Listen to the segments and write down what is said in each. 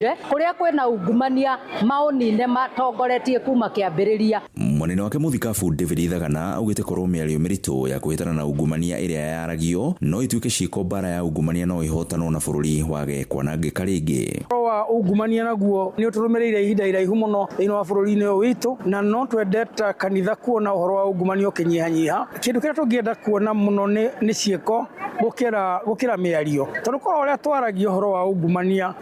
Kũrĩa kwĩna ungumania maũnine matongoretie kuma kĩambĩrĩria. Mwanene wake mũthikabu David Ithagana augĩte korwo mĩario mĩritũ ya kũhĩtana na ungumania ĩrĩa yaragio no ituĩke ciĩko, mbara ya ungumania no ĩhotanwo na bũrũri wage kwanangĩka rĩngĩ. Ũhoro wa ungumania naguo nĩ ũtũrũmĩrĩire ihinda iraihu mũno thĩinĩ wa bũrũri-inĩ ũyũ witũ, na no twende ta kanitha kuona ũhoro wa ungumania ũkĩnyihanyiha. Kĩndũ kĩrĩa tũngĩenda kuona mũno nĩ ciĩko gũkĩra mĩario, tondũ korwo ũrĩa twaragia ũhoro wa ungumania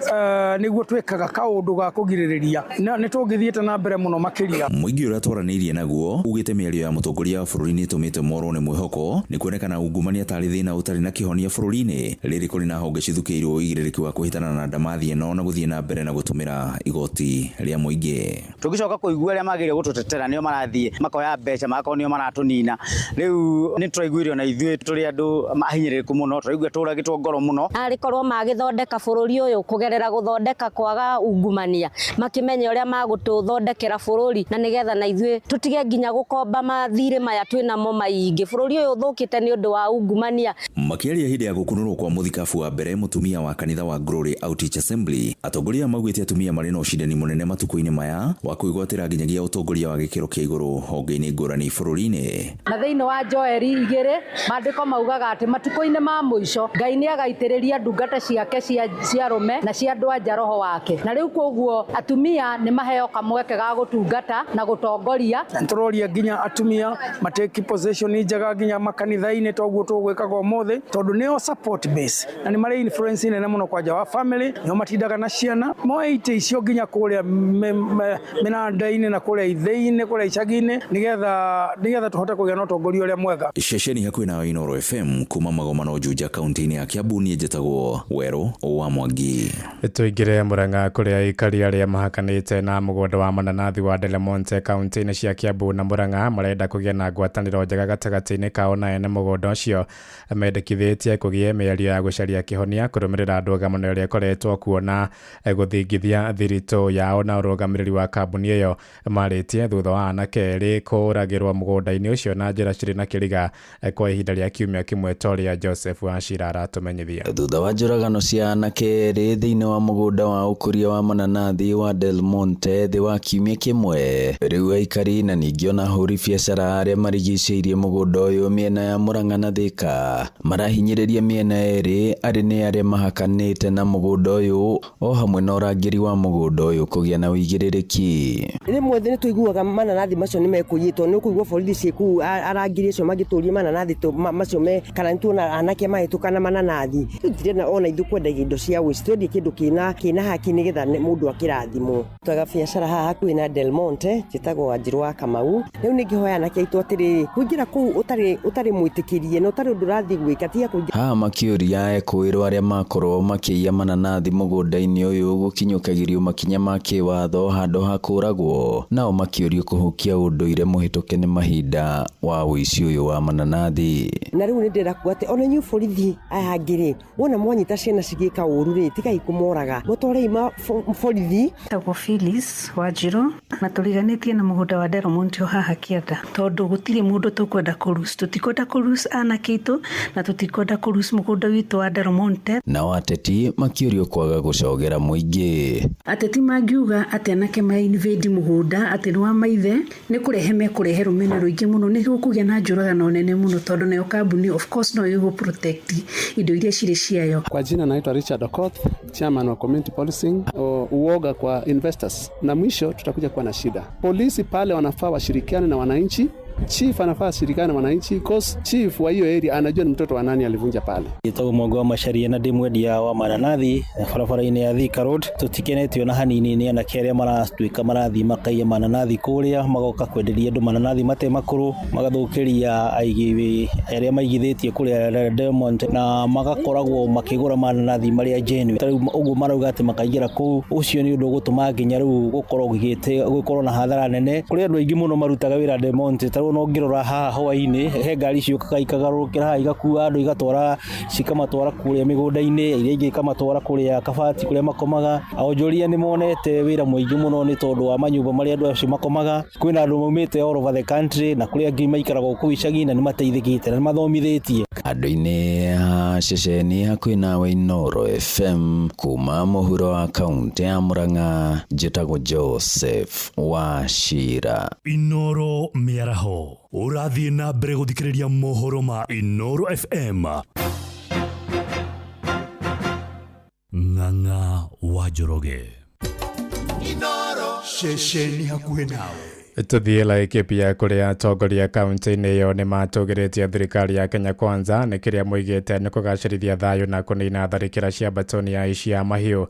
nĩguo twĩkaga kaũndũ ga kũgirĩrĩria, nĩ tũngĩthiĩte na mbere mũno makĩria. Mũingĩ ũrĩa twaranĩirie naguo ugĩte mĩario ya mũtongoria wa bũrũri nĩ ĩtũmĩte morwo nĩ mwĩhoko nĩ kuonekana ungumania tarĩ thĩna ũtarĩ na kĩhonia bũrũri-inĩ, rĩrĩ kũrĩ na honge cithukĩirwo ũigĩrĩrĩki wa kũhĩtana na ndamathi ĩno na gũthiĩ na mbere na gũtũmĩra igoti rĩa mũingĩ. Tũngĩcoka kũigua arĩa magĩrĩire gũtũtetera nĩo marathiĩ makoya mbeca, magakorwo nĩo maratũnina. Rĩu nĩ tũraiguire ona ithuĩ tũrĩ andũ ahinyĩrĩrĩku mũno, tũraigua tũragĩtwo ngoro mũno. Arĩ korwo magĩthondeka bũrũri ũyũ kũgerera gũthondeka kwaga ungumania, makĩmenye ũrĩa magũtũthondekera bũrũri, na nĩgetha na ithuĩ tũtige nginya gũkomba mathirĩ maya twĩnamo maingĩ. Bũrũri ũyũ ũthũkĩte nĩ ũndũ wa ungumania. Makĩaria hĩndĩ ya gũkunũrwo kwa mũthikabu wa mbere mũtumia wa kanitha wa Glory Outreach Assembly, atongoria maugĩte atumia marĩ na ũcindani mũnene matukũ-inĩ maya wa kwĩgwatĩra nginyagia ũtongoria wa gĩkĩro kĩa igũrũ honge-inĩ ngũrani bũrũri-inĩ. Na thĩinĩ wa Joeli 2 maandĩko maugaga atĩ matukũ-inĩ ma mũico Ngai nĩ agaitĩrĩria ndungata ciake cia arũme na cia andũ anja roho wake, na rĩu koguo atumia nĩ maheo kamweke ga gũtungata na gũtongoria. Tũroria nginya atumia mateki position njega nginya makanitha-inĩ, toguo tũgwĩkaga ũmũthĩ, tondũ nĩo support base na nĩ marĩ influence nene mũno kwanja wa family, nĩo matindaga na ciana, moe itĩ icio nginya kũrĩa mĩnanda-inĩ na kũrĩa ithĩi-inĩ, kũrĩa icagi-inĩ, nĩgetha tũhote kũgĩa na ũtongoria ũrĩa mwega. Ceceni hakuhĩ na Inooro FM kuma Magomano Juja kaunti-inĩ ya Kiambu, niĩ njĩtagwo Werũ wa Mwangi. Tũingĩre Murang'a kũrĩa aikari arĩa mahakanĩte na mũgũnda wa mananathi wa Del Monte kaunti-inĩ cia Kiambu na Murang'a marenda kũgĩa na ngwatanĩro njega gatagatĩ-inĩ kao na ene mũgũnda ũcio. Mendekithĩtie kũgĩe mĩario ya gũcaria kĩhonia kũrũmĩrĩra ndũgamano ĩrĩa ĩkoretwo kuo na gũthingithia thiritũ yao na ũrũgamĩrĩri wa kambuni ĩyo. Marĩtie thutha wa anake erĩ kũũragĩrwo mũgũnda-inĩ ũcio na njĩra cirĩ na kĩriga kwa ihinda rĩa kiumia kĩmwe, ta ũrĩa Joseph Wachira aratũmenyithia. Thutha wa njũragano cia anake erĩ thĩinĩ wa mũgũnda wa ũkũria wa mananathi wa Del Monte thĩ wa kiumia kĩmwe, rĩu aikari na ningĩ ona ahũri biacara arĩa marigicĩirie mũgũnda ũyũ mĩena ya Murang'a na Thika marahinyĩrĩria mĩena ĩrĩ arĩ nĩ arĩa mahakanĩte na mũgũnda ũyũ o hamwe na ũrangĩri wa mũgũnda ũyũ kũgĩa na ũigĩrĩrĩki. Rĩmwe nĩ tũiguaga mananathi macio nĩ mekũiyĩtwo, nĩ ũkũigua borithi ciĩ kũu, arangĩri acio mangĩtũria mananathi macio me, kana nĩ tuona anake mahĩtũka na mananathi. Tũtirenda ona ithuĩ kwendagia indo cia ũici, twendie kĩndũ kĩna haki nĩgetha mũndũ akĩrathimwo. Twaga biacara haha hakuhĩ na Del Monte, njĩtagwo Wanjirũ wa Kamau. Rĩu nĩ ngĩhoya anake aitũ atĩrĩrĩ, kũingĩra kũu ũtarĩ mwĩtĩkĩrie na ũtarĩ ũndũ ũrathiĩ gwĩka, tiga kũingĩra. Haha makĩũria ekũĩrwo arĩa makorwo makĩiya mananathi mũgũnda-inĩ ũyũ gũkinyũkagĩrio makinya ma kĩwatho handũ ha kũragwo, nao makĩũrio kũhukia ũndũire mũhĩtũke nĩ mahinda wa ũici ũyũ wa mananathi. Na rĩu nĩ ndĩrenda kuga atĩ ona inyuĩ borithi aya angĩ rĩ, wona mwanyita ciana cigĩka ũru rĩ, tigai kũmoraga, mũtwarei borithi. Tagwo Phyllis Wanjirũ na tũriganĩtie na mũgũnda wa Del Monte o haha kĩanda, tondũ gũtirĩ mũndũ tũkwenda kũrus, tũtikwenda kũrus anake aitũ na tũtikwenda kũrus mũgũnda witũ wa Del Monte. Nao ateti makĩũrio kwaga gũcogera mũingĩ. Ateti mangiuga atĩ anake ma invade mũgũnda atĩ nĩ wa maithe, nĩ kũrehe mekũrehe rũmena rũingĩ mũno, nĩ gũkũgĩa na njũragano nene mũno, tondũ nayo kambuni of course no ĩgũ protect indo iria cirĩ ciayo. Kwa jina naitwa Richard Okoth, chairman wa community policing. Uoga kwa investors, na mwisho tutakuja kuwa na shida. Polisi pale wanafaa washirikiane na wananchi, chief anafaa ashirikiane na wananchi, cause chief wa hiyo area anajua ni mtoto wa nani alivunja pale. Njĩtagwo Mwanga wa Macharia na ndĩ mwendia wa mananathi barabara-inĩ ya Thika Road. Tũtikenetio na hanini nĩ anake arĩa maratuĩka marathiĩ makaiya mananathi kũrĩa, magoka kwenderia andũ mananathi mate makũrũ, magathũkĩria aigi arĩa maigithĩtie kũrĩa Del Monte, na magakoragwo makĩgũra mananathi marĩa genuine. Ta rĩu ũguo marauga atĩ makaingĩra kũu, ũcio nĩ ũndũ ũgũtũma nginya rĩu gũkorwo na hathara nene. Kũrĩ andũ aingĩ mũno marutaga wĩra Del Monte, ta rĩu ona ũngĩrora haha hwaĩ-inĩ he ngari ciũkaga ikagarũrũkĩra haha igakua andũ igatwara, cikamatwara kũrĩa mĩgũnda-inĩ, iria ingĩ ikamatwara kũrĩa kabati kũrĩa makomaga. Onjoria nĩ monete wĩra mũingĩ mũno nĩ tondũ wa manyũmba marĩa andũ acio makomaga. Kwĩna andũ maumĩte all over the country na kũrĩ angĩ maikaraga kũu icagi na nĩ mateithĩkĩte na nĩ mathomithĩtie. Andũ-inĩ a ceceni hakuhĩ nawe Inooro FM kuma mũhuro wa kaunti ya Murang'a, njĩtagwo Joseph Wachira. Inooro mĩaraho ũrathiĩ na mbere gũthikĩrĩria mohoro ma Inooro FM. Ng'ang'a wa Njoroge. Inooro ceceni hakuhĩ nawe. Tuthiĩ Laikipia kũrĩa atongoria kaunti-inĩ ĩyo nĩ matũgĩrĩtie thirikari ya Kenya Kwanza nĩ kĩrĩa moigĩte nĩ kũgacĩrithia thayũ na kũnina tharĩkĩra cia mbatoni ya aici a mahiũ.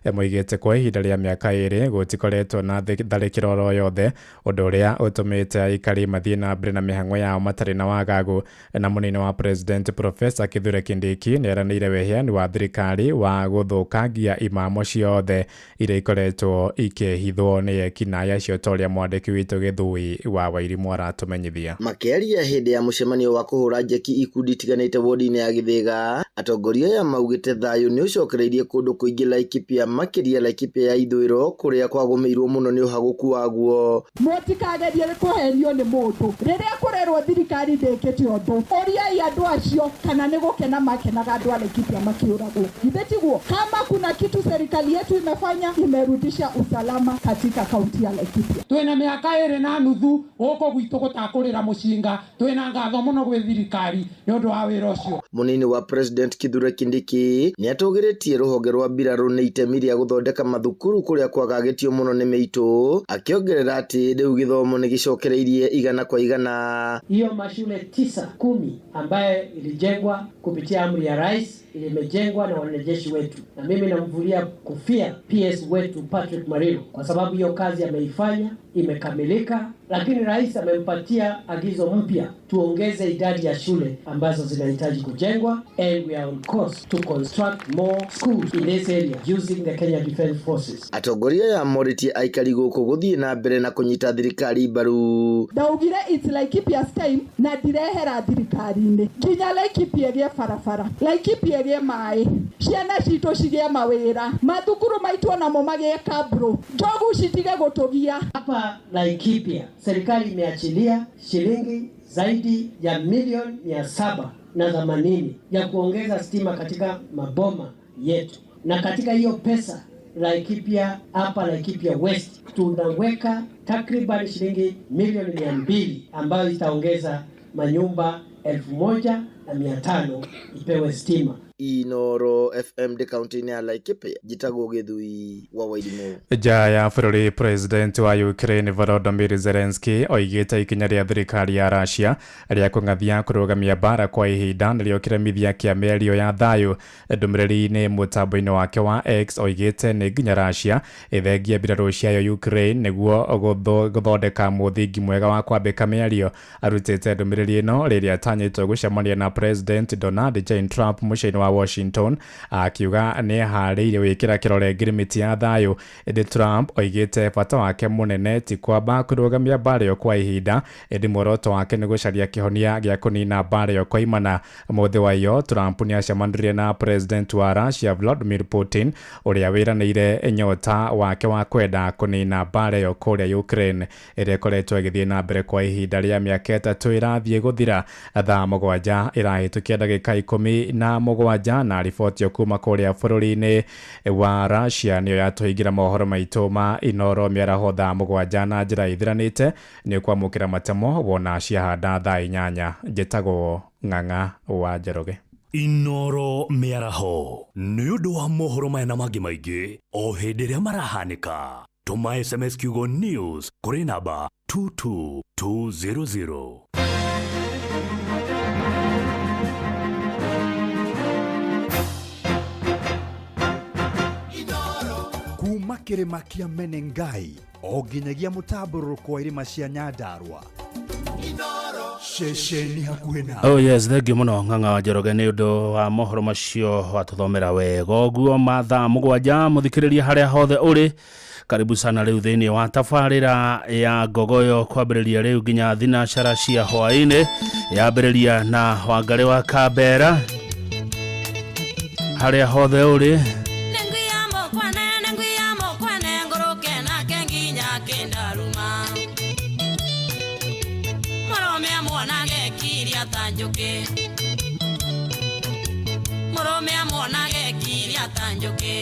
Moigĩte kwa ihinda rĩa mĩaka 2 gũtikoretwo na tharĩkĩro oro yothe, ũndũ ũrĩa ũtũmĩte aikari mathiĩ na mbere na mĩhang'o yao matarĩ na wagagu. Na mũnini wa President Professor Kithure Kindiki nĩ eranĩire wĩheani wa thirikari wa gũthũkangia imamo ciothe iria ikoretwo ikĩhithwo nĩ ekinaĩ acio ta ũrĩa mwandĩki witũ Gĩthui wa Wairimũ aratũmenyithia. Makĩaria hĩndĩ ya mũcemanio wa kũhũra njeki ikundi itiganĩte wodi-inĩ ya Gĩthĩga, atongoria aya maugĩte thayũ nĩ ũcokereirie kũndũ kũingĩ Laikipia, makĩria Laikipia ya ithũĩro kũrĩa kwagũmĩirwo mũno nĩ ũhagũku waguo. Mũtikagerie kũhenio nĩ mũndũ rĩrĩa kũrerwo thirikari ndĩkĩte ũndũ, ũriai andũ acio kana nĩ gũkena makenaga andũ a Laikipia makĩũragwo. Githĩ tiguo? Kama kuna kitu serikali yetu imefanya, imerudisha usalama katika kaunti ya Laikipia. Twĩna mĩaka 2.5 gũkũ gwitũ gũtakũrĩra mũcinga, twĩna ngatho mũno gwĩ thirikari nĩ ũndũ wa wĩra ũcio. Mũnini wa President Kithure Kindiki nĩ atũgĩrĩtie rũhonge rwa mbirarũ nĩ itemi rĩa gũthondeka mathukuru kũrĩa kwagagĩtio mũno nĩ mĩitũ, akĩongerera atĩ rĩu gĩthomo nĩ gĩcokereirie 100 kwa 100. Hiyo mashule 9, 10 ambaye ilijengwa kupitia amri ya rais, ilimejengwa na wanajeshi wetu, na mimi namvulia kofia PS wetu Patrick Marino kwa sababu hiyo kazi ameifanya, imekamilika. Lakini rais amempatia agizo mpya tuongeze idadi ya shule ambazo zinahitaji kujengwa, and we are on course to construct more schools in this area using the Kenya Defence Forces. Atongoria ya morĩtie aikari gũkũ gũthiĩ na mbere na kũnyita thirikari mbaru. Ndaugire it's Laikipia's time na ndirehera thirikari-inĩ nginya Laikipia ĩgĩe barabara, Laikipia ĩgĩe maĩ, ciana citũ cigĩe mawĩra, mathukuru maitũ onamo magĩe kabro, njogu citige gũtũgia. Hapa Laikipia serikali imeachilia shilingi zaidi ya milioni 780 ya kuongeza stima katika maboma yetu, na katika hiyo pesa Laikipia, hapa Laikipia West tunaweka takriban shilingi milioni 200 ambayo itaongeza manyumba 1500 ipewe stima. Inooro FM ndĩ kaunti-inĩ ya Laikipia, njĩtagwo Gĩthui wa Wairimũ. Nja ya bũrũri, President wa Ukraine Volodymyr Zelensky oigĩte ikinya rĩa thirikari ya Russia rĩa kũng'athia kũrũgamia mbara kwa ihinda nĩrĩo kĩremithia kĩa mĩario ya thayũ. Ndũmĩrĩri-inĩ mũtambo-inĩ wake wa X oigĩte nĩ nginya Russia ĩthengie mbirarũ ciayo Ukraine nĩguo gũthondeka mũthingi mwega wa kwambĩka mĩario. Arutĩte ndũmĩrĩri ĩno rĩrĩa atanyĩtwo gũcemania na President Donald J Trump mũciĩ-inĩ wa Washington, akiuga nĩ eharĩirie gwĩkĩra kĩrore ngirimiti ya thayũ. Ĩndĩ Trump oigĩte bata wake mũnene ti kwamba kũrũgamia mbara ĩyo kwa ihinda, ĩndĩ muoroto wake nĩ gũcaria kĩhonia gĩa kũnina mbara ĩyo koimana. Mũthĩ wa iyo Trump nĩ acemanirie na President wa Russia Vladimir Putin ũrĩa wĩranĩire nyota wake wa kwenda kũnina mbara ĩyo kũrĩa Ukraine ĩrĩa ĩkoretwo ĩgĩthiĩ na mbere kwa ihinda rĩa mĩaka 3 ĩrathiĩ gũthira. Thaa 7 ĩrahĩtũkia ndagĩka 17 na riboti kuma kũrĩa bũrũri-inĩ wa Russia nĩyo yatũhingĩra mohoro maitũ ma Inooro mĩaraho thaa 7 na njĩra ithiranĩte. Nĩ ũkwamũkĩra matemo wona ciahanda thaa 8. Njĩtagwo Ng'ang'a wa Njoroge. Inooro mĩaraho nĩ ũndũ wa mohoro maya na mangĩ maingĩ o hĩndĩ ĩrĩa marahanĩka. Tũma SMS kiugo news kũrĩ namba 22200. Kuma kĩrĩma kĩa Menengai o nginyagia mũtambũrũko wa irĩma cia Nyandarua. Ceceni hakuhĩ nawe. Oh yes, thank you mũno Ng'ang'a wa Njoroge nĩ ũndũ wa mohoro macio watũthomera wega ũguo. Mathaa 7 mũthikĩrĩria harĩa hothe ũrĩ, karibu sana rĩu thĩinĩ wa tabarĩra ya Ngogoyo kwambĩrĩria rĩu nginya thinacara cia hwaĩ-inĩ, yambĩrĩria na Wangarĩ wa Kambera harĩa hothe ũrĩ. ta njũkĩ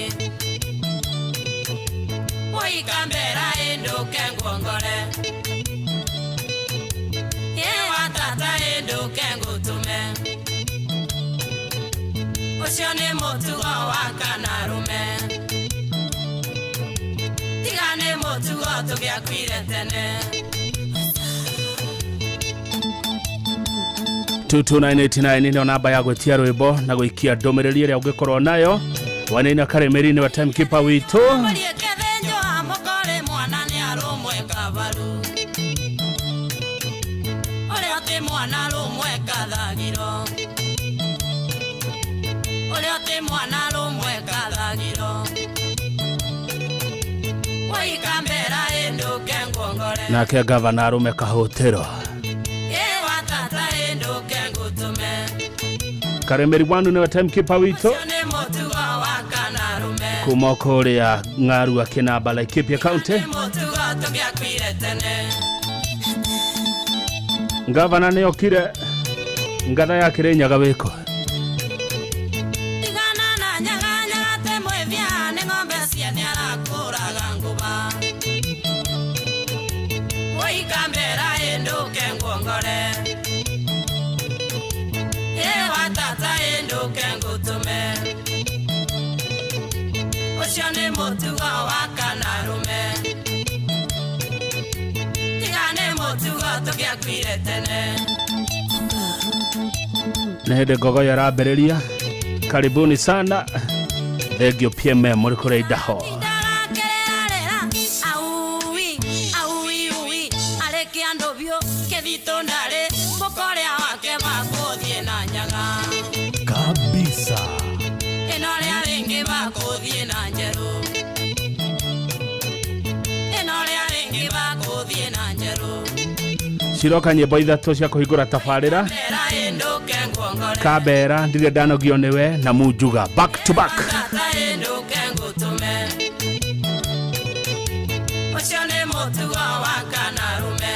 Woikambera ĩndũke nguongore Ĩwa tata ĩndũke ngũtũme Ũcio nĩ mũtugo wa kanarume Tiga nĩ mũtugo tũgĩakuire tene 22989 nĩyo namba ya gwĩtia rwĩmbo na gũikia ndũmĩrĩri ĩrĩa ũngĩkorwo nayo Wainaina Karemeri nĩwe timekeeper witũ. Mũkore mwana nĩ arũmwe kabaru Ũrĩa ti mwana rũmwe kathagiro Ũrĩa ti mwana rũmwe kathagiro Waikambera ĩndũke nguongore Nake gavana arũme kahũtĩro Ĩwa tata ĩndũke ngũtũme Karemeri wanu nĩwe timekeeper witũ Nĩ mũtugo wa kanarume kuma kũrĩa Ng'arua Kĩnamba Laikipia County. Mũtugo tũgĩakuire tene Gavana nĩ okire ngatha ya Kĩrĩnyaga wĩkũ Tigana na nyaga nyaga te mwĩthia nĩ ng'ombe ciene arakũraga ngũba Waikambera ĩndũke nguongore Ĩwa tata ĩndũke ngũtũme Ũcio nĩ mũtugo wa kanarume Tiga nĩ mũtugo tũgĩakuire tene Nĩ hĩndĩ ngogoyo ĩrambĩrĩria. Karibuni sana, thengio PMM mũrĩ kũrĩa Idaho. Aui, aui, ui, arĩkia ndũbiũ kĩthitũ ndarĩ mũkoria wake bakũthiĩ na nyaga Kabisa. Ĩno rĩa rĩngĩ bakũthiĩ na njerũ Ĩno rĩa rĩngĩ bakũthiĩ na njerũ Ciroka nyĩmbo ithatũ cia kũhingũra tabarĩra Mbera ĩndũke nguongore Kabera ndirĩ ndanogio nĩwe na Munjuga back to back. Tata ĩndũke ngũtũme Ũcio nĩ mũtugo wa kanarume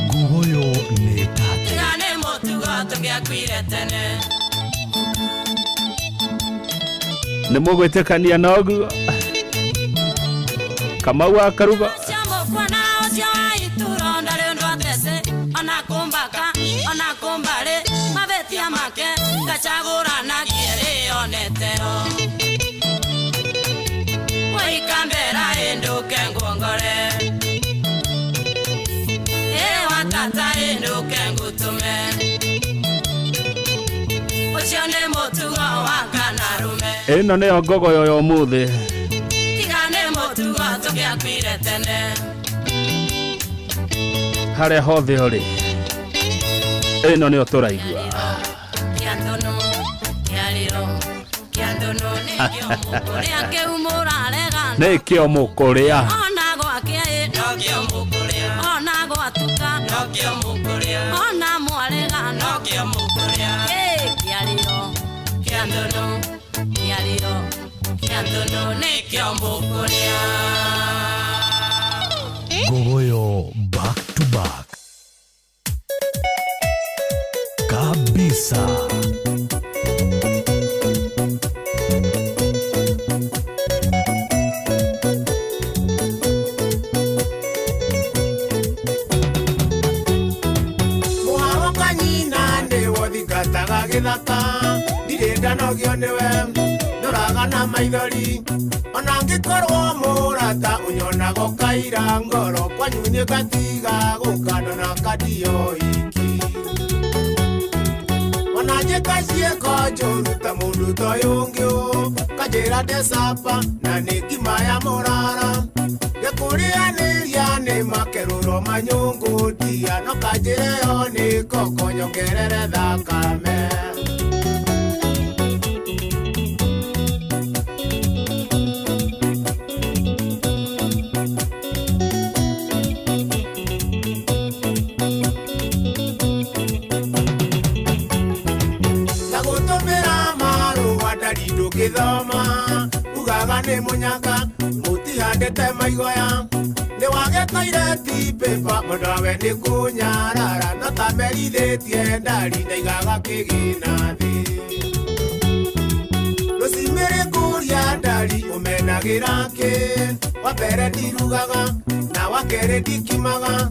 Ngugoyo nĩ tate. Tiga nĩ mũtugo tũgĩakuire tene Nĩ mũgwĩtĩkania na ũguo Kamau wa Karuba Ũcio mũkuona ũcio wa ituro ndarĩ ũndũ atece ona kũmbaka ona kũmbarĩ mabĩtia make ngacagũranagie rĩoneteo Waikambera ĩndũke nguongore Ĩwa tata ĩndũke ngũtũme Ũcio nĩ mũtugo wa kanarume Ĩno nĩyo ngogoyo ya ũmũthĩ. Tiga nĩ mũtugo tũgĩakuire tene Harĩa hothe ũrĩ ĩno nĩyo tũraigua. Kĩandono, kĩarĩro, kĩandono nĩkĩo mũkũrĩa kĩu mũrarega Nĩkĩo mũkũrĩa Ona gwakĩa ĩ nokĩo mũkũrĩa Ona gwatuka nokĩo mũkũrĩa Ona mwarega nokĩo mũkũrĩa Ĩ kĩarĩro, kĩandono, kĩarĩro, kĩandono nĩkĩo mũkũrĩa Ngogoyo back to back. Kabisa. Mũharo nyina nĩwo thingataga gĩthaka ndirĩ ndanogio nĩwe ndũraga na maithori ona ngĩkorwo mũrata ũnyonaga ũkaira ngoro kwanyu nĩ ngatiga gũka ndona kandio iki ona njĩka ciĩko njũru ta mũndũ ta ũyũ ũngĩ ũ kanjĩra ndecapa na nĩ ngima ya mũrara ngĩkũrĩanĩria nĩ makerũro manyũngũ ndia no kanjĩre yo nĩ koko nyongerere thakame na gũtũmĩra marũa ndari ndũngĩthoma ugaga nĩ mũnyaka mũtihandĩte maigoya nĩ wage toireti pĩpa mũndũ nĩ kũnyarara no ta merithĩtie ndari ndaigaga kĩgĩna thĩ rũcimĩ Mĩrĩ ngũria ndari ũmenagĩra kĩ? Wa mbere ndirugaga na wa kerĩ ndikimaga.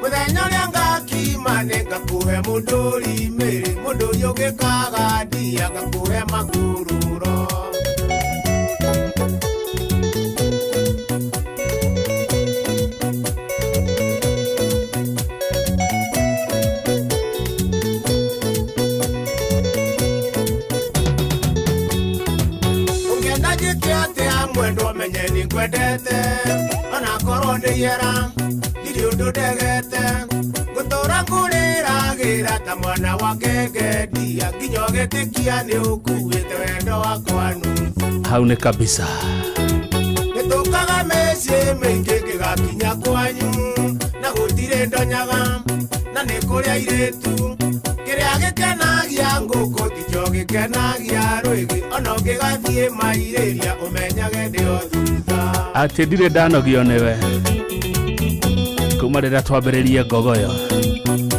Mũthenya ũrĩa ngakima nĩngakũhe mũndũri mĩrĩ, mũndũri ũngĩkaga ndia ngakũhe makururo. Ũngĩenda njĩke atĩa mwendwa menye nĩngwendete, onakorwo nĩ ihera ndirĩ ũndũ ndegete. Ngũtũra ngũrĩragĩra ta mwana wa ngenge ndia, nginya ũgĩtĩkia nĩ ũkuĩte wendo wakwa nuthu. Hau nĩ kabisa. Nĩtũkaga mĩciĩ mĩingĩ ngĩgakinya kwanyu, na gũtirĩ ndonyaga na nĩ kũrĩ airĩtu. Kĩrĩa gĩkenagia ngũkũ tikĩo gĩkenagia rwĩgĩ, ona ũngĩgathiĩ mairĩria ũmenyage ndĩ o thutha. Atĩ ndirĩ ndanogio nĩwe kuma rĩrĩa twambĩrĩrie Ngogoyo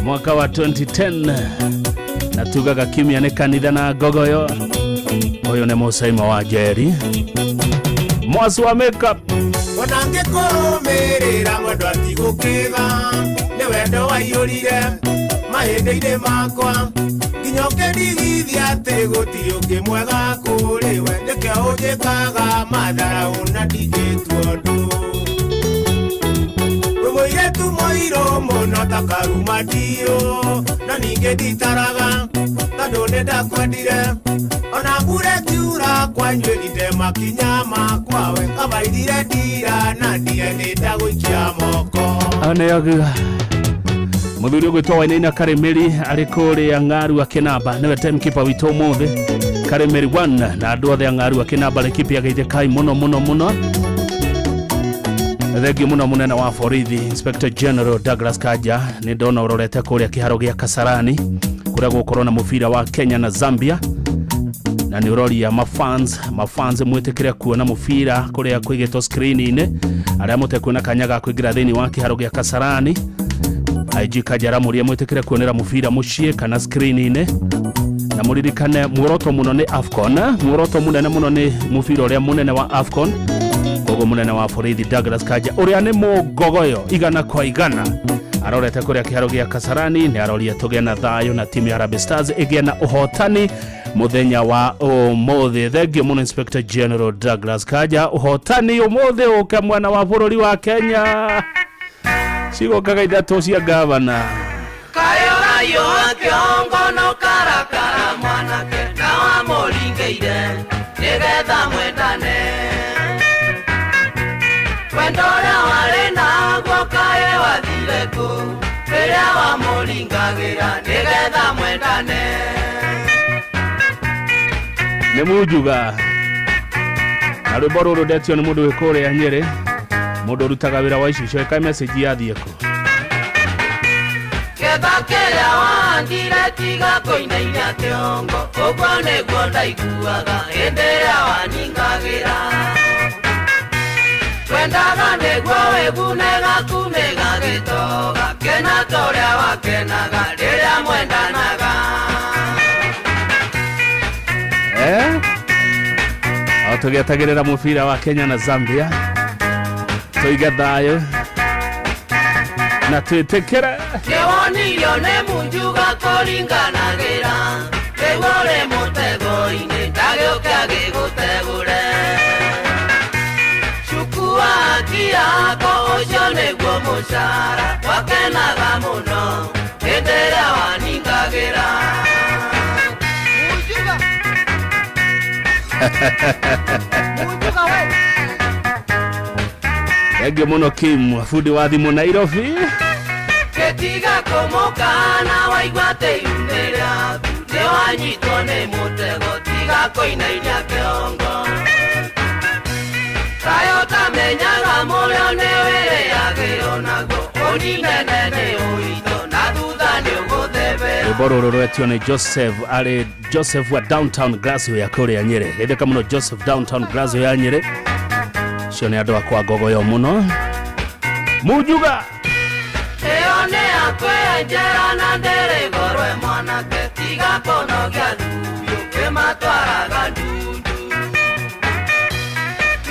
mwaka wa 2010, na tugaga kimya nĩ kanitha na Ngogoyo. Ũyũ nĩ Mũcaimo wa Njeri, mwasi wa makeup. Ona ngĩkũrũmĩrĩra mwendwa tigũkĩga, nĩ wendo waiyũrire mahĩndĩ-inĩ makwa, nginya ũkĩndigithia atĩ gũtirĩ ũngĩ mwega kũrĩ we, nĩkĩo ũnjĩkaga matharaũ na ndingĩtua ũndũ. Wĩ mũirĩtu mũirũ mũno ta karuma ndiũ, na ningĩ nditaraga tondũ nĩndakwendire. Ona mbura ĩkiura kwanyu ĩrinde makinya makwa, we kabaithire ndira na ndiendete gũikia moko. Aneaga muthuri ũgwĩtwo Wainaina Karĩmĩri arĩ kũrĩa Ng'arua Kĩnamba, nĩwe timekeeper witũ ũmũthĩ. Karĩmĩri 1 na andũ othe a Ng'arua Kĩnamba Laikipia geithĩkai mũno mũno mũno. Thengio mũno mũnene wa borithi Inspector General Douglas Kanja, nĩ ndona ũrorete kũrĩa kĩharo gĩa Kasarani kũrĩa gũgũkorwo na mũbira wa Kenya na Zambia, na nĩ ũroria mafans mwĩtĩkĩre kuona mũbira kũrĩa kũigĩtwo screen-inĩ, arĩa mũtekuona kanya ga kũingĩra thĩinĩ wa kĩharo gĩa Kasarani. IG Kanja aramũria mwĩtĩkĩre kuonera mũbira mũciĩ kana screen-inĩ, na mũririkane muoroto mũno nĩ AFCON, muoroto mũnene mũno nĩ mũbira ũrĩa mũnene wa AFCON. Koguo mũnene wa borithi Douglas Kanja ũrĩa nĩ mũngogoyo igana kwa igana arorete kũrĩa kĩharo gĩa Kasarani, nĩ aroria tũgĩe na thayũ na timu ya Harambee Stars ĩgĩe na ũhotani mũthenya wa ũmũthĩ. Thengio mũno Inspector General Douglas Kanja, ũhotani ũmũthĩ ũke mwena wa bũrũri wa Kenya. Cigokaga ithatũ cia gavana. Kayo kĩongo no karakara mwanake na wamũringĩire nĩgetha mwendane. Wendo ũrĩa warĩ naguo kaĩ wathire kũ rĩrĩa wamũringagĩra nĩgetha mwendane. Nĩ munjuga na rwĩmbo rũrũ ndetio nĩ mũndũ wĩ kũrĩa Nyĩrĩ, mũndũ ũrutaga wĩra wa icicio. Ĩka message yathiĩ kũ? Ketha kĩrĩa wahandire tiga kũinainia kĩongo, ũguo nĩguo ndaiguaga hĩndĩ ĩrĩa waningagĩra. Twendaga nĩguo wĩgune gaku nĩgagĩtoga, kena ta ũrĩa wakenaga rĩrĩa mwendanaga. O tũgĩetagĩrĩra mũbira wa Kenya na Zambia, tũige thayũ na twĩtĩkĩre. Nĩwonirio nĩ munjuga kũringanagĩra, rĩu ũrĩ mũtego-inĩ ndagĩũke agĩgũtegũre. Cukua haki yako ũcio nĩguo mũcara, wakenaga mũno hĩndĩ ĩrĩa waningagĩra. Munjuga we. Thengio mũno Kim, bundi wa thimũ Nairobi. Gĩtiga kũmũkana waigua atĩ iru-inĩ rĩaku nĩwanyitwo nĩ mũtego, tiga kũinainia kĩongo. Kaĩ ũtamenyaga mũrĩo nĩwĩrĩagĩrwo naguo, ũninene nĩ ũito na thutha nĩũgũthebera. Rwĩmbo rũrũ rwetio nĩ Joseph, arĩ Joseph wa Downtown Glasgow ya kũrĩa Nyĩrĩ. Geithĩka mũno Joseph Downtown Glasgow ya Nyĩrĩ. Cio nĩ andũ akwa Ngogoyo mũno. Munjuga Ĩyo nĩ yakwenjera na ndĩrĩ goro mwanake, tiga kũnogia thubi ũkĩmatwaraga ndundu.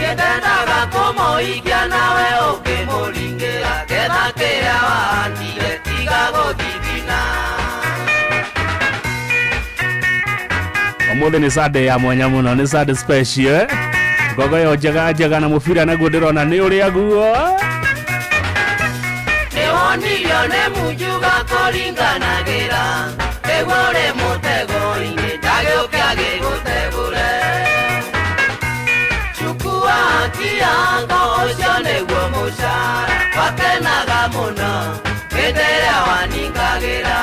Nĩndendaga kũmũhikia nawe ũkĩmũringĩra Getha kĩrĩa wahandire tiga gũthithina. Ũmũthĩ nĩ Sunday ya mwanya mũno, nĩ Sunday special. Ngogoyo njega njega na mũbira naguo ndĩrona nĩ ũrĩa guo. Nĩwonirio nĩ Munjuga kũringanagĩra nĩguo ũrĩ mũtego-inĩ ndagĩũke agĩgũtegũre. Chukua haki yako ũcio nĩguo mũcara wakenaga mũno hĩndĩ ĩrĩa waningagĩra.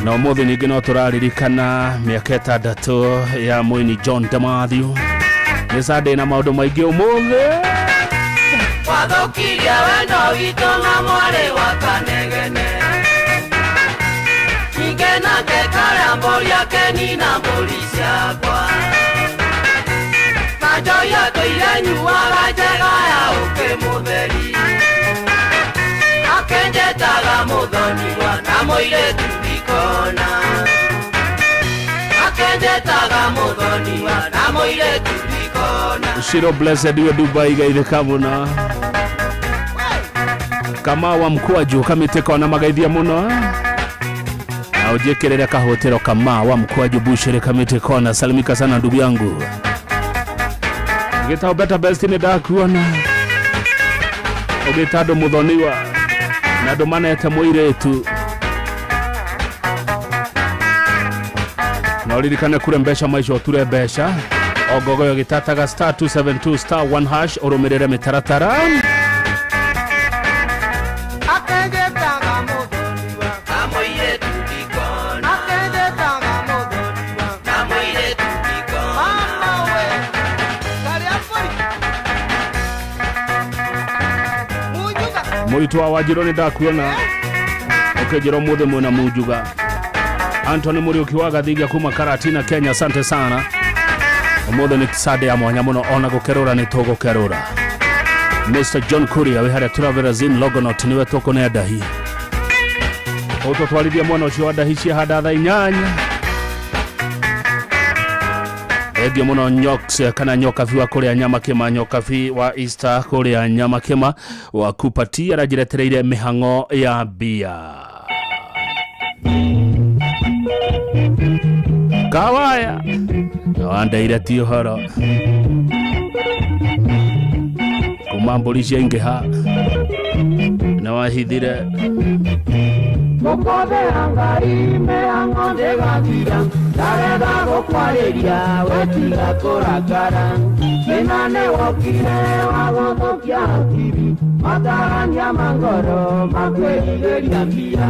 Na ũmũthĩ ningĩ no tũraririkana mĩaka 6 ya mũini John Demathew. Nĩ Sunday na maũndũ maingĩ ũmũthĩ. Wathũkirie wendo witũ na mwarĩ wa Kanegene. Ningĩ nake karĩa mbũri akenina mbũri ciakwa. Na njohi atũire nyuaga njega ya ũkĩ mũtheri. Akenjetaga mũthoniwa na mũirĩtu ndikona. Akenjetaga mũthoniwa na mũirĩtu ndikona. Shiro Blessed we Dubai gaithĩka mũno. Kama wa mkwaju kamĩtĩko na magaithia mũno. Na ũnjĩkĩrĩre kahũtĩro kama wa mkwaju buchere kamĩtĩko na salimika sana ndugu yangu. Gĩtao better best nĩ ndakuona. Ũgĩta andũ mũthoniwa na andũ manete mũirĩtu. Na ũririkane kure mbeca maica ũture mbeca. Ogogoyo gĩtataga star 272 star 1 hash ũrũmĩrĩre mĩtaratara. Akenjetaga mũthoniwa na mũirĩtu ndikona. Akenjetaga mũthoniwa na mũirĩtu ndikona. Mama we, karĩa mbũri. Munjuga. Mũritũ wa Wanjirũ nĩ ndakuona. Ũkĩnjĩra ũmũthĩ mwĩna Munjuga. Anthony Mũriũki wa Gathiga kuma Karatina Kenya, asante sana. Ũmũthĩ nĩ Sunday ya mwanya mũno ona gũkerũra nĩ tũgũkerũra. Mr John Kuria wĩ harĩa Travelers Inn Longonot nĩwe tũkũne ndahi. Ũtũtwarithia mwena ũcio wa ndahi ciahanda thaa 8. Thengio mũno Nyox kana Nyokabi wa kũrĩa Nyamakĩma, Nyokabi wa Easter kũrĩa Nyamakĩma wa Kupati aranjĩretereire mĩhang'o ya mbia. Kawaya wandeire ti ũhoro kuma mbũri ciaingĩha nĩ wahithire. Mũkothe Ngai mĩhang'o ndĩgathira ndarenda gũkwarĩria we tiga kũrakara. Thĩna nĩwokire wa gũthũkia hakiri matarania ma ngoro makwĩrirĩria mbia.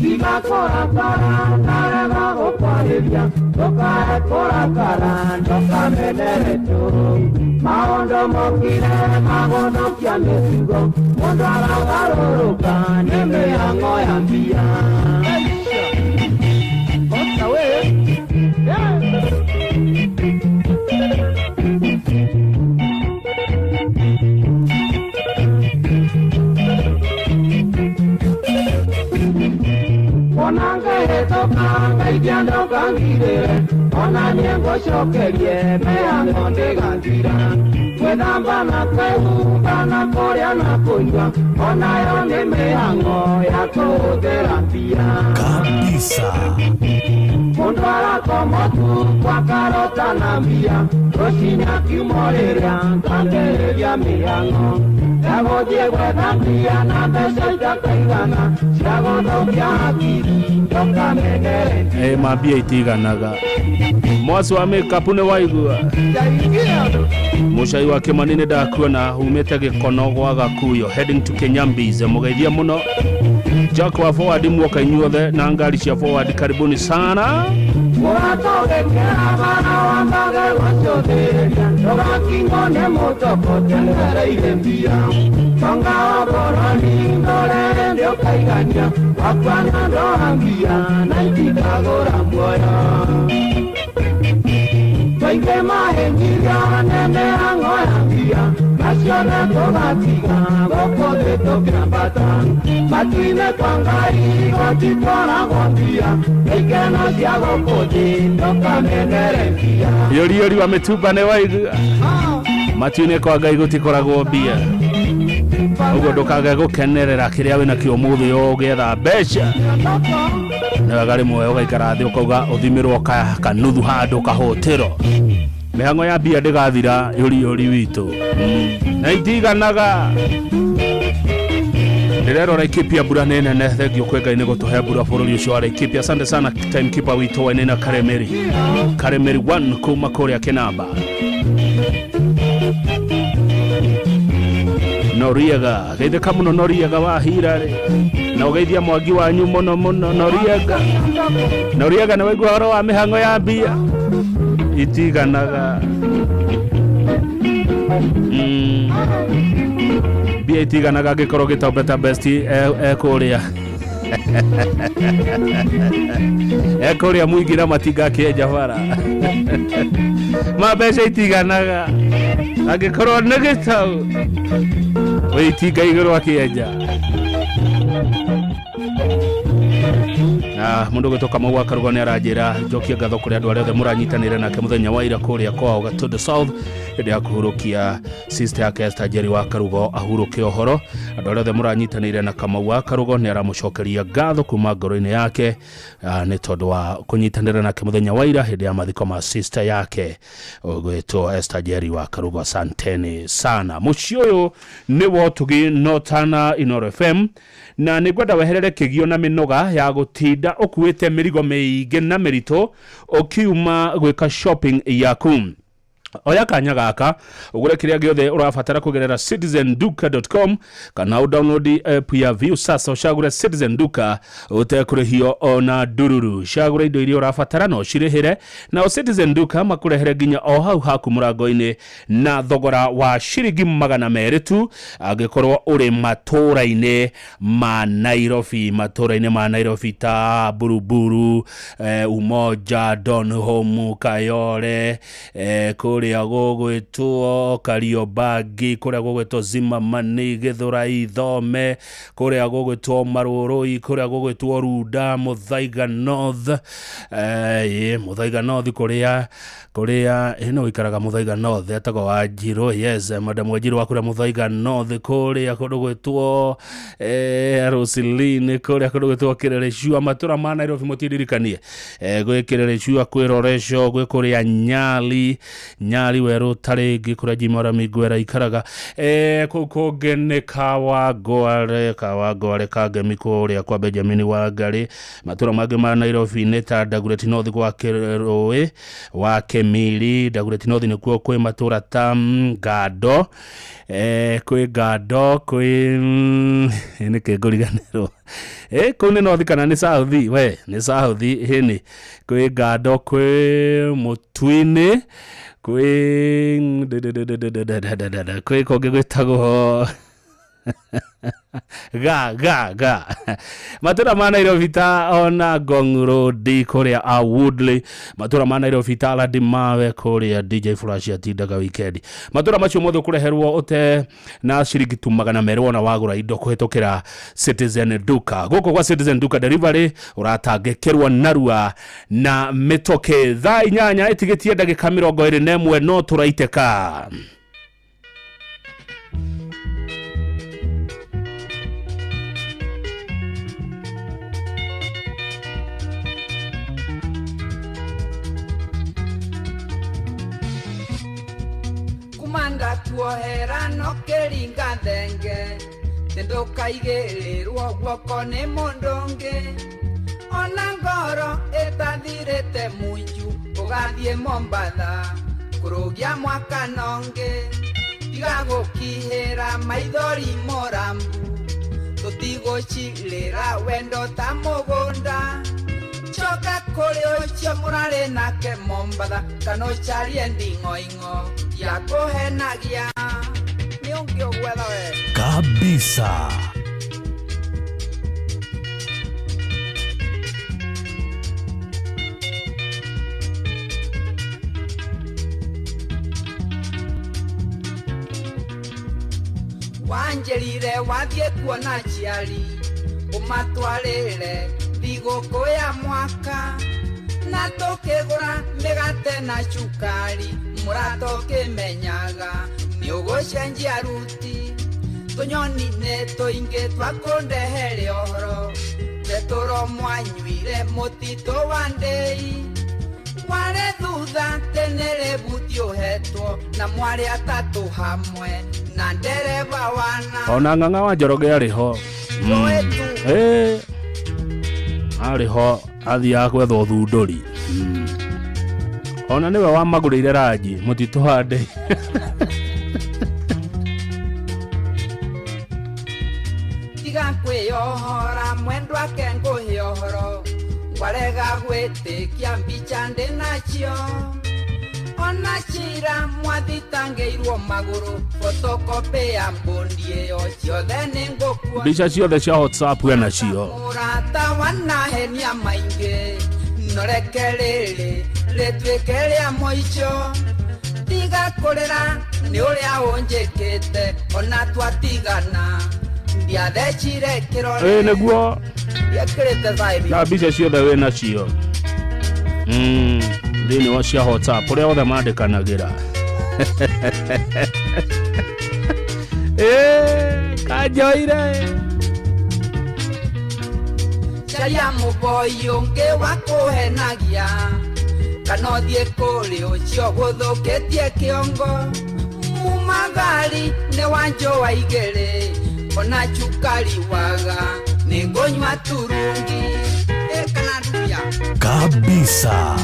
Tiga kũrakara ndarenda gũkwarĩria ndũkae kũrakara ndũkamenere tũ. Maũndũ mokire magũthũkia mĩtugo mũndũ aragarũrũka nĩ mĩhang'o ya mbia. Ona ngahĩtũka ngaithia ndũkangirĩre ona niĩ ngũcokerie mĩhang'o ndĩgathira. Gwĩthamba na kwĩhumba na kũrĩa na kũnyua onayo nĩ mĩhang'o ya kũhũthĩra mbia. Kabisa. Mũndũ arakoma ũtukũ akarota na mbia rũcinĩ akiuma rĩrĩa ngambĩrĩria mĩhang'o ya gũthiĩ gwetha mbia na mbeca itakaigana cia gũthũkia hakiri ndũkamenere. Mambia itiganaga. Mwasi wa makeup nĩ waigua. Mũcai wa Kĩmani nĩ ndakuona umĩte Gĩkono gwa Gakuyo heading to Kenyambis mũgeithia mũno. Jack wa forward muoka inyuothe na ngari cia forward karibuni sana. Mũratũgĩkĩra bara wambage gũcũthĩrĩria ndũgakinywo nĩ mũtoko teng'ereire mbia. Tonga wa bũrũri ndũrĩrĩ ndĩũkaigania wakwa nĩ ũndũ wa mbia na itikagũra muoyo. Twaingĩ mahĩngirio nĩ mĩhang'o ya mbia na Acio tũgatiga gũkũ thĩ tũkĩambata matu-inĩ kwa Ngai gũtitwaragwo mbia ikeno cia gũkũ thĩ ndũkamenere mbia. Yori wa mĩtumba nĩ waigua matu-inĩ kwa Ngai gũtikoragwo mbia, ũguo ndũkage gũkenerera kĩrĩa wĩnakĩo ũmũthĩ ũgĩetha mbeca. Nĩ wega rĩmwe ũgaikara thĩ ũkauga ũthimĩrwo kanuthu handũ kahũtĩro. Mĩhang'o ya mbia ndĩgathira yũri witũ na itiganaga. Ndĩrerora Laikipia mbura nĩ nene, thengio kwĩ Ngai nĩ gũtũhe mbura bũrũri ũcio wa Laikipia. Asante sana timekeeper witũ Wainaina Karemeri, Karemeri 1 kuma kũrĩa Kĩnamba. Noriega geithĩka mũno, Noriega wa Hirarĩ, na ũgeithia Mwangi wanyu mũno mũno. Noriega, Noriega nĩ waigua ũhoro wa mĩhang'o ya mbia itiganaga. Mbia itiganaga angĩkorwo gĩtombeta best ekũrĩa ekũrĩa mũingĩ na matinga akĩenja bara ma mbeca itiganaga angĩkorwo nĩ gĩtau wĩ itinga igũrũ akĩenja. Mundu gwitwo Kamau wa Karugo nĩ aranjĩra njokie ngatho kũrĩ andũ arĩa othe mũranyitanĩire nake mũthenya wa ira kũrĩa kwao Gatundu South hĩndĩ ya kũhurũkia sister yake Esther Njeri wa Karugo ahurũke ũhoro. Andũ arĩa othe mũranyitanĩire na Kamau wa Karugo nĩ aramũcokeria ngatho kuma ngoro-inĩ yake nĩ tondũ wa kũnyitanĩra nake mũthenya wa ira hĩndĩ ya mathiko ma sister yake ũgwĩtwo Esther Njeri wa Karugo. Asanteni sana. Mũciĩ ũyũ nĩ wotugi Notana Inoro FM, na nĩ ngwenda weherere kĩgio na mĩnoga ya gũtinda ũkuĩte mĩrigo mĩingĩ na mĩritũ ũkiuma gwĩka shopping yaku. Oya kanya gaka ũgũre kĩrĩa gĩothe ũrabatara kũgerera citizenduka.com kana ũdownload app ya Viusasa ũcagũre Citizen Duka ũtekũrĩhio ona ndururu. Cagũra indo iria ũrabatara na ũcirĩhĩre, nao Citizen Duka makũrehere nginya o hau haku mũrango-inĩ na thogora wa ciringi 200 tu angĩkorwo ũrĩ matũũra-inĩ ma Nairobi, matũũra-inĩ ma Nairobi ta Buruburu, Umoja, Donholm, Kayole, kũrĩa gũgwĩtwo Kariobangi, kũrĩa gũgwĩtwo Zimmerman, Gĩthũrai, Thome, kũrĩa gũgwĩtwo Marũrũi, kũrĩa gũgwĩtwo Runda, Muthaiga North, Muthaiga North kũrĩa ĩno ũikaraga Muthaiga North etagwo Wanjirũ, yes, madam Wanjirũ wa kũrĩa Muthaiga North, kũrĩa kũndũ gwĩtwo Roseline, kũrĩa kũndũ gwĩtwo Kĩrĩrĩcua, matũra ma Nairobi mũtindirikanie, gwĩ Kĩrĩrĩcua, kwĩ Roresho, gwĩ kũrĩa Nyali, Nyali werũ tarĩngĩ kũrĩa Jimora Migwera ikaraga, kũu kũngĩ nĩ Kawangware, Kawangware Kangemi kũrĩa kwa Benjamin Wangari. Matũra mangĩ ma Nairobi nĩ ta Dagoretti North gwa Kĩrũĩ wa Kĩmiri, Dagoretti North nĩkuo kwĩ matũra ta Ngando, kwĩ Ngando, kwĩ nĩkĩ ngũriganĩrwo, kũu nĩ North kana nĩ South, we nĩ South hĩnĩ, kwĩ Ngando, kwĩ Mũtui-inĩ, kwĩ kwĩ kũngĩ gwĩtagwo ga ga ga matũra ma Nairobi ta ona Ngong Road kũrĩa a Woodley, matũra ma Nairobi ta Aladi Mawe kũrĩa DJ Flash atindaga weekend. Matũra macio mothe ũkũreherwo ũte na ciringi tu 200 wona wagũra indo kũhĩtũkĩra Citizen Duka. Gũkũ gwa Citizen Duka Delivery ũratangĩkĩrwo narua na mĩtũkĩ. Thaa 8 ĩtigĩtie ndagĩka 21 no tũraitĩka. Kumanda kuohera no kĩringa thenge ndũkaigĩrĩrwo guoko nĩ mũndũ ũngĩ ona ngoro ĩtathirĩte munju ũgathiĩ Mombatha kũrũgia mwaka nongĩ tiga gũkihĩra maithori morambu tũtigũcirĩra wendo ta mũgũnda coka kũrĩ ũcio mũrarĩ nake Mombatha kana ũcarie nding'oing'o ya kũhenagia nĩ ũngĩ ũgwetha we kabisa. Wanjĩrire wathiĩ kuona aciari ũmatwarĩre thigũkũ ya mwaka na tũkĩgũra mĩgate na cukari mũrata ũkĩmenyaga nĩ ũgũcenjia ruti tũnyoni nĩ tũingĩ twakũndehere ũhoro tetũro mwanyuire mũtitũ wa ndĩi warĩ thutha tene rĩbuti ũhetwo na mwarĩ atatũ hamwe na ndereba wana ona Ng'ang'a wa Njoroge arĩ ho. Arĩ ho athiaga gwetha ũthundũri. Ona nĩwe wamagũrĩire ranji mũtitũ wa ndĩi. Tiga kwĩyohora mwendwa ake ngũhe ũhoro warega gwĩtĩkia mbica ndĩ nacio ona cira mwathitangĩirwo magũrũ photocopy ya mbondi ĩyo ciothe nĩ ngũkuona mbica ciothe cia WhatsApp we nacio mũrata wanahenia maingĩ noreke rĩrĩ rĩtuĩke rĩa mũico tiga kũrĩra nĩ ũrĩa ũnjĩkĩte ona twatigana ndiathecire kĩrore. Nĩguo ndiekĩrĩte thaĩri na mbica ciothe wĩ nacio thĩinĩ wa cia WhatsApp ũrĩa othe mandĩkanagĩra. Kanjoire caria mũboi ũngĩ wa kũhenagia kana ũthiĩ kũrĩ ũcio gũthũkĩtie kĩongo mumagari nĩ wanjũa igĩrĩ ona cukari waga nĩ ngũnyua turungi kana nduya kabisa.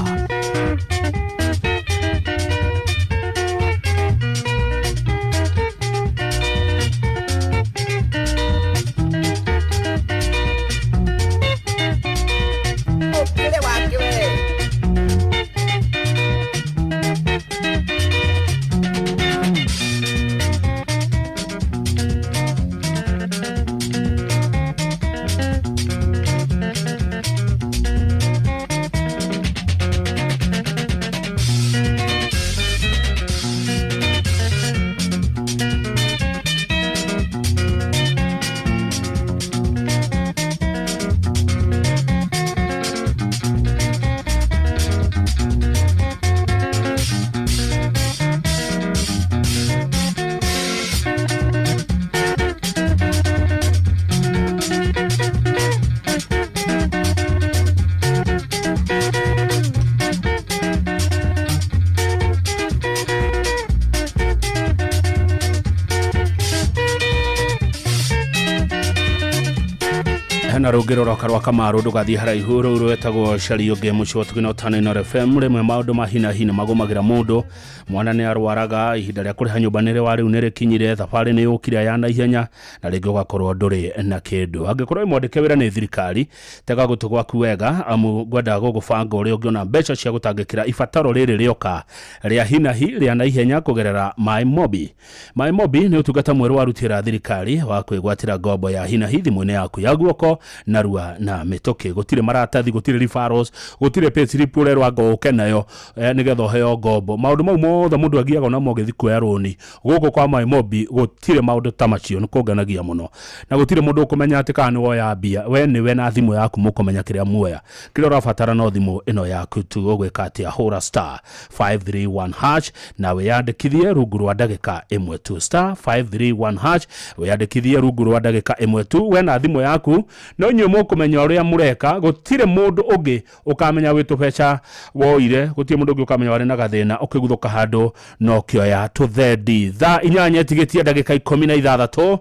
Hena rũngĩ rũroka rwa Kamaru ndũgathiĩ haraihu rũu rwetagwo Cariũngĩ mũciĩ wa Ũtugi na Ũtano Inooro FM. Rĩmwe maũndũ ma hi na hi nĩ magũmagĩra mũndũ, mwana nĩ arwaraga, ihinda rĩa kũrĩha nyũmba nĩ rĩwa rĩu nĩ rĩkinyire, thabarĩ nĩ yũkire ya naihenya na rĩngĩ ũgakorwo ndũrĩ na kĩndũ. Angĩkorwo wĩ mwandĩke wĩra nĩ thirikari, tega gũtũ gwaku wega amu ngwenda gũgũbanga ũrĩa ũngĩona mbeca cia gũtangĩkĩra ibataro rĩrĩ rĩoka rĩa hi na hi rĩa naihenya kũgerera MyMobi. MyMobi nĩ ũtungata mwerũ warutĩra thirikari wa kwĩgwatĩra ngombo ya hi na hi thimũ-inĩ yaku ya guoko narua na mĩtũkĩ. Gũtirĩ maratathi, gũtirĩ referrals, gũtirĩ payslip ũrerwo anga ũke nayo nĩgetha ũheo ngombo. Maũndũ mau mothe mũndũ agiaga namo agĩthiĩ kuoya rũni. Gũkũ kwa MyMobi gũtirĩ maũndũ ta macio, nĩ kũngenagia mũno. Na gũtirĩ mũndũ ũkũmenya atĩ kana nĩ woya mbia, we nĩwe na thimũ yaku mũkũmenya kĩrĩa muoya. Kĩrĩa ũrabatara no thimũ ĩno yaku tu. Ũgwĩka atĩa? Hũra star 531 hash na wĩyandĩkithie rungu rwa ndagĩka ĩmwe tu. Star 531 hash wĩyandĩkithie rungu rwa ndagĩka ĩmwe tu. We na thimũ yaku no inyuĩ mũkũmenya ũrĩa mũreka. Gũtirĩ mũndũ ũngĩ ũkamenya wĩ tũbeca woire, gũtirĩ mũndũ ũngĩ ũkamenya warĩ na gathĩna ũkĩguthũka handũ no kĩoya tũthendi. Thaa 8 tigĩtie ndagĩka 16.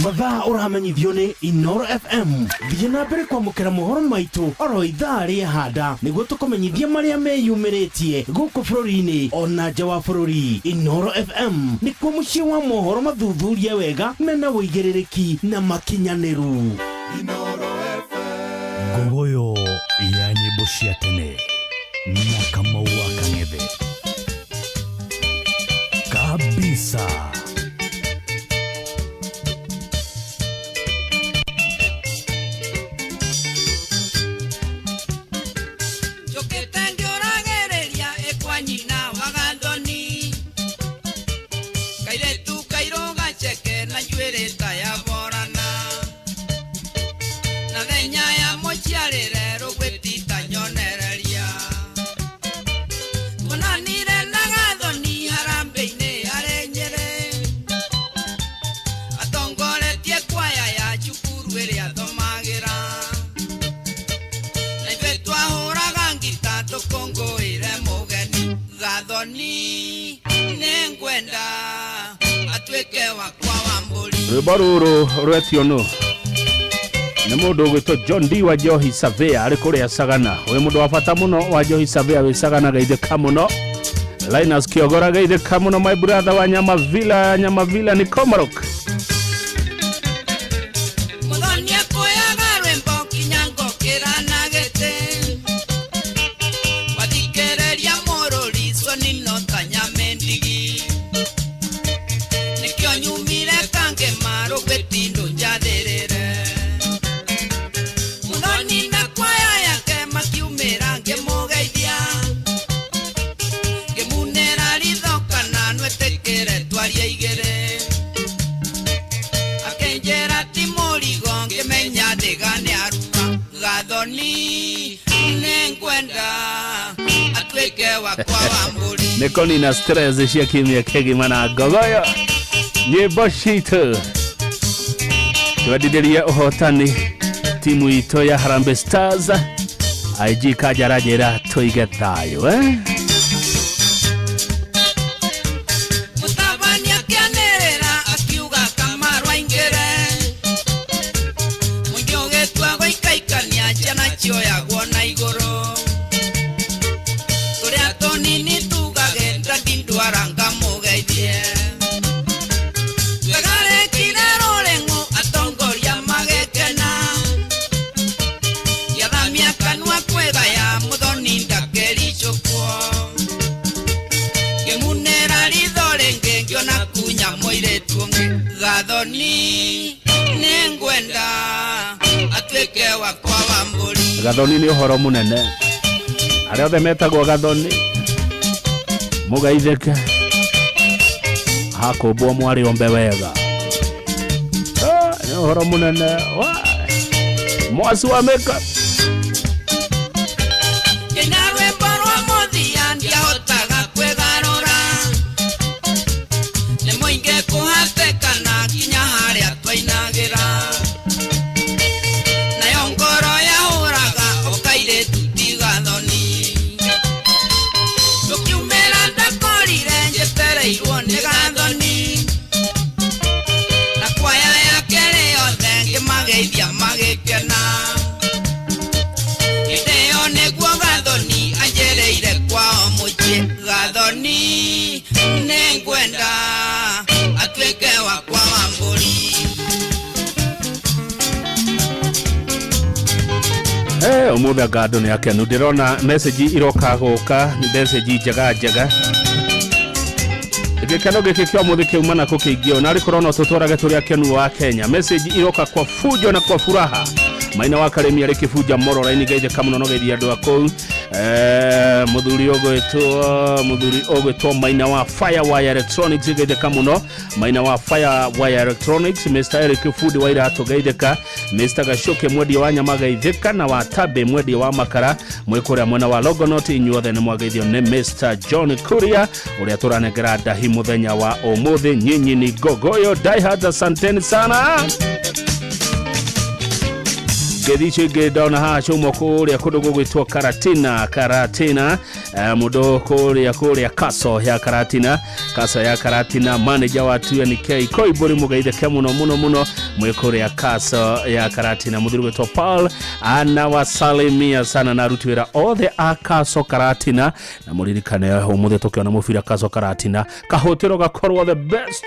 Mathaa ũramenyithio nĩ Inooro FM. Thiĩ na mbere kwamũkĩra mohoro maitũ oro ithaa rĩa handa nĩguo tũkũmenyithia marĩa meyumĩrĩtie gũkũ bũrũri-inĩ ona nja wa bũrũri. Inooro FM nĩkuo mũciĩ wa mohoro mathuthurie wega mena ũigĩrĩrĩki na makinyanĩru. Ngogoyo ya nyĩmbo cia tene na Kamau wa Kang'ethe kabisa. Njũkĩte ngĩũragĩrĩria ĩkwa nyina wa Gathoni kairĩtu kairũ gaceke na Na njuĩrĩ ta ya borana na thenya ya mũciarĩre rũgwĩtita nyonereria tuonanire na Gathoni harambĩ-inĩ arĩ Nyĩrĩ atongoretie kwaya ya cukuru ĩrĩa thomagĩra na ithuĩ twahũraga ngita tũkũngũĩre mũgeni Gathoni nĩngwenda atuĩke wakwa wa mbũri. Rwĩmbo rũrũ rwetio nũ nĩ mũndũ ũgwĩtwo John D wa Njohi Surveyor arĩ kũrĩa Sagana. Wĩ mũndũ wa bata mũno wa Njohi Surveyor wĩ Sagana, geithĩka mũno. Linus Kiogora, geithĩka mũno my brother wa Nyamavila. Nyamavila nĩ Komarok. Mũthoni akũyaga rwĩmbo nginya ngokĩra na gĩtĩ wathikĩrĩria mũrũri coni no ta nyame ndigi nĩkĩo nyumire kangĩma rũgwĩtindũ njathĩrĩre Mũthoni na kwaya yake makiumĩra ngĩmũgeithia ngĩmunĩra ritho kana nwĩtĩkĩre twarie igĩrĩ akĩnjĩra ti mũrigo ngĩmenya ndĩga nĩ arua Gathoni nĩngwenda atuĩke wakwa wa mbũri. Nĩ kũnina stress cia kiumia kĩgima na ngogoyo nyĩmbo citũ twendithĩrie ũhotani timu itũ ya Harambee Stars. IG Kanja aranjĩra tũige thayũ eh? Mũtabania akĩanĩrĩra akiuga Kamaru aingĩre mũingĩ ũgĩtua gũikaikania ciana cioyagwo na igũrũ tũrĩa tũnini tugage ndandindwara ngamũgeithie twegarekire rũrĩng'ũ atongoria magĩkena gĩathamia kanua kwĩgaya Mũthoni ndakĩricũkwo ngĩmunĩra ritho rĩngĩ ngĩona kunya mũirĩtu ũngĩ Gathoni nĩngwenda atuĩke wakwa wa mbũri. Gathoni nĩ ũhoro mũnene, arĩa othe metagwo Gathoni mũgeithĩke hakũmbwo mwarĩ ombe wega. Nĩ ũhoro mũnene wa mwasi wa makeup. Ngĩina rwĩmbo rwa mũthia ndiahotaga kwĩgarũra nĩ mũingĩ kũhatĩkana nginya harĩa twainagĩra nayo ngoro yahũraga ũkairĩtu ti Gathoni tũkiumĩra ndakorire njetereirwo nĩ Gathoni na kwaya yake rĩ othe ngĩmageithia magĩkena hĩndĩ ĩyo nĩguo Gathoni anjĩrĩire kwao mũciĩ Gathoni nĩngwenda atuĩke wakwa wa mbũri. Ũmũthĩ anga andũ nĩ akenu, ndĩrona message iroka gũka, nĩ message njega njega. Gĩkeno gĩkĩ kĩa ũmũthĩ kĩauma nakũ kĩingĩ ũũ, narĩ korwo no tũtwarage tũrĩ akenu wa Kenya. Message iroka kwa fujo na kwa furaha. Maina wa Karemi arĩ kĩbunja Mororaini, geithĩka mũno no geithia andũ a kũu. Mũthuri ũgwĩtwo Maina wa Firewire Electronics, geithĩka mũno Maina wa Firewire Electronics. Mr Eric Fundi wa Iratũ, geithĩka. Mr Gacuke mwendia wa nyama, geithĩka, na wa Tabe mwendia wa makara mwĩ kũrĩa mwena wa Longonot. Inyuothe nĩ mwageithio nĩ Mr John Kuria ũrĩa tũranengera ndahi mũthenya wa ũmũthĩ. Nyinyi ni gogoyo diehards, asanteni sana. Ngeithi icio ingĩ ndona haha ciauma kũrĩa kũndũ gũgwĩtwo Karatina. Karatina mũndũ kũrĩa kaso ya Karatina, kaso ya Karatina, manager wa 2NK Koimbũri, mũgeithĩke mũno mũno mũno mwĩ kũrĩa kaso ya Karatina. Mũthuri gwĩtwo Paul anawasalimia sana na aruti wĩra othe a kaso Karatina, na mũririkane ũmũthĩ tũkĩona mũbira kaso Karatina, kahũtĩro gakorwo the best.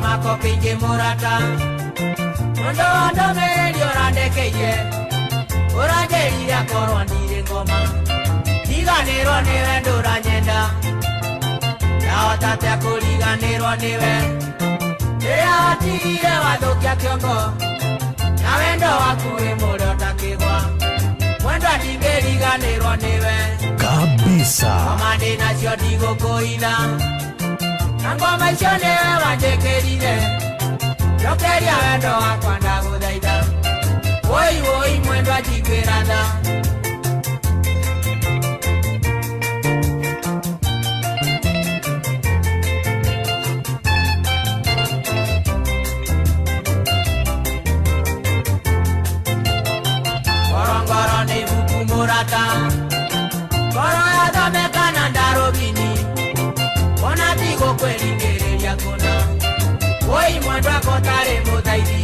Mako kĩingĩ mũrata mũndũ wa ndũmĩrĩri ũrandekeirie ũranjĩrire akorwo ndirĩ ngoma ndiganĩrwo nĩwe ndũranyenda ndahota atĩa kũriganĩrwo nĩwe rĩrĩa watigire wathũkia kĩongo na wendo waku wĩ mũrĩ ũtakĩgwa mwendwa ndingĩriganĩrwo nĩwe kabisa. Ngoma ndĩ nacio ndigũkũitha Na ngoma icio nĩwe wanjĩkĩrire. Njokeria wendo wakwa ndagũthaitha. Woi woi mwendwa njiguĩra tha. Ngorongoro nĩ ibuku mũrata. Ngoro yathomeka na ndarũbini. Ona tigũkwĩringĩrĩria kũna. Woi mwendwa kotarĩ mũthaithi.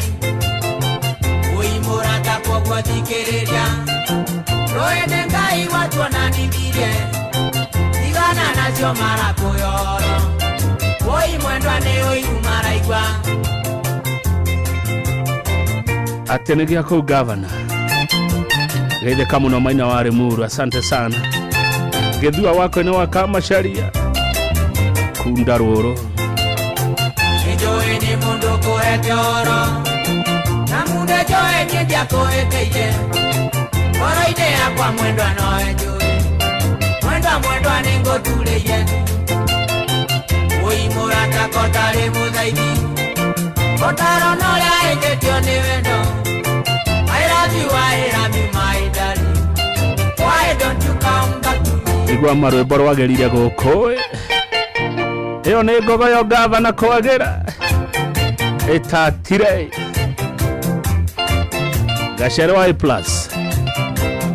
Woi mũrata kwoguo thikĩrĩria. Rũĩ nĩ Ngai watuonanithirie. Tigana nacio marakũyoro. Woi mwendwa nĩ ũiru maraigua. Atĩ nĩ gĩa kũu gavana. Geithĩka mũno Maina wa Limuru, asante sana. Gĩthua wako nĩ wa Kamacharia. Kunda rũrũ. Nĩnjũĩ nĩ mũndũ kũhete ũhoro. Na mundu njũĩ niĩ ndiakũhĩtĩirie. Ngoro-inĩ yakwa mwendwa nowe njũĩ. Mwendwa mwendwa nĩngũturĩire. Woi mũrata kotarĩ mũthaithi. Ũtarona ũrĩa ĩngĩtio nĩ wendo. I love you, I love you, my darling. Why don't you come back to me? Igua marwĩmbo rwagĩrire gũkũ. Ĩyo nĩ ngogoyo gavana kwagĩra. Ĩtatire. Gacere wa A plus.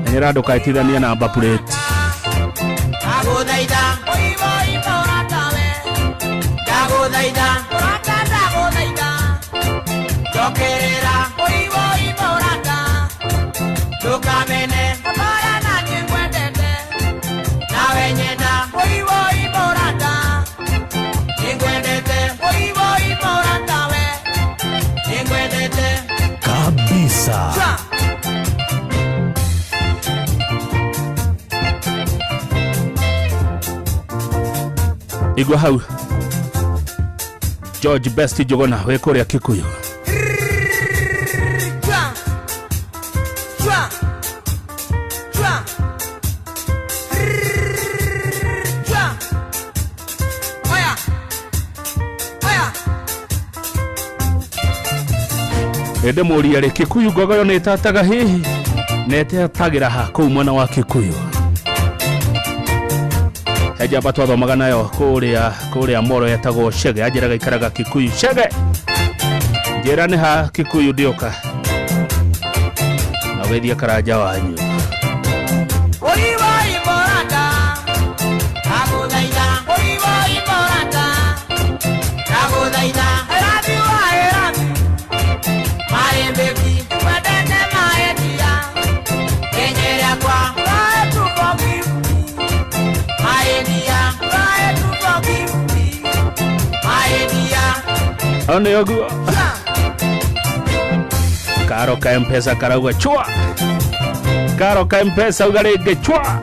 Menyera ndũkaitithanie namba plate. Ndagũthaitha, woi woi mũrata we. Ndagũthaitha, mũrata ndagũthaitha. Njokerera, woi woi mũrata. Ndũkamene, ũtara na niĩ ngwendete. Nawe nyenda, woi woi mũrata. Nĩngwendete, woi woi mũrata we. Nĩngwendete. Kabisa. Chwa. Igua hau. George Best Njuguna wĩ kũrĩa Kikuyu. Chwa. Chwa. Chwa. Chwa. Oya. Oya. Ĩndĩ mũria rĩ Kikuyu ngogoyo nĩ ĩtataga hihi na ĩtatagĩra ha kũu mwena wa Kikuyu. He njamba twathomaga nayo kũrĩa Moro yetagwo Chege, anjĩraga ikaraga Kikuyu. Chege, njĩra nĩ ha Kikuyu ndĩũka na ũgeithie karanja wanyu. Woi woi mũrata. Ndagũthaitha, woi woi mũrata. Ndagũthaitha, I love you, I love you. My baby, wendete my dear. Nyenyera kwa, try to forgive me. My dear, try to forgive me. My dear. Hau nĩ ũguo. Karo ka M-Pesa karauga chwa. Karo ka M-Pesa uga rĩngĩ chwa.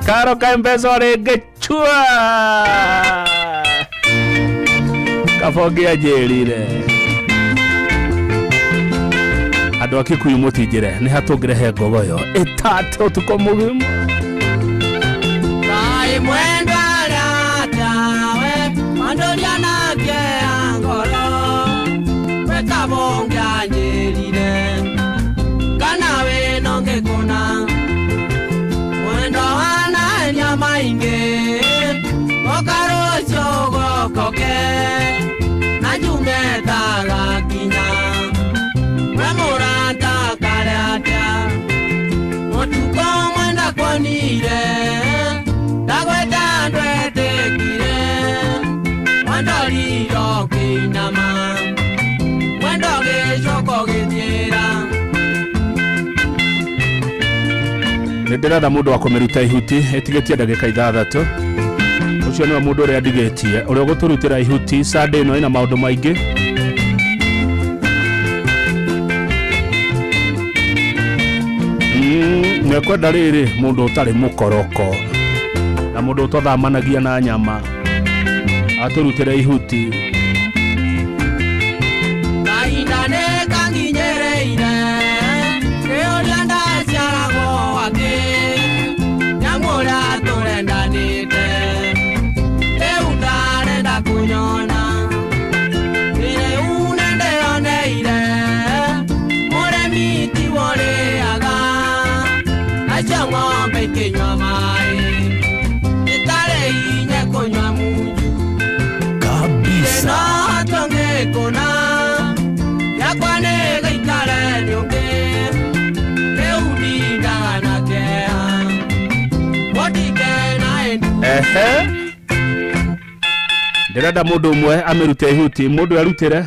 Karo ka M-Pesa rĩngĩ chwa. Kabonge anjĩrire. Andũ a Kikuyu mũtinjĩre nĩ hatũngĩrehe ngogoyo ĩtate ũtukũ mũgima. Ngai mwendwa ratawe, mandoria nake ngoro. Wekabonge anjĩrire, kana wĩno ngĩkũna. Mwendwa wanania maingĩ, oka rũciũ ũgokoke, na njume ndagakinya. We mũrata kare atĩa, mũtukũ mwenda kuonire, ndagweta ndwetĩkire. Mwendorire ũkĩinama, mwendo gĩcoka ũgĩthiĩra. Nĩ ndĩretha mũndũ wa kũmĩruta ihuti ĩtigĩtie ndagĩka 6. Ũcio nĩwe mũndũ ũrĩa ndigĩtie ũrĩa ũgũtũrutĩra ihuti Sunday ĩno ĩna maũndũ maingĩ. Nĩkwenda rĩrĩ mũndũ ũtarĩ mũkoroko na mũndũ ũtathamanagia na nyama atũrutĩre ihuti. Kahinda nĩ kanginyĩrĩire, kĩũria ndaciaragwo atĩ, nyamũ ũrĩa tũrendanĩte, rĩu nda Ehe ndĩrenda mũndũ ũmwe amĩrute ihuti mũndũ arutĩre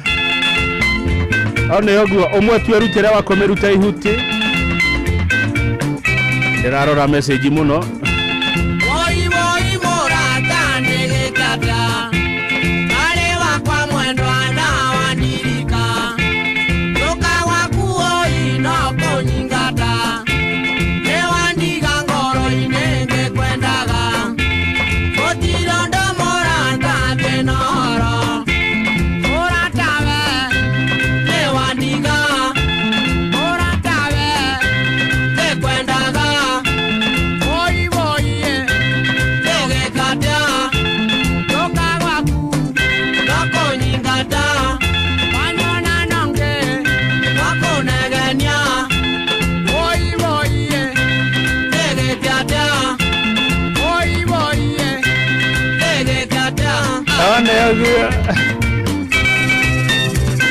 one ũguo ũmwe tu arutĩre wa kũmĩruta ihuti ndĩrarora message mũno.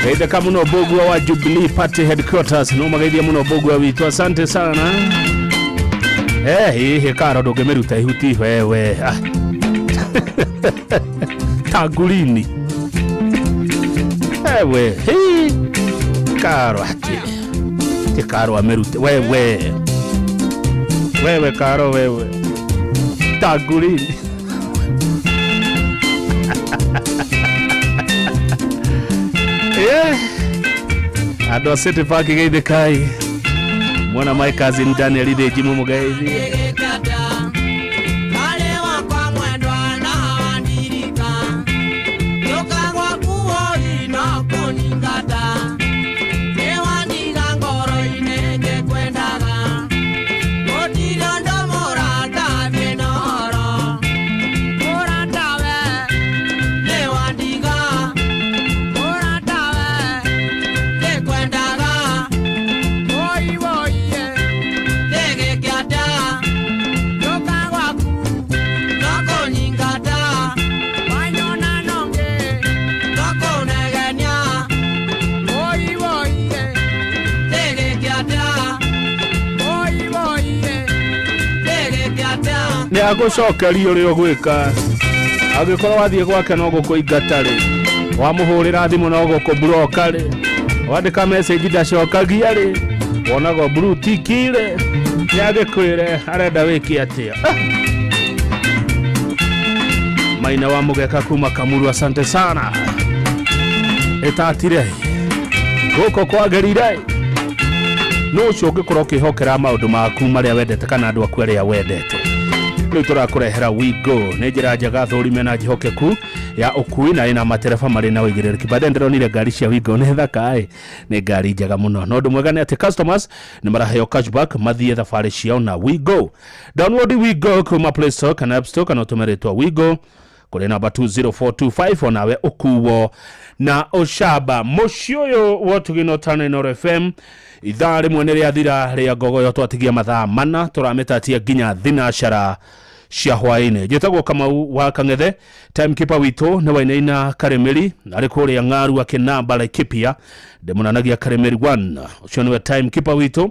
Geithĩka mũno Mbũgua wa Jubilee Party Headquarters no mageithia mũno Mbũgua witũ, asante sana. Hihi karo ndũngĩmĩruta ihuti wewe. Tangulini ewe hi karo ati ti karo amĩrute wewe wewe karo wewe tangulini. Andũ a City Park geithĩkai mwana my cousin Daniel Ithĩnji mũmũgeithie. Nĩagũcokeria ũrĩa ũgwĩka angĩkorwo wathiĩ gwake no gũkũingata rĩ wamũhũrĩra thimũ no gũkũburoka rĩ wandĩka message ndacokagia rĩ wonaga blue tick rĩ nĩagĩkwĩre arenda wĩke atĩa. Maina wa Mũgeka kuma Kamuru, asante sana. Ĩtatire gũkũ kwagĩrire no ũcio ũngĩkorwo ũkĩhokera maũndũ maku marĩa wendete kana andũ aku arĩa wendete. Rĩu tũrakũrehera Wigo nĩ njĩra njega thũrime na njĩhokeku ya ũkui na ĩna matereba marĩ na ũigĩrĩrĩki. Baadaye ndĩronire ngari cia Wigo nĩ thaka ĩ nĩ ngari njega mũno. Na ũndũ mwega nĩ atĩ customers nĩ maraheo cashback mathiĩ thabarĩ ciao na Wigo. Download Wigo kuma Play Store kana App Store kana ũtũme rĩtwa Wigo kũrĩ namba 20425 onawe ũkuo na ũcamba. Mũciĩ ũyũ wa Ũtugino Tano Inooro FM ithaa rĩmwe nĩ rĩathira rĩa ngogoyo twatigia mathaa mana tũramĩtatia nginya thinacara cia hwaĩ-inĩ. Njĩtagwo Kamau wa Kang'ethe, timekeeper witũ nĩ Wainaina Karĩmĩri arĩ kũrĩa Ng'aru akĩnamba Laikipia ndĩmũnanagia Karĩmĩri 1 ũcio nĩwe timekeeper witũ.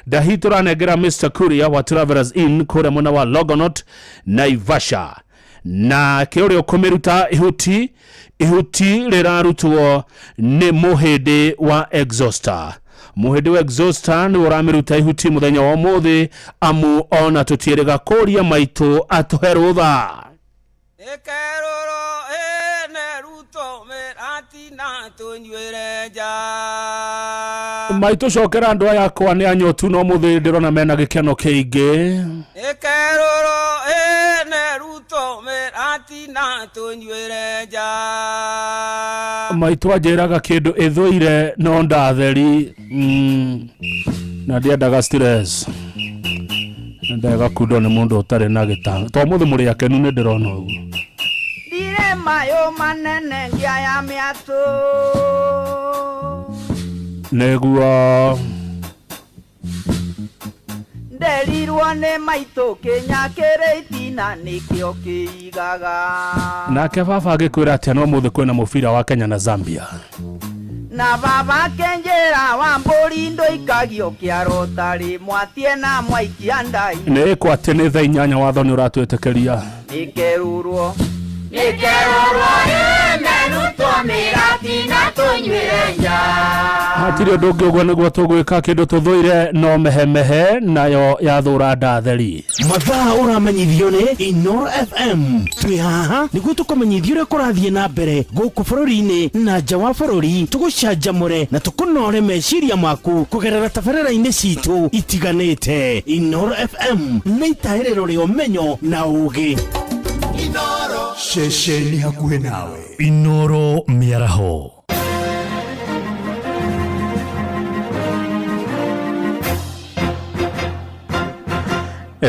Ndahi tũranengera Mr Kuria wa Travelers Inn kũrĩa mwena wa Longonot Naivasha na kĩũrĩa ũkũmĩruta ihuti ihuti rĩrarutwo nĩ mũhĩndĩ wa exhauster. Mũhĩndĩ wa exhauster nĩ ũramĩruta ihuti mũthenya wa ũmũthĩ amu ona tũtiĩrĩga kũria maitũ atũhe rũtha. Maitũ cokera andũ aya akwa nĩ anyotu no mũthĩ ndĩrona mena gĩkeno kĩingĩ. Maitũ anjĩraga kĩndũ ĩthũire no ndatheri na ndiendaga stress ndega kundwo nĩ mũndũ ũtarĩ na gĩtanga to mũthĩ mũrĩ akenu nĩ ndĩrona ũguo. Ndirĩ mayũ manene ngĩaya mĩatũ nĩguo nderirwo nĩ maitũ kĩnya kĩrĩ itina nĩkĩo kĩigaga. Nake baba agĩkwĩra atĩa no mũthĩ kwĩna mũbira wa Kenya na Zambia. Na baba kenjera wa mbũri ndũikagio kĩaro tarĩ mwatie na mwaikia ndai. Nĩ kwa atĩ nĩ thaa 8 watho nĩ ũratwĩtĩkĩria. Nĩkerurwo Nĩkerurwo ĩmenutwo mĩgati na tũnyuĩre nja. Hatirĩ ũndũ ũngĩ ũguo nĩguo tũgwĩka kĩndũ tũthũire no mehemehe nayo yathũra ndatheri. Mathaa ũramenyithio nĩ Inoro FM. Twĩ haha nĩguo tũkũmenyithie ũrĩa kũrathiĩ na mbere gũkũ bũrũri-inĩ na nja wa bũrũri, tũgũcanjamũre na tũkũnore meciria maku kũgerera tabarĩra-inĩ citũ itiganĩte. Inoro FM nĩ itahĩrĩro rĩa ũmenyo na ũgĩ. Ceceni hakuhĩ nawe. Inoro mĩaraho.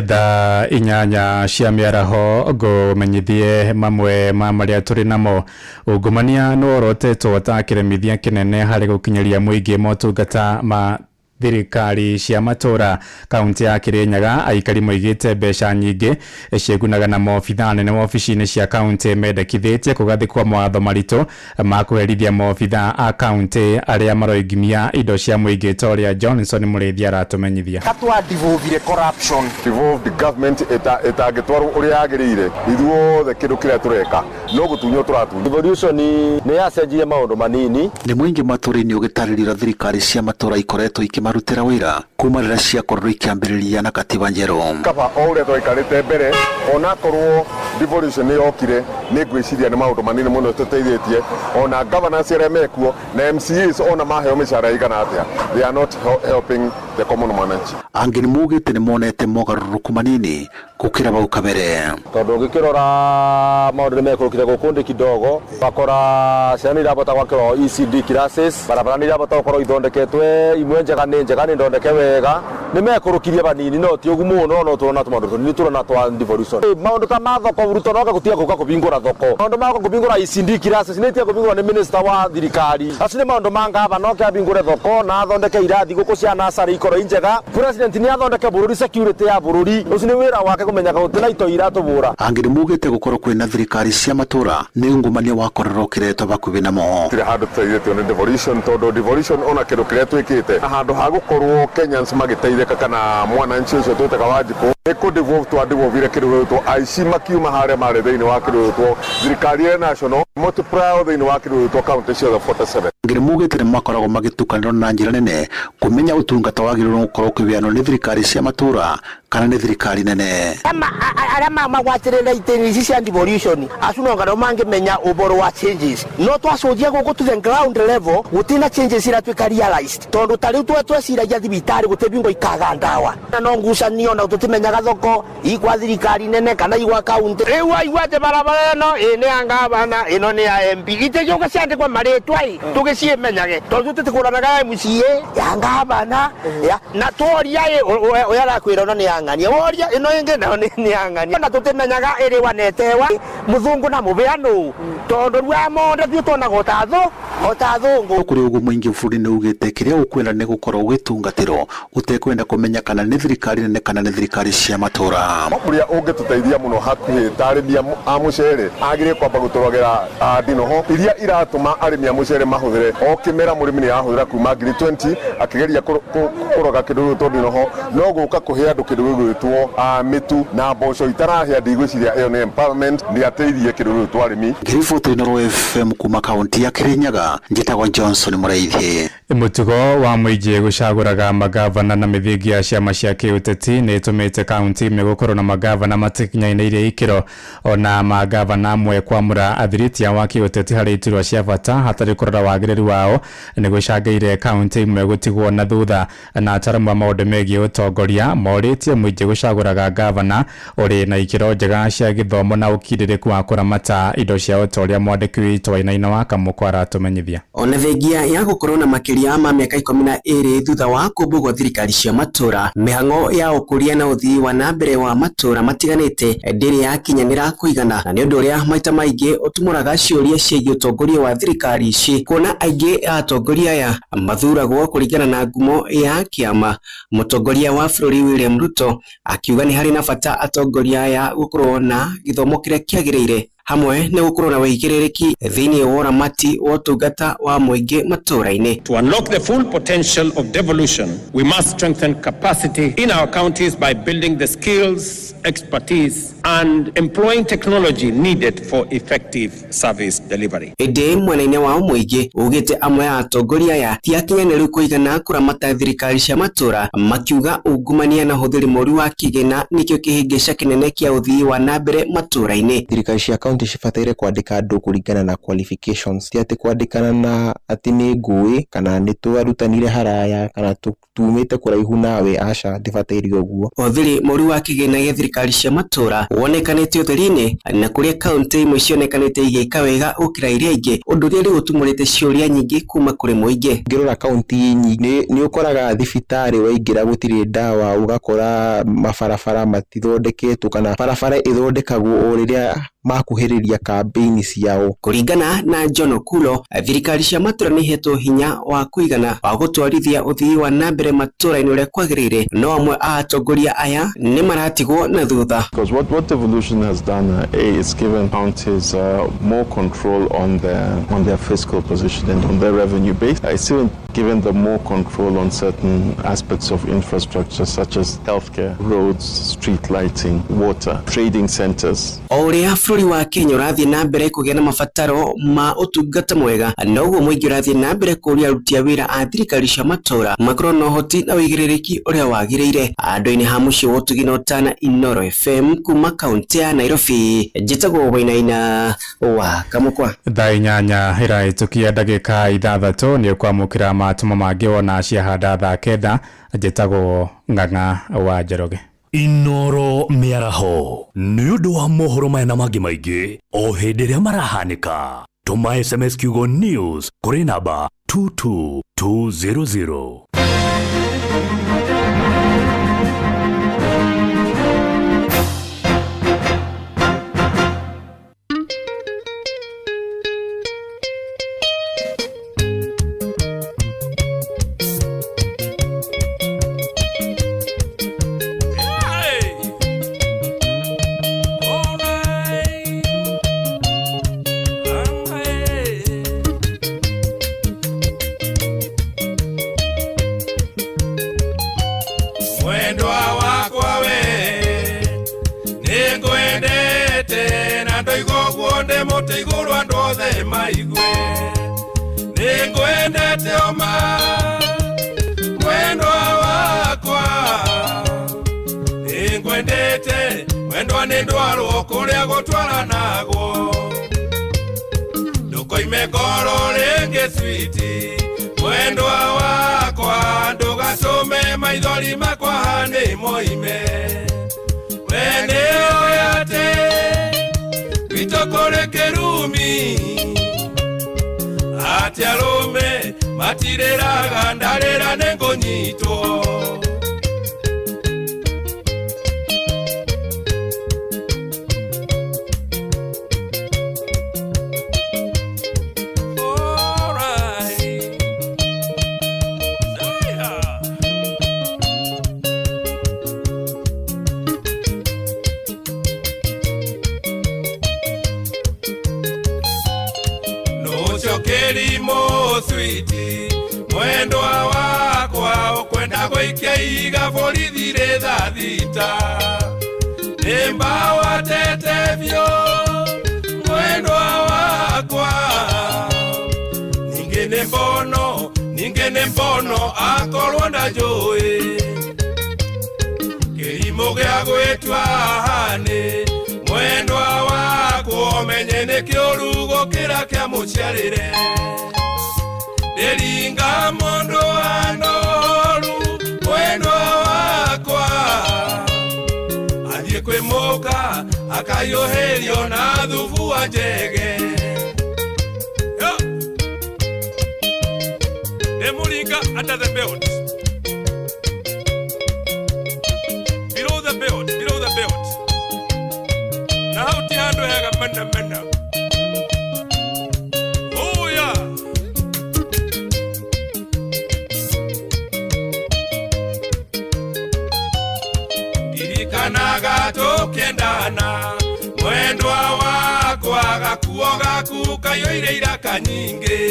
Thaa 8 cia mĩaraho ngũmenyithie mamwe ma marĩa tũrĩ namo. Ungumania nĩ worotetwo ta kĩremithia kĩnene harĩ gũkinyĩria mũingĩ motungata ma thirikari cia matũra. Kaunti ya Kirinyaga aikari moigĩte mbeca nyingĩ ciĩgunaga na maobithaa nene wabici-inĩ cia kaunti mendekithĩtie kũgathĩkwo mawatho maritũ ma kũherithia maobithaa a kaunti arĩa maroingimia indo cia mũingĩ ta ũrĩa Johnson Mũrĩithi aratũmenyithia. Katwa devolvire corruption devolved government ĩtangĩtwarwo ũrĩa yagĩrĩire, ithuothe kĩndũ kĩrĩa tũreka no gũtunywo tũratunywo. Devolution nĩ yacenjirie maũndũ manini. Nĩ mũingĩ matũra-inĩ ũgĩtarĩria thirikari cia matũra ikoretwo ikĩmarutĩra wĩra kuma rĩrĩa ciakorirwo ikĩambĩrĩria na katiba njerũ. Kaba o ũrĩa twaikarĩte mbere onakorwo devolution nĩ yokire, nĩ ngwĩciria nĩ maũndũ manini mũno tũteithĩtie, ona governors arĩa mekuo na MCAs ona maheo mĩcara ĩigana atĩa, they are not helping the common mwananchi. Angĩ nĩ maugĩte nĩ monete mogarũrũku manini gũkĩra bau kabere. Tondũ ũngĩkĩrora maũndũ nĩ mekũrũkire gũkũ ndĩ kidogo, wakora ciana nĩ irabota gwakĩrwo ECD classes, barabara nĩ irabota gũkorwo ithondeketwe, imwe njega nĩ njega nĩ ndondeke wega, nĩ mekũrũkirie banini no ti ũguo mũno, no tũrona tũmaũndũ tũnini tũrona twa devolution. Maũndũ ta ma thoko Ruto noka gũtiga gũka kũbingũra thoko, maũndũ ma kũbingũra ECD classes nĩ tiga kũbingũra nĩ minister wa thirikari, acio nĩ maũndũ ma ngavana oke abingũre thoko na athondeke irathi gũkũ cia nursery ikorwo injega. President nĩ athondeke bũrũri, security ya bũrũri, ũcio nĩ wĩra wake kũmenyaga gũtirĩ na itoi iratũbũra. Angĩ nĩ maugĩte gũkorwo kwĩna thirikari cia matũra nĩ ungumania wakorirwo ũkĩretwo hakuhĩ namo. Gũtirĩ handũ tũteithĩtio nĩ devolution, tondũ devolution ona kĩndũ kĩrĩa twĩkĩte na handũ ha gũkorwo Kenyans magĩteithĩka kana mwananchi ũcio twĩtaga Wanjikũ nĩ kũ devolve twa devolvire kĩndũ gĩgwĩtwo aici makiuma harĩa marĩ thĩinĩ wa kĩndũ gĩgwĩtwo thirikari ya national multiplier thĩinĩ wa kĩndũ gĩgwĩtwo county ciothe 47. Angĩ nĩ maugĩte nĩ makoragwo magĩtukanĩrwo na njĩra nene kũmenya ũtungata wagĩrĩirwo gũkorwo ũkĩheanwo nĩ thirikari cia matũra kana nĩ thirikari nene. Arĩa magwatĩrĩra itĩ ici cia devolution acu no ngano mangĩmenya ũboro wa changes, no twacoria gũkũ to the ground level gũtirĩ changes iratuĩka realized, tondũ ta rĩu tweciragia thibitarĩ gũtirĩ bingo ikaga ndawa na no ngucanio na tũtimenyaga thoko ikwa thirikari nene kana igwa kaunti. Rĩu waigua atĩ barabara ĩno ĩ nĩ ya ngavana ĩno nĩ ya MP, itĩgĩũka ciandĩkwo marĩtwa ĩ tũgĩciĩmenyage, tondũ tũtikũranaga MCA ya ngavana na tworia ĩ ũyũ arakwĩra ĩno nĩ ya ng'ania, woria ĩno ĩngĩ nayo nĩ ya ng'ania, na tũtimenyaga ĩrĩ wanetewa mũthũngũ na mũbĩa nũ, tondũ rĩu amonde ithuĩ tuonaga ota thũngũ. Kũrĩ ũguo mũingĩ bũrũri-inĩ ugĩte kĩrĩa ũkwenda nĩ gũkorwo ũgĩtungatĩrwo ũtekwenda kũmenya kana nĩ thirikari nene kana nĩ thirikari cia matũra. Ũrĩa ũngĩtũteithia mũno hakuhĩ ta arĩmi a mũcere agĩrĩire kwamba gũtũrogera ndinoho iria iratũma arĩmi a mũcere mahũthĩre o kĩmera. Mũrĩmi nĩ arahũthĩra kuma ngiri 20 akĩgeria kũroga kĩndũ gĩgwĩtwo ndinoho, no gũka kũhe andũ kĩndũ gĩgwĩtwo mĩtu na mboco itarahĩa, ndigwĩciria ĩyo nĩ empowerment, nĩ ateithie kĩndũ gĩgwĩtwo arĩmi. Ngĩriboti Inooro FM kuma kaunti ya Kirinyaga, njĩtagwo Johnson Mũraithi. Mũtugo wa mũingĩ gũcagũraga magavana na mĩthingi ya ciama cia kĩũteti nĩ ĩtũmĩte kaunti imwe gũkorwo na magavana matakinyanĩirie ikĩro, ona magavana amwe kwamũra athiritia wa kĩũteti harĩ iturwa cia bata hatarĩ kũrora wagĩrĩru wao nĩ gũcangĩire kaunti imwe gũtigwo na thutha. Na ataramu a maũndũ megiĩ ũtongoria morĩtie mũingĩ gũcagũraga gavana ũrĩ na ikĩro njega cia gĩthomo na ũkindĩrĩku wa kũramata indo cia ũtoria. Mwandĩki witũ Wainaina wa Kamũkũ aratũmenyithia. Ona thengia ya gũkorwo na makĩria ma mĩaka 12 thutha wa kũmbwo gwa thirikari cia matũra, mĩhang'o ya ũkũria na ũthii wa na mbere wa matũra matiganĩte ndĩrĩ yakinyanĩra kũigana, na nĩ ũndũ ũrĩa maita maingĩ ũtumũraga ciũria ciĩgiĩ ũtongoria wa thirikari ici, kuona aingĩ a atongoria aya mathuragwo kũringana na ngumo ya kĩama. Mũtongoria wa bũrũri William Ruto akiuga nĩ harĩ na bata atongoria aya gũkorwo na gĩthomo kĩrĩa kĩagĩrĩire Hamwe nĩ gũkorwo na wĩigĩrĩrĩki thĩinĩ wa ũramati wa ũtungata wa mũingĩ matũũra-inĩ. To unlock the full potential of devolution, we must strengthen capacity in our counties by building the skills, expertise, and employing technology needed for effective service delivery. Ĩndĩ mwena-inĩ wao mũingĩ ugĩte amwe a atongoria aya ti akinyanĩru kũigana kũramata thirikari cia matũũra, makiuga ungumania na ũhũthĩri mũũru wa kĩgĩna nĩkĩo kĩhĩngĩca kĩnene kĩa ũthii wa na mbere matũũra-inĩ. Thirikari cia kaunti cibataire kwandĩka andũ kũringana na qualifications, ti atĩ kwandĩkana na atĩ nĩ ngũĩ kana nĩ twarutanire haraya kana tumĩte kũraihu nawe, aca ndĩbataire ũguo. Ũhũthĩri mũũru wa kĩgĩna gĩa thirikari cia matũũra wonekanĩte ũtheri-inĩ na kũrĩa kaunti imwe cionekanĩte igĩka wega gũkĩra iria ingĩ, ũndũ ũrĩa rĩu ũtumũrĩte ciũria nyingĩ kuma kũrĩ mũingĩ. Ũngĩrora kaunti nyingĩ nĩ ũkoraga thibitarĩ waingĩra gũtirĩ ndawa, ũgakora mabarabara matithondeketwo kana barabara ĩthondekagwo o rĩrĩa makuhĩrĩria kambĩini ciao. Kũringana na John Okulo, thirikari cia matũũra nĩ ihetwo hinya wa kũigana wa gũtwarithia ũthii wa na mbere matũũra-inĩ ũrĩa kwagĩrĩire, no amwe a atongoria aya nĩ maratigwo na thutha. Because what devolution has done, it's given counties more control on their fiscal position and on their revenue base. It's even given them more control on certain aspects of infrastructure such as healthcare, roads, street lighting, water, trading centers. O ũrĩa bũrũri wa Kenya ũrathiĩ na mbere kũgĩa na mabataro ma ũtungata mwega, noguo mũingĩ ũrathiĩ na mbere kũũria aruti a wĩra a thirikari cia matũũra makorwo na ũhoti na ũigĩrĩrĩki ũrĩa wagĩrĩire. Andũ-inĩ ha mũciĩ wa ũtugi na ũtana, Inooro FM kuma kaunti ya Nairobi, njĩtagwo Wainaina wa Kamũkwa. Thaa 8 ĩrahĩtũkia ndagĩka 6 nĩ ũkwamũkĩra matũmo mangĩ wona ciahanda thaa 9. Njĩtagwo Ng'ang'a wa Njoroge. Inooro mĩaraho nĩ ũndũ wa mohoro maya na mangĩ maingĩ o hĩndĩ ĩrĩa marahanĩka. Tũma SMS kiugo news kũrĩ namba 22200. Matireraga ndarera nengonyitwo. Mbono akorwo ndanjũĩ kĩrimũ gĩa gwĩtua hanĩ mwendwa wakwa ũmenye nĩ kĩũru gũkĩra kĩa mũciarĩre ndĩringa mũndũ anoru mwendwa wakwa athiĩ kwĩ mũka akaiũhĩrio na thubu wa njege. Under the belt, below the belt, below the belt. Na hau ti handu hega mena mena. Oh yeah. Ndirikanaga tũkĩendana mwendwa wakwa Gakuo gaku kaiyũire iraka nyingĩ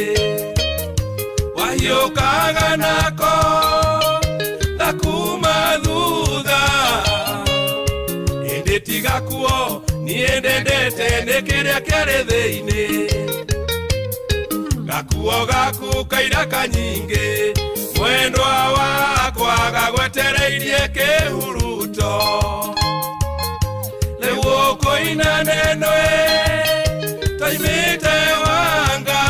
wahiũkaga nako thakuma thutha ĩndĩ ti gakuo niĩ ndendete nĩ kĩrĩa kĩarĩ thĩinĩ gakuo gaku kairaka nyingĩ mwendwa wakwa gagwetereirie kĩhuruto rĩu ũkũina neno toimĩte wanga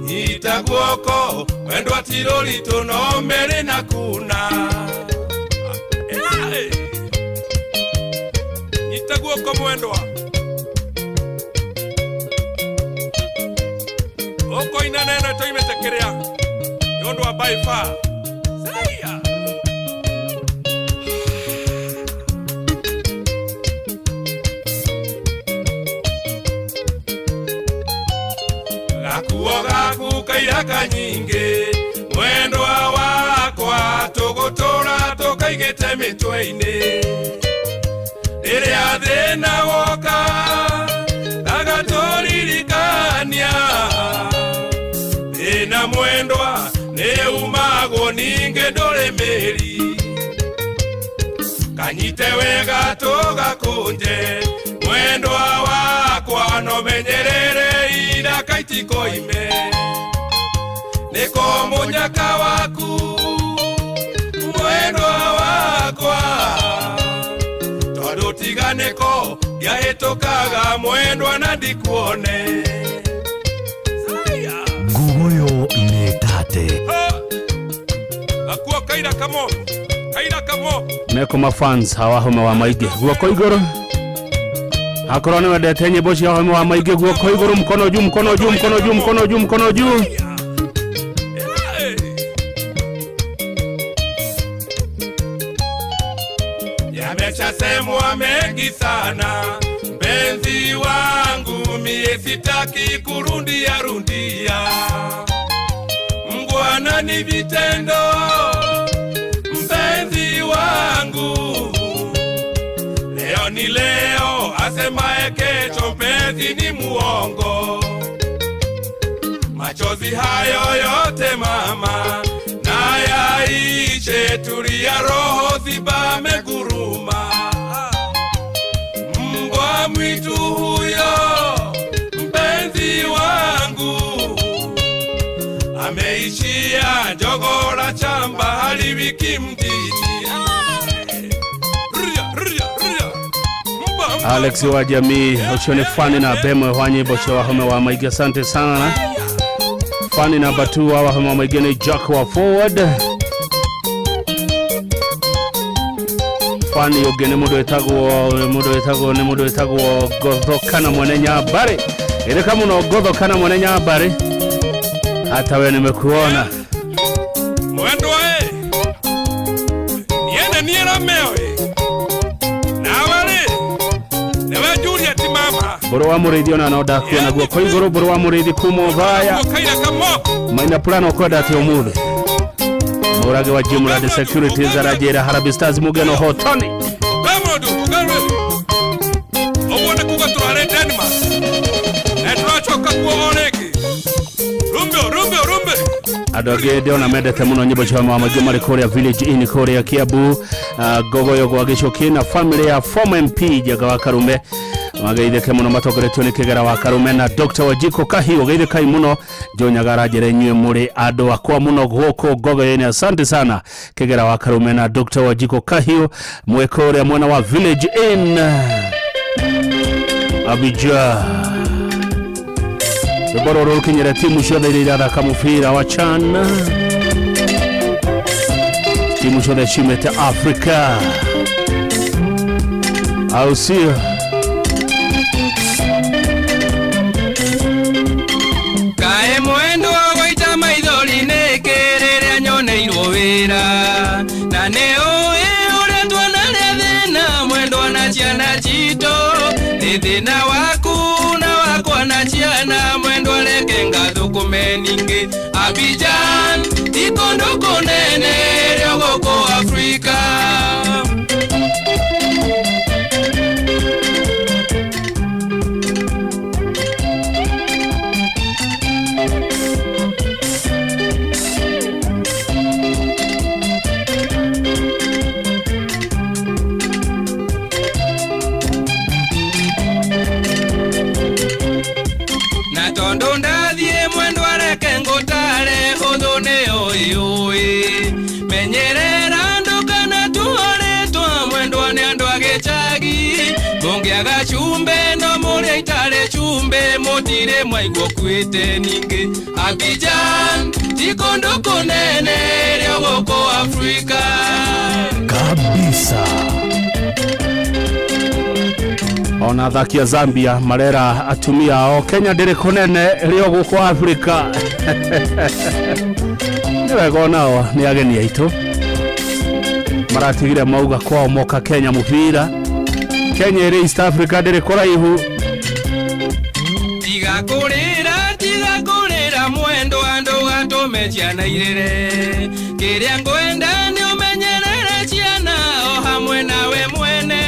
nyita guoko mwendwa ti rũritũ no mĩrĩ na kuna. Nyita guoko mwendwa ũkũina neno toimĩte kĩrĩa nĩ ũndũ wa by far. Saia. Gakuo gaku kairaka nyingĩ mwendwa wakwa tũgũtũra tũkaigĩte mĩtwe-inĩ rĩrĩa thĩna woka agatũririkania thĩna mwendwa nĩ umagwo ningĩ ndũrĩ mĩri kanyite wega tũgakũnje mwendwa wakwa no menyerere iraka itikoime nĩko mũnyaka waku mwendwa wakwa tondũ tiga nĩko ngĩahĩtũkaga mwendwa na ndikuone. Ngugoyo nĩ tate. Gakuo kaira kamo kaira kamo meko mafans hawa home wa maingĩ guoko igũrũ akorwo nĩ wendete nyĩmbo cia home wa maingĩ guoko igũrũ mkono juu mkono juu mkono juu mkono juu mkono juu. Yameshasemwa mengi sana mpenzi wangu mie sitaki kurundia rundia mngwana ni vitendo mpenzi wangu leo ni leo asemaye kesho mpenzi ni muongo machozi hayo yote mama na yaishe tulia roho zibame guruma mbwa mwitu huyo mpenzi wangu ameishia jogora chamba hali wiki mjini. Alex wa jamii ucio nĩ fani na bemwe wa nyĩmbo cia wahome wa maingĩ asante sana. Fani namba 2 wa wahome wa maingĩ nĩ Jack wa forward. Fani ũngĩ nĩ mũndũ wĩtagwo nĩ mũndũ wĩtagwo Gotho kana mwene Nyambari ĩrĩka mũno Gotho kana mwene Nyambari hata we nimekuona mwendwa niene niĩ Romeo nawe rĩ nĩwe Juliet mama Mbũrũ wa mũrĩithi ona no ndakuona guoko igũrũ mbũrũ wa mũrĩithi kuma Othaya maina plano kwenda atĩ ũmũthĩ mũrage wa Jimrad Securities arajĩra Harambee Stars muge no hotani ũguo nĩ kuga tũrarĩ Denmark na tũracoka kuo o rĩngĩ rumbe rumbe rumbe andũ angĩ ndĩona mendete mũno nyĩmbo cia mama maingĩ marĩ kũrĩa Village Inn kũrĩa Kiambu Ngogoyo gwa Gĩcũkĩ na family ya former MP Njenga wa Karume mageithĩke mũno matongoretio nĩ Kĩgera wa Karume na Dr. Wajiko Kahiũ geithĩkai mũno Jonyaga aranjĩra inyuĩ mũrĩ andũ akwa mũno gũkũ Ngogoyo-inĩ asante sana Kĩgera wa Karume na Dr. Wajiko Kahiũ mwĩ kũrĩa mwena wa Village Inn Abidjan rwĩmbo rũrũ rũkinyĩre timu ciothe iria irathaka mũbira wa CHAN timu ciothe ciumĩte Afrika au sio? Kae mwendwa gwaita maithori nĩkĩ rĩrĩa nyoneirwo wĩra na nĩ ũĩ ũrĩa tuonarĩa thĩna mwendwa na ciana citũ nĩ thĩna waku na wakwa na ciana mwendwa reke ngathũkũme ningĩ Abidjan ti kũndũ kũnene rĩo gũkũ Afrika. ĩũĩ menyerera ndũkana tuorĩtwa mwendwa nĩ andũ a gĩcagi mũngĩaga cumbĩ no mũrĩa itarĩ cumbĩ mũtirĩ mwaigua kuĩte ningĩ Abidjan ti kũndũ kũnene rĩo gũkũ Afrika kabisa. Ona athaki a Zambia marera atumia ao Kenya ndĩrĩ kũnene ĩrĩ o gũkũ Afrika. Nĩ wega onao nĩ ageni aitũ maratigire mauga kwao moka Kenya mũbira. Kenya ĩrĩ East Africa ndĩrĩ kũraihu. Tiga kũrĩra tiga kũrĩra mwendwa ndũgatũme ciana irĩre kĩrĩa ngwenda nĩ ũmenyerere ciana o hamwe nawe mwene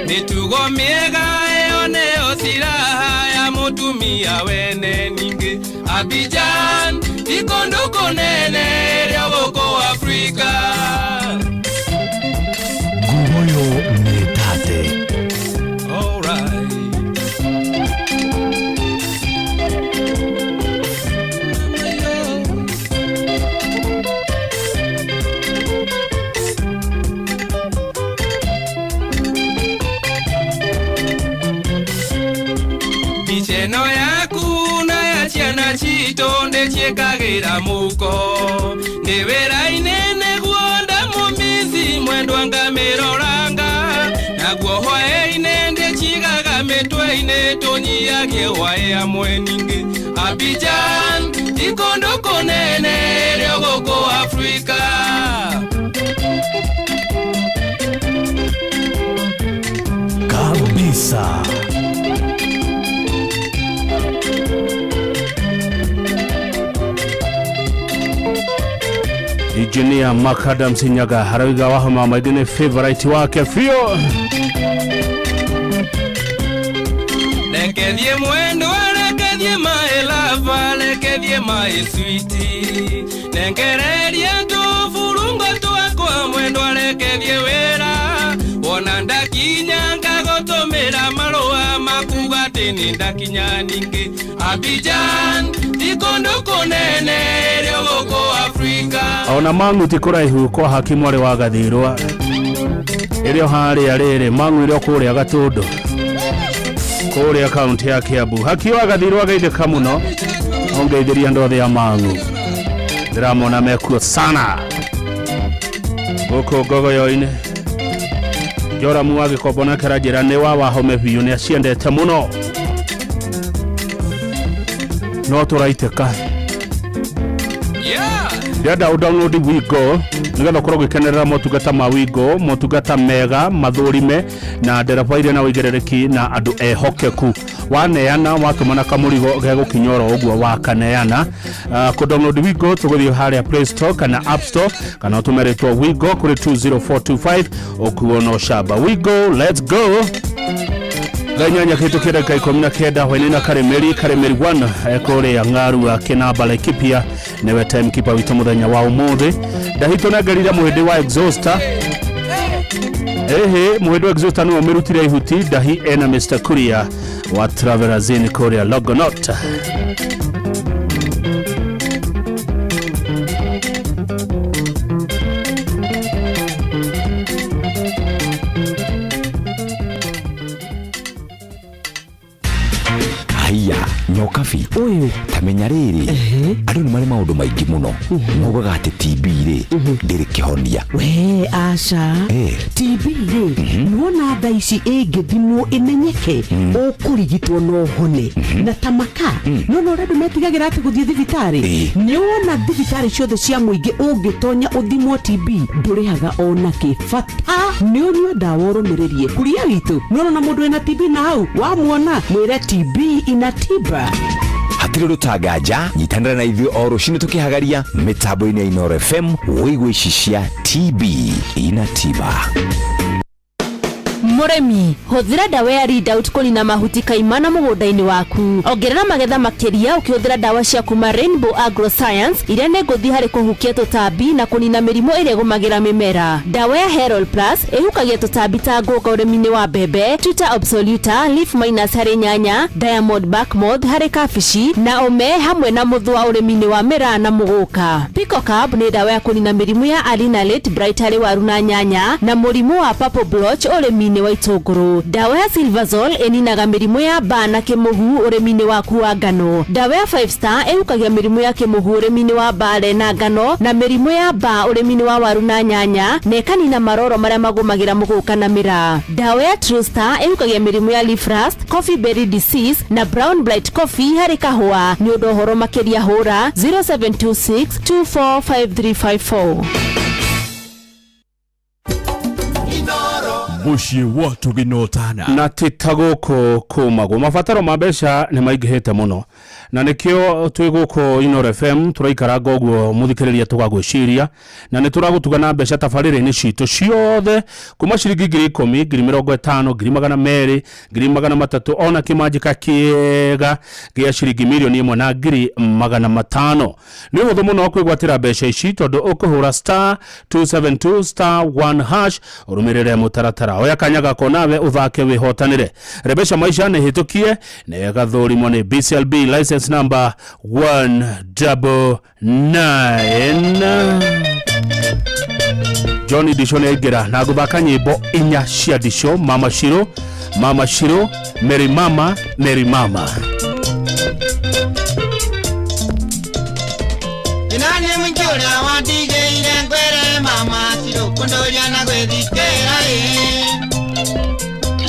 mĩtugo mĩega ĩyo nĩyo silaha ya mũtumia wene ningĩ Abidjan ti kũndũ kũnene rĩo gũkũ Afrika. Nguoyo mĩtate. Mbica ĩno yaku na ya ciana citũ ndĩciĩkagĩra mũhuko ndĩ wĩra-inĩ nĩguo ndamũmici mwendwa ngamĩroranga naguo hwaĩ-inĩ ndĩcigaga mĩtwe-inĩ tũnyiagie hwaĩ hamwe ningĩ Abidjan ti kũndũ kũnene rĩo gũkũ Afrika. Kabisa. Engineer Mark Adams Nyaga arauga Wahoma Maingĩ nĩ favorite wake biũ. Reke thiĩ mwendwa reke thiĩ my lover reke thiĩ my sweetie nengereria tũburungo twakwa mwendwa reke thiĩ wĩra wona ndakinya ngagũtũmĩra marũa makuga atĩ nĩ ndakinya ningĩ Abidjan ti kũndũ kũnene rĩo gũkũ Afrika. Ona Mang'u ti kũraihu kwa haki mwarĩ wa Gathirwa ĩrĩ o harĩa rĩrĩ Mang'u ĩrĩ o kũrĩa Gatũndũ kũrĩa kaunti ya Kiambu. Haki wa Gathirwa geithĩka mũno ongeithĩria andũ othe a Mang'u ndĩramona mekuo sana gũkũ Ngogoyo-inĩ. Joramu wa Gĩkombo nake aranjĩra nĩ wa Wahome biũ nĩ aciendete mũno no tũraitĩka. Ndĩrenda ũ download Wigo nĩgetha ũkorwo ũgĩkenerera motungata ma Wigo, motungata mega mathũrime na ndereba iria na ũigĩrĩrĩki na andũ ehokeku. Waneana watũmana kamũrigo gegũkinya oro ũguo wakaneana. Kũ download Wigo tũgũthiĩ harĩa Play Store kana App Store kana ũtũme rĩtwa Wigo kũrĩ 20425 ũkuo no shaba. Wigo, let's go. Thaa inyanya kĩhĩtũkĩre ndagĩka 19 hwaĩ-inĩ na Karemeri Karemeri 1 kũrĩa Ng'arua Kĩnamba Laikipia nĩwe timekeeper witũ mũthenya wa ũmũthĩ. Ndahitũnengerire mũhĩndĩ wa exhauster. Ehe, mũhĩndĩ wa exhauster nĩwe ũmĩrutire ihuti. Ndahi ena Mr. Kuria wa Travelers Inn kũrĩa Longonot. Haiya nyokabi tamenya rĩrĩ andũ nĩ marĩ maũndũ maingĩ mũno maugaga atĩ TB rĩ ndĩrĩ kĩhonia. We aca TB rĩ nĩwona thaa ici ĩngĩthimwo ĩmenyeke ũkũrigitwo no ũhone na ta maka no no ũrĩa andũ metigagĩra atĩ gũthiĩ thibitarĩ nĩwona thibitarĩ ciothe cia mũingĩ ũngĩtonya ũthimwo TB ndũrĩhaga ona kĩ bata nĩ ũnyue ndawa ũrũmĩrĩrie kuria witũ nĩwona mũndũ wĩna TB na hau wamuona mwĩre TB ina tiba. Hatirĩ ũndũ ta nganja nyitanĩra na ithuĩ o rũcinĩ tũkĩhagaria mĩtambo-inĩ ya Inooro FM wĩigue ici cia TB ina tiba. Mũrĩmi, hũthĩra ndawa ya Readout kũnina mahuti kaimana mũgũnda-inĩ waku. Ongerera magetha makĩria ũkĩhũthĩra ndawa cia kuma Rainbow Agroscience iria nĩ ngũthi harĩ kũhukia tũtambi na kũnina mĩrimũ ĩrĩa ĩgũmagĩra mĩmera. Ndawa ya Herald Plus ĩhukagia tũtambi ta ngũnga ũrĩmi-inĩ wa mbembe, Tuta absoluta, leaf minus harĩ nyanya, Diamond bark moth harĩ kabici na ũme hamwe na mũthũa ũrĩmi-inĩ wa mĩraa na mũgũka. Picocab nĩ ndawa ya kũnina mĩrimũ ya Alinalate Bright harĩ waru na nyanya na mũrimũ wa purple blotch ũrĩmi-inĩ wa itũngũrũ. Ndawa ya Silversol ĩninaga mĩrimũ ya mbaa na kĩmũhu ũrĩmi-inĩ waku wa ngano. Ndawa ya Five Star ĩhukagia mĩrimũ ya kĩmũhu ũrĩmi-inĩ wa mbare na ngano na mĩrimũ ya mbaa ũrĩmi-inĩ wa waru na nyanya na ĩkanina maroro marĩa magũmagĩra mũgũka na mĩraa. Ndawa ya True Star ĩhukagia mĩrimũ ya leaf rust, coffee berry disease na brown blight coffee harĩ kahũa. Nĩ ũndũ ũhoro makĩria hũra 0726 245354. Mũciĩ wa Tũginotana. Na ti ta gũkũ kũmagwo mabataro ma mbeca nĩ maingĩhĩte mũno na nĩkĩo twĩ gũkũ Inoro FM tũraikaranga ũguo mũthikĩrĩria tũgagwĩciria na nĩ tũragũtuga na mbeca tabarĩra-inĩ citũ ciothe kuma ciringi 10,000, 50,000, 200,000, 300,000 ona kĩmanjĩka kĩega gĩa ciringi 1,500,000 na 500,000. Nĩ ũhũthũ mũno kwĩgwatĩra mbeca ici tondũ ũkũhũra star 272 star 1 hash ũrũmĩrĩre mũtaratara. Oya kanya gako nawe ũthake wĩhotanĩre. Rebesha maisha nĩ hĩtũkie na ĩgathũrimwo nĩ BCLB license number 199. John Disho nĩ aingĩra na gũthaka nyĩmbo inya cia Disho: Mama Shiro, Mama Shiro, Mary Mama, Mary Mama. Nani mwingi ũrĩa wandigĩire ngwĩre mama Shiro kũndũria na gwĩthikĩra ĩ.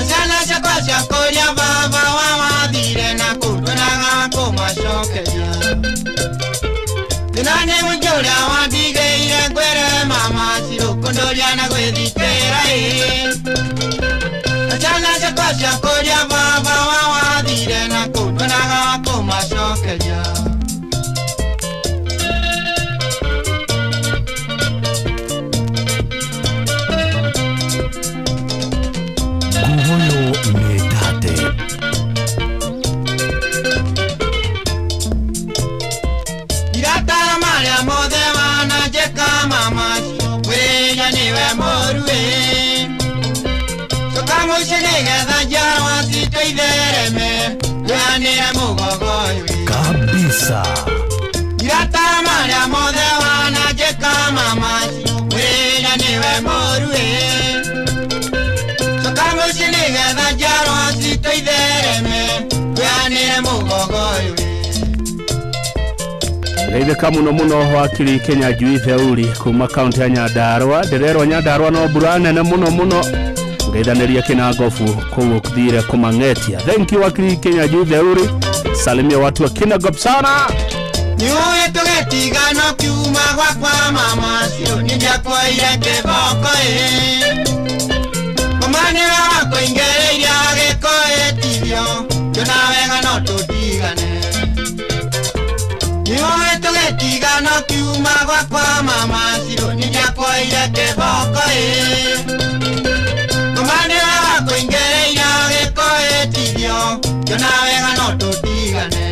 Ciana ciakwa cia kũrĩa baba wa wathire na kũndwĩraga kũmacokeria. Nani mwingi ũrĩa wandigĩire ngwĩre mama Shiro kũndũria na gwĩthikĩra ĩ. Ciana ciakwa cia kũrĩa baba wa wathire na kũndwĩraga kũmacokeria. Nguoyo nĩ tate. Iratara marĩa mothe wananjĩka mama Shiro, ngwĩrĩria nĩwe mũru ĩ. Coka mũciĩ nĩgetha njiarwa citũ ithereme, twĩanĩre mũgogo ũyũ ĩ. Kabisa. Iratara marĩa mothe wananjĩka mama Shiro, ngwĩrĩria nĩwe mũru ĩ. Coka mũciĩ nĩgetha njiarwa citũ ithereme, twĩanĩre mũgogo ũyũ ĩ. Geithĩka mũno mũno wakiri Kenya Njui Theuri kuma kaunti ya Nyandarua. Ndĩrerwo Nyandarua no mbura nene mũno mũno, ngeithanĩria Kinangobu kũu ũthire kũmang'etia. Thank you wakiri Kenya Njui Theuri, salimia watu wa Kinangop sana. Nĩũĩ tũgĩtigana ũkiuma gwakwa mama Shiro, nĩndiakuoire kĩboko ĩ. Mama nĩwe wakũingĩrĩirie agĩkũhĩtithio, ngĩona wega no tũtigane. Nĩũĩ tũgĩtigana ũkiuma gwakwa mama Shiro, nĩndiakuoire kĩboko ĩ. Mama nĩwe wakũingĩrĩirie agĩkũhĩtithio, ngĩona wega no tũtigane.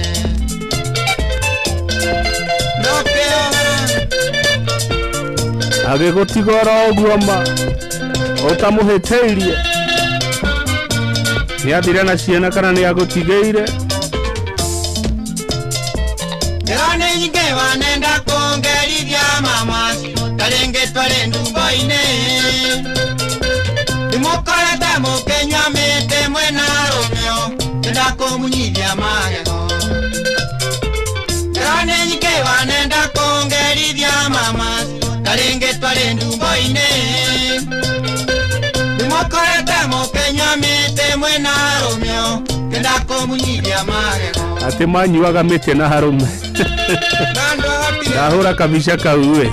Agĩgũtiga oro ũguo ma ũtamũhĩtĩirie, nĩathire na ciana kana nĩagũtigĩire? Ĩro nĩ nyingĩ wanenda kũngerithia mama Shiro, ta rĩngĩ twarĩ ndumbo-inĩ. Ndĩmũkorete mũkĩnyua mĩtĩ mwĩna rũmĩo, ngĩenda kũmunyithia magego. Ĩro nĩ nyingĩ wanenda kũngerithia mama Shiro, ta rĩngĩ twarĩ ndumbo-inĩ. Ndĩmũkorete mũkĩnyua mĩtĩ mwĩna rũmĩo, ngĩenda kũmunyithia magego. Atĩ manyuaga mĩtĩ na harũme. Ndahũra kabica kau ĩ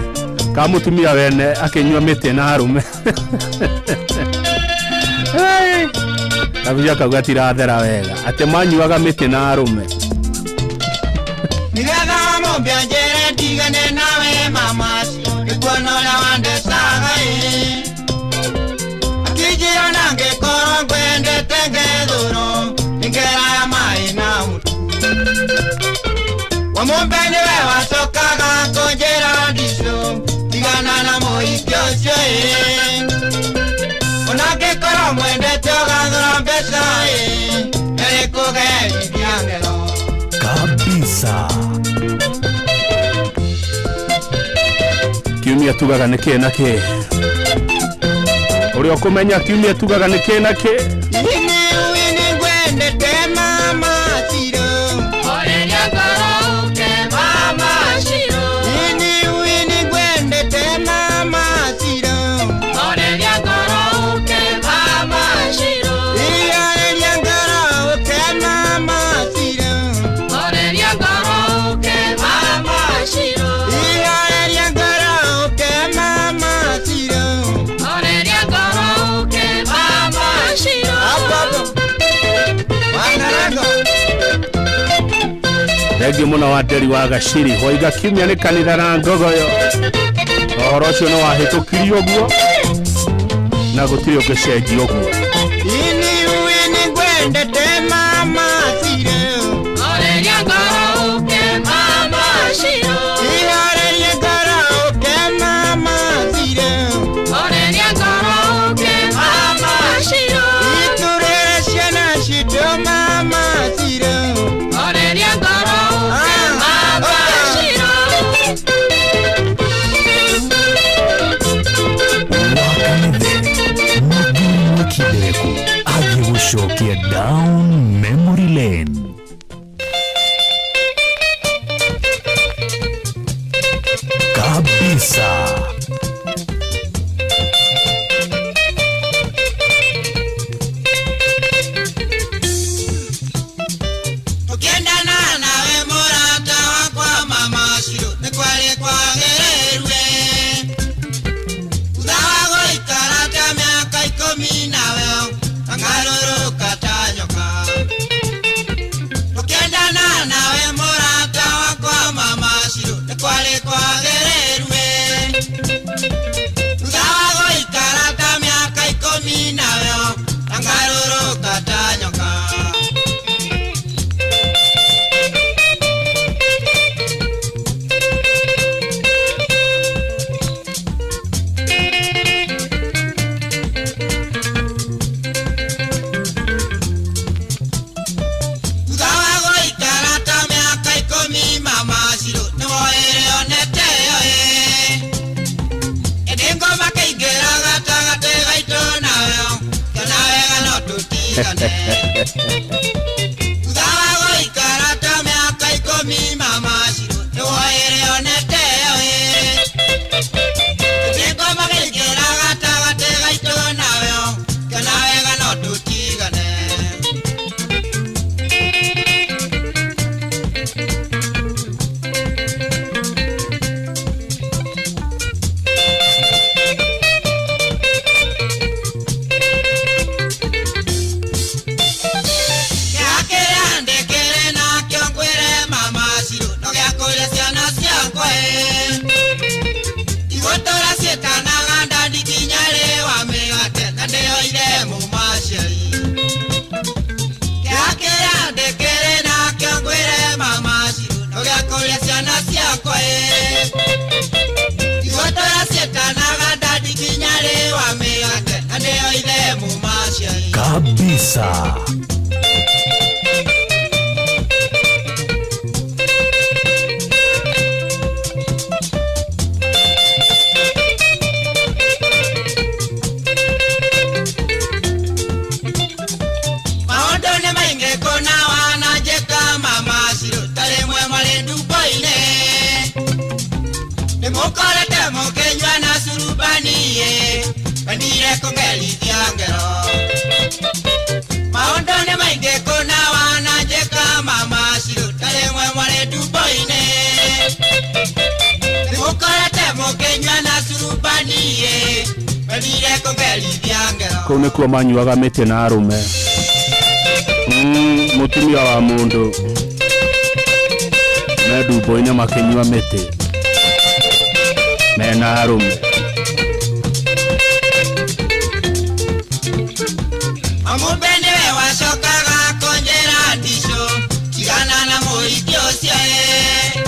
ka mũtumia wene akĩnyua mĩtĩ na arũme. Kabica kau gatirathera wega, atĩ manyuaga mĩtĩ na arũme. Nĩgetha mũmbia njĩre ndigane nawe mama Shiro, nĩkuona ũrĩa wandecaga ĩ. Akĩnjĩra na ngĩkorwo Amombe niwe wacokaga kũnjĩra ndicũ tigana na mũhiki ũcio ĩ Onangĩkorwo mwendete ũgathũra mbeca ĩ Erĩ kũgerithia ngero. Kabisa. Kiumia tugaga nĩ kĩ na kĩ ũrĩa ũkũmenya kiumia tugaga nĩ kĩ na kĩ. Ini wini ngwendete mama Shiro. Oreria ngoro ũke mama Shiro. Ini wini ngwendete mama Shiro. Oreria ngoro ũke mama Shiro. Oreria ngoro ũke mama Shiro. Oreria ngoro ũke mama Shiro. Oreria ngoro ũke mama Shiro. Oreria ngoro ũke mama Shiro. Thengiũ mũno wa Nderi wa Gaciri waiga kiumia nĩ kanitha na ngogoyo ũhoro ũcio nĩ wahĩtũkirio ũguo na gũtirĩ ũngĩcenjia ũguo. Ini wini ngwendete mama Shiro. Oreria ngoro ũke mama Shiro. Oreria ngoro ũke mama Shiro. Oreria ngoro ũke mama Shiro. Iturere ciana citũ mama Shiro. Oreria ngoro ũke mama Shiro. Wakanithe mũthuri mwekindereku agĩgũcokia down memory lane. Kabisa. Tukiendana nawe mũrata wakwa mama Shiro nĩ kwarĩ kwagĩrĩirwe. Thutha wa gũikara ta mĩaka 10 nawe ngarũrũka ta nyoka. Tukiendana nawe mũrata wakwa mama Shiro nĩ kwarĩ kwagĩrĩirwe. Thutha wa gũikara ta mĩaka 10 nawe ngarũrũka ta nyoka. Thutha wa gũikara ta mĩaka 10 mama Shiro nĩwoire onete yo ĩ. Ĩndĩ ngoma kĩingĩra gatagatĩ gaitũ nawe kĩona wega no tũtigane. Thutha wa gũikara ta mĩaka 10 mama Shiro nĩwoire onete yo ĩ. Ĩndĩ ngoma kĩingĩra gatagatĩ gaitũ nawe kĩona wega no tũtigane. Gĩakĩrĩa ndĩkĩrĩ nakĩo ngwĩre mama Shiro no gĩakũria ciana ciakwa ĩ. Igũtũra ciĩtanaga ndandi nginya rĩ wa mĩgate na ndĩyoire mũmaciari. Gĩakĩrĩa ndĩkĩrĩ nakĩo ngwĩre mama Shiro no gĩakũria ciana ciakwa ĩ. Igũtũra ciĩtanaga ndandi nginya rĩ wa mĩgate na ndĩyoire mũmaciari. Kabisa. Maũndũ nĩ maingĩ kũna wananjĩka mama Shiro ta rĩmwe marĩ ndumbo-inĩ. Nĩmũkorete mũkĩnyua na curubani ĩ wendire kũngerithia ngero. Maũndũ nĩ maingĩ kũna wananjĩka mama Shiro ta rĩmwe marĩ ndumbo-inĩ. Nĩmũkorete mũkĩnyua na curubani ĩ wendire kũngerithia ngero. Kũu nĩkuo manyuaga mĩtĩ na arũme. Mũtumia wa mũndũ me ndumbo-inĩ makĩnyua mĩtĩ mena arũme. Amumbe niwe wacokaga kũnjĩra ndicũ tigana na mũhiki ũcio ĩ.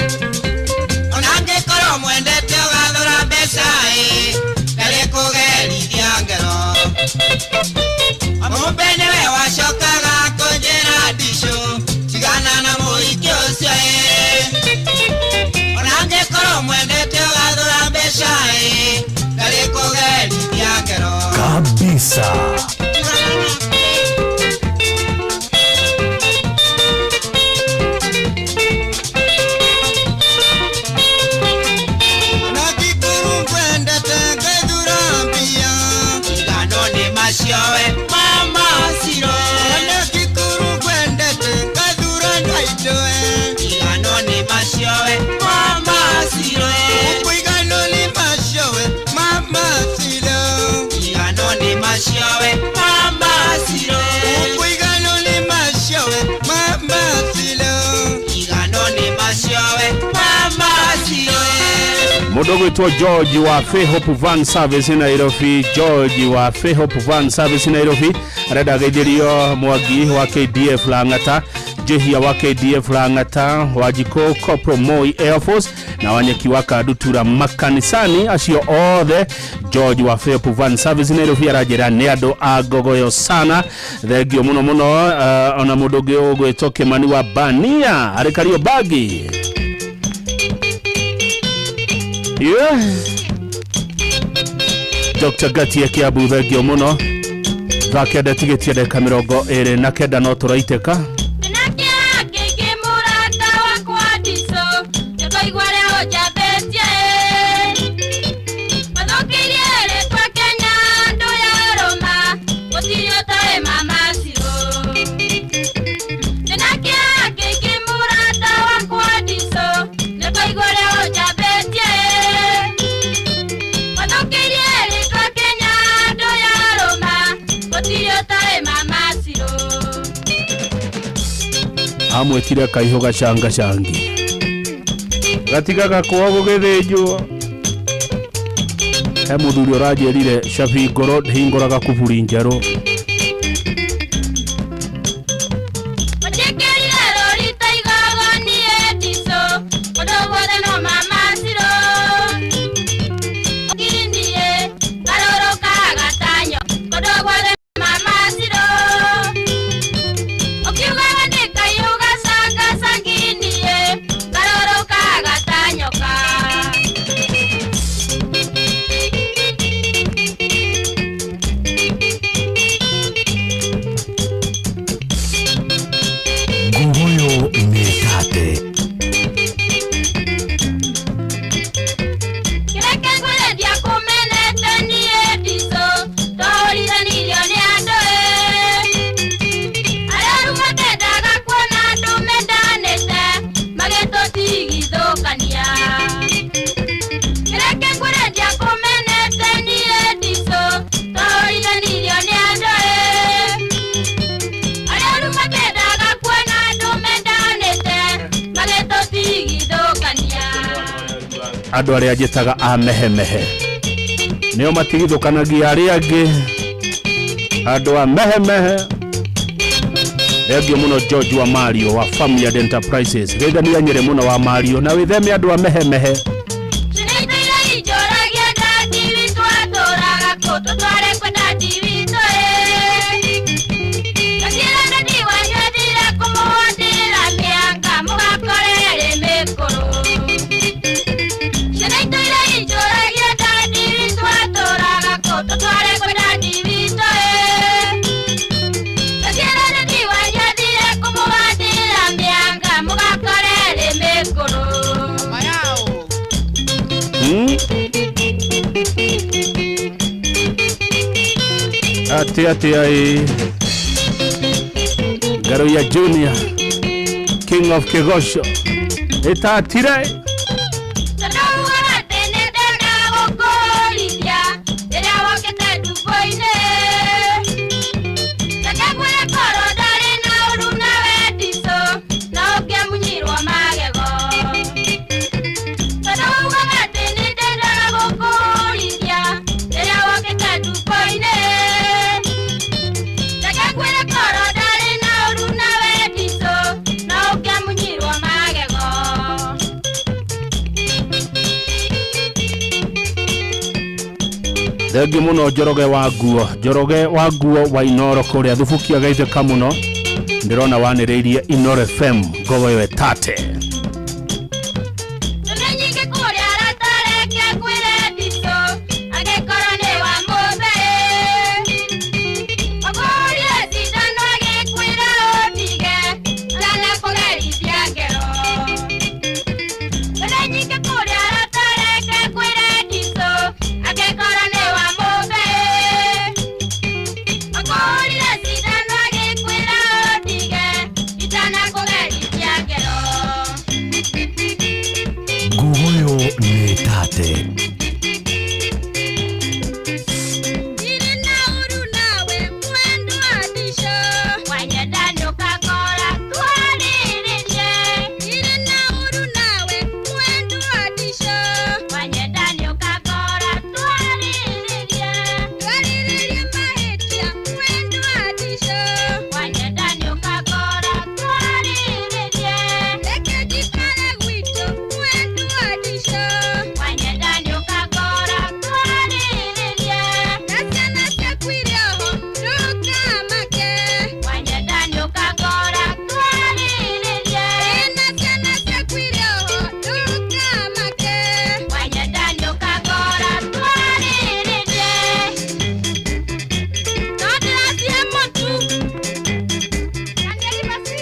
Garissa. Mũndũ ũgwĩtwo George wa Fairhope Van Service Nairobi, George wa Fairhope Van Service Nairobi arenda ageithĩrio Mwangi wa KDF Lang'ata, Njihia wa KDF Lang'ata, Wanjikũ Corporal Moi Air Force na Wanyeki wa Kandutura makanisani acio othe. George wa Fairhope Van Service Nairobi aranjĩra nĩ andũ a ngogoyo sana, thengio mũno mũno. Ona mũndũ ũngĩ ũgwĩtwo Kimani wa Bania arĩ Kariobangi. Yeah. Dr. Gatie Kiambu thengio mũno. Thaa 9 tigĩtie ndagĩka 29 no tũraitĩka. Amwĩtire kaihũ gacangacangi gatigaga kwa gũgĩthĩnjwo. He mũthuri ũranjĩrire cabi ngoro ndĩhingũraga kuburi njerũ. Andũ arĩa njĩtaga a mehemehe nĩo matigithũkanagia arĩa angĩ, andũ a mehemehe. Thengio mũno George wa Mario wa Family and Enterprises, geithania Nyĩrĩ mũno wa Mario na wĩtheme andũ a mehemehe. Atia atia Garuya Junior, King of Kigosho, Etatire. Thengiũ mũno Njoroge wa nguo, Njoroge wa nguo wa Inoro kũrĩa Thubukia geithĩka mũno, ndĩrona wanĩrĩirie Inoro FM ngogoyo ĩtate. tate.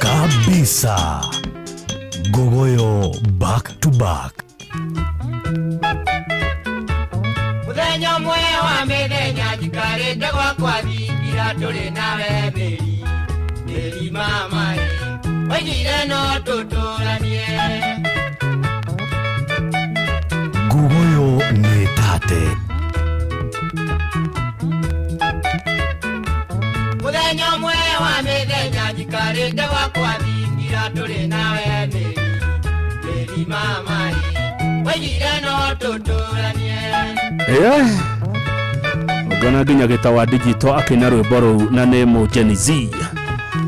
Kabisa. Ngogoyo back to back. Muthenya ũmwe wa mĩthenya njikarĩte gwakwa thingira tũrĩ nawe mĩri mĩri mama ĩ oigire no tũtũranie. Ngogoyo nĩ tate. Muthenya ũmwe wa mĩthenya njikarĩte gwakwa thingira tũrĩ nawe mĩri mĩri mama ĩ oigire no tũtũranie. Ngona nginya gĩtawa digital akĩina rwĩmbo rũu na nĩ mũ Gen Z.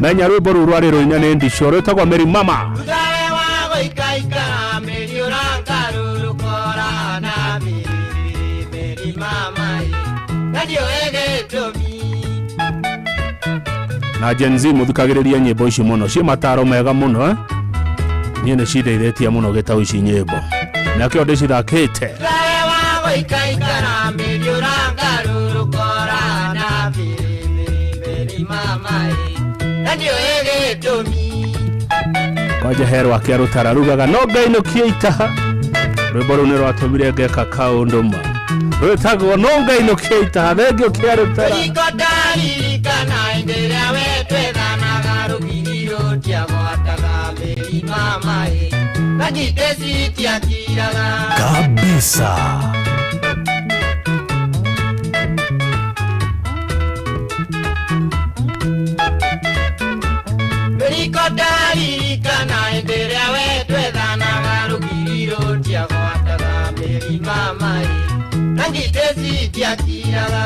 Menya rwĩmbo rũu rwarĩ rũine nĩ Ndico rwĩtagwo Mary Mama. Thuthawe wa gũikaikara mĩri ũrangarũrũkora na mĩri mĩri mama ĩ na ndiũĩ gĩtũmi. Na Gen Z mũthikagĩrĩrie nyĩmbo ici mũno, ciĩ mataro mega mũno. Niĩ nĩ cindeithĩtie mũno gĩtaũ ici nyĩmbo, nakĩo ndĩcithakĩte. Thuthawe wa gũikaikara mĩri ũrangarũrũkora na mĩri mĩri mama ĩ na ndiũĩ gĩtũmi. Kwanja herwo akĩarũtara rugaga no ngainũkie itaha. Rwĩmbo rũu nĩ rwatũmire ngeka kaũndũ ma rwĩtagwo no ngainũkie itaha. Thengio kĩarũtara. Riko ndaririkana hĩndĩ ĩrĩa we twethanaga rũgiri rũtiagwataga mĩri mama ĩ na ngitĩ citiakiraga. Kabisa. Riko ndaririkana hĩndĩ ĩrĩa we twethanaga rũgiri rũtiagwataga mĩri mama ĩ na ngitĩ citiakiraga.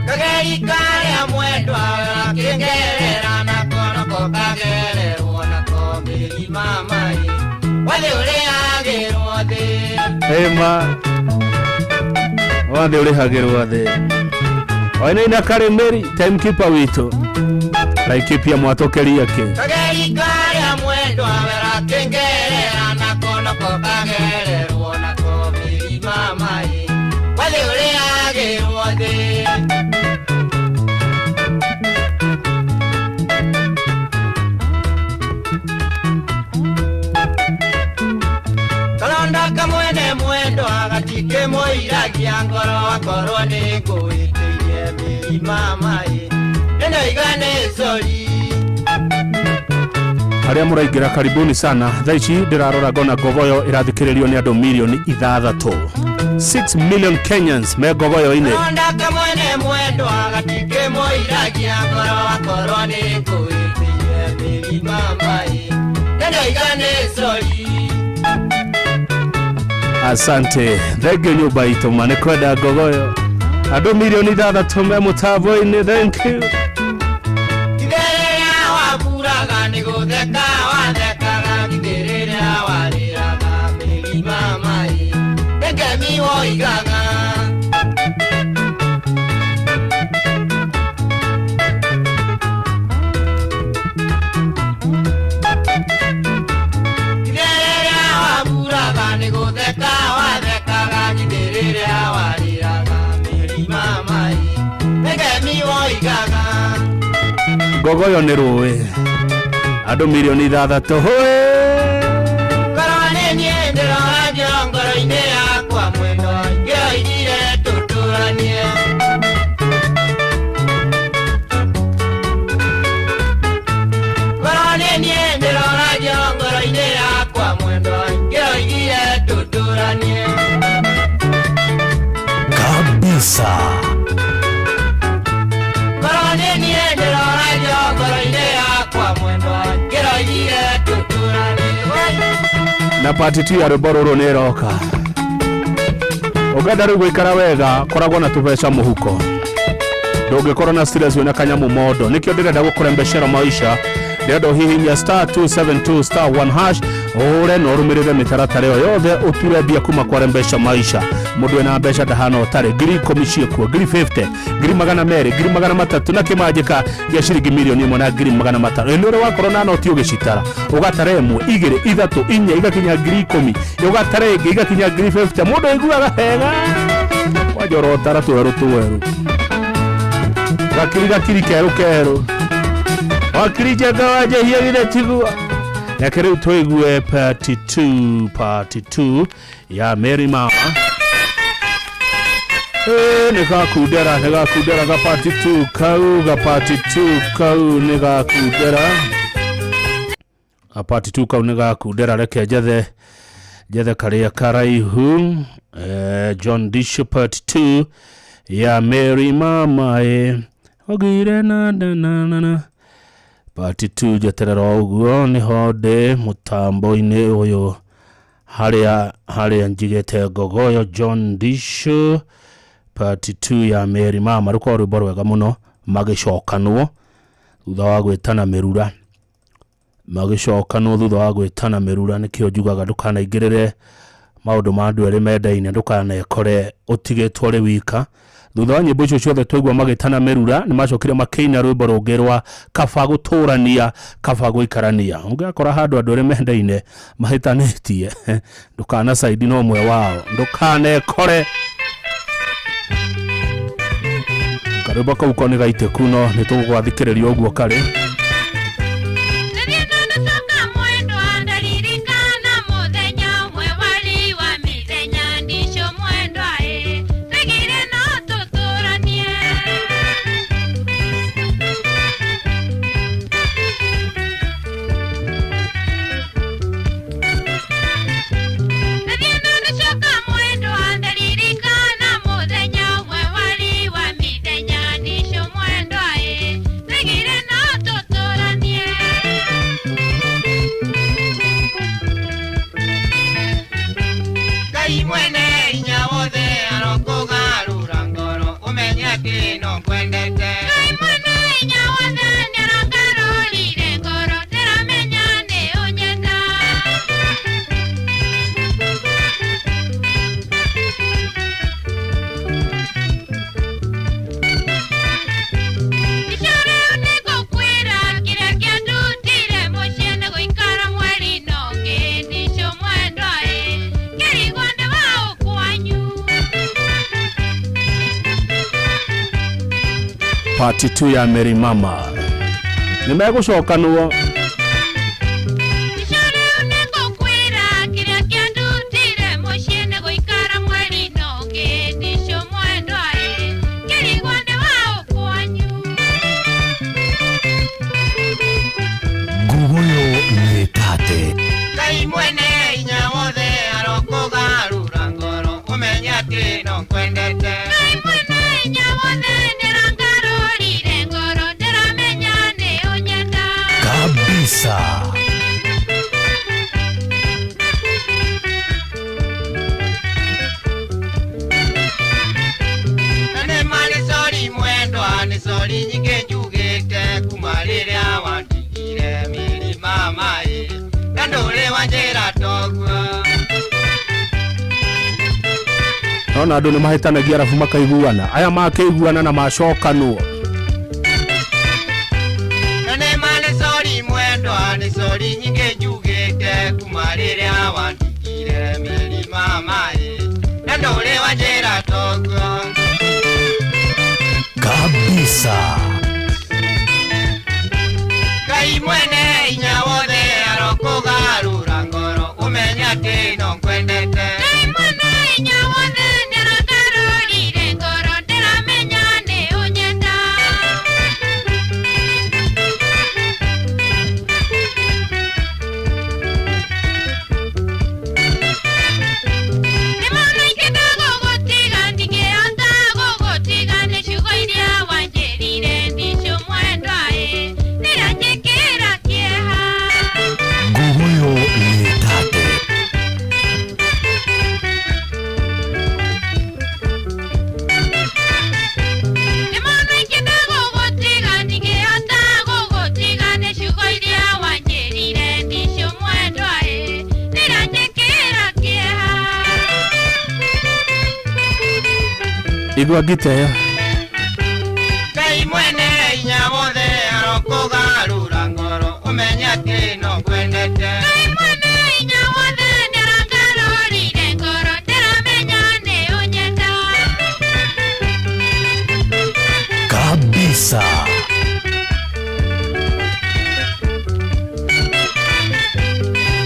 Kageri karĩa mwendwa gakĩngerera nako nako kagererwo nako mĩri mama ĩ wathĩ ũrĩhagĩrwo thĩ. Ema wathĩ ũrĩhagĩrwo thĩ. Wainaina karĩ Mary timekeeper witũ Laikipia mwatũkĩria kĩ. Kageri karĩa mwendwa gakĩngerera nako nako kagererwo nako mĩri mama ĩ wathĩ ũrĩhagĩrwo thĩ. Kalonda kamwene mwendwa gatikĩmũiragia ngoro akorwo nĩ ngũĩtĩirie mĩri mama ĩ nĩndoiga nĩ sori. Arĩa mũraingĩra karibuni sana. Thaa ici ndĩrarora ngona Ngogoyo ĩrathikĩrĩrio nĩ andũ milioni 6. 6 million Kenyans me Ngogoyo-inĩ. Kalonda kamwene mwendwa gatikĩmũiragia ngoro akorwo nĩ ngũĩtĩirie mĩri mama ĩ nĩndoiga nĩ sori. Asante. Thengio nyũmba itũ ma nĩ kwenda Ngogoyo. Andũ milioni 6 me mũtambo-inĩ. Thank you. Githĩ rĩrĩa waburaga nĩ gũtheka wathekaga, githĩ rĩrĩa warĩraga mĩri mama ĩ nĩ ngemi woigaga. Githĩ rĩrĩa waburaga nĩ gũtheka wathekaga, githĩ rĩrĩa warĩraga mĩri mama ĩ nĩ ngemi woigaga. Ngogoyo nĩ rũĩ. Andũ milioni 6. Hũĩ. Ngoro nĩ niĩ ndĩroranio ngoro-inĩ yakwa mwendwa ingĩoigire tũtũranie. Kabisa. Ngoro nĩ niĩ ndĩroragio ngoro-inĩ yakwa mwendwa ngĩroigire tũtũranie. Na part 2 ya rwĩmbo rũrũ nĩ ĩroka. Ũngĩenda rĩu gũikara wega, koragwo na tũbeca mũhuko, ndũngĩkorwo na stress wĩna kanyamũ mondo. Nĩkĩo ndĩrenda gũkũrembecera maisha, ndĩrenda ũhihinye star 272 star 1 hash, ũhũre na ũrũmĩrĩre mĩtaratara ĩyo yothe, ũture mbia kuma kwa rembeca maisha. Mũndũ wĩna mbeca ndahana ũtarĩ. 10,000 ciĩkuo, 50,000, 200,000, 300,000, na kĩmanjĩka gĩa ciringi 1,500,000 na 500,000. Ĩ nĩ ũrĩ wakorwo na noti ũgĩcitara, ũgatara 1, 2, 3, 4, igakinya 10,000, ũgatara ĩngĩ igakinya 50,000. Mũndũ aiguaga wega kwanja ũrotara twerũ twerũ, gakiri gakiri kerũ kerũ, wakiri njenga wanjehia githĩ tiguo. Reke rĩu tũigue part 2, part 2 ya Mary Mama. Nĩ gakundera, nĩ gakundera ga part 2 kau, ga part 2 kau nĩ gakundera, ga part 2 kau nĩ gakundera. Reke njethe njethe karĩa karaihu. John Disho part 2 ya Mary Mama ogire na na na na na part 2. Njeterera ũguo nĩho ndĩ mũtambo-inĩ ũyũ harĩa harĩa njigĩte ngogoyo. John Disho part 2 ya Mary Mama, rũkorwo rwĩmbo rwega mũno. Magĩcokanwo thutha wa gwĩtana mĩrura, magĩcokanwo thutha wa gwĩtana mĩrura. Nĩkĩo njugaga ndũkanaingĩrĩre maũndũ ma andũ erĩ mendaine, ndũkanekore ũtigĩtwo ũrĩ wika. Thutha wa nyĩmbo icio ciothe twaigua magĩtana mĩrura, nĩ macokire makĩina rwĩmbo rũngĩ rwa kaba gũtũrania kaba gũikarania. Ũngĩakora handũ andũ erĩ mendaine mahĩtanĩtie, ndũkanacaidi na ũmwe wao, ndũkanekore. Karwĩmbo kau ko nĩ gaitĩku, no nĩ tũgũgwathikĩrĩria ũguo karĩ. Ngai mwene hinya wothe arokũgarũra ngoro ũmenye atĩ no ngwendete. Ngai mwene hinya wothe nĩarangarũrire ngoro ndĩramenya nĩ ũnyenda. Icio rĩu nĩngũkwĩra kĩrĩa kĩandutire mũciĩ nĩ gũikara mweri na ũngĩ ndicio mwendwa ĩ kĩrigwo nĩ waũ kwanyu. Part 2 ya Mary Mama nĩ megũcokanwo. Icio rĩu nĩngũkwĩra kĩrĩa kĩandutire mũciĩ nĩ gũikara mweri na ũngĩ ndicio mwendwa ĩ kĩrigwo nĩ waũ kwanyu. Nguguyo nĩ tate. Ngai mwene hinya wothe arokũgarũra ngoro ũmenye atĩ no ngwendete. Ngai mwene hinya wothe nĩarangarũrire ngoro ndĩramenya nĩ ũnyenda. Kabisa. Na nĩ ma nĩ sori mwendwa, nĩ sori nyingĩ njugĩte kuma rĩrĩa wandigire Mary Mama ĩ na ndũrĩ wanjĩra toguo. Nona andũ nĩ mahĩtanagia arabu makaiguana, aya makĩiguana na macokanwo. Na nĩ ma nĩ sori mwendwa, nĩ sori nyingĩ njugĩte kuma rĩrĩa wandigire Mary Mama ĩ na ndũrĩ wanjĩra toguo. Kabisa. Ngai mwene hinya wothe arokũgarũra ngoro ũmenye atĩ no ngwendete. Ngai mwene hinya wothe nĩarangarũrire ngoro ndĩramenya nĩ ũnyenda. Nĩ maũndũ maingĩ ndagũgũtiga ndingĩhota gũgũ Igua ngita ĩyo. Ngai mwene hinya wothe arokũgarũra ngoro ũmenye atĩ no ngwendete. Ngai mwene hinya wothe nĩarangarũrire ngoro ndĩramenya nĩ ũnyenda. Kabisa.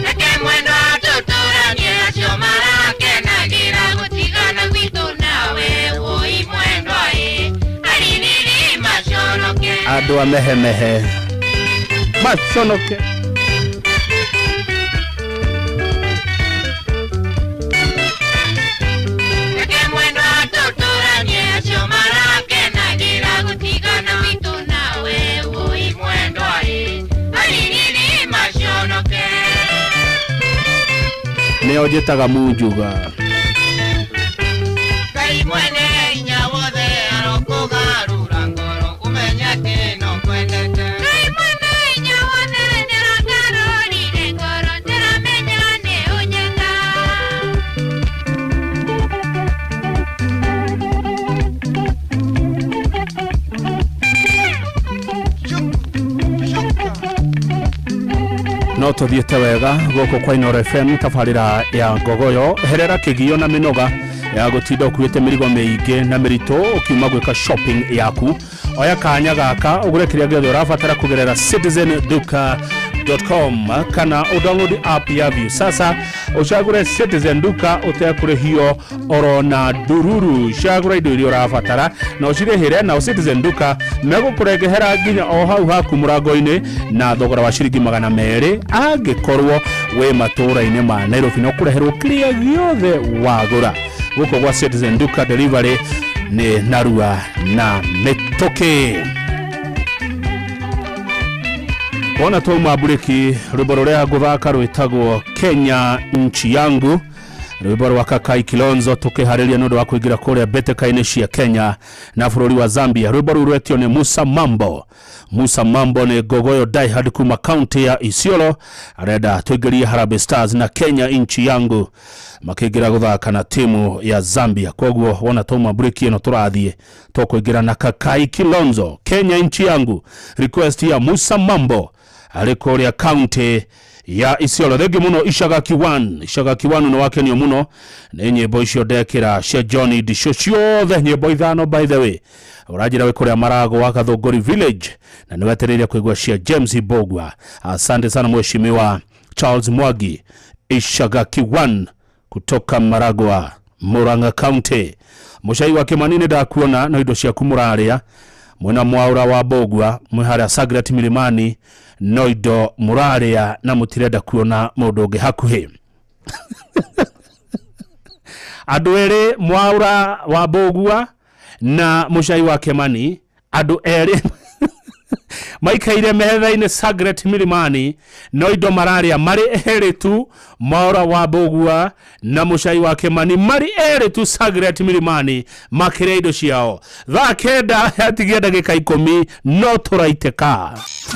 Reke mwendwa tũtũranie acio marakenagĩra gũtigana gwitũ nawe wũi mwendwa ĩ aririri maconoke. Andũ a mehemehe maconoke. Reke mwendwa tũtũranie acio marakenagĩra gũtigana gwitũ nawe wũi mwendwa ĩ aririri maconoke. Nĩo njĩtaga munjuga. Ngai mwene hinya wothe arokũgarũra ngoro ũmenye atĩ no ngwendete. Ngai mwene hinya wothe nĩarangarũrire ngoro ndĩramenya nĩ ũnyenda. No tũthiĩte wega gũkũ kwa Inooro FM tabarĩra ya ngogoyo herera kĩgio na mĩnoga ya gũtinda ũkuĩte mĩrigo mĩingĩ na mĩritũ ũkiuma gwĩka shopping yaku. Oya kanya gaka ũgũre kĩrĩa gĩothe ũrabatara kũgerera citizenduka.com kana ũdownload app ya Viusasa ũcagũre Citizen Duka ũtekũrĩhio oro na ndururu. Cagũra indo iria ũrabatara na ũcirĩhĩre na Citizen Duka megũkũrengehera nginya o hau haku mũrango-inĩ na thogora wa ciringi 200 angĩkorwo wĩ matũũra-inĩ ma Nairobi na ũkũreherwo kĩrĩa gĩothe wagũra. Gũkũ gwa Citizen Duka delivery nĩ narua na mĩtũkĩ. Wona twauma mburĩki, rwĩmbo rũrĩa ngũthaka rwĩtagwo Kenya nchi yangu, rwĩmbo rwa Kakai Kilonzo tũkĩharĩria nĩ ũndũ wa kũingĩra kũrĩa mbĩtĩka-inĩ cia Kenya na bũrũri wa Zambia. Rwĩmbo rũu rwetio nĩ Musa Mambo. Musa Mambo nĩ ngogoyo diehard kuma kaunti ya Isiolo, arenda tũingĩrie Harambee Stars na Kenya nchi yangu makĩingĩra gũthaka na timu ya Zambia. Koguo wona twauma mburĩki ĩno tũrathiĩ tũkũingĩra na Kakai Kilonzo, Kenya nchi yangu, request ya Musa Mambo arĩ kũrĩa kaunti ya Isiolo. Thengi mũno Icagaki 1. Icagaki 1 nĩ wakenio mũno nĩ nyĩmbo icio ndekĩra cia Johnny Ndicũ ciothe, nyĩmbo 5 by the way. Ũranjĩra wĩ kũrĩa Maragwa Gathũngũri Village na nĩ wetereire kũigua cia James Mbugua. Asante sana Mheshimiwa Charles Mwangi. Icagaki 1 kutoka Maragwa, Murang'a County. Mũcai wa Kĩmani nĩ ndakuona no indo ciaku mũrarĩa mwena mwaura wa Mbugua mwĩ harĩa Sagret Milimani no indo mũrarĩa na mũtirenda kuona mũndũ ũngĩ hakuhĩ. Andũ erĩ mwaura wa Mbugua na mũcai wa Kĩmani, andũ erĩ maikaire metha-inĩ Sagret Milimani no indo mararĩa marĩ erĩ tu. Mwaura wa Mbugua na mũcai wa Kĩmani marĩ erĩ tu Sagret Milimani makĩrĩa indo ciao. Thaa 9 yatigia ndagĩka 10 no tũraitĩka.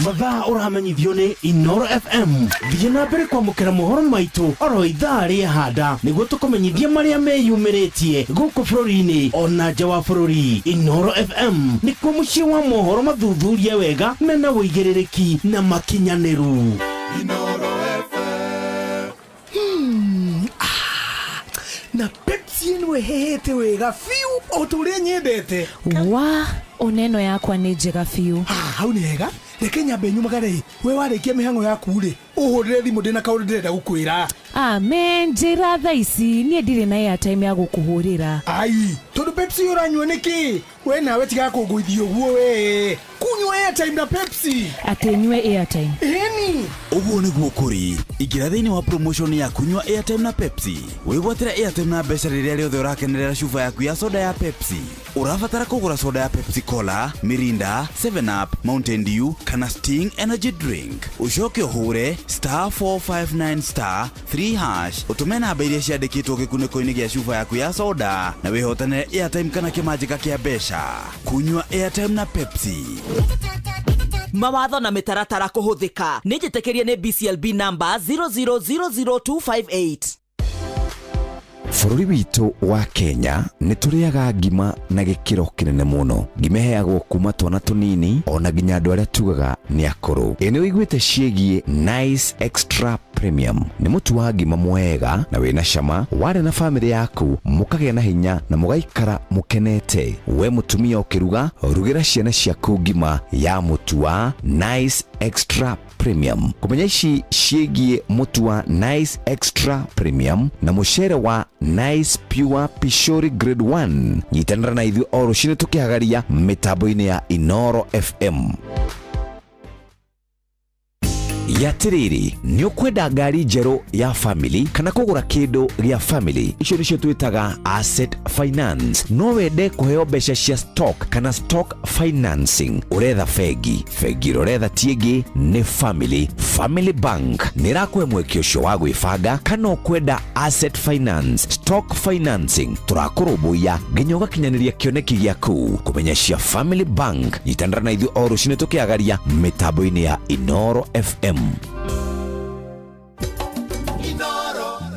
Mathaa ũramenyithio nĩ Inooro FM. Thiĩ na mbere kwamũkĩra mohoro maitũ oro ithaa rĩa handa nĩguo tũkũmenyithie marĩa meyumĩrĩtie gũkũ bũrũri-inĩ ona nja wa bũrũri. Inooro FM nĩkuo mũciĩ wa mohoro mathuthurie wega mena ũigĩrĩrĩki na makinyanĩru. Na Pepsi ĩno ĩhĩhĩte wega biũ o ta ũrĩa nyendete. Wa oneno yakwa nĩ njega biũ. Hau nĩ hega. Reke nyambe nyumagare. We warĩkia mĩhang'o yaku rĩ, ũhũrĩre thimũ ndĩna kaũndũ ndĩrenda gũkwĩra. Amen, njĩra thaa ici niĩ ndirĩ na airtime ya gũkũhũrĩra. Ai, tondũ Pepsi ũranyua nĩkĩ? We nawe tiga kũngũithia ũguo we. Kunyua airtime na Pepsi. Atĩ nyue airtime. Ĩni. Ũguo nĩguo kũrĩ. Ingĩra thĩinĩ wa promotion ya kunyua airtime na Pepsi. Wĩgwatĩre airtime na mbeca rĩrĩa rĩothe ũrakenerera cuba yaku ya soda ya Pepsi. Ũrabatara kũgũra soda ya Pepsi Cola, Mirinda, 7 Up, Mountain Dew kana Sting Energy Drink. Ũcoke ũhũre star 459 star 3 hash ũtũme namba iria ciandĩkĩtwo gĩkunĩko-inĩ gĩa cuba yaku ya soda na wĩhotanĩre airtime kana kĩmanjĩka kĩa mbeca. Kunyua airtime na Pepsi. Mawatho na mĩtaratara kũhũthĩka nĩ njĩtĩkĩrie nĩ BCLB number 0000258. Bũrũri witũ wa Kenya nĩ tũrĩaga ngima na gĩkĩro kĩnene mũno. Ngima ĩheagwo kuma twana tũnini ona nginya andũ arĩa tugaga nĩ akũrũ. Ĩ nĩ ũiguĩte ciĩgiĩ Nice Extra Premium? Nĩ mũtu wa ngima mwega na wĩna cama, warĩa na bamĩrĩ yaku mũkagĩa na hinya na mũgaikara mũkenete. We mũtumia ũkĩruga, rugĩra ciana ciaku ngima ya mũtu wa Nice Extra Premium. Kũmenya ici ciĩgiĩ mũtu wa Nice Extra Premium na mũcere wa Nice Pure Pishori Grade 1, nyitanĩra na ithuĩ o rũcinĩ tũkĩhagaria mĩtambo-inĩ ya Inoro FM. Yatĩrĩrĩ, nĩ ũkwenda ngari njerũ ya family kana kũgũra kĩndũ gĩa family? Icio nĩcio twĩtaga asset finance. No wende kũheo mbeca cia stock kana stock financing. Ũretha bengi, bengi ĩrĩa ũretha ti ĩngĩ nĩ Family. Family Bank nĩ ĩrakũhe mweke ũcio wa gwĩbanga. Kana ũkwenda asset finance, stock financing, tũrakũrũmbũiya nginya ũgakinyanĩria kĩoneki gĩaku. Kũmenya cia Family Bank, nyitanĩra na ithuĩ o rũcinĩ tũkĩagaria mĩtambo-inĩ ya Inoro FM.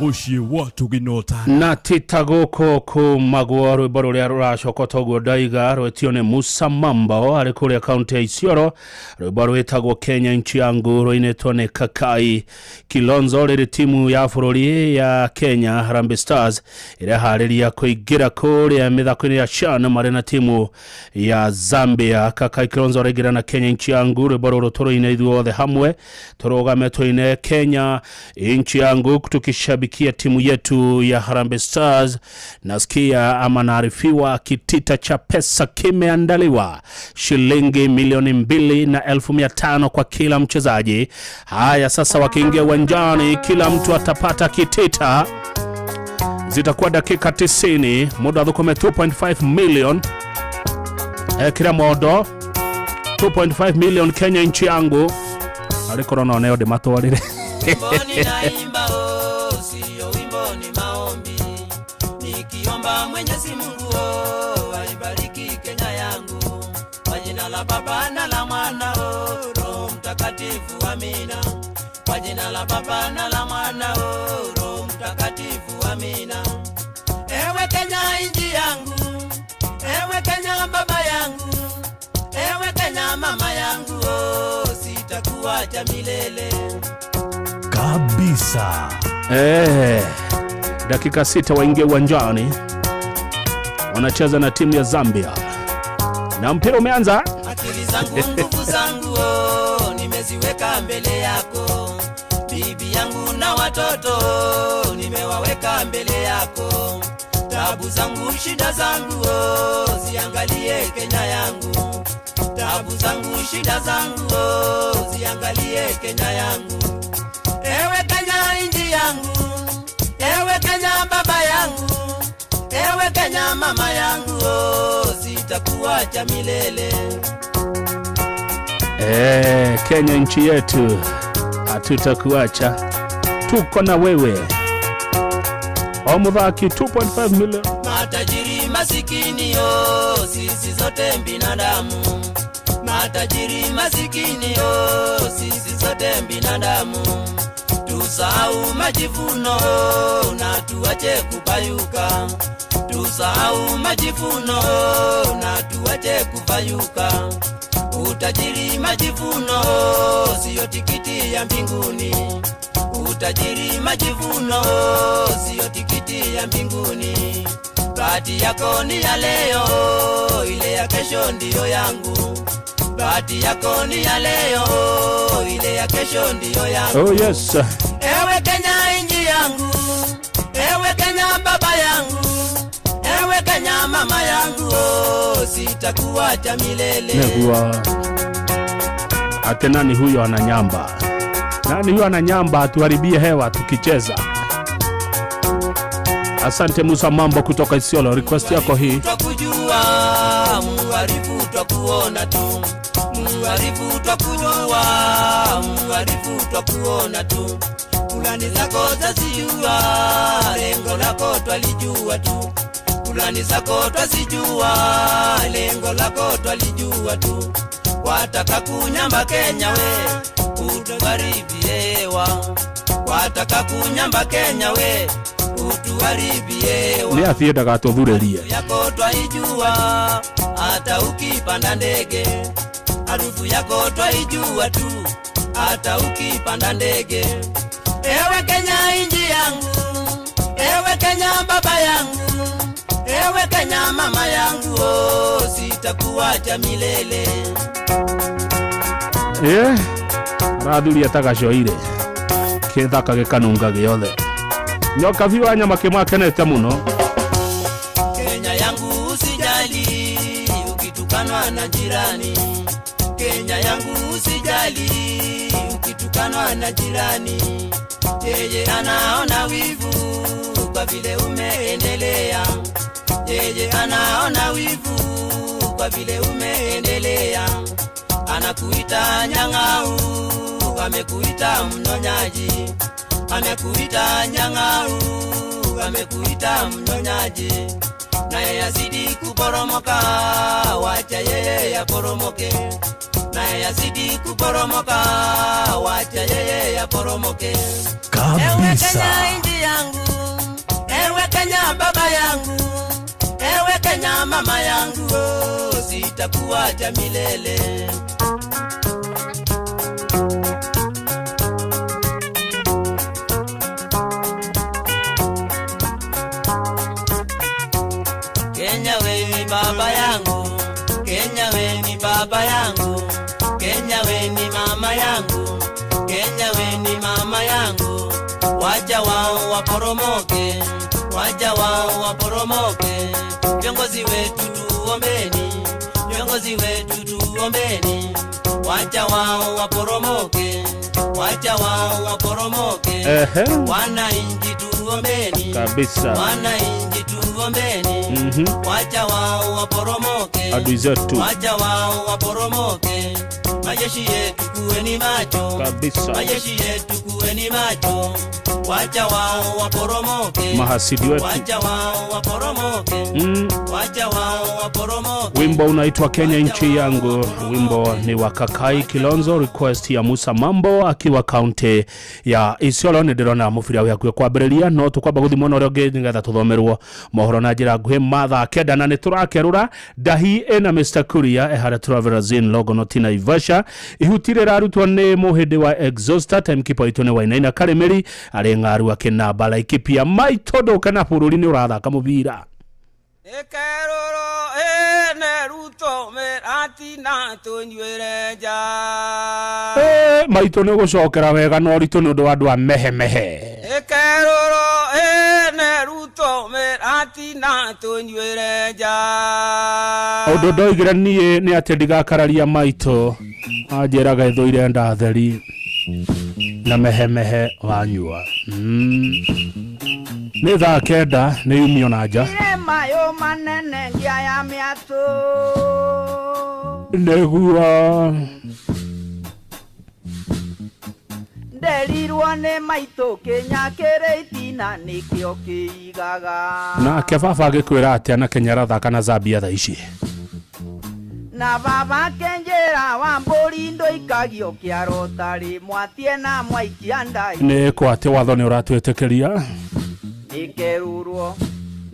Mũciĩ wa Tũginota. Na tita gũkũ kumagwo rwĩmbo rũrĩa rũracoka toguo ndaiga rwetio nĩ Musa Mambo arĩ kũrĩa kaunti ya Isiolo. Rwĩmbo rwĩtagwo Kenya nchi yangu, rũinĩtwo nĩ Kakai Kilonzo. Rĩrĩ timu ya bũrũri ya Kenya Harambee Stars ĩreharĩria kũingĩra kũrĩa mĩthako-inĩ ya CHAN marĩ na timu ya Zambia. Kakai Kilonzo araingĩra na Kenya nchi yangu, rwĩmbo rũrũ tũrũine ithuothe hamwe, tũrũgame tũine Kenya nchi yangu tukishabikia timu yetu ya Harambee Stars. Nasikia ama naarifiwa kitita cha pesa kimeandaliwa, shilingi 2,500,000 kwa kila mchezaji. Haya, sasa wakiingia uwanjani kila mtu atapata kitita. Zitakuwa dakika 90, muda thukome 2.5 million kila modo 2.5 million Kenya nchi yangu. Arĩkorwo no neo ndĩmatwarĩre. Wimbo ninaimba, oh, sio wimbo ni maombi, nikiomba Mwenyezi Mungu, oh, aibariki Kenya yangu, kwa jina la Baba na la Mwana, oh, Roho Mtakatifu, amina. Kwa jina la Baba na la Mwana, oh, Roho Mtakatifu, amina. Ewe Kenya nchi yangu, ewe Kenya baba yangu, ewe Kenya mama yangu, oh, sitakuacha milele. Kabisa. Dakika 6 waingie uwanjani, wanacheza na timu ya Zambia na mpira umeanza. Akili zangu nguvu zangu, oh, nimeziweka mbele yako, bibi yangu na watoto nimewaweka mbele yako, tabu zangu shida zangu, oh, ziangalie Kenya yangu, tabu zangu shida zangu, oh, ziangalie Kenya yangu. Ewe Kenya nchi yangu, ewe Kenya baba yangu, ewe Kenya mama yangu, oh, sitakuacha milele. Kenya nchi yetu, hatutakuacha, tuko na wewe. Omuthaki 2.5 million. Matajiri masikini, oh, sisi zote binadamu. Matajiri masikini, oh, sisi zote binadamu. Tusahau majivuno na tuache kupayuka. Tusahau majivuno na tuache kupayuka. Utajiri majivuno sio tikiti ya mbinguni. Utajiri majivuno sio tikiti ya mbinguni. Bahati yako ni ya leo, ile ya kesho ndiyo yangu. Bahati yako ni ya leo, ile ya kesho ndiyo yangu. Oh yes. Ewe Kenya nchi yangu, ewe Kenya baba yangu, ewe Kenya mama yangu, oh, sitakuacha milele. Nekuwa. Ate nani huyo ananyamba? Nani huyo ananyamba atuharibie hewa tukicheza? Asante Musa Mambo kutoka Isiolo, request yako hii. Twakujua, muharifu twakuona tu. Muharifu twakujua, muharifu twakuona tu. Kulani zako zazijua, lengo lako twalijua tu. Kulani zako twazijua, lengo lako twalijua tu. Wataka kunyamba Kenya we, utuharibie hewa. Wataka kunyamba Kenya we, Utuharibie Nĩ athiĩ ndagatũthurĩrie. Yako twaijua hata ukipanda ndege, harufu yako twaijua tu hata ukipanda ndege. Ewe Kenya inji yangu, ewe Kenya baba yangu, ewe Kenya mama yangu, oh, sitakuacha milele. Ĩ arathuria ta gacoire kĩthaka gĩkanunga gĩothe. Nyokabi wa nyama kĩmakenete mũno. Kenya yangu usijali, ukitukanwa na jirani. Kenya yangu usijali, ukitukanwa na jirani. Yeye anaona wivu kwa vile umeendelea. Yeye anaona wivu kwa vile umeendelea. Anakuita nyang'au, amekuita mnyonyaji. Amekuita nyang'au, amekuita mnyonyaji. Naye yazidi kuporomoka, wacha yeye yaporomoke. Naye yazidi kuporomoka, wacha yeye yaporomoke. Ewe Kenya inji yangu, ewe Kenya baba yangu, ewe Kenya mama yangu, oh, sitakuacha milele. Kenya we ni baba yangu, Kenya we ni baba yangu, Kenya we ni mama yangu, Kenya we ni mama yangu. Wacha wao waporomoke, wacha wao waporomoke. Viongozi wetu tuombeni, viongozi wetu tuombeni. Wacha wao waporomoke, wacha wao waporomoke. Ehe. Wananchi tuombeni Kabisa. Wananchi tuombeni. Wacha wao waporomoke, Adui zetu. wacha wao waporomoke. Majeshi yetu kuweni macho Kabisa. Majeshi yetu kuweni macho. Wacha wao waporomoke, Mahasidi wetu. wacha wao waporomoke. Wacha wao waporomoke. Wimbo unaitwa Kenya nchi yangu. Wimbo ni wa Kakai Kilonzo, request ya Musa Mambo akiwa kaunti ya Isiolo. Nĩ ndĩrona mũbira wĩ hakuhĩ kwambĩrĩria, no tũkwamba gũthiĩ mwena ũrĩa ũngĩ nĩgetha tũthomerwo mohoro na njĩra nguhĩ ma thaa 9, na nĩ tũrakerũra Ndahi ĩna Mr Kuria eharĩa Travelers Inn Longonot Naivasha. Ihuti rĩrarutwo nĩ mũhĩndĩ wa Exhauster, timekeeper witũ nĩ Wainaina Karĩmĩri arĩ ng'aru akĩnamba Laikipia. Maitũ ndũke na bũrũri nĩ ũrathaka mũbira. Ĩkerũrwo ĩne Ruto mĩratina tũnyuĩre nja. Maitũ nĩ gũcokera wega na ũritũ nĩ ũndũ wa andũ a mehemehe. Ĩkerũrwo ĩne Ruto mĩratina tũnyuĩre nja. Ũndũ ndoigire niĩ nĩ atĩ ndigakararia maitũ, anjĩraga ĩthũire ndatheri na mehemehe wanyua. Nĩ thaa 9 nĩ yumio na nja. Mayo manene ngia ya mĩatũ. Nĩguo Nderirwo nĩ maitũ Kenya kĩrĩ itina nĩkĩo kĩigaga. Nake baba agĩkwĩra atĩa na Kenya arathaka na Zambia thaa ici? Na baba kenjera wa mbũri ndũikagio kĩaro tarĩ mwatie na mwaikia ndai. Nĩ kwa atĩ watho nĩ ũratwĩtĩkĩria. Nĩkerũrwo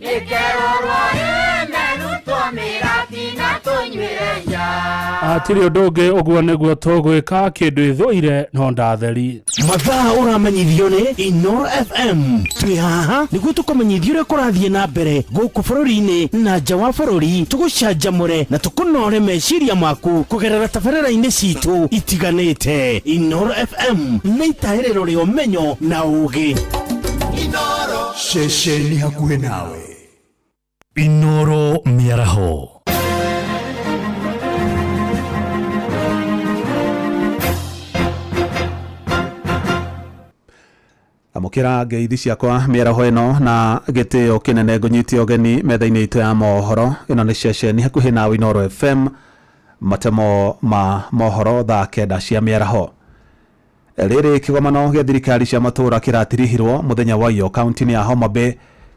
Nĩkerũrwo ĩne Ruto mĩratina tũnyuĩre nja. Hatirĩ ũndũ ũngĩ, ũguo nĩguo tũgwĩka. Kĩndũ ĩthũire no ndatheri. Mathaa ũramenyithio nĩ Inoro FM. Twĩ haha nĩguo tũkũmenyithie ũrĩa kũrathiĩ na mbere gũkũ bũrũri-inĩ na nja wa bũrũri, tũgũcanjamũre na tũkũnore meciria maku kũgerera tabarĩra-inĩ citũ itiganĩte. Inoro FM nĩ itahĩrĩro rĩa ũmenyo na ũgĩ. Ceceni hakuhĩ nawe. Inoro mĩaraho. Amũkĩra ngeithi ciakwa mĩaraho ĩno na gĩtĩo kĩnene ngũnyitie ũgeni metha-inĩ itũ ya mohoro. Ĩno nĩ ceceni hakuhĩ nawe Inoro FM, matemo ma mohoro thaa 9 cia mĩaraho. Rĩrĩ kĩgomano gĩa thirikari cia matũũra kĩratirihirwo mũthenya wa iyo kaunti-inĩ ya Homa Bay.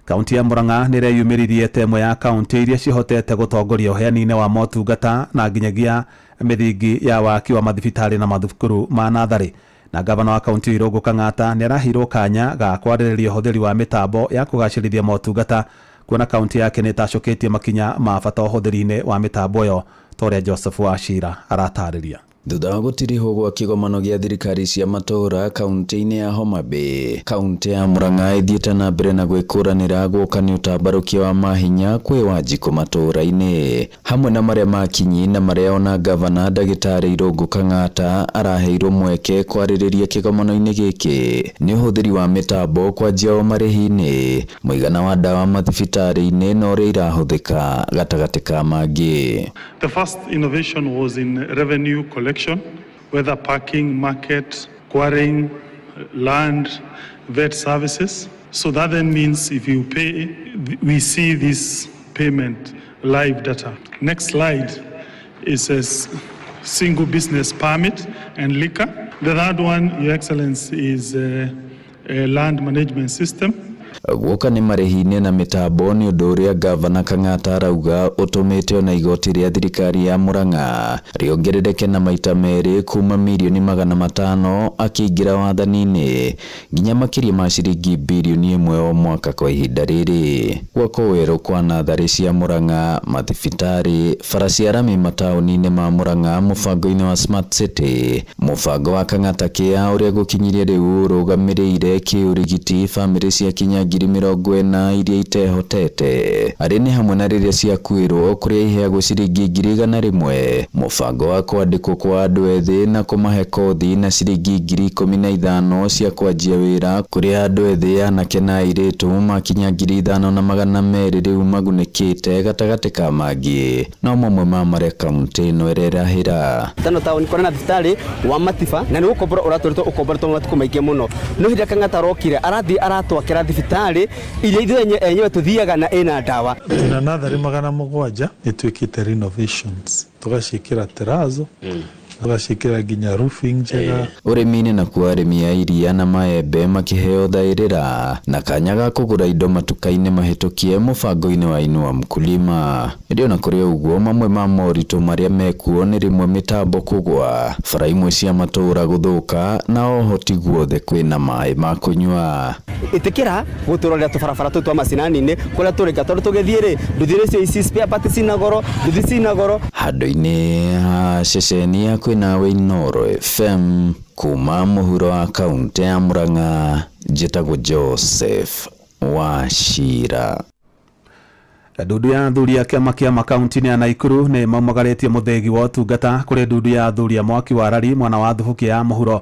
Kaunti ya Murang'a nĩ ĩreyumĩririe ta ĩmwe ya kaunti iria cihotete gũtongoria ũheani-inĩ wa motungata na nginyagia mĩthingi ya waki wa mathibitarĩ na mathukuru ma natharĩ. Na gavana wa kaunti Irũngũ Kang'ata nĩ araheirwo kanya ga kwarĩrĩria ũhũthĩri wa mĩtambo ya kũgacĩrithia motungata, kuona kaunti yake nĩ ĩtacũkĩtie makinya ma bata ũhũthĩri-inĩ wa mĩtambo ĩyo, ta ũrĩa Joseph Wachira aratarĩria. Thutha wa gũtirihwo gwa kĩgomano gĩa thirikari cia matũũra kaunti-inĩ ya Homa Bay, kaunti ya Murang'a ĩthiĩte na mbere na gwĩkũranĩra gũka nĩ ũtambarũkia wa mahinya kwĩ Wanjikũ matũũra-inĩ, hamwe na marĩa makinyi na marĩa ona gavana ndagĩtarĩ Irũngũ Kang'ata araheirwo mweke kwarĩrĩria kĩgomano-inĩ gĩkĩ nĩ ũhũthĩri wa mĩtambo kwanjia o marĩhi-inĩ, mũigana wa ndawa mathibitarĩ-inĩ na ũrĩa irahũthĩka gatagatĩ ka mangĩ. The first innovation was in revenue collection, whether parking, market, quarrying, land, vet services. So that then means if you pay, we see this payment live data. Next slide is a single business permit and liquor. The third one, Your Excellency, is a land management system. Guoka nĩ marĩhi-inĩ na mĩtambo nĩ ũndũ ũrĩa gavana Kang'ata arauga ũtũmĩte ona igoti rĩa thirikari ya Murang'a rĩongerereke na maita merĩ kuma mirioni 500 akĩingĩra wathani-inĩ nginya makĩria ma ciringi birioni 1 o mwaka kwa ihinda rĩrĩ. Gwakwo werũ kwa natharĩ cia Murang'a, mathibitarĩ, bara cia rami mataũni-inĩ ma Murang'a mũbango-inĩ wa Smart City, mũbango wa Kang'ata Care ũrĩa gũkinyirie rĩu ũrũgamĩrĩire kĩũrigiti bamĩrĩ cia kinya 40,000 iria itehotete, arĩ nĩ hamwe na rĩrĩa ciakuĩrwo kũrĩa iheagwo ciringi 100,000, mũbango wa kwandĩkwo kwa andũ ethĩ na kũmahe kothi na ciringi 15,000 cia kwanjia wĩra kũrĩa andũ ethĩ anake na airĩtu makinya 5,200 rĩu magunĩkĩte gatagatĩ ka mangĩ no mamwe ma marĩa kaunti ĩno ĩrerahĩra. Tano taũni kũrĩ na thibitarĩ wa Matiba na nĩ gũkombora ũratũrĩtwo ũkomboretwo matukũ maingĩ mũno, no hĩndĩ ĩrĩa Kang'ata arokire arathiĩ aratwakĩra thibitarĩ iria ithuĩ enyewe tuthiaga na ĩna ndawa. Twĩna natharĩ 700 nĩtwĩkĩte renovations, tũgaciĩkĩra terrazzo, tũgaciĩkĩra nginya roofing njega. Ũrĩmi-inĩ nakuo arĩmi a iria na maembe makĩheo thaĩrĩra na kanya ga kũgũra indo matuka-inĩ mahĩtũkie mũbango-inĩ wa Inua Mkulima. Ĩndĩ ona kũrĩ ũguo mamwe ma moritũ marĩa mekuo nĩ rĩmwe mĩtambo kũgwa, bara imwe cia matũũra gũthũka na oho ti guothe kwĩna maĩ ma kũnyua. Ĩtĩkĩra gũtũrorera tũbarabara tũtũ twa macinani-inĩ kũrĩa tũrĩka tondũ tũgĩthiĩ rĩ nduthi icio ici spare parts cina goro, nduthi cina goro. Handũ-inĩ ha ceceni ya kwĩna Inooro FM kuma mũhuro wa kaunti ya Murang'a, njĩtagwo Joseph Wachira. Ndundu ya athuri a kĩama kĩa makaunti-inĩ ya Naikuru nĩ maumagarĩtie mũthĩgi wa ũtungata kũrĩ ndundu ya athuri a mwaki wa rari mwena wa Thubukia ya mũhuro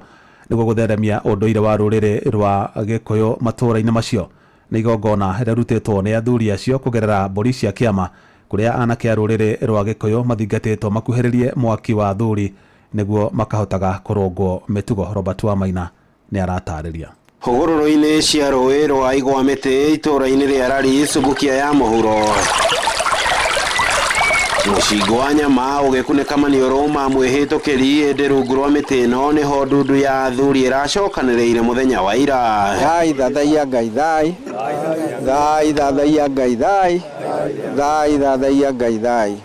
nĩguo gũtheremia ũndũire wa rũrĩrĩ rwa Gĩkũyũ matũũra-inĩ macio. Nĩ igongona rĩrutĩtwo nĩ athuri acio kũgerera mbũri cia kĩama kũrĩa anake a rũrĩrĩ rwa Gĩkũyũ mathingatĩtwo makuhĩrĩrie mwaki wa athuri nĩguo makahotaga kũrũngwo mĩtugo. Robert Wamaina nĩ aratarĩria. Hũgũrũrũ-inĩ cia rũĩ rwa igwa mĩtĩ itũũra-inĩ rĩa Rari Subukia ya mũhuro, mũcingo wa nyama ũgĩkunĩka maniũrũ ma mwĩhĩtũkĩri, ĩndĩ rungu rwa mĩtĩ ĩno nĩho ndundu ya athuri ĩracokanĩrĩire mũthenya wa ira. Thai thathaiya Ngai thai, thai thathaiya Ngai thai, thai thathaiya Ngai thai.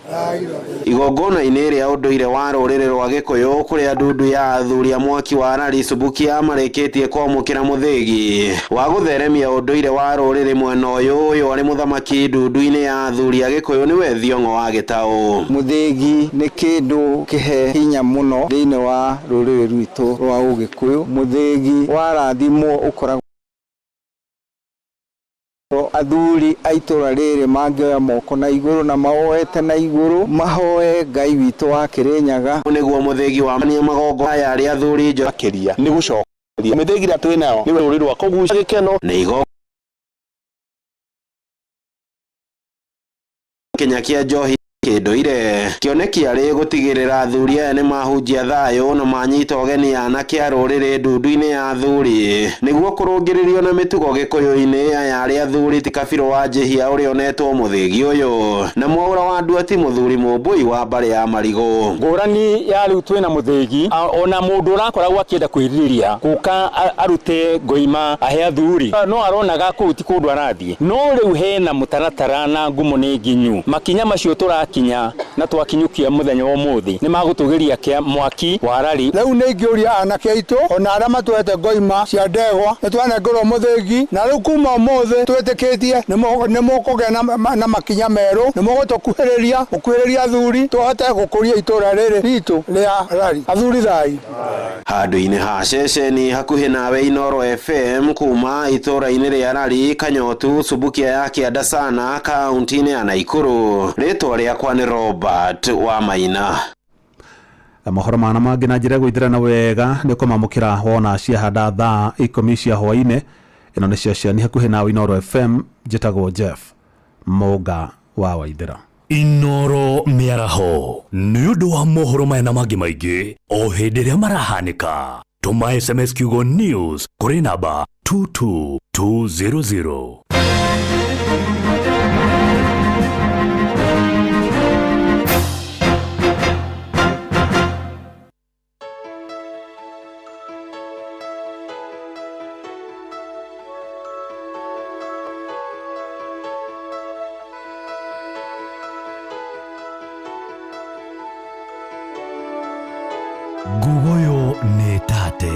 Igongona-inĩ rĩa ũndũire wa rũrĩrĩ rwa Gĩkũyũ kũrĩa ndundu ya athuri a mwaki wa Rari Subukia marĩkĩtie kwamũkĩra mũthĩgi wa gũtheremia ũndũire wa rũrĩrĩ mwena ũyũ, ũyũ arĩ mũthamaki ndundu-inĩ ya athuri a Gĩkũyũ nĩwe Thiong'o wa Gĩtaũ. Mũthĩgi nĩ kĩndũ kĩhe hinya mũno thĩinĩ wa rũrĩrĩ rwitũ rwa Ũgĩkũyũ. Mũthĩgi warathimwo ũkoragwo athuri a itũũra rĩrĩ mangĩoya moko na igũrũ na mawoete na igũrũ mahoe Ngai witũ wa Kĩrĩnyaga. Nĩguo mũthĩgi wa magongo aya arĩ athuri njo makĩria nĩ gũcokeria mĩthĩgi ĩrĩa twĩ nayo nĩ rũrĩrĩ rwa kũgucia gĩkeno nĩ igo Kenya kĩa njohi kĩndũire. Kĩoneki arĩ gũtigĩrĩra athuri aya nĩ mahunjia thayũ na manyita ũgeni anake a rũrĩrĩ ndundu-inĩ ya athuri nĩguo kũrũngĩrĩrio na mĩtugo Gĩkũyũ-inĩ. Aya arĩ athuri ti kabirũ wa njĩhia ũrĩa onetwo mũthĩgi ũyũ na mwaũra wa nduati mũthuri Mũmbũi wa mbarĩ ya Marigũ. Ngũrani ya rĩu twĩna mũthĩgi ona mũndũ ũrakoragwo akĩenda kwĩrirĩria gũka arute ngoima ahe athuri no aronaga kũu ti kũndũ arathiĩ, no rĩu hena mũtaratara na ngumo nĩ nginyu makinya macio tũrakinya Na twakinyũkia mũthenya wa ũmũthĩ nĩ magũtũgĩria kĩa mwaki wa rari. Rĩu nĩ ingĩũria anake aitũ ona arĩa matwete ngoima cia ndegwa, nĩ twanengerwo mũthĩgi, na rĩu kuma ũmũthĩ twĩtĩkĩtie nĩ mũkũgĩa na makinya merũ, nĩ mũgũtũkuhĩrĩria gũkuhĩrĩria athuri tũhote gũkũria itũra rĩrĩ ritũ rĩa Rari. Athuri thai. Handũ-inĩ ha ceceni hakuhĩ nawe Inooro FM kuma itũra-inĩ rĩa Rari, Kanyotu, Subukia ya Kĩanda sana, kaunti-inĩ ya Naikuru. Rĩtwa rĩakwa nĩ Robert wa Maina. Mohoro mana mangĩ na njĩra gũithĩrana wega nĩ kũmamũkĩra wona ciahanda thaa 10 cia hwaĩ-inĩ. Ĩno nĩ ceceni hakuhĩ nawe Inooro FM. Njĩtagwo Jeff Mũnga wa Waithĩra. Inooro mĩaraho nĩ ũndũ wa mohoro maya na mangĩ maingĩ o hĩndĩ ĩrĩa marahanĩka. Tũma SMS kiugo news kũrĩ namba 22200. Ngugoyo nĩ tate.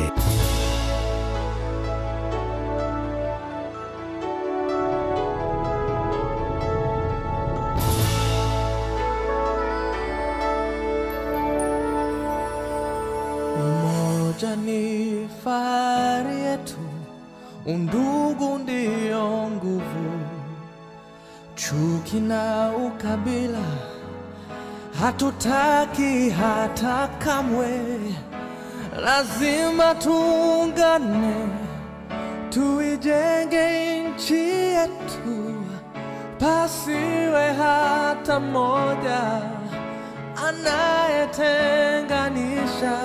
Umoja ni fahari yetu, undugu ndio nguvu, chuki na ukabila hatutaki hata kamwe. Lazima tuungane, tuijenge nchi yetu, pasiwe hata mmoja anayetenganisha.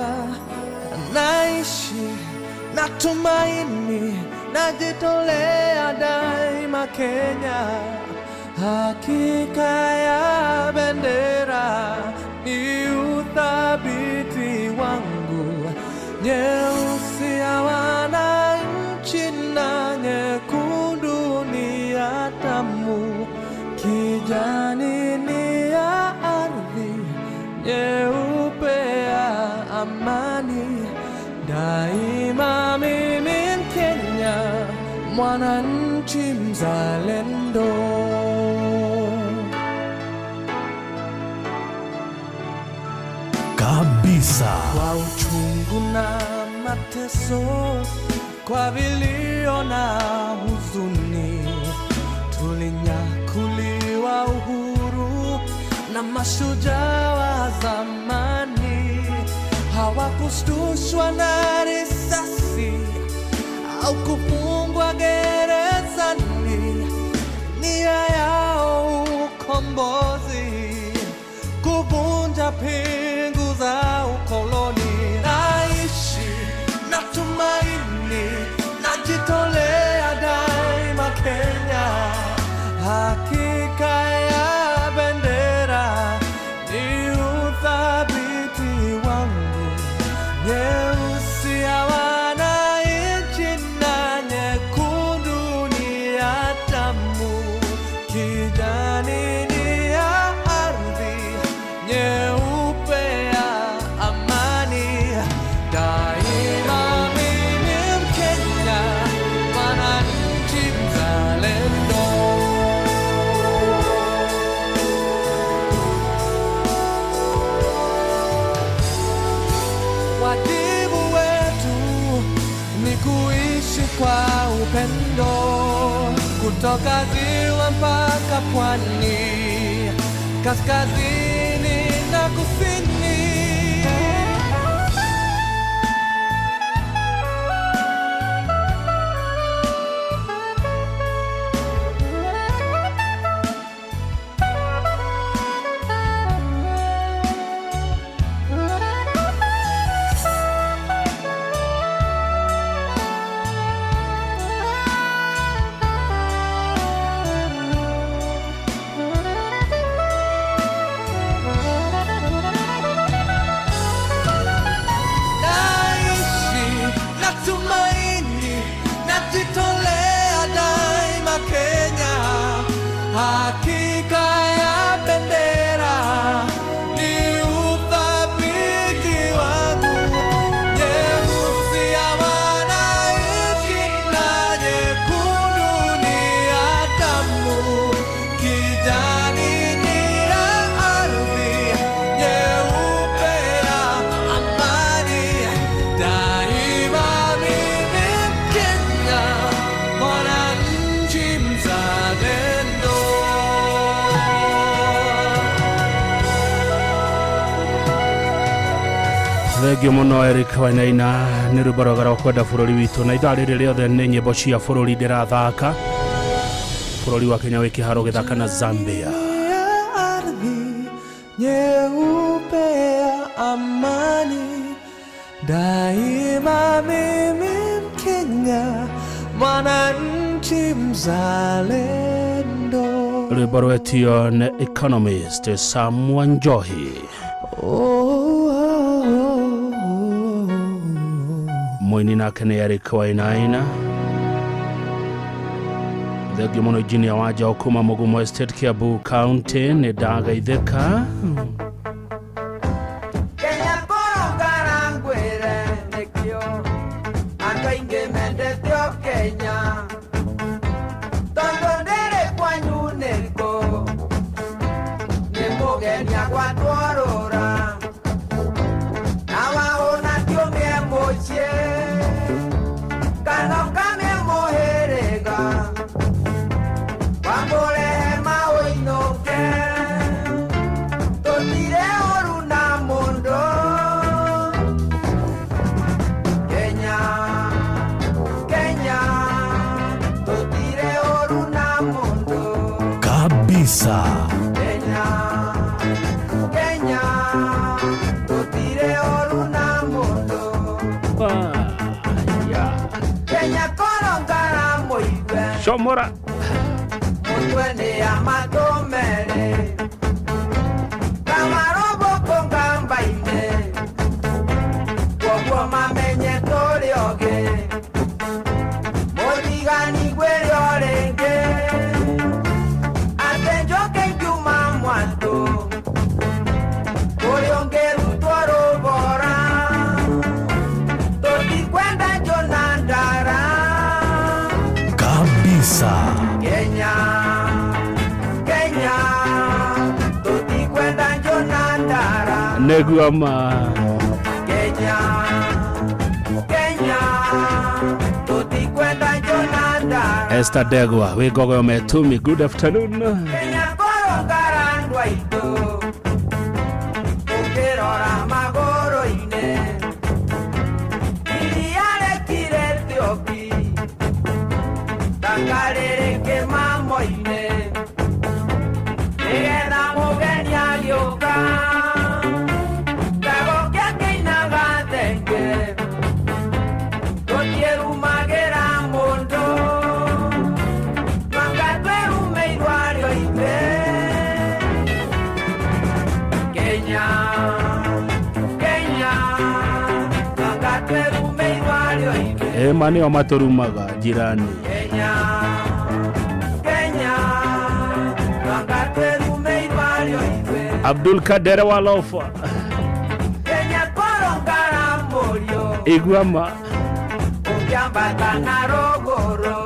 Naishi na tumaini, najitolea daima Kenya. Hakika ya bendera ni uthabiti wangu, nyeusi ya wananchi na nyekundu ni ya damu, kijani ni ya ardhi, nyeupe ya amani. Daima mimi Mkenya, mwananchi mzalendo. Kabisa. Kwa uchungu na mateso, kwa vilio na huzuni, tulinyakuliwa uhuru na mashujaa wa zamani. Hawakushtushwa na risasi au kufungwa gerezani, nia yao ukombozi, kuvunja pingu za ukoloni. Naishi na tumaini, najitolea daima Kenya. Hakika ya bendera ni uthabiti wangu, nyeusi ya wananchi na nyekundu ni ya damu, kijani ni ya ardhi, nyeupe ya amani. Daima mimi Mkenya, mwananchi mzalendo. Wajibu wetu ni kuishi kwa upendo, kutoka ziwa mpaka pwani, kaskazini na kusini. Thengio mũno Eric Wainaina nĩ rwĩmbo rwega rwa kwenda bũrũri witũ na ithaa rĩrĩ rĩothe nĩ nyĩmbo cia bũrũri ndĩrathaka. Bũrũri wa Kenya wĩ kĩharo gĩthaka na Zambia. Ardhi nyeupe ya amani daima, mimi Mkenya, mwananchi mzalendo. Rwĩmbo rwetio nĩ Economist Sam Wanjohi. Mũini nake nĩ Eric Wainaina. Thengio mũno Engineer Wanjaũ kuma Mugumo Estate, Kiambu County, nĩ ndagaithĩka. Kenya kũrũngara ngwĩre nĩkĩo andũ aingĩ mendete o Kenya tondũ ndĩrĩ kwanyu nĩkũ nĩ mũgeni agwatwarũra na wahũna tiũmie mũciĩ kana ũkamie mũhĩrĩga wamũrehe maũinũke tũtire ũru na mũndũ. Kenya, Kenya, tũtire ũru na mũndũ. Kabisa. Kenya, Kenya, tũtire ũru na mũndũ. Kenya kũrũngara mũigue Comora mũtwe nĩ ya matũ merĩ kamarũbũkũ ngamba-inĩ koguo mamenye tũrĩ ogĩ mũtigani gwĩrĩ o rĩngĩ atĩ njũkĩ ngiuma mwatũ kũrĩ ũngĩrutwo rũbora tũtikwenda njũ na ndara. Kabisa. Kenya, Kenya, tũtikwenda njũ na ndara. Nĩguo ma. Kenya, Kenya, tũtikwenda njũ na ndara. Esther Ndegwa wĩ Ngogoyo Metumi, good afternoon. Kenya kũrũngara andũ aitũ ũkĩrora magũrũ-inĩ iria rĩkirĩte ũki takarĩrĩ kĩmamo-inĩ nĩgetha mũgeni agĩũka ndagoke akĩinaga thenge tũtiĩrumagĩra mũndũ manga twĩrumĩirwo arĩo ithuĩ. Kenya, Kenya, manga twĩrumĩirwo arĩo ithuĩ. Ĩma nĩo matũrumaga jirani. Kenya, Kenya, manga twĩrumĩirwo arĩo ithuĩ. Abdul Kader wa Lofa. Kenya kũrũngara mũriũ Igua ma. ũkĩambata na rũgũrũ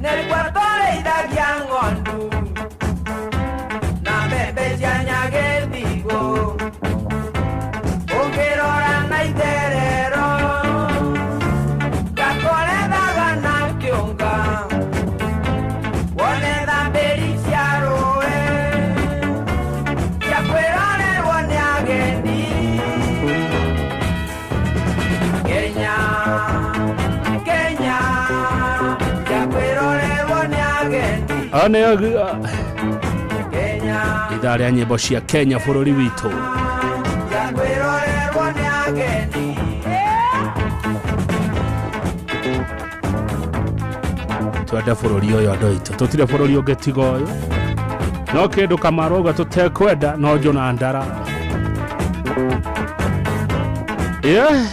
nĩkuo tũrĩithagia ng'ondu na mbembe cia nyagĩthigo ũngĩrora na itherero gakorethaga na kĩũnga wone thambĩri cia rũĩ cia kwĩrorerwo nĩ agendi. Kenya, Kenya, cia kwĩrorerwo nĩ agendi. Anĩo Kenya, ithaa rĩa nyĩmbo cia Kenya bũrũri witũ. cia kwĩrorerwo nĩ agendi. Twende bũrũri ũyũ andũ aitũ, tũtirĩ bũrũri ũngĩ tiga ũyũ. No kĩndũ kamarauga tũtekwenda no njũ na ndara. Yeah.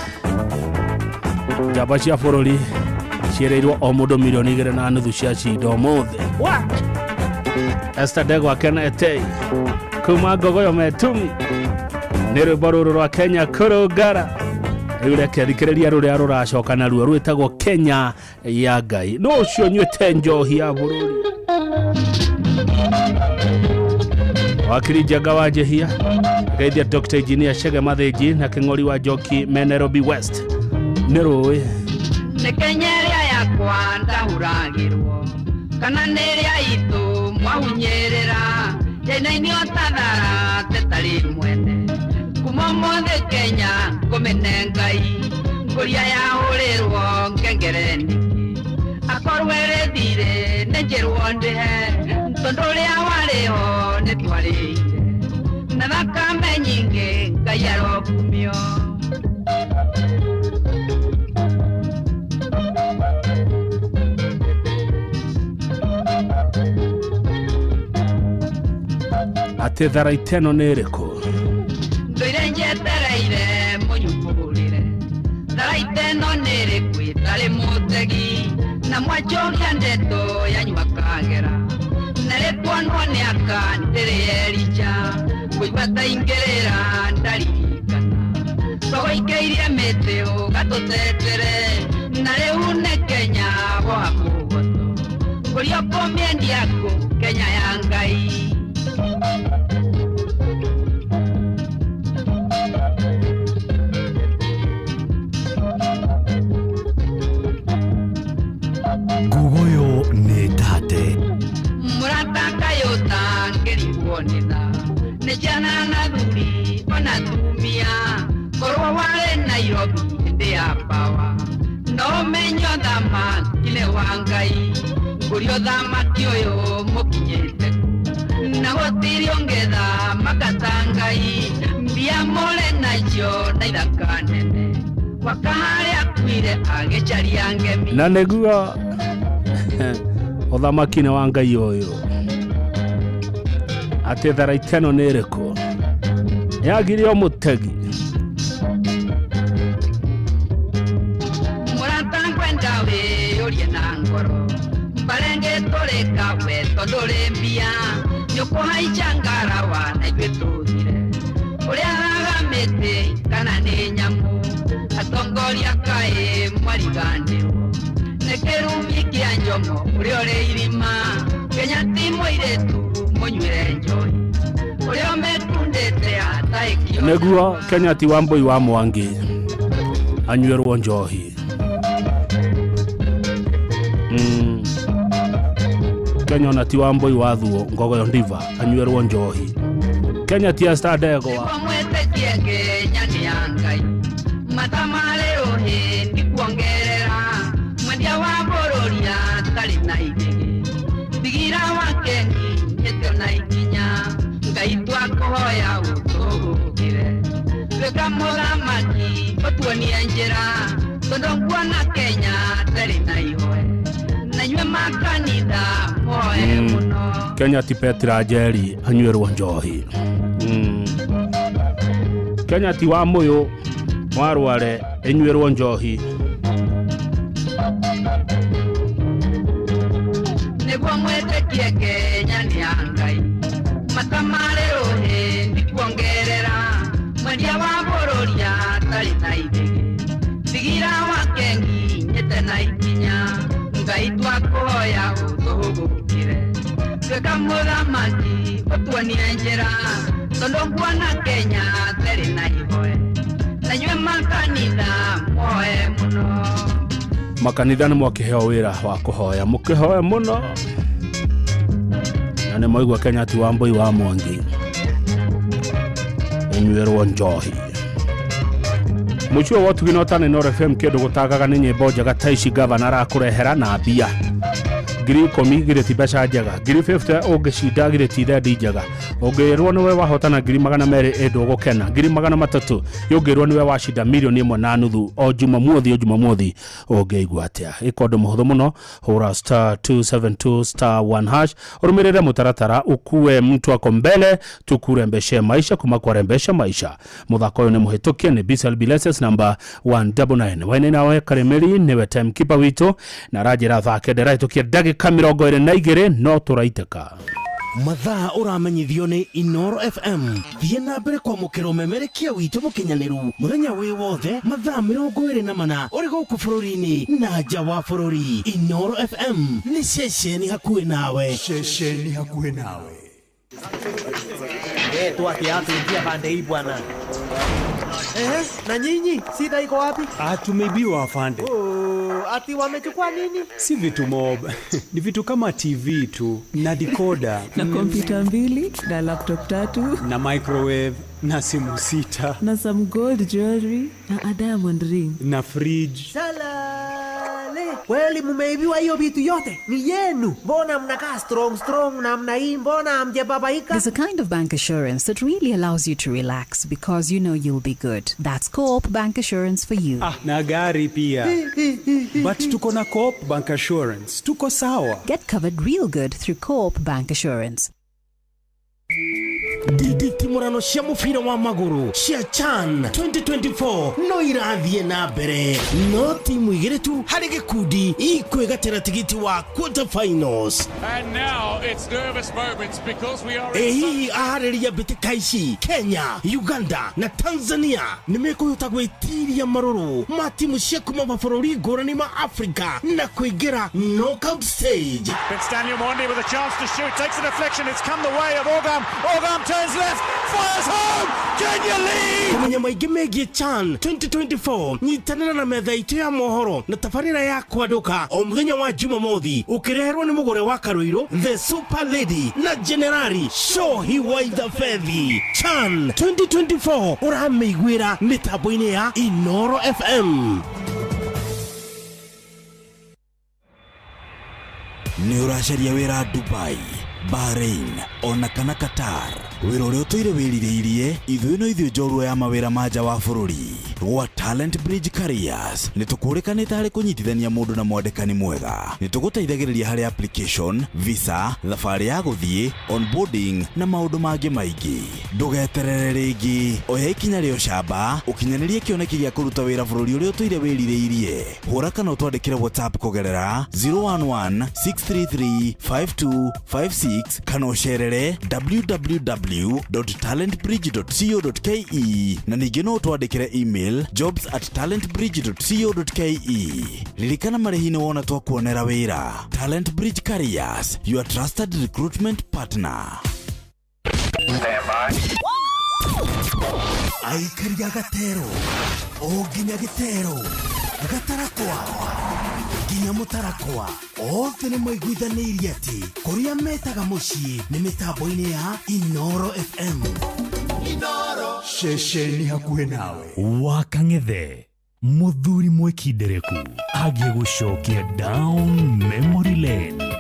Njamba cia bũrũri ciĩrĩirwo o mũndũ 2.5 milioni cia cinda ũmũthĩ. Esther Ndegwa akenete kuma Ngogoyo Metumi nĩ rwĩmbo rũrũ rwa Kenya kũrũngara. Rĩu reke thikĩrĩria rũrĩa rũracoka naruo rwĩtagwo Kenya ya Ngai. No ũcio nyuĩte njohi ya bũrũri. Wakiri Njenga wa Njihia ageithia Dr. Engineer Chege Mathĩnji na Kĩng'ori wa Njoki me Nairobi West. Nĩ rũĩ Nĩ Kenya ĩrĩa yakwa ndahuragĩrwo kana nĩ ĩrĩa itũ mwahunyĩrĩra njainainio ta thara tetarĩ mwene. Kuma ũmũthĩ Kenya ngũmĩne Ngai ngũria yahũrĩrwo ngengere nĩkĩ akorwo ĩrĩ thirĩ nĩ njĩrwo ndĩhe tondũ ũrĩa warĩho nĩ twarĩire na thakame nyingĩ Ngai arokumio. Atĩ tharaita ĩno nĩ ĩrĩkũ? Ndũire njetereire mũnyumbũrĩre tharaita ĩno nĩ ĩrĩkũ ĩtarĩ mũtegi na mwanjokia ndeto yanyua kagera na rĩkuonwo nĩ aka ndĩrĩ Elija kũigua ta ingĩrĩra ndaririkana tũgũikĩirie mĩtĩ ũgatũtetere na rĩu nĩ Kenya woha mũgoto ngũria ũkũmĩendia kũ Kenya ya Ngai. Ngugoyo nĩ tate. Mũrata kayũta ngĩrigwo nĩ tha nĩ ciana na thuri ona atumia korwo warĩ Nairobi hĩndĩ ya pawa no ũmenye ũthamaki nĩ wa Ngai ngũria ũthamaki ũyũ mũkinyĩte kũ na gũtirĩ ũngĩthamaka ta Ngai mbia mũrĩ nacio na ithaka nene gwaka harĩa akuire agĩcaria ngemi. Na nĩguo ũthamaki nĩ wa Ngai ũyũ. Atĩ tharaita ĩno nĩ ĩrĩkũ? Yagirio mũtegi. Mũrata ngwenda wĩyũrie na ngoro mbarenge tũrĩka we tondũ ũrĩ mbia nĩũkũhaica ngarawa na ithuĩ tũthire ũrĩa araga mĩtĩ kana nĩ nyamũ atongoria kaĩ mwariganĩrwo nĩ kĩrumi kĩa njomo ũrĩa ũrĩ irima Kenya ti mũirĩtu mũnyuĩre njohi ũrĩa ũmĩkundĩte ataĩkio. Nĩguo Kenya ti wa Mbũi wa Mwangi anyuĩrwo njohi. Kenya ona ti wa Mbũi wa Thuo Ngogoyo Ndiva anyuĩrwo njohi. Kenya ti Esther Ndegwa. Nĩguo mwĩtĩkie Kenya nĩ ya Ngai mata marĩ rũhĩ ndikuongerera mwendia wa bũrũri atarĩ na igĩgĩ thigira wa kengi nyĩte ona ikinya Ngai twakũhoya ũtũgũkĩre tuĩka mũthamaki ũtuonie njĩra tondũ nguona Kenya ndarĩ na ihoe na inyuĩ makanitha mũhoe mũno. Kenya ti Petra Njeri anyuĩrwo njohi. Kenya ti wa Mũyũ wa Rware ĩnyuĩrwo njohi. Nĩguo mwĩtĩkie Kenya nĩ ya Ngai mata marĩ rũhĩ ndikuongerera mwendia wa bũrũri atarĩ na igĩgĩ thigira wa kengi nyĩte na ikinya Ngai twakũhoya ũtũhũgũkĩre tuĩka mũthamaki ũtuonie njĩra tondũ nguona Kenya ndarĩ na ihoe na inyuĩ makanitha mũhoe mũno. Makanitha nĩ mwakĩheo wĩra wa kũhoya mũkĩhoe mũno na nĩ mwaigua Kenya ti wa Mbũi wa Mwangi ĩnyuĩrwo njohi. Mũciĩ wa Ũtugi na Ũtana Inooro FM kĩndũ gũtangaga nĩ nyĩmbo njega ta ici gavana arakũrehera na mbia 10,000 githĩ ti mbeca njega 50,000 ũngĩcinda githĩ ti thendi njega ũngĩrwo nĩwe wahotana 200,000 ĩndũ ũgũkena 300,000 ũngĩrwo nĩwe wacinda 1.5 million o Jumamothi o Jumamothi ũngĩigua atĩa ĩka ũndũ mũhũthũ mũno hũra star 272 star 1 hash ũrũmĩrĩre mũtaratara ukue mtu ako mbele tukurembeshe maisha kuma kwarembesha maisha mũthako ũyũ nĩ mũhĩtũkie nĩ BCLB license number 199 waine nawe Karemeri nĩwe timekeeper witũ na aranjĩra thaa kenda ĩrahĩtũkia ndagĩka 22 no tũraitĩka. Mathaa ũramenyithio nĩ Inooro FM. Thiĩ na mbere kwamũkĩra ũmemerekia witũ mũkinyanĩru mũthenya wĩ wothe mathaa 24 ũrĩ gũkũ bũrũri-inĩ na nja wa bũrũri. Inooro FM nĩ ceceni hakuhĩ nawe. Ceceni hakuhĩ nawe. Tuatia pande hii bwana. Na nyinyi shida iko wapi? Tumeibiwa afande. Oh, Ati wamechukua nini? Si vitu mob. Ni vitu kama TV tu na decoder na kompyuta 2 na laptop 3 na microwave na simu 6 na some gold jewelry na a diamond ring na fridge. Salale. Kweli mumeibiwa hiyo vitu yote? Ni yenu. Mbona mnakaa strong strong namna hii? Mbona hamjababaika? There's a kind of bank assurance that really allows you to relax because you know you'll be good. That's Co-op Bank Assurance for you. Ah, na gari pia. But tuko na Co-op Bank Assurance. Tuko sawa. Get covered real good through Co-op Bank Assurance. Nditimurano cia mubira wa maguru cia CHAN 2024 no irathie na mbere no timu igĩrĩ tu harĩ gĩkundi ikwĩgatĩra tigiti wa quarter finals. And now it's nervous moments because we are Ĩ hihi aharĩria mbĩtĩka ici Kenya, Uganda na Tanzania nĩ mekũhota gwĩtiria marũrũ ma timu cia kuma mabũrũri ngũrani ma Afrika na kũingĩra knockout stage. It's Daniel Mondi with a chance to shoot, takes a deflection, it's come the way of Orgam. Orgam turns left, fires home, Kenya lead! Kũmenya maingĩ megiĩ CHAN 2024 nyitanĩra na metha itũ ya mohoro na tabarĩra ya kwandũka o mũthenya wa Jumamothi ũkĩreherwo nĩ mũgũre wa Karũirũ The Super Lady na Generali Shohi Waitha Fethi. CHAN 2024 ũramĩiguĩra mĩtambo-inĩ ya Inoro FM. Nĩ ũracaria wĩra Dubai, Bahrain ona kana Qatar, wĩra ũrĩa ũtũire wĩrirĩirie ithuĩ no ithuĩ njorua ya mawĩra ma nja wa bũrũri. Gwa Talent Bridge Careers nĩ tũkũrĩkanĩte harĩ kũnyitithania mũndũ na mwandĩkani mwega. Nĩ tũgũteithagĩrĩria harĩ application, visa, thabarĩ ya gũthiĩ, onboarding na maũndũ mangĩ maingĩ. Ndũgeterere rĩngĩ, oya ikinya rĩa ũcamba ũkinyanĩrie kĩoneki gĩa kũruta wĩra bũrũri ũrĩa ũtũire wĩrirĩirie. Hũra kana ũtwandĩkĩre WhatsApp kũgerera 011 633 5256 kana ũcerere www.talentbridge.co.ke na ningĩ no ũtwandĩkĩre email jobs@talentbridge.co.ke. Ririkana marĩhi nĩ wona twakuonera wĩra. Talent Bridge Careers, your trusted recruitment partner. Aikaria gatero o nginya gĩtero gatarakwa nginya mũtarakwa othe nĩ maiguithanĩirie atĩ kũrĩa metaga mũciĩ nĩ mĩtambo-inĩ ya Inoro FM. Inoro ceceni hakuhĩ nawe. Wakang'ethe mũthuri mwĩkindereku agĩgũcokia down memory lane.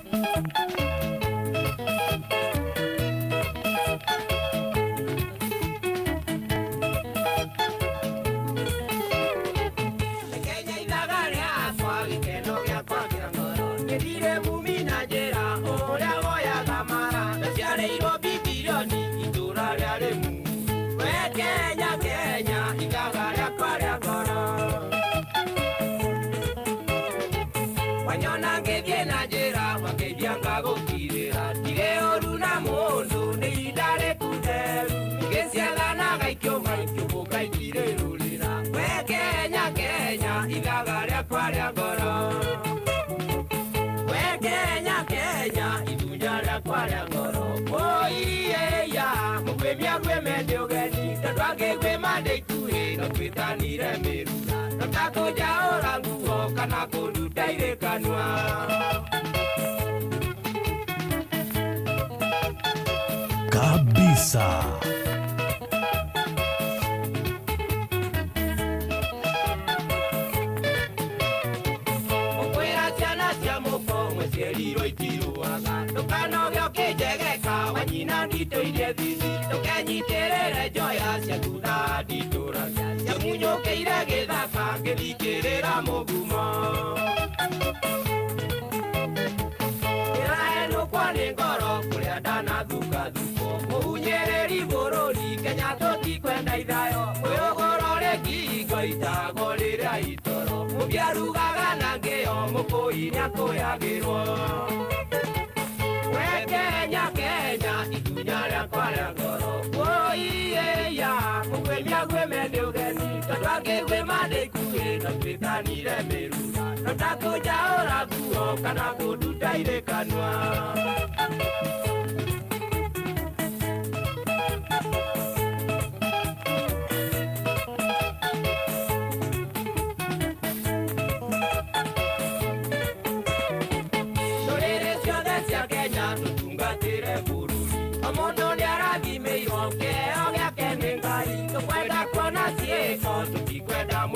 Kabisa.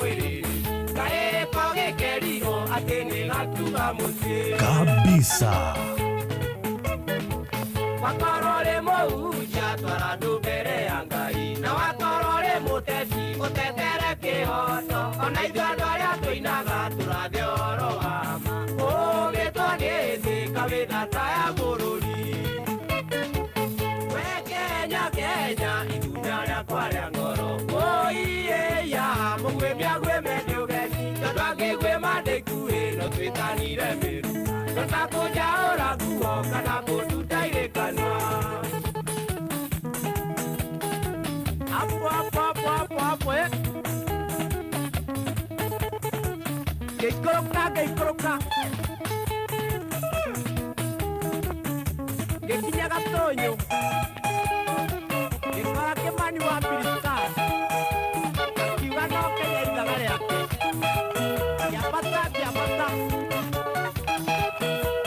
mwĩrĩ kaĩko gĩkerirwo atĩ nĩ gatuga mũciĩ Kabisa. Wakorwo rĩ mũhunjia twara andũ mbere ya Ngai na wakorwo rĩ mũteti ũtetere kĩhoto ona ithuĩ andũ arĩa tũinaga tũrathe ũhoro wa ma ũgĩtwo nĩ thĩ kawĩthata ya bũrũri we Kenya Kenya itunda rĩakwa rĩa ngoro ũiĩya mũguĩmi aguĩme nĩ ũgeni tondũ angĩguĩma ndĩkuĩ no twĩtanire mĩru tũtakũnjaũra nguo kana kũnduta irĩkanua. Hapo hapo hapo hapo hapo eh. Ngĩikũrũka ngĩikũrũka ngĩkinya Gatũnyũ ngĩkora Kĩmani wa Biristar akiuga no Kenya ithaga rĩake ngĩambata ngĩambata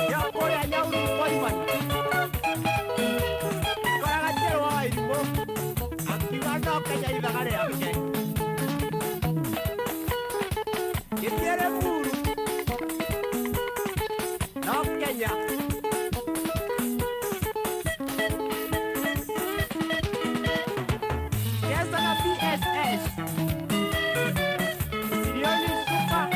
ngĩo kũrĩa Nyauru Koimani ngĩkora Gacherũ wa Wairimũ akiuga no Kenya ithaga rĩake ngĩthiĩ Limuru no Kenya. Cheza na BSS Sirioni Super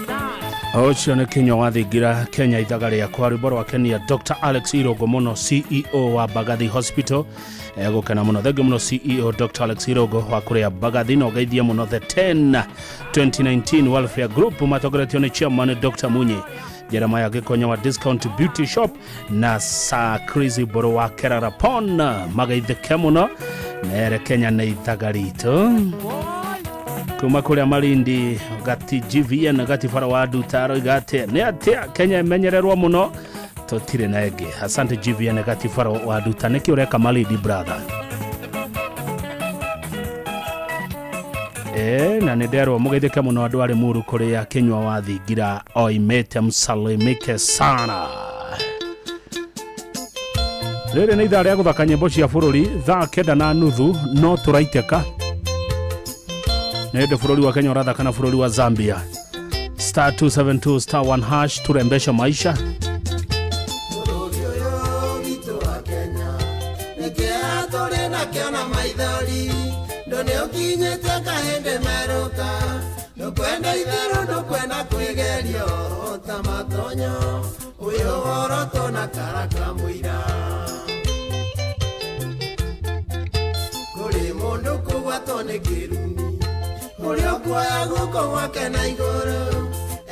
Stars. Ũcio nĩ Kinyua wa Thingira Kenya ithaga rĩakwa rwĩmbo rwa Kenya Dr Alex Irongo mũno CEO wa Mbagathi Hospital egũkena mũno thengiũ mũno CEO Dr Alex Irongo wa kũrĩa Mbagathi na ũgeithie mũno the 10 2019 Welfare Group matongoretio nĩ chairman Dr Munyi Jeremiah Gĩkonyo wa Discount Beauty Shop na Sir Chris Mbũrũ wa Kerarapon mageithĩke mũno mere Kenya nĩ ithaga ritũ kuma kuria Malindi gati GVN gati bara wa Nduta aroiga atia nĩ atia Kenya ĩmenyererwo mũno tũtirĩ na ĩngĩ. Asante GVN gati bara wa Nduta nĩkĩ ũreka Malindi brother? Na nĩ nderwo mũgeithĩke mũno andũ arĩ muru kũrĩa Kinyua wa Thingira oimĩte msalimike sana. Rĩrĩ nĩ ithaa rĩa gũthaka nyĩmbo cia bũrũri thaa 9:30 no tũraitĩka nĩ hĩndĩ bũrũri wa Kenya ũrathaka na bũrũri wa Zambia. Star 272 star 1 hash turembesha maisha. Bũrũri ũyũ witũ wa Kenya nĩ kĩeha tũrĩ nakĩo na maithori ndũ nĩ ũkinyĩte kahĩndĩ merũka ndũkwenda itherũ ndũkwenda kwĩgerio ta matonyo ũyũ worotwo na karaka mũira kũrĩ mũndũ kũgwatwo nĩ kĩrumi ũrĩa ũkuoya guoko gwake na igũrũ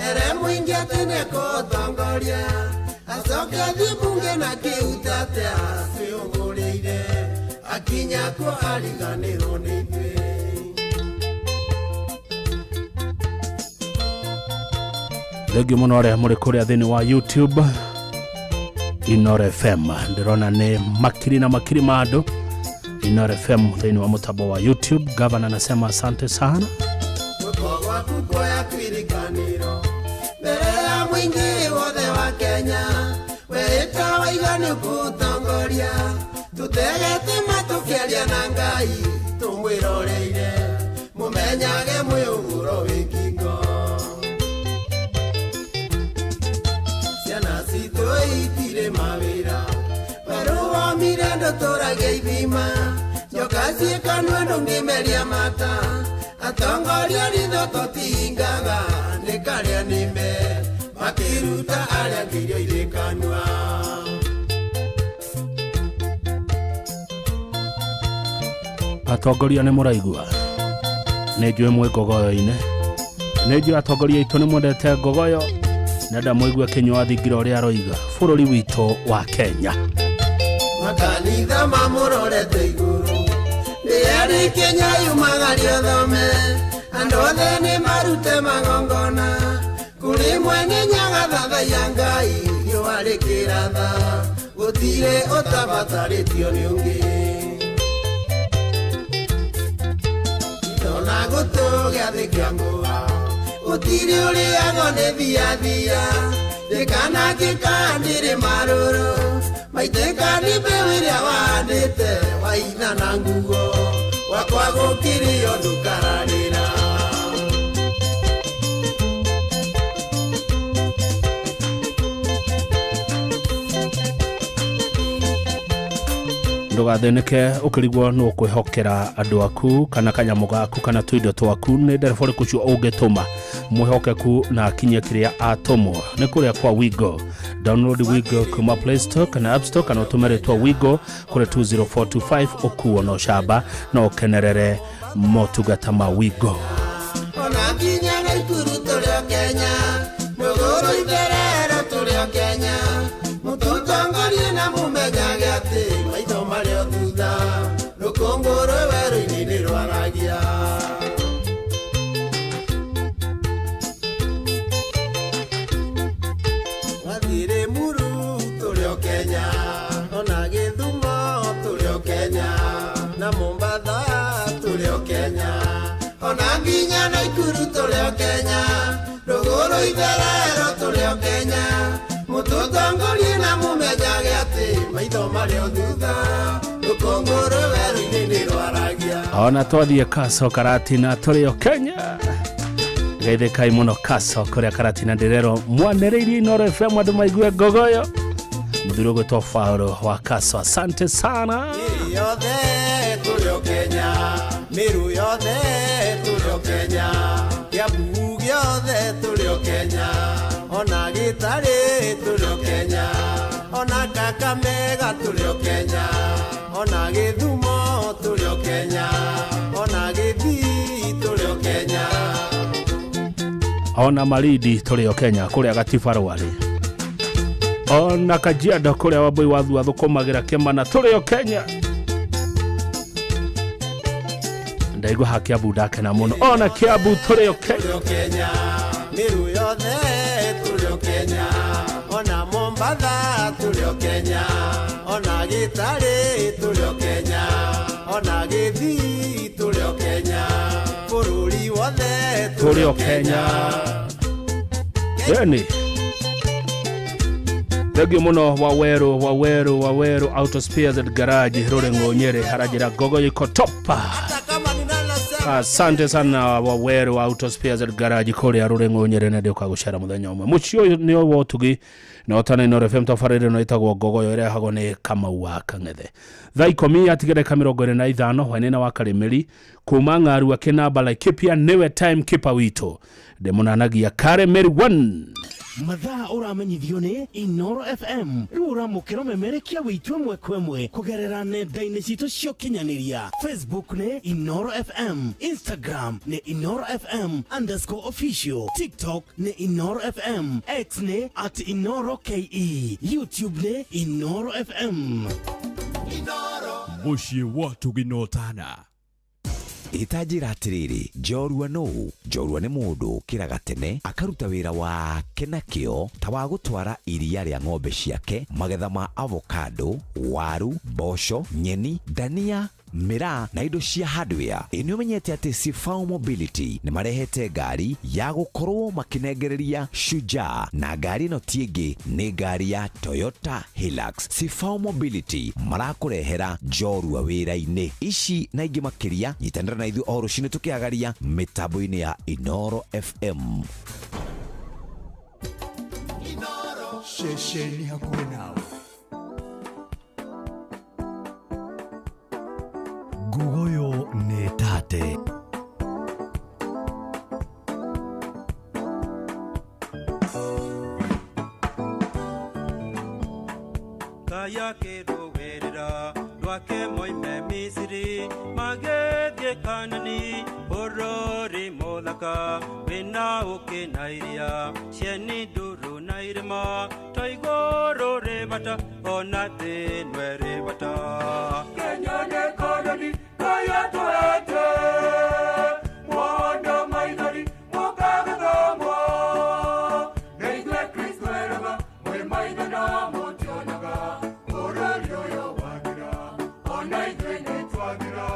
ere mũingĩ atĩ nĩekũũtongoria acoke athiĩ mbunge na kĩhutate twĩũgũrĩire akinya kuo ariganĩrwo nĩ ithuĩ. Thengiũ mũno arĩa mũrĩ kũrĩa thĩinĩ wa YouTube Inooro FM ndĩrona nĩ makiri na makiri ma andũ Inooro FM thĩinĩ wa mũtambo wa YouTube. Gavana anasema asante sana. Guoko gwaku kuoya kwirikanĩro mbere ya mũingĩ wothe wa Kenya wehĩta waiga nĩ ũkũũtongoria tũtegete matũkĩaria na Ngai tũmwĩroreire mũmenyage mwĩ ũhuro wĩ ngingo ciana citũ itirĩ mawĩra werũ womire ndũtũragia ithima njoka ciĩ kanua ndũngĩmeria mata atongoria ritho tũtihingaga nĩ karĩa nĩme makĩruta arĩa angĩ irio irĩ kanua. Atongoria nĩ mũraigua nĩ njũĩ mwĩ ngogoyo-inĩ nĩ njũĩ atongoria aitũ nĩ mwendete ngogoyo nenda mũigue Kinyua wa Thingira ũrĩa aroiga bũrũri witũ wa Kenya. Makanitha mamũrorete igũrũ rĩarĩ Kenya yumagario thome andũ othe nĩ marute magongona kũrĩ mwene Nyaga thathaiya Ngai riũa rĩkĩratha gũtirĩ ũtabatarĩtio nĩ ũngĩ ndona gũtũ gĩathĩ kĩa ngũa gũtirĩ ũrĩagwo nĩ thiathia ndĩkanangĩka ndĩrĩ marũrũ maitĩka nĩ mbeũ ĩrĩa wahandĩte waitha na nguo Wakwa gũkirio ndũkararĩra. Ndũgathĩnĩke ũkĩrigwo nũ ũkwĩhokera andũ aku kana kanyamũ gaku kana tũindo twaku nĩ ndereba ũrĩkũ ũcio ũngĩtũma mwĩhokeku na akinye kĩrĩa atũmwo nĩ kũrĩa kwa Wigo. Download Wigo kuma Play Store kana App Store kana ũtũme rĩtwa Wigo kũrĩ 20425 ũkuo na ũcamba na ũkenerere motungata ma Wigo. Ona nginya Naikuru tũrĩ o Kenya, Rũgũrũ itherero tũrĩ o Kenya, mũtũtongorie na mũmenyage atĩ maitho marĩ o thutha, rũkũngũ rwĩ werũ-inĩ nĩ rwaragia. Wathiĩ Rĩmuru tũrĩ o Kenya, ona Gĩthumo tũrĩ o Kenya, na Mombatha tũrĩ o Kenya, ona nginya Naikuru tũrĩ o Kenya, Rũgũrũ itherero tũrĩ o Kenya, mũtũtongorie na mũmenyage atĩ maitho marĩ o thutha, rũkũngũ rwĩ werũ-inĩ nĩ rwaragia. Ona twathiĩ Kaso Karatina tũrĩ o Kenya. Geithĩkai mũno Kaso kũrĩa Karatina ndĩrerwo mwanĩrĩirie Inooro FM andũ maigue ngogoyo. Mũthuri ũgwĩtwo Paulo wa Kaso, asante sana. Nyeri yothe tũrĩ o Kenya, Meru yothe tũrĩ o Kenya, Kiambu gĩothe tũrĩ o Kenya, ona Gĩtarĩ tũrĩ o Kenya, ona Kakamega tũrĩ o Kenya, ona Gĩthumo tũrĩ o Kenya, ona Gĩthii tũrĩ o Kenya. Ona Malindi tũrĩ o Kenya kũrĩa Gatibarwarĩ, ona Kajiado kũrĩa Wambui wa Thua thũkũmagĩra Kĩmana tũrĩ o Kenya. Ndaigua ha Kiambu ndakena mũno, ona Kiambu tũrĩ o Kenya. Tũrĩ o Kenya, Meru yothe tũrĩ o Kenya, ona Mombatha tũrĩ o Kenya, ona Gĩtarĩ tũrĩ o Kenya, ona Gĩthii tũrĩ o Kenya, bũrũri wothe tũrĩ o Kenya. Yani thengio mũno Waweru Waweru Waweru Auto Spares and Garage Rũrĩng'ũ Nyĩrĩ haranjĩra ngogo iko topa. Asante sana Waweru Auto Spares and Garage kũrĩa Rũrĩng'ũ Nyĩrĩ na ndĩũka gũcera mũthenya ũmwe. Mũciĩ ũyũ nĩ wa ũtugi na ũtana Inooro FM tabarĩra ĩno ĩtagwo Ngogoyo ĩrehagwo nĩ Kamau wa Kang'ethe. Thaa 10 yatigĩrĩka 25 hwaĩ-inĩ wa Karĩmĩri kuma Ng'arua Kĩnamba Laikipia nĩwe time keeper witũ ndĩmũnanagia Karĩmĩri 1. Mathaa ũramenyithio nĩ Inooro FM rĩu ũramũkĩra ũmemerekia wĩitũ ĩmwe kwa ĩmwe kũgerera nenda-inĩ citũ cia ũkinyanĩria. Facebook nĩ Inooro FM, Instagram nĩ Inooro FM _official, TikTok nĩ Inooro FM, X nĩ @InooroKE, YouTube nĩ Inooro FM. Mũciĩ wa Tũginotana. Ĩtanjĩra atĩrĩrĩ, njorua nũũ? Njorua nĩ mũndũ ũkĩraga tene akaruta wĩra wake na kĩo ta wa gũtwara iria rĩa ng'ombe ciake, magetha ma avocado, waru, mboco, nyeni, dania, mĩraa na indo cia hardware. Ĩ nĩ ũmenyete atĩ Sifau Mobility nĩ marehete ngari ya gũkorwo makĩnengereria Shujaa, na ngari ĩno ti ĩngĩ nĩ ngari ya Toyota Hilux. Sifau Mobility marakũrehera njorua wĩra-inĩ ici na ingĩ makĩria. Nyitanĩra na ithuĩ o rũcinĩ tũkĩagaria mĩtambo-inĩ ya Inooro FM. Ceceni hakuhĩ nawe. Ngugoyo nĩ tate. Kaya kĩrũĩrĩra rwake moime Misiri magĩthiĩ Kanani bũrũri mũthaka wĩna ũkĩ na iria cieni nduru na irĩma to igũrũ rĩ bata ona thĩ ĩno ĩrĩ bata. Kenya nĩ Kanani kaya tũhete mwana maithori mũkagĩthomwo nĩ ithuĩ Kristo eraga mwĩ maitho na mũtionaga bũrũri ũyũ wathira ona ithuĩ nĩ twathira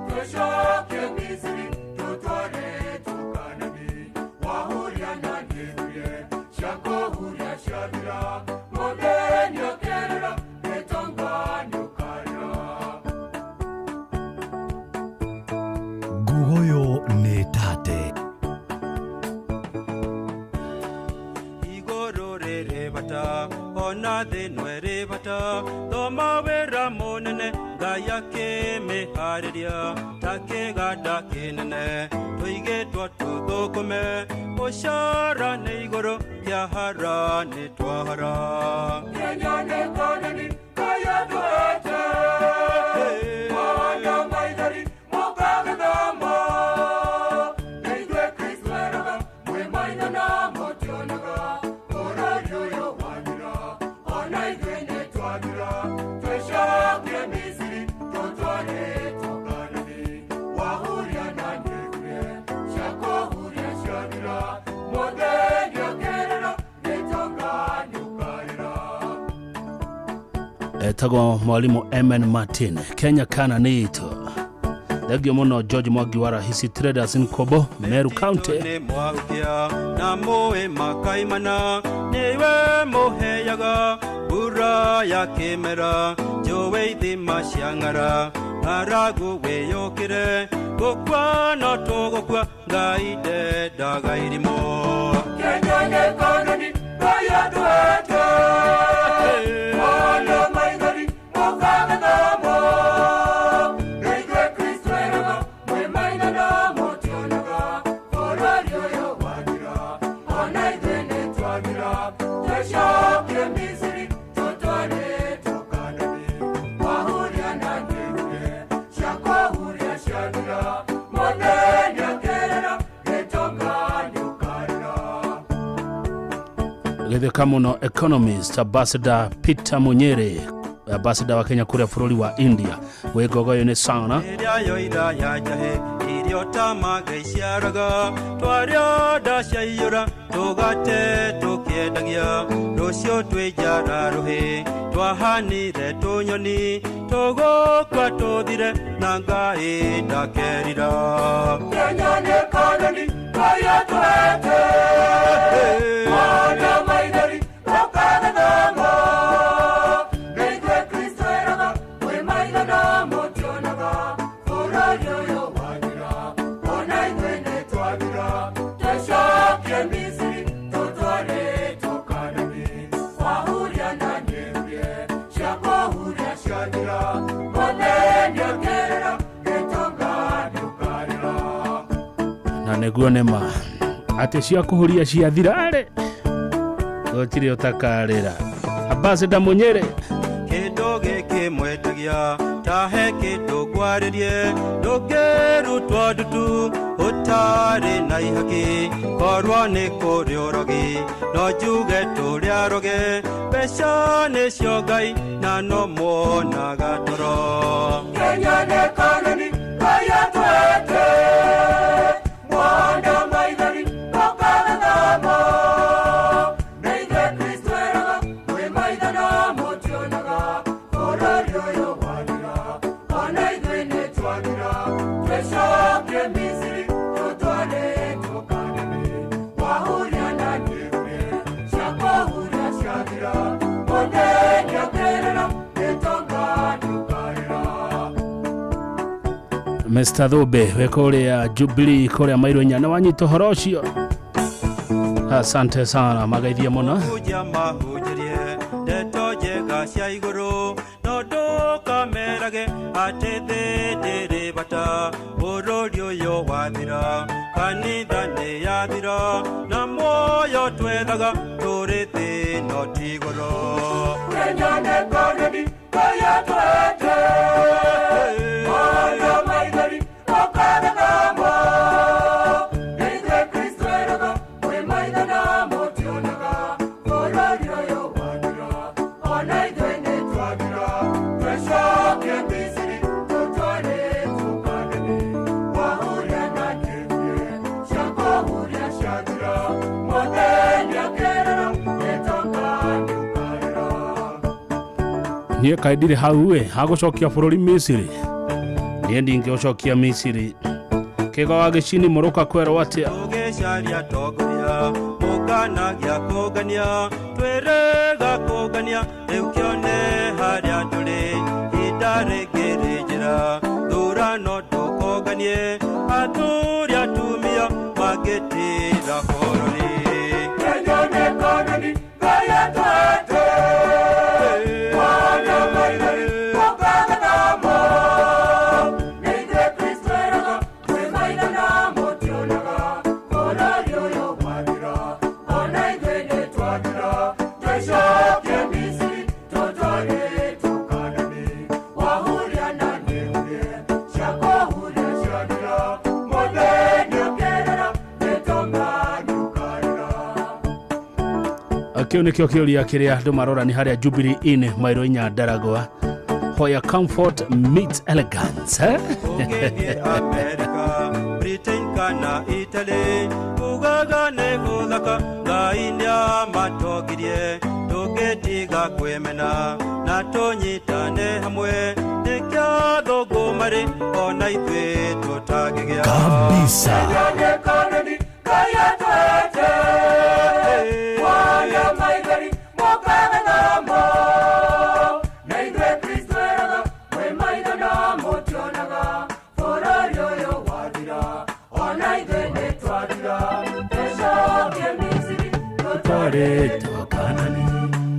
tũcoke Misiri tũtwarĩtwo Kanani wahuria na nĩthurie ciakũhuria ciathira mũthĩ nĩũkĩrĩra gĩtonga nĩũka. Ona thĩ no ĩrĩ bata thoma wĩra mũnene Ngai akĩmĩharĩria ta kĩganda kĩnene tũigĩtwo tũthũkũme mũcara nĩ igũrũ kĩahara nĩ twahara. Kenya nĩ Kanani Ngai atũhete mwana maithori mũkagĩthoma nĩ ithuĩ Kristo eraga mwĩ maitho na mũtionaga bũrũri ũyũ wathira ona ithuĩ nĩ twathira twĩcokie Misiri tũtwarĩtwo Kanani wahuria na nĩgurie ciakũhuria ciathira mũthenya ũkĩrĩra gĩtonga nĩũkarĩra. Etagwo mwalimu Emen Martin Kenya kana nĩ itũ. Thengio mũno George Mwangi wa Rahisi Traders in Kobo, Meru County. Nĩ mwahukia na mũĩ makaimana nĩwe mũheaga mbura ya kĩmera njũĩ ithima cia ng'ara ng'aragu wĩyũkĩre gũkua no tũgũkua Ngai ndendaga irimũ. Kenya nĩ Kanani Ngai atũhete mwana maithori mũkagĩthoma nĩ ithuĩ Kristo eraga mwĩ maitho na mũtionaga bũrũri ũyũ wathira ona ithuĩ nĩ twathira twĩcokie Misiri tũtwarĩtwo Kanani wahuria na nĩgurie ciakũhuria ciathira mũthenya ũkĩrĩra gĩtonga nĩũkarĩra. Gĩthĩka mũno economist Ambassador Peter Munyere, ambassador wa Kenya kũrĩa bũrũri wa India. Wĩ ngogoyo nĩ sana. Ĩrĩa yoira ya njahĩ irio ta maga iciaraga twarĩa nda ciaiyũra tũgate tũkĩendagia rũciũ twĩ njara rũhĩ twahanire tũnyoni tũgũkua tũthire na Ngai ndakerira. Kenya nĩ Kanani Ngai atũhete mwana maithori mũkagĩthoma nĩ ithuĩ Kristo eraga mwĩ maitho na mũtionaga bũrũri ũyũ wathira ona ithuĩ nĩ twathira twĩcokie Misiri tũtwarĩtwo Kanani wahuria na nĩurie ciakũhuria ciathira mũthenya ũkĩrĩra gĩtonga nĩũkarĩra. Na nĩguo nĩma atĩ cia kũhuria ciathira-rĩ gũtirĩ ũtakarĩra. Ambassador Munyere. Kĩndũ gĩkĩ mwetagia tahe kĩndũ ngwarĩrie ndũngĩrutwo ndutu ũtarĩ na ihaki korwo nĩ kũrĩ ũrogi no njuge tũrĩ aroge mbeca nĩcio Ngai na no muonaga toro. Kenya nĩ Kanani Ngai atũhete mwana maithori mũkagĩthoma nĩ ithuĩ Kristo eraga mwĩ maitho na mũtionaga bũrũri ũyũ wathira ona ithuĩ nĩ twathira twĩcokie Misiri tũtwarĩtwo Kanani wahuria na nĩgurie ciakũhuria ciathira mũthenya ũkĩrĩra gĩtonga nĩũkarĩra. Mr. Thube wĩ kũrĩa Jubilee kũrĩa Mairũ inya nĩ wanyita ũhoro ũcio. Asante sana magaithie mũno. Hunjia mahunjĩrie ndeto njega cia igũrũ no ndũkamerage atĩ thĩ ndĩrĩ bata bũrũri ũyũ wathira kanitha nĩ yathira na muoyo twethaga tũrĩ thĩ no ti igũrũ. Kenya nĩ Kanani Ngai atũhete mwana maithori mũkagĩthoma nĩ ithuĩ Kristo eraga mwĩ maitho na mũtionaga bũrũri ũyũ wathira ona ithuĩ nĩ twathira twĩcokie Misiri tũtwarĩtwo Kanani wahuria na nĩgurie ciakũhuria ciathira mũthenya ũkĩrĩra gĩtonga nĩũkarĩra. Niĩ kaĩ ndirĩ hau ĩ hagũcokia bũrũri Misiri niĩ ndingĩũcokia Misiri. Kĩgo wa gĩcini mũrũka kwerwo atĩa? Tũgĩcaria tongoria mũkanagia kũngania twĩrĩga kũngania rĩu kĩone harĩa tũrĩ ihinda rĩngĩ rĩ njĩra thurano ndũkũnganie athuri atumia mangĩtĩra bũrũri. Kenya nĩ Kanani Ngai atũhete Kĩu nĩkĩo kĩũria kĩrĩa andũ marora nĩ harĩa Jubilee Inn mairo inya Ndaragwa, where comfort meets elegance, eh? Ũngĩthiĩ Amerika, Britain kana Italy, ugaga nĩ gũthaka. Ngai nĩamatongirie, tũngĩtiga kwĩmena na tũnyitane hamwe, nĩkĩo athũngũ marĩ ona ithuĩ tũtangĩgĩa Kabisa. Kenya Kanani, Ngai atwete. Mwana maithori, mokaga namo. Na ithuĩ Kristo eraga, mwĩ maitho no mũtionaga. Bũrũri ũyũ wathira, ona ithuĩ nĩtwathira. Tũcoke Misiri, tũtwarĩtwo Kanani.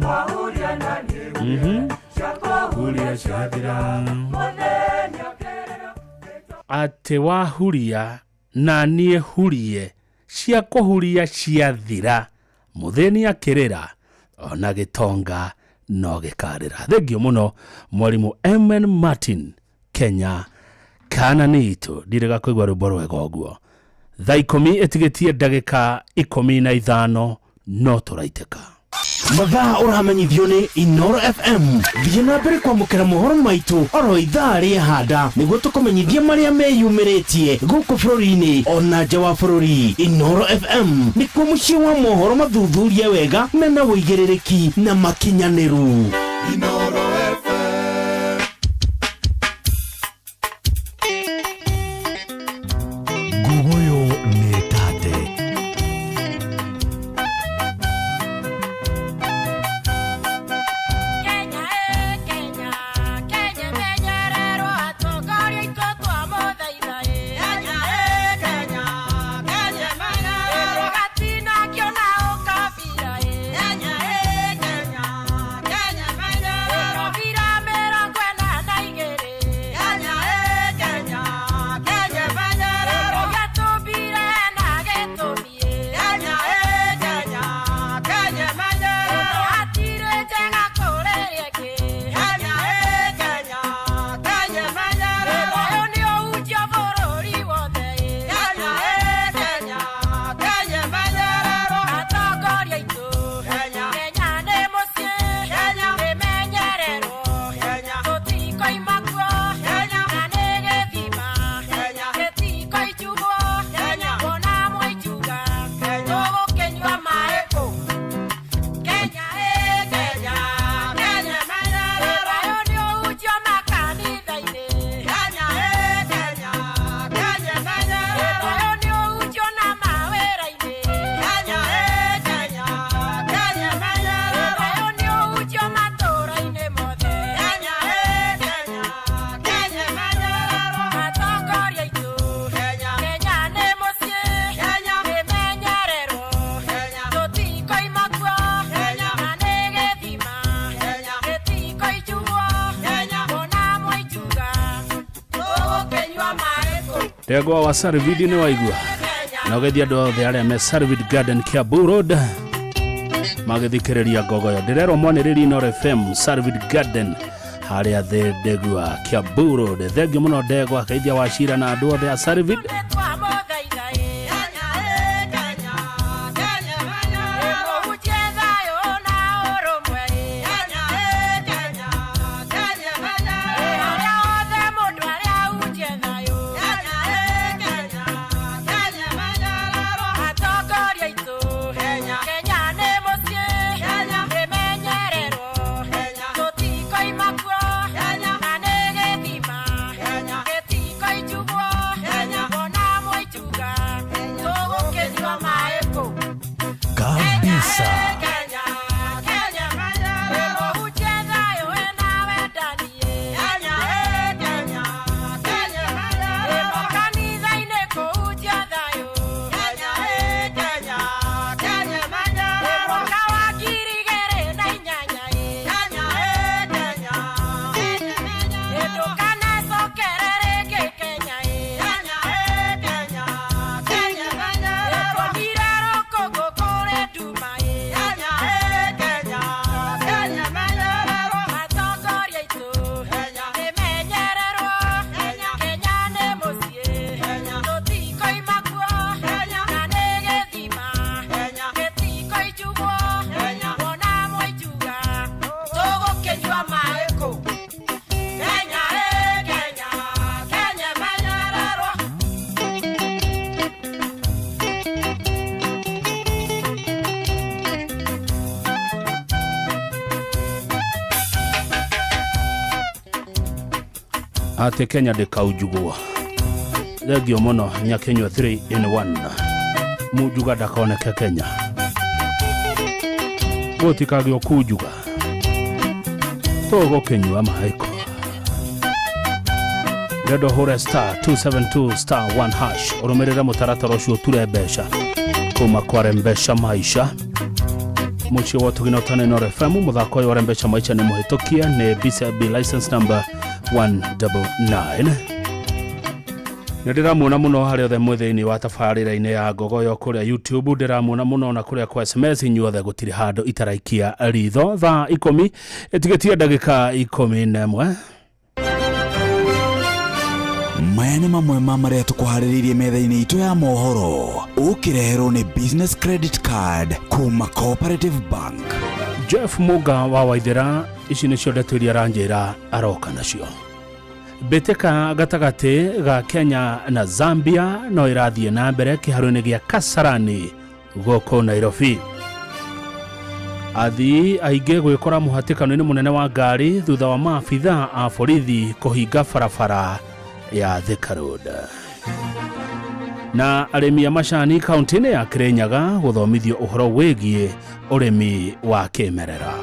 Wahuria na niĩ ciakũhuria ciathira. Mũthenya kerera. Atĩ wahuria na niĩ hurie, cia kũhuria ciathira, mũthĩni akĩrĩra ona gĩtonga no gĩkarĩra. Thengio mũno mwarimũ Mn Martin. Kenya kana nĩ itũ, ndirĩga kũigua rwĩmbo rwega ũguo. Thaa 10 ĩtigĩtie ndagĩka 15, no tũraitĩka. Mathaa ũramenyithio nĩ Inoro FM. Thiĩ na mbere kwamũkĩra mohoro maitũ oro ithaa rĩa handa nĩguo tũkũmenyithie marĩa meyumĩrĩtie gũkũ bũrũri-inĩ ona nja wa bũrũri. Inoro FM nĩkuo mũciĩ wa mohoro mathuthurie wega mena ũigĩrĩrĩki na makinyanĩru. Inoro FM. Nguguyo nĩ tate. Kenya e Kenya, Kenya menyererwo atongoria aitũ twamũthaitha ĩ. Kenya e Kenya, Kenya menyererwo gatinakio na ũkabira ĩ. Kenya e Kenya, Kenya menyererwo bira 42. Kenya e Kenya, Kenya menyererwo gĩtũmbire na gĩtũmi ĩ. Kenya e Kenya, Kenya menyererwo hatirĩ njega kũrĩ ĩngĩ. Kenya e Kenya, Kenya menyererwo ũyũ nĩ ũhunjio bũrũri wothe ĩ. Kenya e Kenya, Kenya menyererwo atongoria aitũ. Kenya, Kenya nĩ mũciĩ. Kenya ĩmenyererwo. Kenya tũtikoima kuo. Kenya na nĩ gĩthima. Kenya gĩtikoinjugwo. Kenya ona mwainjuga. Tũgũkĩnyua maĩ kũ? Kenya e Kenya, Kenya menyererwo ũyũ nĩ ũhunjio makanitha-inĩ. Kenya e Kenya, Kenya menyererwo ũyũ nĩ ũhunjio na mawĩra-inĩ. Kenya e Kenya, Kenya menyererwo ũyũ nĩ ũhunjio matũũra-inĩ mothe. Kenya e Kenya, Kenya menyererwo atongoria aitũ. Kenya, Kenya nĩ mũciĩ. Kenya ĩmenyererwo. Kenya tũtikoima kuo. Kenya na nĩ gĩthima. Kenya gĩtikoinjugwo. Kenya ona mwainjuga tũgũkĩnyua maĩ kũ? Ndegwa wa Sarvidi nĩ waigua na ũgeithia andũ othe arĩa me Sarvid Garden, Kiambu Road, magĩthikĩrĩria ngogoyo. Ndĩrerwo mwanĩrĩri Inoro FM, Sarvid Garden harĩa thĩ Ndegwa, Kiambu Road. Thengio mũno Ndegwa, geithia Wacira na andũ othe a Sarvid. Twamũthaitha ĩ. Kenya e Kenya, Kenya menyererwo ũhunjie thayũ na ũrũmwe ĩ. Kenya e Kenya, Kenya menyererwo harĩa hothe mũndũ arĩa ahunjie thayũ. Kenya e Kenya, Kenya menyererwo atongoria aitũ. Kenya, Kenya nĩ mũciĩ. Kenya ĩmenyererwo. Kenya tũtikoima kuo. Kenya na nĩ gĩthima. Kenya gĩtikoinjugwo. Kenya ona mwainjuga. Atĩ Kenya ndĩkaunjugwo. Thengio mũno Nyakinyua 3 in 1. Munjuga ndakoneke Kenya. Gũtikagĩo kunjuga. Tũgũkĩnyua maĩ ko. Ndĩrenda ũhũre star 272 star 1 hash ũrũmĩrĩre mũtaratara ũcio ũture mbeca kuma kwa Rembesha Maisha. Mũciĩ wa Tugina Ũtana Inooro FM. Mũthako ũyũ wa Rembesha Maisha nĩ mũhĩtũkie nĩ BCB license number 199. Nĩ ndĩramuona mũno harĩa othe mwĩ thĩinĩ wa tabarĩra-inĩ ya Ngogoyo kũrĩa YouTube, ndĩramuona mũno na kũrĩa kwa SMS. Inyuothe gũtirĩ handũ itaraikia ritho. Thaa 10 ĩtigĩtie ndagĩka 11. Maya nĩ mamwe ma marĩa tũkũharĩrĩirie metha-inĩ itũ ya mohoro, ũkĩreherwo nĩ Business Credit Card kuma Cooperative Bank. Jeff Muga wa Waithera, ici nĩcio ndeto iria aranjĩra aroka nacio. Mbĩtĩka gatagatĩ ga Kenya na Zambia no ĩrathiĩ na mbere kĩharo-inĩ gĩa Kasarani gũkũ Nairobi. Athii aingĩ gwĩkora mũhatĩkano-inĩ mũnene wa ngari thutha wa maabitha a borithi kũhinga barabara ya Thika Road. Na arĩmi a macani kaunti-inĩ ya Kirinyaga gũthomithio ũhoro wĩgiĩ ũrĩmi wa kĩmerera.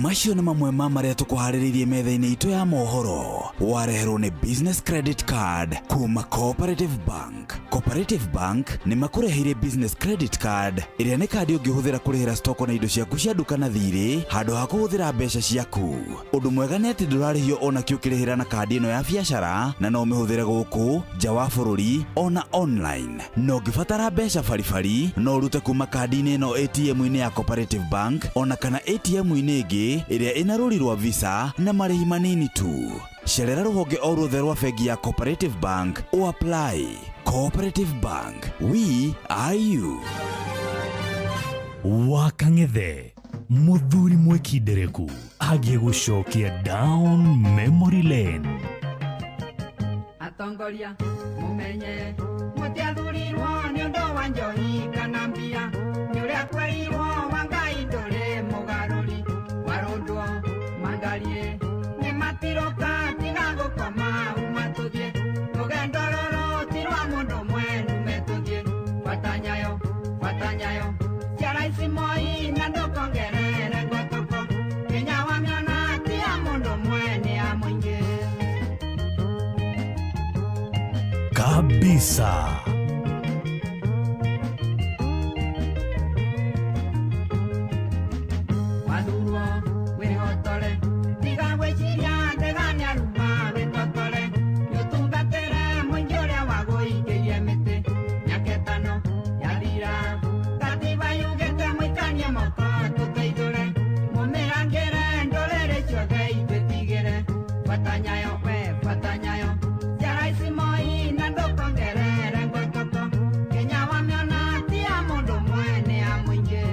Macio nĩ mamwe ma marĩa tũkũharĩrĩirie metha-inĩ itũ ya mohoro, wareherwo nĩ Business Credit Card kuma Cooperative Bank. Cooperative Bank nĩ makũreheire Business Credit Card ĩrĩa nĩ kandi ũngĩhũthĩra kũrĩhĩra stoko na indo ciaku cia nduka na thirĩ handũ ha kũhũthĩra mbeca ciaku. Ũndũ mwega nĩ atĩ ndũrarĩhio ona kĩ ũkĩrĩhĩra na kandi ĩno ya biacara, na no ũmĩhũthĩre gũkũ nja wa bũrũri ona online. Na ũngĩbatara mbeca baribari no ũrute kuma kandi-inĩ ĩno ATM-inĩ ya Cooperative Bank ona kana ATM-inĩ ĩngĩ ĩrĩa ĩna rũri rwa Visa na marĩhi manini tu. Cerera rũhonge o ruothe rwa bengi ya Cooperative Bank o apply. Cooperative Bank, we are you. Wakang'ethe mũthuri mwĩkindereku agĩgũcokia down memory lane. Atongoria mumenye mũtiathurirwo nĩ ũndũ wa njohi kana mbia, nĩ ũrĩa kwerirwo wa Ngai ndũrĩ mũgarũri, warũndwo mangarie nĩ matiroka tiga gũkoma uma tũthiĩ, rũgendo rũrũ ti rwa mũndũ ũmwe nume tũthiĩ, buata nyayo buata nyayo cia Rais Moi na ndũkongerere ngotoko, Kenya wamĩona ti ya mũndũ ũmwe nĩ ya mũingĩ. Kabisa. Wathurwo wĩhotore tiga gwĩciria ndega nĩaruma wĩtotore, nĩũtungatĩre mũingĩ ũrĩa wagũikĩirie mĩtĩ mĩaka ĩtano yathira, katiba yugĩte mũikanie moko tũteithũre, mũmĩrangĩre ndũrĩrĩ ciothe itwĩtigĩre, buata nyayo we buata nyayo cia Rais Moi na ndũkongerere ngotoko, Kenya wamĩona ti ya mũndũ ũmwe nĩ ya mũingĩ.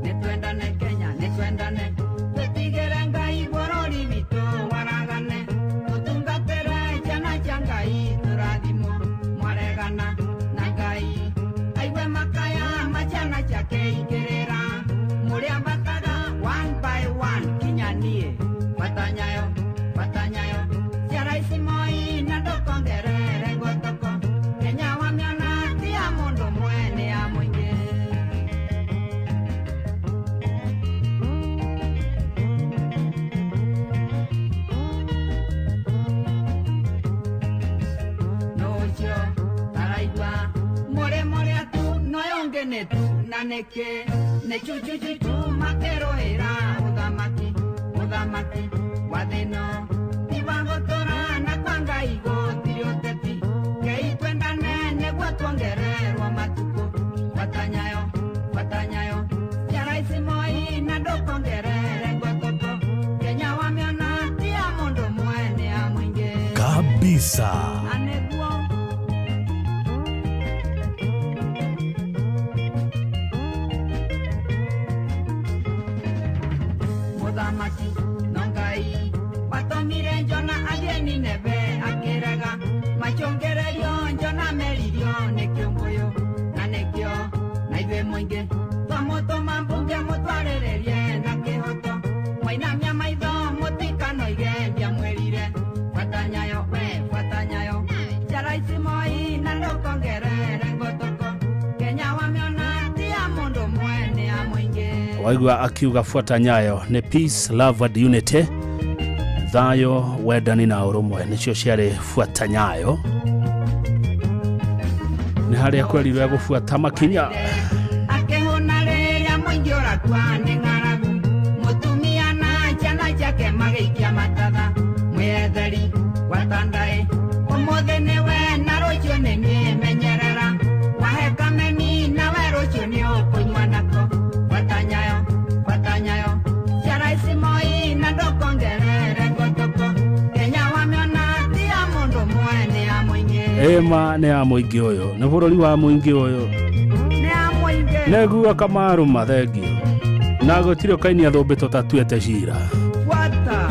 Nĩtwendane Kenya nĩtwendane, twĩtigĩre Ngai bũrũri witũ waragane, tũtungatĩre ciana cia Ngai tũrathimwo, mwaregana na Ngai aigue makaya ma ciana ciake ikĩrĩra, mũrĩambataga one by one kinya niĩ, buata nyayo buata nyayo cia Rais Moi na ndũkongerere ngotoko, Kenya wamĩona ti ya mũndũ ũmwe nĩ ya mũingĩ. Nũcio taraigua mũrĩ mũrĩa tu noyo ũngĩ nĩ tu na nĩkĩ nĩ chuchuchuchu makĩrũĩra ũthamaki ũthamaki wa thĩno ti wa gũtũra na kwa Ngai gũtirĩ ũteti, Ngai twendane nĩguo tuongererwo matukũ, buata nyayo buata nyayo cia Rais Moi na ndũkongerere ngotoko, Kenya wamĩona ti ya mũndũ ũmwe nĩ ya mũingĩ. Kabisa. Na nĩguo mũthamaki no Ngai watũmire Jona athiĩ Nineve akĩrega, machongererio Jona meririo nĩ kĩũngũ. Mũingĩ twamũtũma mbunge mũtwarĩrĩrie na kĩhoto mwainamia maitho mũtikanoige ndiamwĩrire buata nyayo we buata nyayo cia Rais Moi na ndũkongerere ngotoko Kenya wamĩona ti ya mũndũ ũmwe nĩ ya mũingĩ. Waigua akiuga fuata nyayo nĩ peace, love and unity, thayũ, wendani na ũrũmwe, nĩcio ciarĩ fuata nyayo. Nĩ harĩa kwerirwo gũbuata makinya. Akĩhũna rĩrĩa mũingĩ ũrakua nĩ ng'aragu mũtumia na ciana ciake magĩikia matatha mwĩetheri gwatandaĩ ũmũthĩ nĩwe na rũciũ nĩ niĩ menyerera wahe kameni nawe rũciũ nĩ ũkũnyua nako buata nyayo buata nyayo cia Rais Moi na ndũkongerere ngotoko Kenya wamĩona ti ya mũndũ ũmwe nĩ ya mũingĩ. Ĩma nĩ ya mũingĩ ũyũ, nĩ bũrũri wa mũingĩ ũyũ, nĩ ya mũingĩ. Nĩguo Kamaru thengio na gũtirĩ ũkainia thũmbĩ tũtatuĩte cira. Buata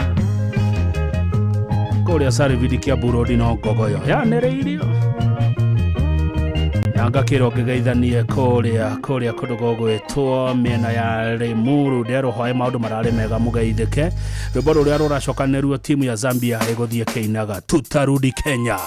kũrĩa Sarividi Kiambu Road no ngogoyo yanĩrĩirio na ngakĩrwo ngĩgeithanie kũrĩa kũndũ gũgwĩtwo mĩena ya Limuru nderũhoe maũndũ mararĩ mega mũgeithĩke. Rwĩmbo rũrĩa rũracokanĩruo timu ya Zambia ĩgũthiĩ kĩinaga tutarudi Kenya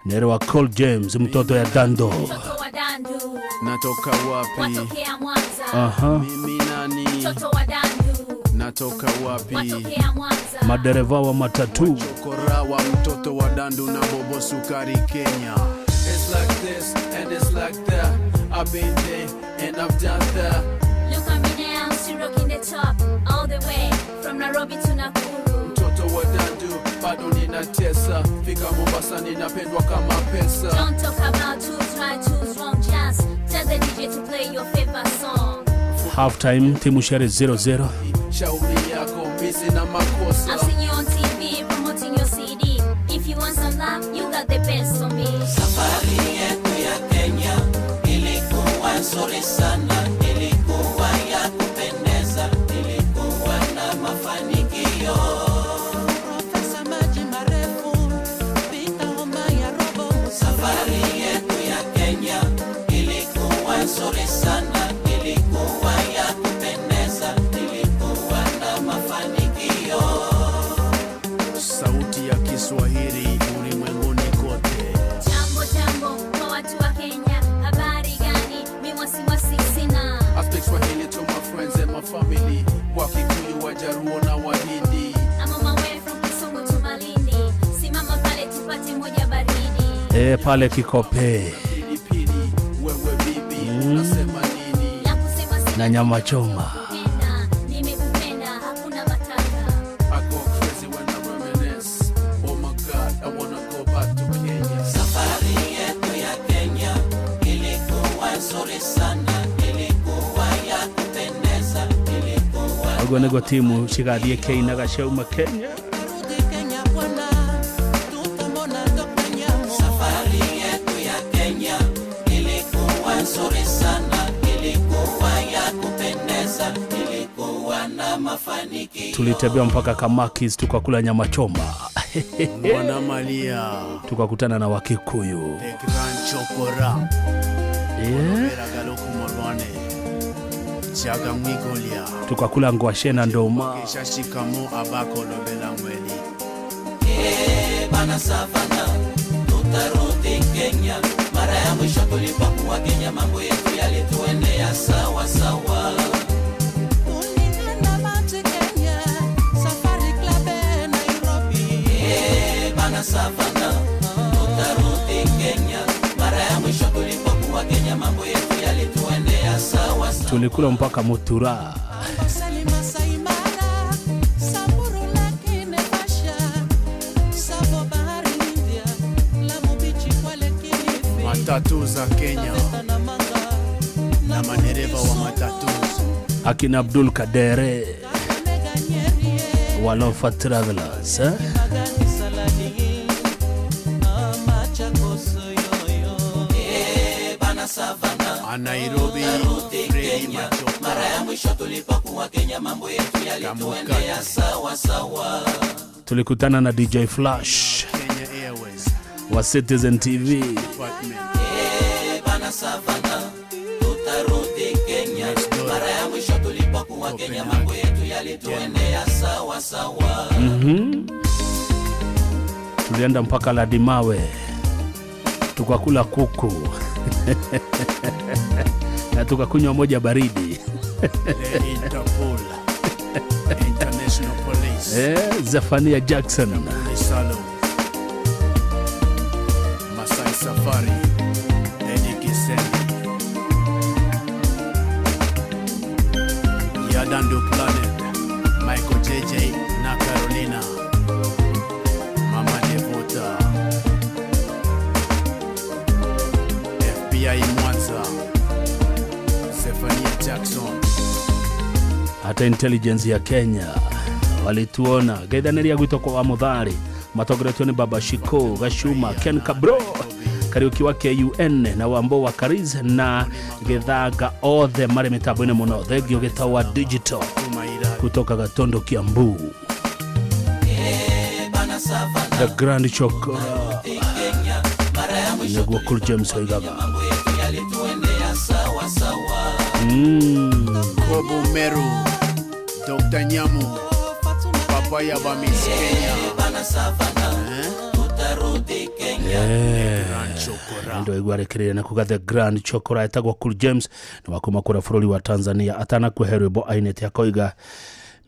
nĩ rwa Cole James mtoto ya Dando. Mtoto wa Dandu. Natoka wapi? Watokea Mwanza. Aha. Mimi nani? Mtoto wa Dandu. Natoka wapi? Watokea Mwanza. Madereva wa matatu. Chokora wa mtoto wa Dandu na Bobo Sukari Kenya. It's like this and it's like that. I've been there and I've done that. Look at me now, still rocking the top all the way from Nairobi to Nakuru. Mtoto wa Dandu bado ninatesa, fika Mombasa ninapendwa kama pesa. Don't talk about who's right, who's wrong, just tell the DJ to play your favorite song. Half time timu share 0-0. Shauri yako mimi sina makosa. I've seen you on TV promoting your CD. If you want some love, you got the best on me. Safari yetu ya Kenya ilikuwa nzuri sana, ilikuwa ya kupendeza, ilikuwa na mafanikio. Profesa maji marefu, pita homa ya robo. Safari yetu ya Kenya ilikuwa nzuri sana, ilikuwa ya kupendeza, ilikuwa na mafanikio. Sauti ya Kiswahili ulimwenguni kote. Jambo jambo kwa watu wa Kenya, habari gani? Mi wasiwasi sina. I speak Swahili to my friends and my family, Wakikuyu, Wajaruo na Wahindi. I'm on my way from Kisumu to Malindi. Simama pale tupate moja baridi. Pale Kikope. Pilipili, wewe bibi, unasema nini? La kusema sina. Na nyama choma. Nimekupenda, hakuna matata. I go crazy when I reminisce. Oh my God, I wanna go back to Kenya. Safari yetu ya Kenya ilikuwa nzuri sana, ilikuwa ya kupendeza, ilikuwa Ũguo nĩguo timu cigathiĩ kĩinaga ciauma Kenya. Safari yetu ya Kenya ilikuwa nzuri sana, ilikuwa ya kupendeza, ilikuwa na mafanikio. Tulitembea mpaka Kamakis tukakula nyama choma. Mwana Malia. Tukakutana na Wakikuyu. The Grand Chokora. Tukakula ngwashe na ndoma. Shikamo abako lobela mweli. Bana savana tutarudi Kenya. Mara ya mwisho tulipokuwa Kenya mambo yetu yalituendea sawa sawa. Bana savana tutarudi Kenya. Mara ya mwisho tulipokuwa Kenya mambo yetu yalituendea sawa sawa. Tulikula mpaka mutura. Matatu za Kenya na madereva wa matatu akina Abdul Kadere Walofa Travelers, eh? Nairobi, Kenya. Mara ya mwisho tulipokuwa Kenya mambo yetu yalituendea sawa sawa. Tulikutana na DJ Flash Kenya Airways wa Citizen TV. Bana savana tutarudi Tulipokuwa Kenya mambo yetu yalituendea sawa sawa. Tulienda mpaka Ladimawe tukakula kuku na tukakunywa moja baridi. The Interpol, International Police. Zephania Jackson. Lisalo, Masai Safari, Eddie Kisendi, Yadandu Planet, Michael JJ na Carolina, Mama Devota, FBI Mwanza, Zephania Jackson. Hata intelligence ya Kenya walituona geithaniria gwitwo kwa wa Muthari matongoretio ni Baba Shiko Gashuma Ken Kabro Kariuki wa KUN na Wambo wa Kariz na Githanga othe marĩ mĩtambo-inĩ mũno. Thengio Gĩtau wa digital kutoka Gatondo Kiambu, the Grand Chokora nĩguo Cool James oigaga. Yalituendea sawa sawa. Kobo Meru, Dr. Nyamu, Papa Yabamis Kenya. Tutarudi Kenya. Ndo igua rekereire na kuga the Grand Chokora etagwo Cool James na wakuma kũrĩa bũrũri wa Tanzania atanakũhe rwĩmbo ainĩte akoiga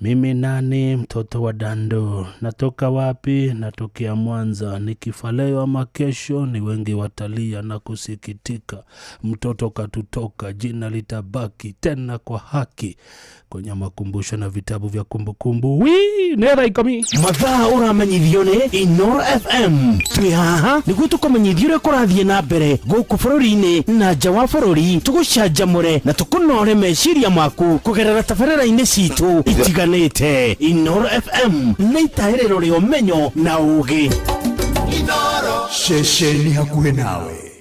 mimi nani mtoto wa Dando, natoka wapi? Natokea Mwanza, nikifa leo ama kesho ni wengi watalia na kusikitika, mtoto katutoka, jina litabaki tena kwa haki kwenye makumbusho na vitabu vya kumbukumbu. Wi nera ikomi Mathaa ũramenyithio nĩ Inoro FM. Twĩ haha nĩguo tũkũmenyithia ũrĩa kũrathiĩ na mbere gũkũ bũrũri-inĩ na nja wa bũrũri, tũgũcanjamũre na tũkũnore meciria maku kũgerera tabarĩra-inĩ citũ itiganĩte. Inoro FM nĩ itaĩrĩro rĩa ũmenyo na ũũgĩ. Ceceni hakuhĩ nawe.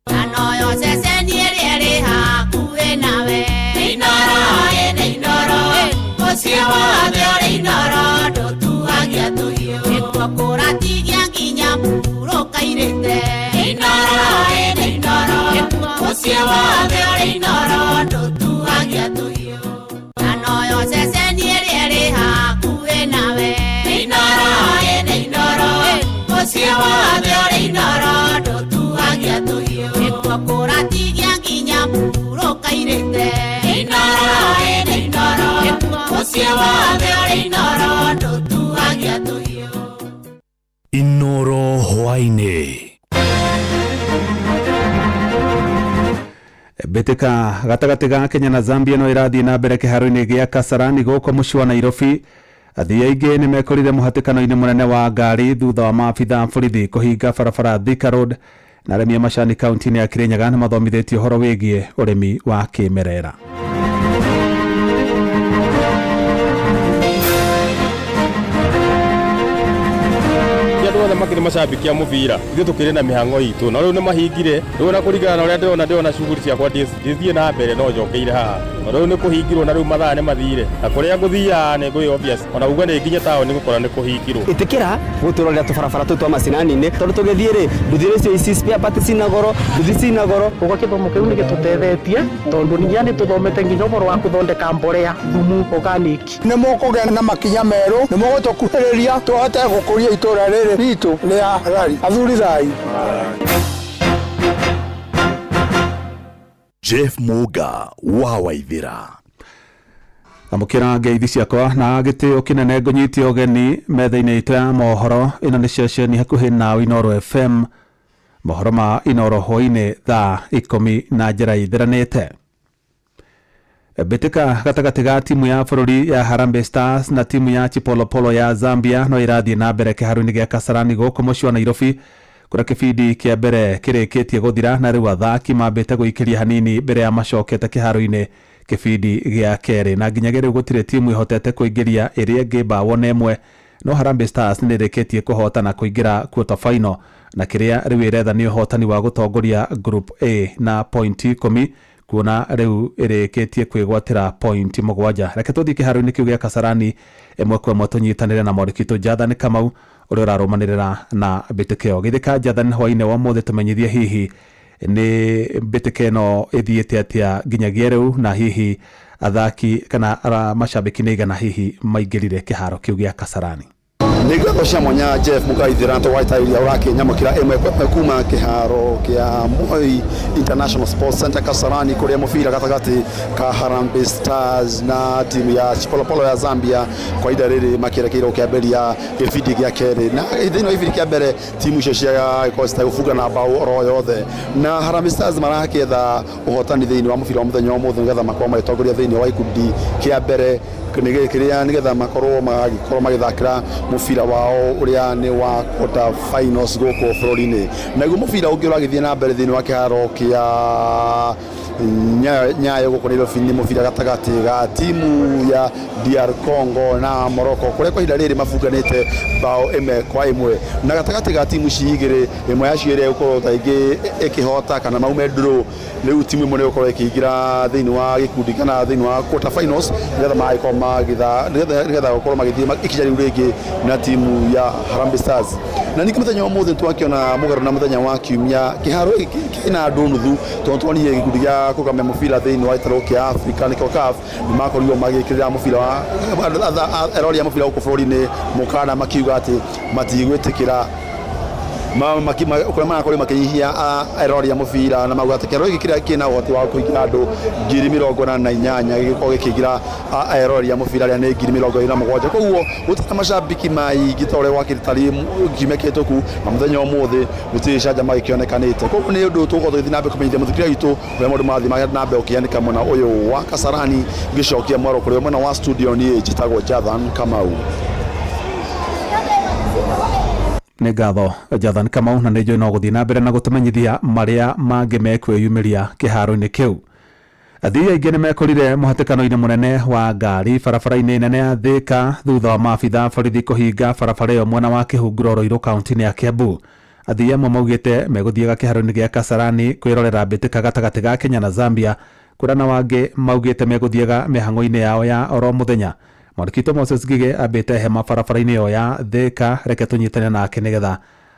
Anoyo ceceni ĩrĩa ĩrĩ hakuhĩ nawe. Inoro, ĩ Inoro, mũciĩ wothe ũrĩ Inoro, ndũtuagia tũhiũ. Nĩkuo kũratigia nginya mũhurũka-irĩte. Inoro, ĩ Inoro, mũciĩ wothe ũrĩ Inoro, ndũtuagia tũhiũ. Anoyo ceceni ĩrĩa ĩrĩ hakuhĩ nawe. Inoro, ĩ Inoro, mũciĩ wothe ũrĩ Inoro, ndũtuagia tũhiũ. Nĩkuo kũratigia nginya mũhurũka-irĩte. Inoro, ĩ Inoro, mũciĩ wothe ũrĩ Inoro, ndũtuagia tũhiũ. Inoro hwaĩ-inĩ. Mbĩtĩka gatagatĩ ga Kenya na Zambia no ĩrathiĩ na mbere kĩharo-inĩ gĩa Kasarani gũkũ mũciĩ wa Nairobi. Athii aingĩ nĩ mekorire mũhatĩkano-inĩ mũnene wa ngari thutha wa maabitha a borithi kũhinga barabara Thika Road, na arĩmi a macani kaunti-inĩ ya Kirinyaga nĩ mathomithĩtio ũhoro wĩgiĩ ũrĩmi wa kĩmerera. Andũ othe makĩrĩ macambĩki a mũbira, ithuĩ tũkĩrĩ na mĩhang'o itũ, na rĩu nĩ mahingire. Rĩu na kũringana na ũrĩa ndĩrona shughuli ciakwa ndithiĩ na mbere no njokeire haha, na rĩu nĩ kũhingirwo, na rĩu mathaa nĩ mathire, na kũrĩa ngũthiaga nĩ ngũĩ obvious, ona uga nĩ nginye taũni gũkora nĩ kũhingirwo. Ĩtĩkĩra gũtũrorera tũbarabara tũtũ twa macinani-inĩ, tondũ tũgĩthiĩ rĩ, nduthi icio ici spare parts cina goro, nduthi cina goro. Ũguo gĩthomo kĩu nĩ gĩtũtethetie tondũ nginya nĩ tũthomete nginya ũhoro wa gũthondeka mborea, thumu organic. Nĩ mũkũgĩa na makinya merũ, nĩ mũgũtũkuhĩrĩria tũhote gũkũria itũra rĩrĩ ritũ rĩa Rari. Athuri thai. Jeff Muga wa Waithira. Amũkĩra ngeithi ciakwa na gĩtĩo kĩnene ngũnyite ũgeni metha-inĩ itũ ya mohoro. Ĩno nĩ ceceni hakuhĩ nawe Inoro FM. Mohoro ma Inoro hwaĩ-inĩ thaa 10 na njĩra ithiranĩte. Mbĩtĩka gatagatĩ ga timu ya bũrũri ya Harambee Stars na timu ya Chipolopolo ya Zambia no ĩrathiĩ na mbere kĩharo-inĩ gĩa Kasarani gũkũ mũciĩ wa Nairobi, kũrĩa kĩbindi kĩa mbere kĩrĩkĩtie gũthira na rĩu athaki mambĩte gũikĩria hanini mbere ya macokete kĩharo-inĩ kĩbindi gĩa kerĩ, na nginyagia rĩu gũtirĩ timu ĩhotete kũingĩria ĩrĩa ĩngĩ mbaũ ona ĩmwe. No Harambee Stars nĩ ĩrĩkĩtie kũhota na kũingĩra quarter final, na kĩrĩa rĩu ĩretha nĩ ũhotani wa gũtongoria Group A na pointi 10, kuona rĩu ĩrĩkĩtie kwĩgwatĩra pointi 7. Reke tũthiĩ kĩharo-inĩ kĩu gĩa Kasarani ĩmwe kwa ĩmwe tũnyitanĩre na mwandĩki witũ Jathan Kamau ũrĩa ũrarũmanĩrĩra na mbĩtĩka ĩyo. Gĩthĩka Jathan, hwaĩ-inĩ wa ũmũthĩ tũmenyithie hihi Nĩ mbĩtĩka ĩno ĩthiĩte atĩa nginyagia rĩu, na hihi athaki kana macambĩki nĩ igana hihi maingĩrire kĩharo kĩu gĩa Kasarani? Nĩ ngatho cia mwanya Jeff Mukaithira tũgwatarĩria ũrakĩnyamũkĩra ĩmwe kwa ĩmwe kuma kĩharo kĩa Moi International Sports Center Kasarani, kũrĩa mũbira gatagatĩ ka Harambee Stars na timu ya Chipolopolo ya Zambia kwa ihinda rĩrĩ makĩerekeire gũkĩambĩrĩria gĩbindi gĩa kerĩ. Na thĩinĩ wa gĩbindi kĩa mbere timu icio ciagĩkorwo citegũbunga na mbaũ oro yothe, na Harambee Stars marakĩetha ũhotani thĩinĩ wa mũbira wa mũthenya wa ũmũthĩ nĩgetha makorwo magĩtongoria thĩinĩ wa gĩkundi kĩa mbere kĩrĩa nĩgetha makorwo magĩkorwo magĩthakĩra mũbira wao ũrĩa nĩ wa quarter finals gũkũ bũrũri-inĩ. Naguo mũbira ũngĩ ũragĩthiĩ na mbere thĩinĩ wa kĩharo kĩa Nyayo gũkũ Nairobi nĩ mũbira gatagatĩ ga timu ya DR Congo na Morocco, kũrĩa kwa ihinda rĩrĩ mabunganĩte bao 1-1, na gatagatĩ ga timu ici igĩrĩ ĩmwe yacio ĩrĩa ĩgũkorwo ta ĩngĩ ĩkĩhota kana maume draw, rĩu timu ĩmwe nĩ ĩgũkorwo ĩkĩingĩra thĩinĩ wa gĩkundi kana thĩinĩ wa quarter finals nĩgetha magĩkorwo magĩtha nĩgetha gũkorwo magĩthiĩ ikinya rĩu rĩngĩ na timu ya Harambee Stars. Na ningĩ mũthenya wa ũmũthĩ twakĩona mũgarũ na mũthenya wa kiumia kĩharo gĩkĩ kĩna andũ nuthu, tondũ tuonire gĩkundi gĩa kũrũgamia mũbira thĩinĩ wa gĩtarũ kĩa Africa nĩkĩo CAF nĩ makorirwo magĩkĩrĩra mũbira wa erori a mũbira gũkũ bũrũri-inĩ mũkana, makiuga atĩ matigwĩtĩkĩra kũrĩa marakorirwo makĩnyihia erori a mũbira, na mauga atĩ kĩharo gĩkĩ kĩrĩa kĩna ũhoti wa kũingĩra andũ 88,000 gĩgĩkorwo gĩkĩingĩra erori a mũbira arĩa nĩ 27,000. Koguo gũtirĩ na macambĩki maingĩ ta ũrĩa gwakĩrĩ kiumia kĩhĩtũku, na mũthenya wa ũmũthĩ gũtirĩ icanjama gĩkĩonekanĩte. Koguo nĩ ũndũ tũgũkorwo tũgĩthiĩ na mbere kũmenyithia mũthikĩrĩria witũ ũrĩa maũndũ marathiĩ na mbere gũkĩhanĩka mwena ũyũ wa Kasarani. Ngĩcokia mwaro kũrĩ mwena wa studio, niĩ njĩtagwo Jathan Kamau. Nĩ ngatho Jathan Kamau, na nĩ njũĩ no gũthiĩ na mbere na gũtũmenyithia marĩa mangĩ mekwĩyumĩria kĩharo-inĩ kĩu. Athii aingĩ nĩ mekorire mũhatĩkano-inĩ mũnene wa ngari barabara-inĩ nene ya Thika thutha wa maabitha borithi kũhinga barabara ĩyo mwena wa Kĩhunguro Ruiru kaunti-inĩ ya Kiambu. Athii amwe maugĩte megũthiaga kĩharo-inĩ gĩa Kasarani kwĩrorera mbĩtĩka gatagatĩ ga Kenya na Zambia, kũrĩa nao angĩ maugĩte megũthiaga mĩhang'o-inĩ yao ya oro mũthenya. Mwandĩki witũ Moses Ngige ambĩte hema barabara-inĩ ĩyo ya Thika, reke tũnyitane nake nĩgetha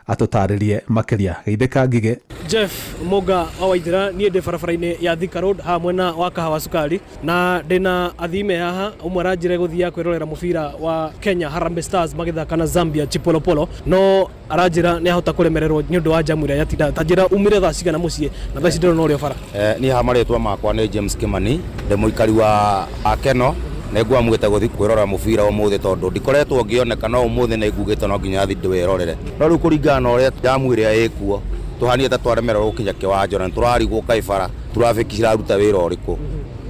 atũtarĩrie makĩria. Geithĩka Ngige. Jeff Muga wa Waithira, niĩ ndĩ barabara-inĩ ya Thika Road haha mwena wa Kahawa Sukari, na ndĩna athii me haha. Ũmwe aranjĩra gũthiaga kwĩrorera mũbira wa Kenya Harambee Stars magĩthaka na Zambia Chipolopolo, no aranjĩra nĩ ahota kũremererwo nĩ ũndũ wa jamu ĩrĩa yatinda. Ta njĩra umire thaa cigana mũciĩ, na thaa ici ndĩrona ũrĩ o bara? Niĩ haha marĩtwa makwa nĩ James Kimani, ndĩ mũikari wa Akeno. Nĩ ngwamugĩte gũthiĩ kwĩrorera mũbira ũmũthĩ tondũ ndikoretwo ngĩoneka, no ũmũthĩ nĩ ngugĩte no nginya thiĩ ndĩwĩrorere. No rĩu kũringana na ũrĩa jamu ĩrĩa ĩkuo, tũhanire ta twaremererwo gũkinya kĩwanja, na nĩtũrarigwo kaĩ bara traffic ciraruta wĩra ũrĩkũ,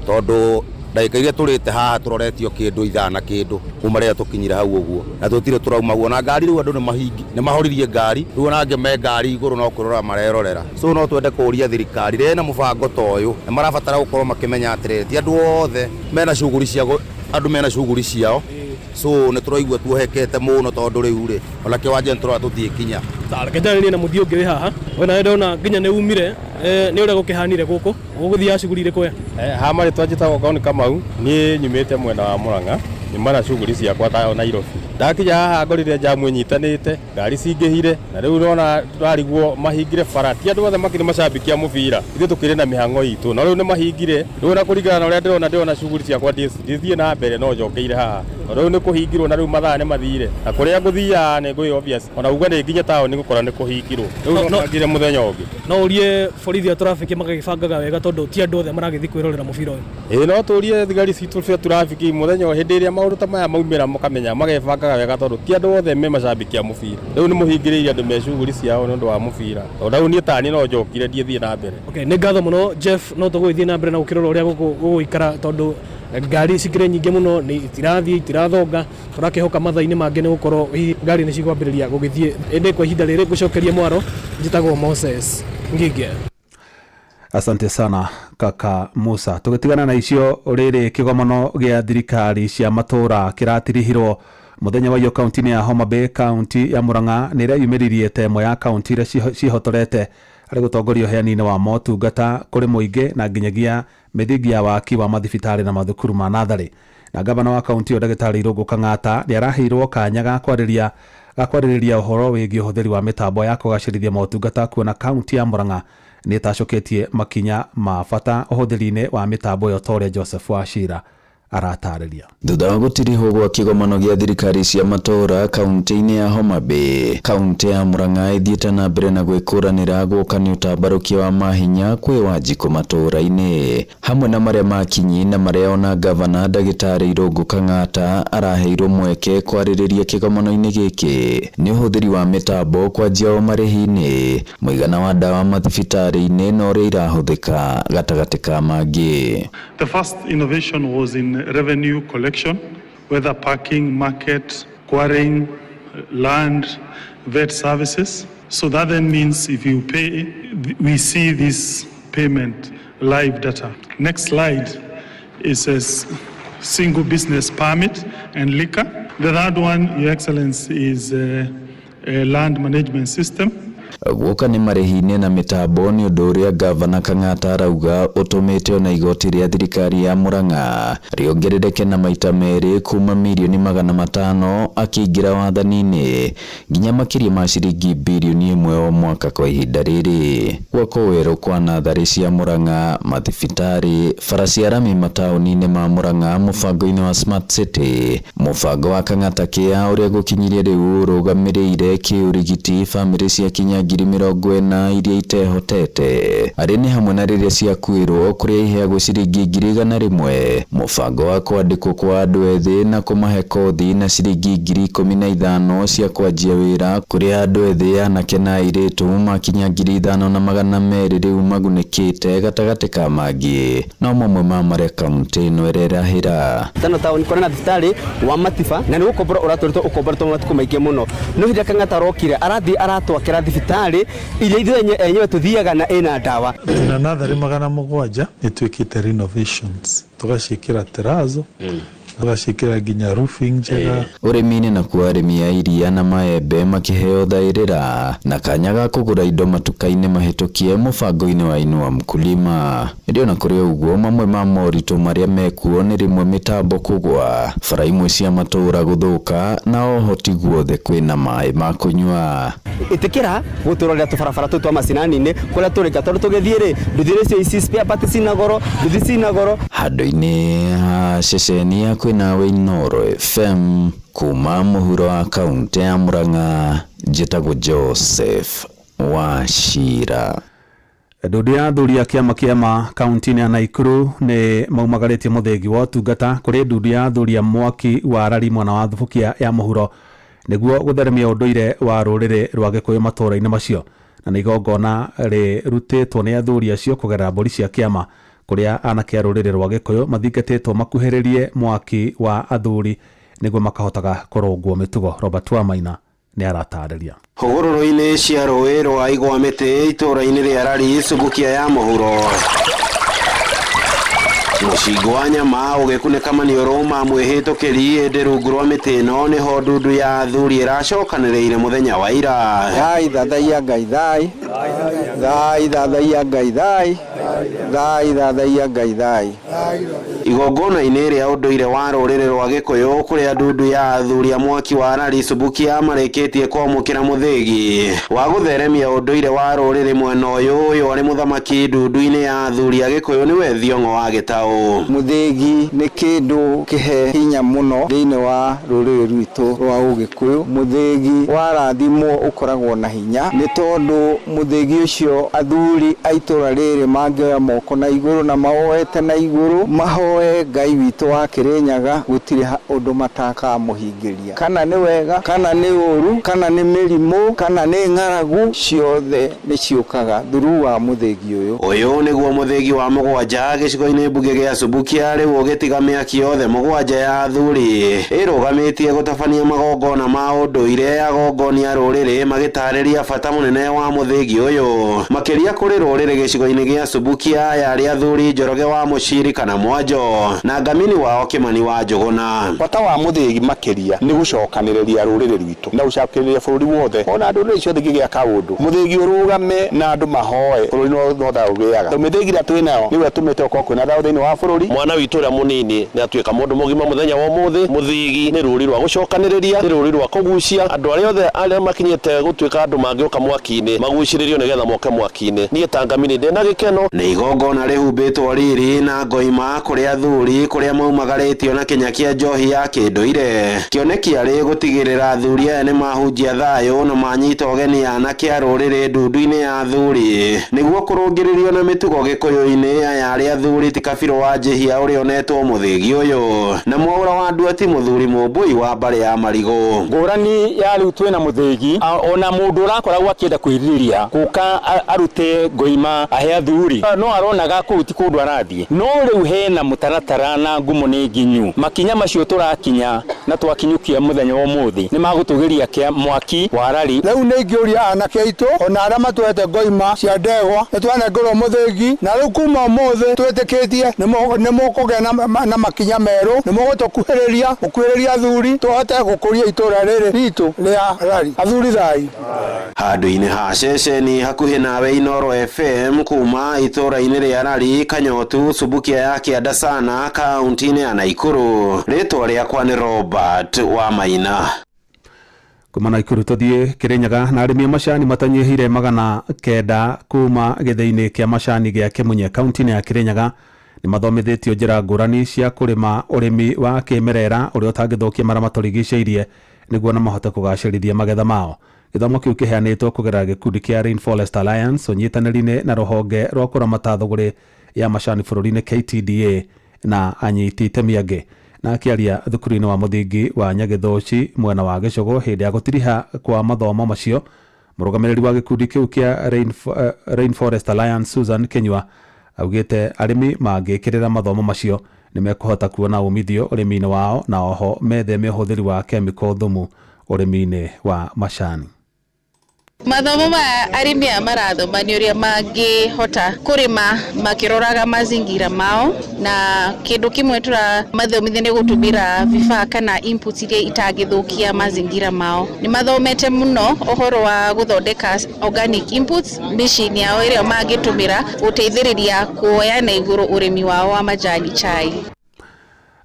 tondũ ndagĩka iria tũrĩte haha tũroretio kĩndũ ithaa na kĩndũ kuma rĩrĩa tũkinyire hau ũguo, na tũtirĩ tũrauma guo. Na ngari rĩu andũ nĩ mahoririe ngari rĩu, ona angĩ me ngari igũrũ no kwĩrora marerorera. So no twende kũũria thirikari rĩrĩa ĩna mũbango ta ũyũ, nĩ marabatara gũkorwo makĩmenya atĩrĩrĩ, ti andũ othe mena shughuli cia andũ mena shughuli ciao. So nĩ tũraigua tuohekete mũno, tondũ rĩu rĩ ona kĩwanja nĩ tũrora tũtiĩkinya. Reke njarĩrie na mũthii ũngĩ wĩ haha. We nawe ndona nginya nĩ umire, nĩ ũrĩa gũkĩhanire gũkũ ũgũthiaga shughuli irĩkũ we? Haha marĩtwa njĩtagwo Kaoni Kamau, niĩ nyumĩte mwena wa Murang'a, nyuma na shughuli ciakwa ta Nairobi. Ndakinya haha ngorire jamu ĩnyitanĩte, ngari cingĩhire, na rĩu ũrona tũrarigwo mahingire bara. Ti andũ othe makĩrĩ macambĩki a mũbira, ithuĩ tũkĩrĩ na mĩhang'o itũ, no rĩu nĩ mahingire. Rĩu ona kũringana na ũrĩa ndĩrona shughuli ciakwa ndithiĩ na mbere, no njokeire haha. No rĩu nĩ kũhingirwo, na rĩu mathaa nĩ mathire, na kũrĩa ngũthiaga nĩ ngũĩ obvious, ona uga nĩ nginya taũni gũkora nĩ kũhingirwo. Rĩu no bangire mũthenya ũngĩ. No ũrie borithi a traffic magagĩbangaga wega, tondũ ti andũ othe maragĩthiĩ kwĩrorera mũbira ũyũ. Ĩĩ, no tũrie thigari citũ cia traffic mũthenya hĩndĩ ĩrĩa maũndũ ta maya maumĩra mũkamenya magebangaga wega, tondũ ti andũ othe me macambĩki a mũbira. Rĩu nĩ mũhingĩrĩirie andũ me shughuli ciao nĩ ũndũ wa mũbira. Tondũ rĩu niĩ tani no njokire ndiĩthiĩ na mbere. Okay, nĩ ngatho mũno Jeff, no tũgũgĩthiĩ na mbere na gũkĩrora ũrĩa gũkũ gũgũikara, tondũ ngari cikĩrĩ nyingĩ mũno, nĩ itirathiĩ itirathonga. Tũrakĩhoka mathaa-inĩ mangĩ nĩ gũkorwo hihi ngari nĩ cikwambĩrĩria gũgĩthiĩ, ĩndĩ kwa ihinda rĩrĩ ngũcokeria mwaro. Njĩtagwo Moses Ngige. Asante sana kaka Musa. Tũgĩtigana na icio, rĩrĩ kĩgomano gĩa thirikari cia matũũra kĩratirihirwo mũthenya wa iyo kaunti-inĩ ya Homa Bay. Kaunti ya Murang'a nĩ ĩreyumĩririe ta ĩmwe ya kaunti iria ciĩhotorete harĩ gũtongoria ũheani-inĩ wa motungata kũrĩ mũingĩ na nginyagia mĩthingi ya waki wa mathibitarĩ na mathukuru ma natharĩ. Na gavana wa kaunti ĩyo ndagĩtarĩ Irũngũ Kang'ata nĩ araheirwo kanya ga kwarĩrĩria ũhoro wĩgiĩ ũhũthĩri wa mĩtambo ya kũgacĩrithia motungata, kuona kaunti ya Murang'a Nĩ ĩtacũkĩtie makinya ma bata ũhũthĩri-inĩ wa mĩtambo ĩyo ta ũrĩa Joseph Wachira aratarĩria. Thutha wa gũtirihwo gwa kĩgomano gĩa thirikari cia matũũra kaunti-inĩ ya Homa Bay, kaunti ya Murang'a ĩthiĩte na mbere na gwĩkũranĩra gwoka nĩ ũtambarũkia wa mahinya kwĩ Wanjikũ matũũra-inĩ hamwe na marĩa ma Kinyi na marĩa ona ngavana ndagĩtarĩ Irũngũ Kang'ata araheirwo mweke kwarĩrĩria kĩgomano-inĩ gĩkĩ nĩ ũhũthĩri wa mĩtambo kwanjia o marĩhi-inĩ, mũigana wa ndawa mathibitarĩ-inĩ na ũrĩa irahũthĩka gatagatĩ ka mangĩ. The first innovation was in revenue collection, whether parking, market, quarrying, land, vet services. So that then means if you pay, we see this payment live data. Next slide is a single business permit and liquor. The third one, Your Excellency, is a land management system. Guoka nĩ marĩhi-inĩ na mĩtambo nĩ ũndũ ũrĩa ngavana Kang'ata arauga ũtũmĩte ona igoti rĩa thirikari ya Murang'a rĩongerereke na maita merĩ kuma mirioni 500 akĩingĩra wathani-inĩ nginya makĩria ma ciringi birioni 1 o mwaka kwa ihinda rĩrĩ. Gwakwo werũ kwa natharĩ cia Murang'a, mathibitarĩ, bara cia rami mataũni-inĩ ma Murang'a mũbango-inĩ wa Smart City, mũbango wa Kang'ata Care ũrĩa gũkinyirie rĩu ũrũgamĩrĩire kĩũrigiti bamĩrĩ cia kinya 40,000 iria itehotete arĩ nĩ hamwe na rĩrĩa ciakuĩrwo kũrĩa iheagwo ciringi 100,000, mũbango wa kwandĩkwo kwa andũ ethĩ na kũmahe kothi na ciringi 15,000 cia kwanjia wĩra kũrĩa andũ ethĩ anake na airĩtu makinya 5,200 rĩu magunĩkĩte gatagatĩ ka mangĩ no mamwe ma marĩa kaunti ĩno ĩrerahĩra. Tano taũni kũrĩ na thibitarĩ wa Matiba na nĩ gũkombora ũratũrĩtwo ũkomboretwo matukũ maingĩ mũno no hĩndĩ ĩrĩa Kang'ata arokire arathiĩ aratwakĩra thibitarĩ iria ithuĩ enyewe tũthiaga na ĩna ndawa. Na natharĩ 700 nĩ twĩkĩte renovations tũgaciĩkĩra terazo tũgaciĩkĩra nginya roofing njega. Ũrĩmi-inĩ nakuo arĩmi a iria na maembe makĩheo thaĩrĩra na kanya ga kũgũra indo matuka-inĩ mahĩtũkie mũbango-inĩ wa Inua Mkulima. Ĩndĩ ona kũrĩ ũguo mamwe ma moritũ marĩa mekuo nĩ rĩmwe mĩtambo kũgwa, bara imwe cia matũũra gũthũka na oho ti guothe kwĩna maĩ ma kũnyua. Ĩtĩkĩra gũtũrorera tũbarabara tũtũ twa macinani-inĩ kũrĩa tũrĩka tondũ tũgĩthiĩ rĩ nduthi icio ici spare parts cina goro, nduthi cina goro. Handũ-inĩ ha ceceni ya kwĩnawe Inooro FM kuma mũhuro wa kaunti ya Murang'a njĩtagwo Joseph Wachira. Ndundu ya athuri a kĩama kĩama kaunti-inĩ ya Naikuru nĩ maumagarĩtie mũthĩgi wa ũtungata kũrĩ ndundu ya athuri a mwaki wa rari mwena wa Thubukia ya mũhuro nĩguo gũtheremia ũndũire wa rũrĩrĩ rwa Gĩkũyũ matũũra-inĩ macio na nĩ igongona rĩrutĩtwo nĩ athuri acio kũgerera mbũri cia kĩama kũrĩa anake a rũrĩrĩ rwa Gĩkũyũ mathingatĩtwo makuhĩrĩrie mwaki wa athuri nĩguo makahotaga kũrũngwo mĩtugo. Robert Wamaina nĩ aratarĩria. Hũgũrũrũ-inĩ cia rũĩ rwa igwa mĩtĩ itũũra-inĩ rĩa Rari Subukia ya mũhuro mũcingo wa nyama ũgĩkunĩka maniũrũ ma mwĩhĩtũkĩri ĩndĩ rungu rwa mĩtĩ ĩno nĩho ndundu ya athuri ĩracokanĩrĩire mũthenya wa ira. Thai thathaiya Ngai thai thai thathaiya Ngai thai thai thathaiya Ngai thai. Igongona-inĩ rĩa ũndũire wa rũrĩrĩ rwa Gĩkũyũ kũrĩa ndundu ya athuri a mwaki wa Rari Subukia marĩkĩtie kwamũkĩra mũthĩgi wa gũtheremia ũndũire wa rũrĩrĩ mwena ũyũ ũyũ arĩ mũthamaki ndundu-inĩ ya athuri a Gĩkũyũ nĩwe Thiong'o wa Gĩtaũ. Mũthĩgi nĩ kĩndũ kĩhe hinya mũno thĩinĩ wa rũrĩrĩ rwitũ rwa Ũgĩkũyũ. Mũthĩgi warathimwo ũkoragwo na hinya nĩ tondũ mũthĩgi ũcio athuri a itũũra rĩrĩ mangĩoya moko na igũrũ na mawoete na igũrũ mahoe Ngai witũ wa Kĩrĩnyaga gũtirĩ ũndũ matakamũhingĩria, kana nĩ wega kana nĩ ũru kana nĩ mĩrimũ kana nĩ ng'aragu, ciothe nĩ ciũkaga through wa mũthĩgi ũyũ. Ũyũ nĩguo mũthĩgi wa mũgwanja gĩcigo-inĩ mbunge gĩa Subukia rĩu ũgĩtiga mĩaki yothe mũgwanja ya athuri ĩrũgamĩtie gũtabania magongona ma ũndũire agongonia rũrĩrĩ magĩtarĩria bata mũnene wa mũthĩgi ũyũ makĩria kũrĩ rũrĩrĩ gĩcigo-inĩ gĩa Subukia yarĩ athuri Njoroge wa Mũciri kana Mwanjo ĩyo na ngamini wao Kimani wa Njũgũna. Bata wa mũthĩgi makĩria nĩ gũcokanĩrĩria rũrĩrĩ rwitũ na gũcokanĩrĩria bũrũri wothe, ona ndũrĩrĩ ciothe ingĩgĩa kaũndũ mũthĩgi ũrũgame na andũ mahoe bũrũri no thayũ ũgĩaga. Mĩthĩgi ĩrĩa twĩ nayo nĩwe ĩtũmĩte ũkorwo kwĩna thayũ thĩinĩ wa bũrũri. Mwana witũ ũrĩa mũnini nĩ atuĩka mũndũ mũgima mũthenya wa ũmũthĩ. Mũthĩgi nĩ rũri rwa gũcokanĩrĩria, nĩ rũri rwa kũgucia andũ arĩa othe arĩa makinyĩte gũtuĩka andũ mangĩũka mwaki-inĩ magucĩrĩrio nĩgetha moke mwaki-inĩ. Niĩ ta ngamini ndĩna gĩkeno. Nĩ igongona rĩhumbĩtwo riri na ngoima kũrĩ athuri kũrĩa maumagarĩtio na kĩnya kĩa njohi ya kĩndũire. Kĩoneki arĩ gũtigĩrĩra athuri aya nĩ mahunjia thayũ na manyita ũgeni anake a rũrĩrĩ ndundu-inĩ ya athuri nĩguo kũrũngĩrĩrio na mĩtugo gĩkũyũ-inĩ. Aya arĩ athuri ti kabirũ wa njĩhia ũrĩa onetwo mũthĩgi ũyũ na mwaũra wa nduati mũthuri Mũmbũi wa mbarĩ ya Marigũ. Ngũrani ya rĩu twĩna mũthĩgi ona mũndũ ũrakoragwo akĩenda kwĩrirĩria gũka arute ngoima ahe athuri no aronaga kũu ti kũndũ arathiĩ, no rĩu hena mũtaratara na ngumo nĩ nginyu. Makinya macio tũrakinya na twakinyũkia mũthenya wa ũmũthĩ nĩ magũtũgĩria kĩa mwaki wa rari. Rĩu nĩ ingĩũria anake aitũ ona arĩa matwete ngoima cia ndegwa nĩ twanengerwo mũthĩgi, na rĩu kuma ũmũthĩ twĩtĩkĩtie nĩ mũkũgĩa na makinya merũ, nĩ mũgũtũkuhĩrĩria gũkuhĩrĩria athuri tũhote gũkũria itũra rĩrĩ ritũ rĩa rari. Athuri thai. Handũ-inĩ ha ceceni hakuhĩ nawe Inooro FM kuma itũra-inĩ rĩa Rari Kanyotu Subukia ya Kĩanda sana kaunti-inĩ ya Naikuru. Rĩtwa rĩakwa nĩ Robert wa Maina. Kuma Naikuru tũthiĩ Kĩrĩnyaga na arĩmi a macani matanyihĩire 900 kuma gĩthĩi-inĩ kĩa macani gĩa Kĩmunye kaunti-inĩ ya Kĩrĩnyaga nĩ mathomithĩtio njĩra ngũrani cia kũrĩma ũrĩmi wa kĩmerera ũrĩa ũtangĩthũkia marĩa matũrigicĩirie nĩguo na mahote kũgacĩrithia magetha mao. Gĩthomo kĩu kĩheanĩtwo kũgerera gĩkundi kĩa Rainforest Alliance ũnyitanĩri-inĩ na rũhonge rwa kũramata thũgũrĩ ya macani bũrũri-inĩ KTDA na anyiti itemi angĩ. Na akĩaria thukuru-inĩ wa mũthingi wa Nyagĩthũci mwena wa Gĩcũgũ hĩndĩ ya gũtiriha kwa mathomo macio, mũrũgamĩrĩri wa gĩkundi kĩu kĩa Rainforest Alliance Susan Kenyua augĩte arĩmi mangĩkĩrĩra mathomo macio nĩ mekũhota kuona umithio ũrĩmi-inĩ wao na oho metheme ũhũthĩri wa kemiko thumu ũrĩmi-inĩ wa macani. Mathomo ma arĩmi aya marathoma nĩ ũrĩa mangĩhota kũrĩma makĩroraga mazingira mao, na kĩndũ kĩmwe tũramathomithia nĩ gũtũmĩra vifaa kana inputs iria itangĩthũkia mazingira mao. Nĩ mathomete mũno ũhoro wa gũthondeka organic inputs mĩciĩ-inĩ yao ĩrĩa mangĩtũmĩra gũteithĩrĩria kuoya na igũrũ ũrĩmi wao wa majani chai.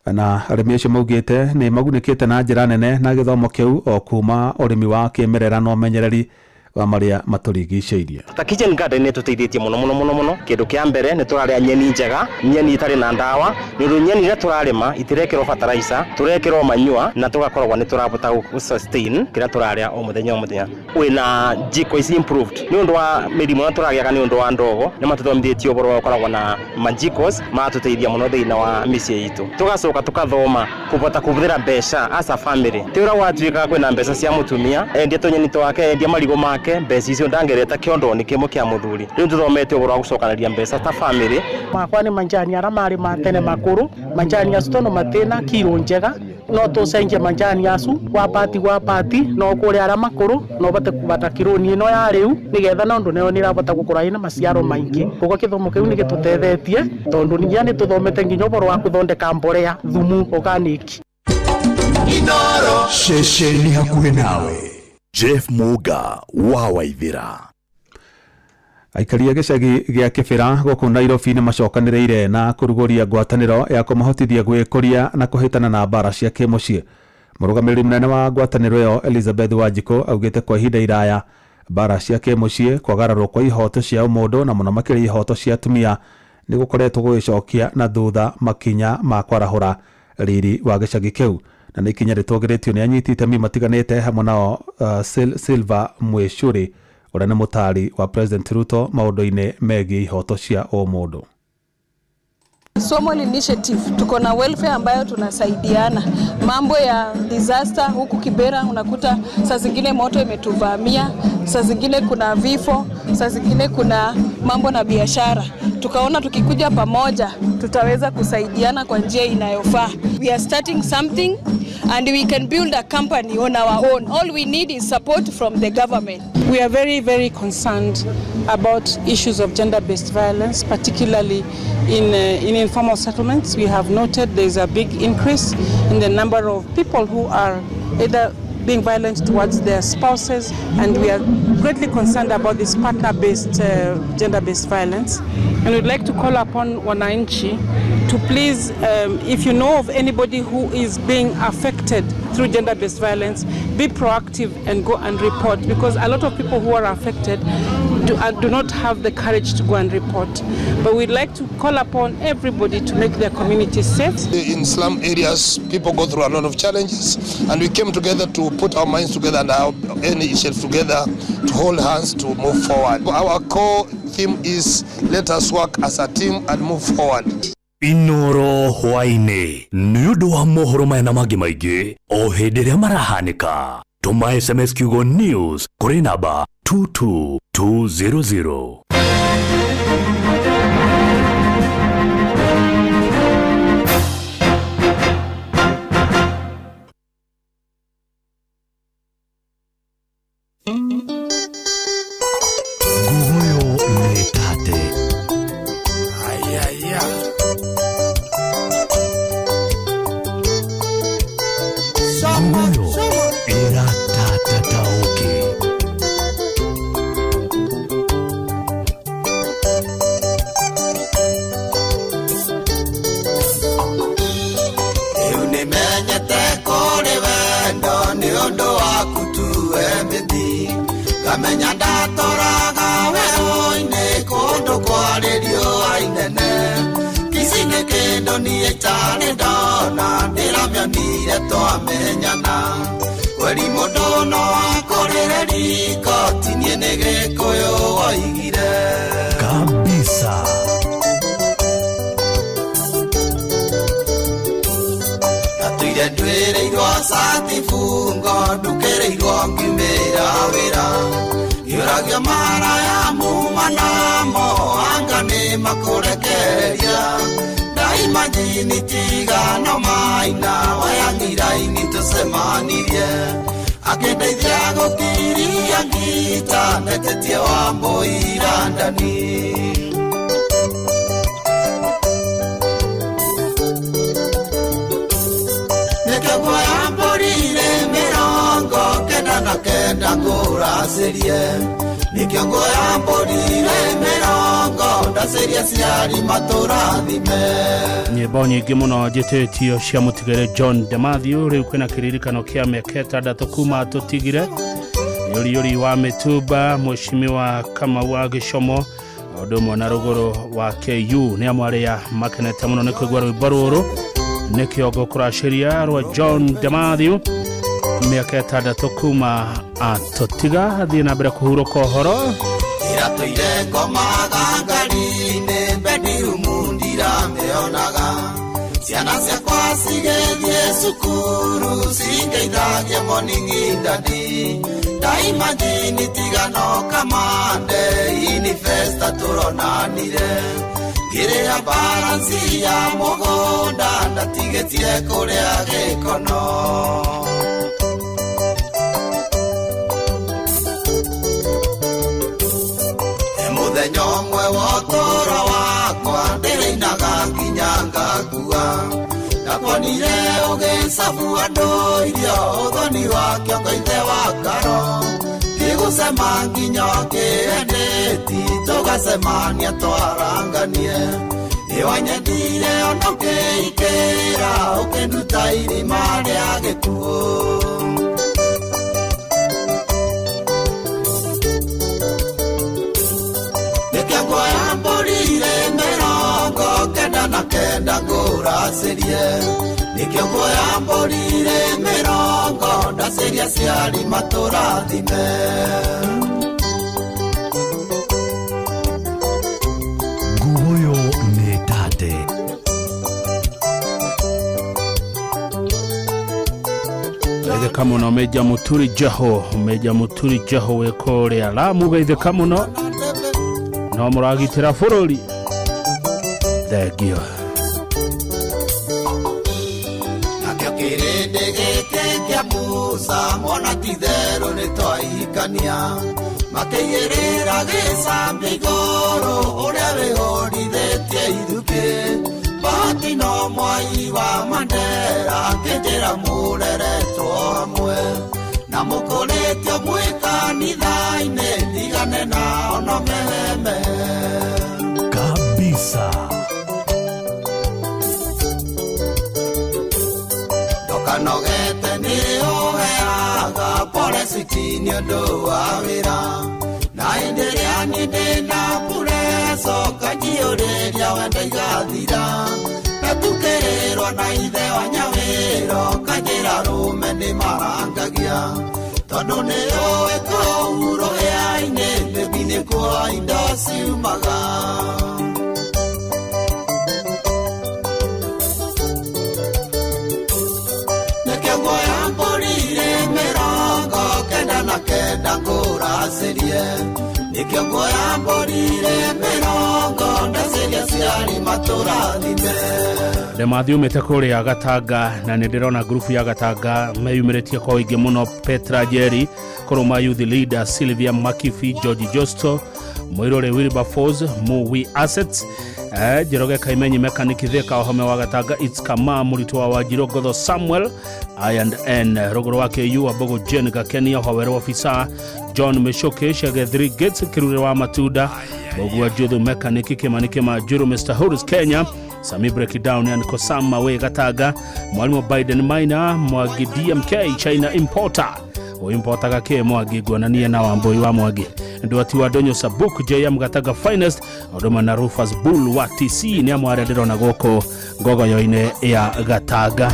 Na arĩmi acio maugĩte nĩ magunĩkĩte na njĩra nene na gĩthomo kĩu o kuma ũrĩmi wa kĩmerera na ũmenyereri wa marĩa matũrigicĩirie. Ta kitchen garden nĩ tũteithĩtie mũno mũno mũno mũno. Kĩndũ kĩa mbere nĩ tũrarĩa nyeni njega, nyeni itarĩ na ndawa, nĩ ũndũ nyeni iria tũrarĩma itirekĩrwo fertilizer, tũrekĩrwo manure na tũgakoragwo nĩ tũrahota gũ sustain kĩrĩa tũrarĩa o mũthenya o mũthenya. Wĩna jiko is improved nĩ ũndũ wa mĩrimũ ĩrĩa tũragĩaga nĩ ũndũ wa ndogo, nĩ matũthomithĩtie ũhoro wa gũkoragwo na majikos magatũteithia mũno thĩinĩ wa mĩciĩ itũ. Tũgacoka tũkathoma kũhota kũhũthĩra mbeca as a family. Ti ũrĩa gwatuĩkaga kwĩna mbeca cia mũtumia endia tũnyeni twake, endia marigũ make, mbeca icio ndangereta kĩondo-inĩ kĩmwe kĩa mũthuri. Rĩu tũthomete ũhoro wa gũcokanĩria mbeca ta family. Makwa nĩ manjani arĩa marĩ ma tene makũrũ, manjani acio tondũ matĩna kiro njega no tũcenjie manjani acu wa pati gwa pati no kũrĩa arĩa makũrũ no ũhote kũbata kironi ĩno ya rĩu nĩgetha na ũndũ nayo nĩ ĩrahota gũkorwo ĩna maciaro maingĩ. Koguo gĩthomo kĩu nĩ gĩtũtethetie tondũ ningĩ nĩ tũthomete nginya ũhoro wa gũthondeka mborea thumu organic. Inooro ceceni hakuhĩ nawe. Jeff Muga wa Waithira. Aikari a gĩcagi gĩa Kĩbĩra gũkũ Nairobi nĩ macokanĩrĩire na kũrugũria ngwatanĩro ya kũmahotithia gwĩkũria na kũhĩtana na mbara cia kĩmũciĩ. Mũrũgamĩrĩri mũnene wa ngwatanĩro ĩyo Elizabeth Wanjikũ augĩte kwa ihinda iraya mbara cia kĩmũciĩ, kwagararwo kwa ihoto cia ũmũndũ na mũno makĩria ihoto cia atumia nĩ gũkoretwo gũgĩcokia na thutha makinya ma kwarahũra riri wa gĩcagi kĩu, na nĩ ikinya rĩtũgĩrĩtio nĩ anyiti itemi matiganĩte hamwe nao Silva Mwĩcũrĩ ũrĩa nĩ mũtaari wa President Ruto maũndũ-inĩ megiĩ ihoto cia ũmũndũ. Somol Initiative tuko na welfare ambayo tunasaidiana. Mambo ya disaster huku Kibera unakuta saa zingine moto imetuvamia, saa zingine kuna vifo, saa zingine kuna mambo na biashara. Tukaona tukikuja pamoja tutaweza kusaidiana kwa njia inayofaa. We are starting something and we can build a company on our own. All we need is support from the government. We are very, very concerned about issues of gender-based violence, particularly in informal settlements. We have noted there is a big increase in the number of people who are either being violent towards their spouses, and we are greatly concerned about this partner-based gender-based violence. And we'd like to call upon wananchi to please, if you know of anybody who is being affected through gender-based violence, be proactive and go and report, because a lot of people who are affected do not have the courage to go and report. But we'd like to call upon everybody to make their community safe. In slum areas, people go through a lot of challenges, and we came together to put our minds together and our initiatives together to hold hands to move forward. Our core theme is let us work as a team and move forward. Inoro hwaĩ-inĩ nĩ ũndũ wa mohoro maya na mangĩ maingĩ o hĩndĩ ĩrĩa marahanĩka, tũma SMS kiugo news kũrĩ namba 22200. Nguoyo nĩ tate. Ayaya. Nguoyo ĩratatataũkĩ. Rĩu nĩmenyete kũrĩ wendo nĩ ũndũ waku tuwe mĩthi, ngamenya ndatoraga werũ-inĩ kũndũ kwarĩ riũa inene. Kici nĩ kĩndũ niĩ itarĩ ndona, ndĩramĩonire twamenyana. Kweri mũndũ no akũrĩre riko, ti niĩ nĩ Gĩkũyũ woigire. Kabisa. Ndatũire ndwĩrĩirwo cati bungo, ndukĩrĩirwo ngiumĩra wĩra. Ngĩũragio maraya muma namo, anga nĩ makũrekereria. Ndaimajini tigano maina, wayang'iraini tũcemanirie. Akĩndeithia gũkiria ngita, ndetĩtie wa mbũira ndani. Nĩkĩo nguoya mbũri irĩ 99 ngũracĩrie. Nĩkĩo nguoya mbũri irĩ 40 ndacĩrie aciari matũrathime. Nyĩmbo nyingĩ mũno njĩtĩtio cia mũtigĩre John de Mathew. Rĩu kwĩna kĩririkano kĩa mĩaka 6 kuma tũtigire yũriyũri wa mĩtumba, Mheshimiwa Kamau wa Gĩcomo, ũndũ ũmwe na rũgũrũ wa KU nĩ amwe arĩa makenete mũno nĩ kũigua rwĩmbo rũrũ nĩ kĩongo kũracĩria rwa John de Mathew, mĩaka 6 kuma atũtiga. Thiĩ na mbere kũhurũka ũhoro. Iratũire ngomaga ngari-inĩ, bedroom ndiramĩonaga. Ciana ciakwa cigĩthiĩ cukuru, cingeithagia morning daddy. Ndaimajini tigano kamande, ini festa tũronanire. Ngĩrĩha balance ya mũgũnda, ndatigĩtie kũrĩa gĩkono. Mũthenya ũmwe wa ũtũũro wakwa ndĩrĩinaga nginya ngakua. Ndakuonire ũgĩcabu andũ irio, ũthoni wa kĩongo ithe wa karo. Ngĩgũcema nginya ũkĩendeti, tũgacemania twaranganie. Nĩwanyendire ona ũkĩikĩra, ũkĩnduta irima rĩa gĩkuũ. Nĩkĩo nguoya mbũri irĩ 99 ngũracĩrie. Nĩkĩo nguoya mbũri irĩ 40 ndacĩrie aciari matũrathime. Nguoyo nĩ tate. Geithĩka mũno Meja Mũturi Jaho, Meja Mũturi Jaho wĩ kũrĩa Lamu, geithĩka mũno. No mũragitĩra bũrũri. Thengio. Nakĩo kĩrĩndĩ gĩkĩ kĩa Musa mwana ti therũ nĩ twahikania makĩigĩrĩra gĩcambi igũrũ ũrĩa wĩhũrithĩtie ithukĩ bahati no mwai wa Mandera akĩnjĩra mũreretwo hamwe na mũkũrĩtio mwĩ kanitha-inĩ ndigane nao no meheme kabisa. Ndokanogete nĩ ũheaga pole citi nĩ ũndũ wa wĩra na hĩndĩ ĩrĩa niĩ ndĩna pureco kanjiyũrĩria wendo igathira ndatukĩrĩrwo na ithe wa nyawĩro kanjĩra rũme nĩ marangagia tondũ nĩ ũĩ kũu rũhĩa-inĩ mĩbi nĩkuo indo ciumaga. Nĩkĩo nguoya mbũri irĩ 99 ngũracĩrie nĩkĩo nguoya mbũri irĩ 40 ndacĩria ciari matũrathime. Demathiumĩte kũrĩa Gatanga na nĩ ndĩrona ngurubu ya Gatanga meyumĩrĩtie kwa ũingĩ mũno. Petra Jerry Koroma Youth Leader, Sylvia Makifi, George Josto Mwirore, Wilberforce Muwi Assets, Njoroge Kaimenyi Mechanic Thika Wahome wa Gatanga, It's Kama Mũritũ wa Wanjirũ Ngotho Samuel I&N Rũgũrũ wa KU Wambogo Jane Gakenia Howero Officer John Mishoke Shege 3 Gates Kirure wa Matunda Mbogua Juthu Mechanic Kimani Kĩmanjũrũ Mr Horus Kenya Sami Breakdown and Kosama we Gatanga Mwalimu Biden Maina Mwangi DMK China Importer uimportaga kä Mwangi nguonania na Wambui wa Mwangi Ndwati wa Donyo Sabuk JM Gatanga Finest Odoma na Rufus Bull wa TC nĩ amwe arĩa ndĩrona gũkũ ngogoyo-inĩ ya Gatanga.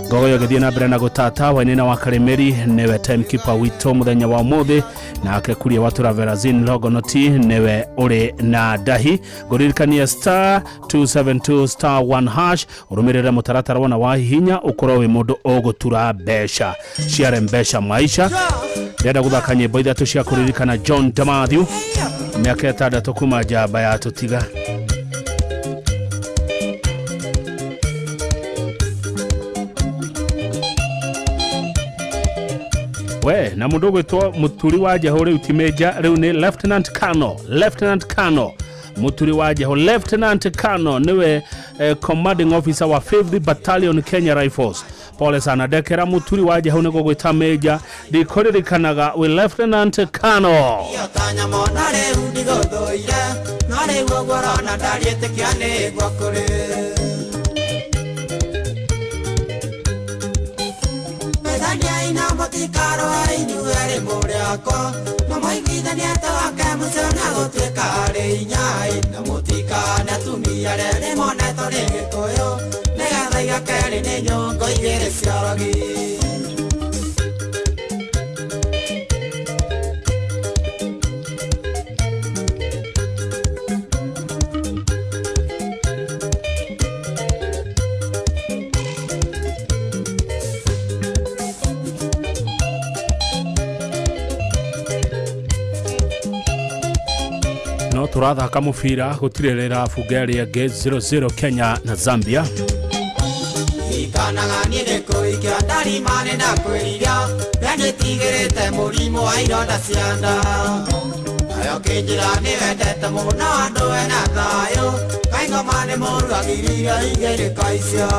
Ngogoyo gĩthiĩ na mbere na gũtata Wainaina wa Karĩmĩri nĩwe timekeeper witũ mũthenya wa ũmũthĩ, nake kuria wa Tũraverazin Logonoti nĩwe ũrĩ na ndahi. Ngũririkania star 272 star 1 hash ũrũmĩrĩre mũtaratara wona wa hihinya ũkorwo wĩ mũndũ ũgũtura mbeca ciare mbeca maisha. Ndĩrenda gũthaka nyĩmbo ithatũ cia kũririkana John Dematthew mĩaka 6 kuma njamba ya tũtiga. We na mundu gwitwo Muturi wa Njehu riu ti major, riu ni Lieutenant Colonel. Lieutenant Colonel Muturi wa Njehu, Lieutenant Colonel niwe commanding officer wa 5th Battalion Kenya Rifles. Pole sana ndekera Muturi wa Njehu niguo gwita major, ndikũririkanaga wi Lieutenant Colonel. Tanya mona rĩu ndigũthũire no rĩu ũguo ũrona ndariĩtĩkia nĩguo kũrĩ Methaniai na mũtikarũe inyuĩ erĩ mũrĩ akwa na mũiguithanie atĩ wake mũcio na gũtuĩka arĩ inyai na mũtikane atumia arĩa rĩmonetwo nĩ Gĩkũyũ nĩgetha igakerĩ nĩ nyũngũ igĩrĩ cia rogi. No tũrathaka mũbira gũtirĩ rĩrabunga ĩrĩa ĩngĩ 0-0 Kenya na Zambia. Ikanaga niĩ nĩkũikia ndarima nĩ ndakwĩrira nĩnjĩtigĩrĩte mũrimũ wa ironda cia nda nayo kĩnjĩra nĩwendete mũno andũ ena thayũ kaingoma nĩ mũru agiririo igĩrĩka icio.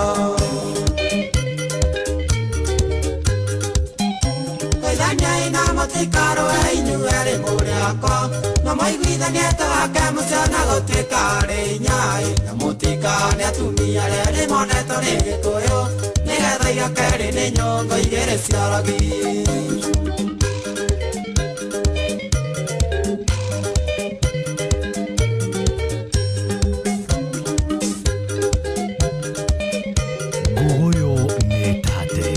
Methaniai na mũtikarũe inyuĩ erĩ mũrĩ akwa na mũiguithanie atĩ wake mũcio na gũtuĩka arĩ inyai na mũtikane atumia arĩa rĩmonetwo nĩ Gĩkũyũ nĩgetha igakerĩ nĩ nyũngũ igĩrĩ cia rogi. Ngogoyo nĩ tate.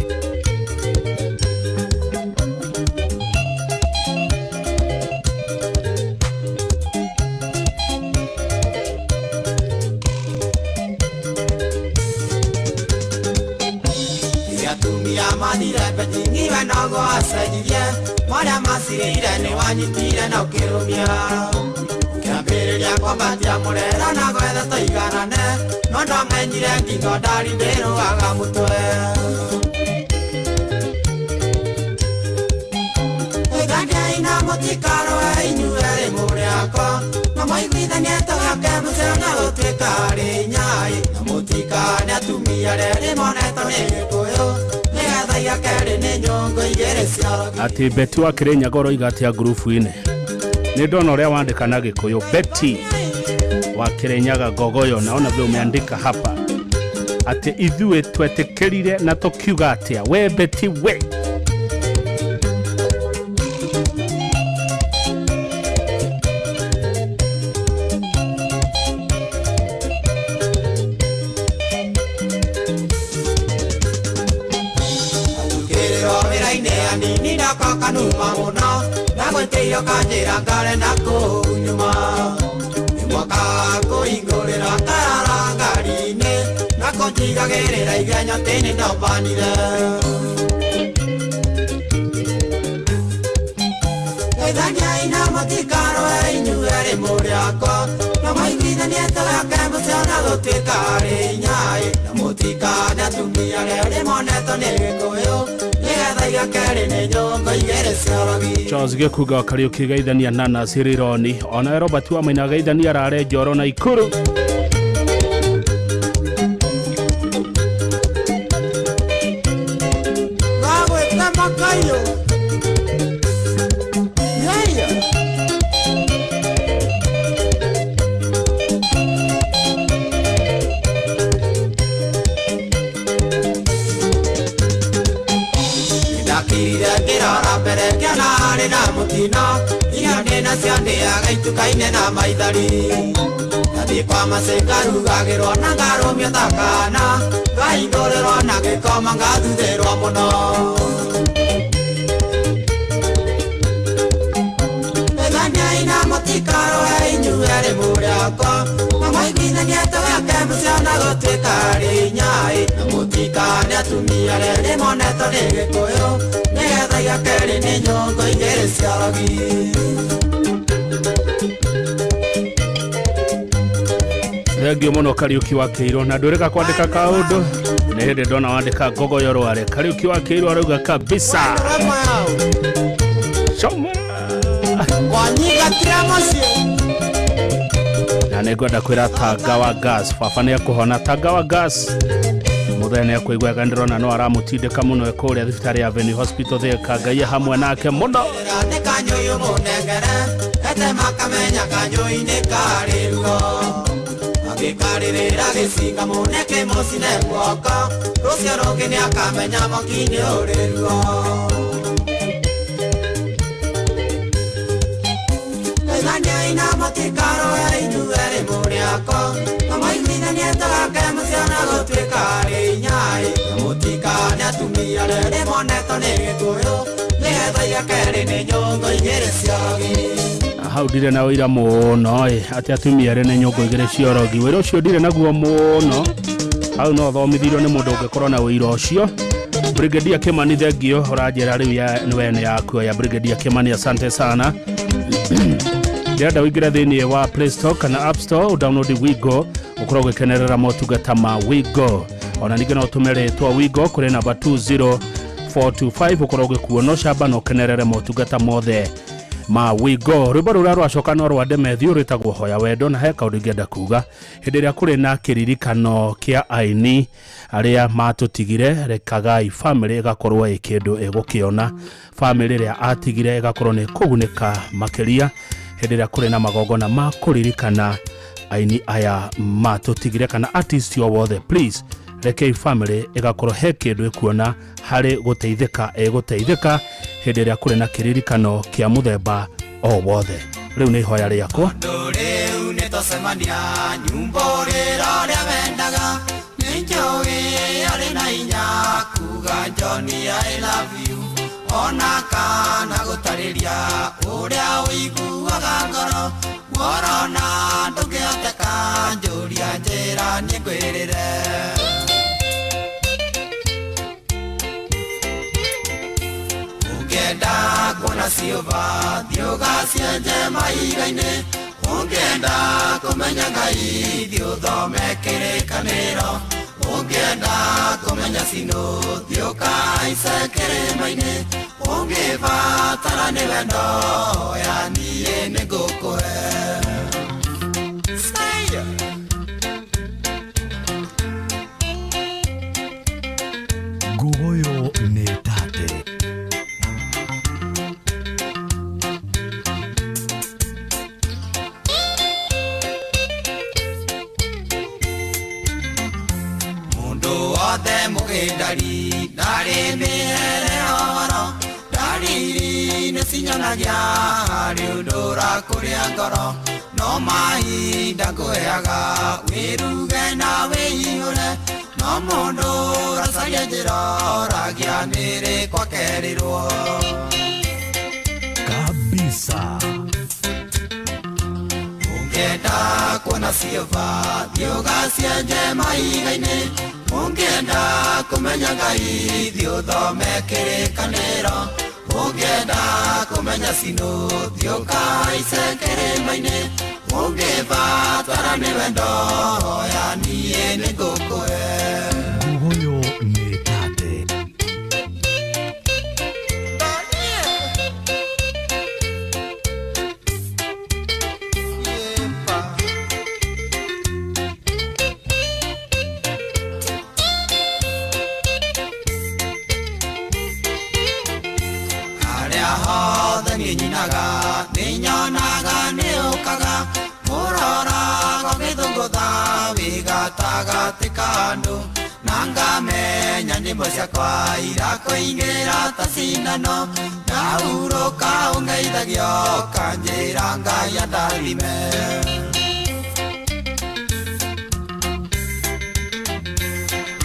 Atumia mathire betingi we noguo acenjirie marĩa macirĩire nĩ wanyitire na ũkĩrũmia. Ngĩambĩrĩria kwambatia mũrera na gwetha tũiganane no ndamenyire ngingo ndari ndĩrũaga mũtwe. Ĩgandiai na mũtikarũe inyuerĩ mũrĩ akwa na mũiguithanie tũgake mũceo na gũtuĩka arĩ nyai na mũtikane atumia arĩa rĩmonetwo nĩ Gĩkũyũ nĩgetha igakerĩ nĩ nyũngũ igĩrĩ cia ũrogi. Atĩ Betty wa Kĩrĩnyaga ũroiga atĩa ngurubu-inĩ? Nĩ ndona ũrĩa wandĩka na Gĩkũyũ Betty wa Kĩrĩnyaga Ngogoyo, naona vile umeandika hapa atĩ ithuĩ twetĩkĩrire na tũkiuga atĩa we Betty we. Kĩrĩro wĩra-inĩ anini ndako kanuma mũno na gwĩtĩio kanjĩra ngare na kũu nyuma. Nĩ mwaka kũhingũrĩra karara ngari-inĩ na kũnjigagĩrĩra igenyo atĩ nĩndombanire. Geithaniai na mũtikarũe inyuerĩ mũrĩ akwa na mũiguithanie tũgake mũceo na gũtuĩka arĩ nyai na mũtikane atumia arĩa rĩmonetwo nĩ Gĩkũyũ nĩgetha igakerĩ nĩ nyũngũ igĩrĩ cia ũrogi. Charles Gĩkunga wa Kariũki geithania na Nasiri Roni, onawe Robert wa Maina geithania Rare Njoro na Ikuru. Ngagwĩta Makayo. Yaya. Ndakirire ngĩrora mbere ngĩona harĩ na mũtino irio ndĩnacio ndĩaga ituka-inĩ na maithori. Ndathiĩ kwa macĩ ngarugagĩrwo na ngarũmio ta kaana ngahingũrĩrwo na ngĩkoma ngathuthĩrwo mũno. Geithaniai na mũtikarũe inyuerĩ mũrĩ akwa na mũiguithanie tũgake mũceo na gũtuĩka arĩ nyai na mũtikane atumia arĩa rĩmonetwo nĩ Gĩkũyũ nĩgetha igakerĩ nĩ nyũngũ igĩrĩ cia ũrogi. Thengio mũno Kariũki wa Kĩirũ, na ndũrĩka kwandĩka kaũndũ nĩ hĩndĩ ndona wandĩka Ngogoyo Rware. Kariũki wa Kĩirũ arauga kabisa choma Wanyigatĩra mũciĩ. Na nĩ ngwenda kwĩra Tanga wa Gas baba nĩ ekũhona. Tanga wa Gas mũthenya nĩ ekũigua wega, ndĩrona no aramũtindĩka mũno e kũrĩa thibitarĩ ya Avenue Hospital Thika. Ngai hamwe nake mũno. Nĩ kanyũi ũmũnengere ete makamenya kanyũi nĩ karĩ ruo agĩkarĩrĩra gĩcinga mũne kĩmũcine guoko rũcio rũngĩ nĩakamenya mwaki nĩ ũrĩ ruo. Geithaniai na mũtikarũe inyuerĩ mũrĩ akwa na mũiguithanie tũgake mũceo na gũtuĩka arĩ nyai na mũtikane atumia arĩa rĩmonetwo nĩ Gĩkũyũ nĩgetha igakerĩ nĩ nyũngũ igĩrĩ cia ũrogi. Hau ndirĩ na ũira mũno ĩ atĩ atumia erĩ nĩ nyũngũ igĩrĩ cia ũrogi. Wĩra ũcio ndirĩ naguo mũno, hau no thomithirio nĩ mũndũ ũngĩkorwo na ũira ũcio. Brigadier Kimani thengio, ũranjĩra rĩu ya we nĩ yaku ya Brigadier Kimani, asante sana. Ndĩrenda ũingĩre thĩinĩ wa Play Store kana App Store download Wigo ũkorwo ũgĩkenerera motungata ma Wigo. Ona ningĩ no ũtũme rĩtwa Wigo kũrĩ namba 20425 ũkorwo ũgĩkuo no camba na ũkenerere motungata mothe ma Wigo. Rwĩmbo rũrĩa rwacoka no rwa Demethiũ rwĩtagwo Hoya Wendo, na he kaũndũ ingĩenda kuga hĩndĩ ĩrĩa kũrĩ na kĩririkano kĩa aini arĩa matũtigire, rekagai famĩlĩ ĩgakorwo ĩ kĩndũ ĩgũkĩona, famĩlĩ ĩrĩa atigire ĩgakorwo nĩ kũgunĩka makĩria hĩndĩ ĩrĩa kũrĩ na magongona ma kũririkana aini aya matũtigire kana artist o wothe. Please rekei famĩlĩ ĩgakorwo he kĩndũ ĩkuona harĩ gũteithĩka ĩgũteithĩka hĩndĩ ĩrĩa kũrĩ na kĩririkano kĩa mũthemba o wothe. Rĩu nĩ ihoya rĩakwa. Rĩu nĩtwacemania nyumba ũrĩra ũrĩa wendaga nĩ njũĩ arĩ na hinya kuga Johnny I love you ona kana gũtarĩria ũrĩa ũiguaga ngoro worona ndũngĩhoteka njũria njĩra niĩ ngwĩrĩre. Ũngĩenda kuona ciũba thiĩ ũgacienje mahiga-inĩ Ũngĩenda kũmenya Ngai thiĩ ũthome kĩrĩkanĩro. Ũngĩenda kũmenya Sinũ thiĩ ũkahaice kĩrĩma-inĩ. Ũngĩbatara nĩ wendo hoya niĩ nĩngũkũhe. Say. Nguguyo nĩ tate. Mundu wothe mũgĩndari ndarĩ mĩhere horo, ndariri nĩcinyonagia harĩ ũndũ ũrakũrĩa ngoro, no mahinda ngũheaga wĩruge na wĩihũre, no mũndũ ũracaria njĩra oragia nĩrĩ kwakerirwo. Kabisa. Ũngĩenda kuona ciũba thiĩ ũgacienje mahiga-inĩ. Ũngĩenda kũmenya Ngai thiĩ ũthome kĩrĩkanĩro. Ũngĩenda kũmenya Sinũ thiĩ ũkahaice kĩrĩma-inĩ. Ũngĩbatara nĩ wendo hoya niĩ nĩngũkũhe. Nguguyo nĩ tate. Harĩa hothe niĩ nyinaga nĩnyonaga nĩũkaga, ũroraga ũgĩthũngũtha wĩ gatagatĩ ka andũ, na ngamenya nyĩmbo ciakwa irakũingĩra ta cindano, ndahurũka ũngeithagio ũkanjĩra Ngai andathime.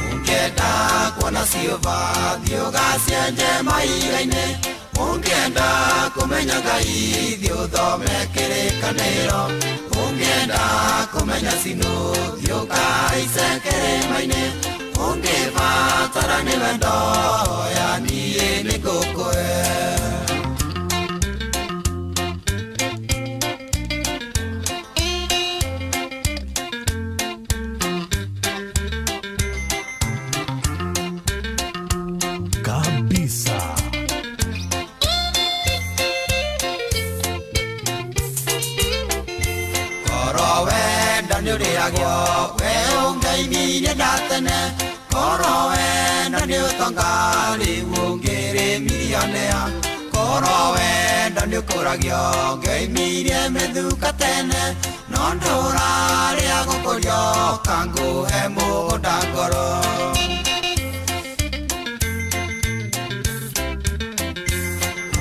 Ũngĩenda kuona ciũba thiĩ ũgacienje mahiga-inĩ. Ũngĩenda kũmenya Ngai thiĩ ũthome kĩrĩkanĩro. Ũngĩenda kũmenya Sinũ thiĩ ũkahaice kĩrĩma-inĩ. Ũngĩbatara nĩ wendo hoya niĩ nĩngũkũhe. Kabisa. Koro wendo nĩũrĩagwo we ũngeimirie ndatene, koro wendo nĩ ũtonga rĩu ũngĩrĩ milionea, koro wendo nĩũkũragio ngeimirie mĩthuka tene, no ndũrarĩa gũkũrio kangũhe mũgũnda ngoro.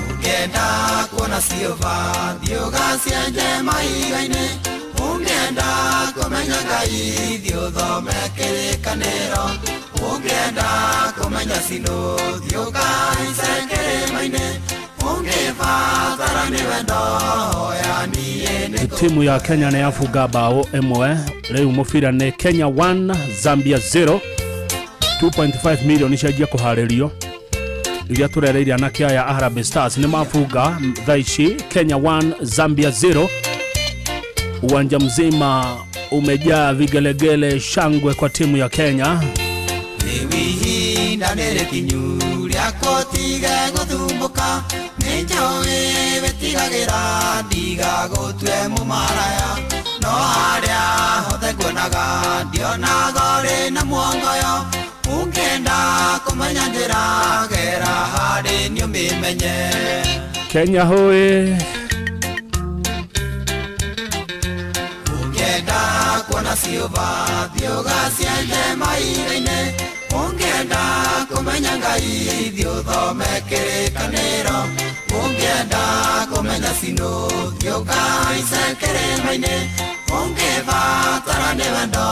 Ũngĩenda kuona ciũba thiĩ ũgacienje mahiga-inĩ. Ũngĩenda kũmenya Ngai thiĩ ũthome kĩrĩkanĩro. Ũngĩenda kũmenya Sinũ thiĩ ũkahaice kĩrĩma-inĩ. Ũngĩbatara nĩ wendo hoya niĩ nĩngũ. Timu ya Kenya nĩ yabunga bao ĩmwe, rĩu mũbira nĩ Kenya 1 Zambia 0. 2.5 milioni cianjia kũharĩrio iria tũrereire anake aya a Harambee Stars nĩ mabunga thaa ici Kenya 1 Zambia 0. Uwanja mzima umejaa vigelegele, shangwe kwa timu ya Kenya. Rĩu ihinda nĩ rĩkinyu rĩa gũtige gũthumbũka, nĩnjũĩ wĩtigagĩra ndigagũtue mũmaraya, no harĩa hothe nguonaga ndionaga ũrĩ na muongoyo. Ũngĩenda kũmenya njĩra gera harĩ niĩ ũmĩmenye. Kenya hoye! Ũngĩenda kuona ciũba thiĩ ũgacienje mahiga-inĩ. Ũngĩenda kũmenya Ngai thiĩ ũthome kĩrĩkanĩro. Ũngĩenda kũmenya Sinũ thiĩ ũkahaice kĩrĩma-inĩ. Ũngĩbatara nĩ wendo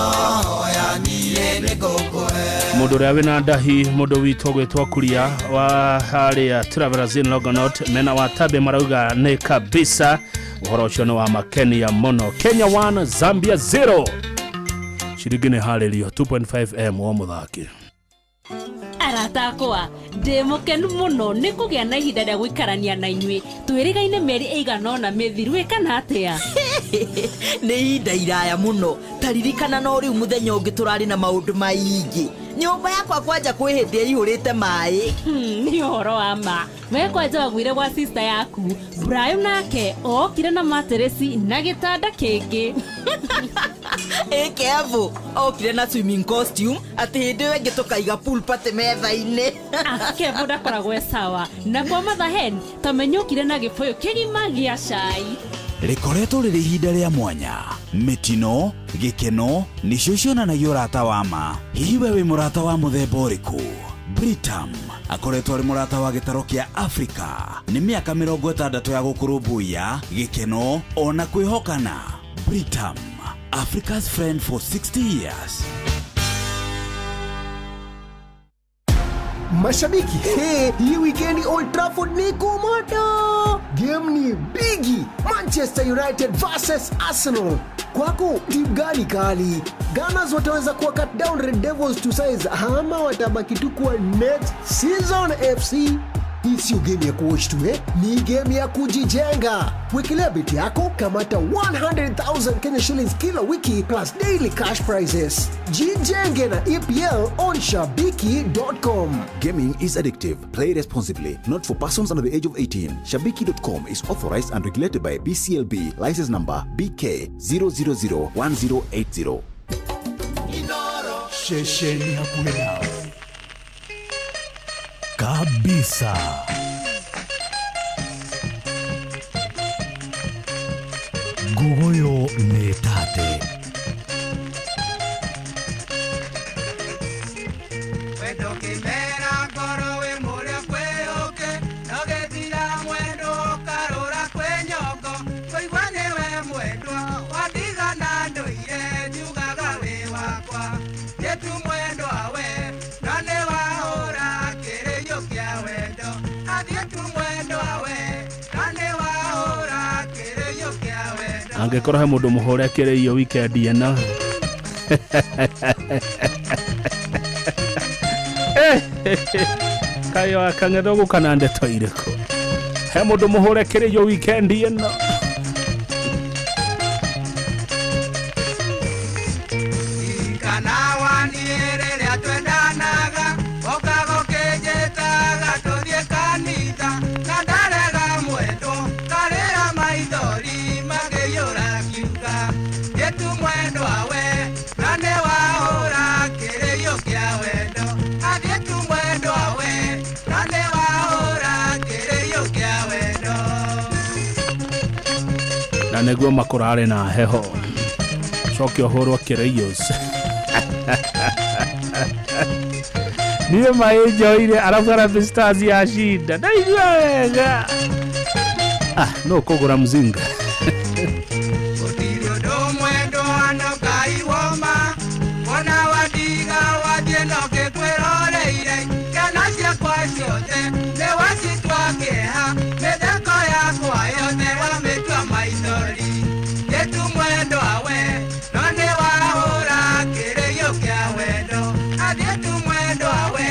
hoya niĩ nĩngũkũhe. Mũndũ ũrĩa wĩna ndahi, mũndũ witũ ũgwĩtwo Kuria wa harĩa Travelers in Longonot mena wa Tabe marauga nĩ kabisa ũhoro ũcio nĩ wa makenia mũno. Kenya 1 Zambia 0, ciringi nĩ harĩrio 2.5 m o mũthaki. Arata akwa, ndĩ mũkenu mũno nĩ kũgĩa na ihinda rĩa gũikarania na inyuĩ twĩrĩgaine mĩeri ĩigana ũna mĩthiru. Ĩ kana atĩa? Nĩ ihinda iraya mũno. Taririkana no rĩu mũthenya ũngĩ tũrarĩ na maũndũ maingĩ. Nyũmba yakwa kwanja kwĩ hĩndĩ ĩihũrĩte maĩ. Nĩ ũhoro wa ma. We kwanja waguire gwa sister yaku. Brian nake okire na materesi na gĩtanda kĩngĩ. Ĩ Kevo okire na swimming costume atĩ hĩndĩ ĩyo ĩngĩ tũkaiga pool party metha-inĩ. Kevo ndakoragwo e sawa. Na kwa Mother Hen tamenya okire na gĩbũyũ kĩgima gĩa cai. Rĩkoretwo rĩrĩ ihinda rĩa mwanya, mĩtino, gĩkeno nĩcio cionanagia ũrata wa ma. Hihi we wĩ mũrata wa mũthemba ũrĩkũ? Britam akoretwo arĩ mũrata wa gĩtaro kĩa Afrika nĩ mĩaka 60 ya gũkũrũmbũiya, gĩkeno ona kwĩhokana. Britam, Africa's friend for 60 years. Mashabiki, hey, hii wikendi Old Trafford ni kumoto. Game ni bigi, Manchester United versus Arsenal. Kwako timu gani kali? Gunners wataweza kuwa cut down Red Devils to size ama watabaki tu kuwa next season FC? Hii sio game ya kuwatch tu eh? Ni game ya kujijenga. Wekelea beti yako, kamata 100,000 Kenya shillings kila wiki plus daily cash prizes. Jijenge na EPL on shabiki.com. Gaming is addictive. Play responsibly. Not for persons under the age of 18. Shabiki.com is authorized and regulated by BCLB. License number BK 0001080. Shesheni hakuhĩ nawe kabisa. Nguguyo nĩ tate. Wendo kĩmera ngoro wĩ mũrĩa kwĩũke, no gĩthira mwendo ũkarũra kwĩ nyongo. Kũigua nĩwe mwendwa, wandigana ndũire njugaga wĩ wakwa. Gĩtu mwendwa we, no nĩwahũra kĩrĩiyo kĩa wendo. Athiĩ tu mwendwa we, no nĩwahũra kĩrĩiyo kĩa wendo. Angĩkorwo he mũndũ mũhũre kĩrĩiyo wikendi ĩno. Kayo akang'etho gũka na ndeto irĩkũ? He mũndũ mũhũre kĩrĩiyo wikendi ĩno. Kana waniĩ rĩrĩa twendanaga, ũkaga ũkĩnjĩtaga tũthiĩ kanitha, na ndarega mwendwo, ngarĩra maithori makĩiyũra kiuga. Gĩtu mwendwa we, na nĩwahũra kĩrĩiyo kĩa wendo. Athiĩ tu mwendwa we, na nĩwahũra kĩrĩiyo kĩa wendo. Na nĩguo makũrarĩ na heho. Coke ũhũrwo kĩrĩiyo. Niĩ maĩ njoire arabu Harambee Stars yashinda. Ndaigua wega. No kũgũra mzinga. Gũtirĩ ũndũ mwendwa no Ngai woma, wona wandiga wathiĩ no ngĩkwĩroreire. Ciana ciakwa ciothe nĩwacitua kĩeha, mĩtheko yakwa yothe wamĩtua maithori. Gĩtu mwendwa we, no nĩwahũra kĩrĩiyo kĩa wendo. Athiĩ tu mwendwa we,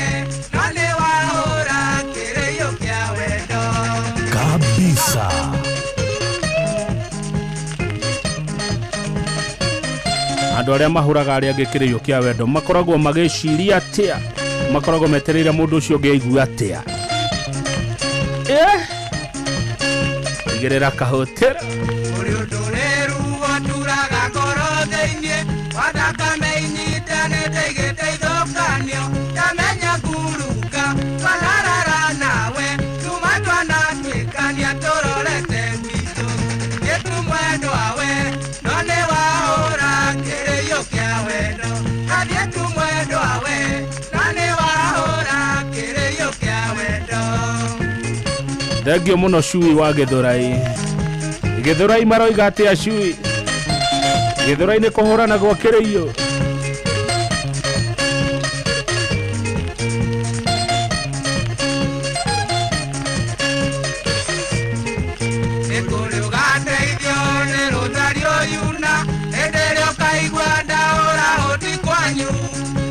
no nĩwahũra kĩrĩiyo kĩa wendo. Kabisa. Andũ arĩa mahũraga arĩa angĩ kĩrĩiyo kĩa wendo makoragwo magĩciria atĩa? Makoragwo metereire mũndũ ũcio ũngĩ aigue atĩa? Igĩrĩra kahũtĩra. Ũrĩ ũndũ rĩru waturaga ngoro thĩinĩ, wa thakame inyitanĩte igĩteithũkanio, ndamenya ngurunga, twanarara nawe, tuma twanatuĩkania tũrorete gwitũ. Gĩtu mwendwa we, no nĩwahũra kĩrĩiyo kĩa wendo. Athiĩ tu mwendwa we, no nĩwahũra kĩrĩiyo kĩa wendo. Thengio mũno cui wa Gĩthũrai. Gĩthũrai maroiga atĩa cui? Gĩthũrai nĩ kũhũranagwo kĩrĩiyo. Nĩ kũrĩ ũgateithio nĩ rũtari ũyuna, hĩndĩ ĩrĩa ũkaigua ndaũra ũti kwanyu.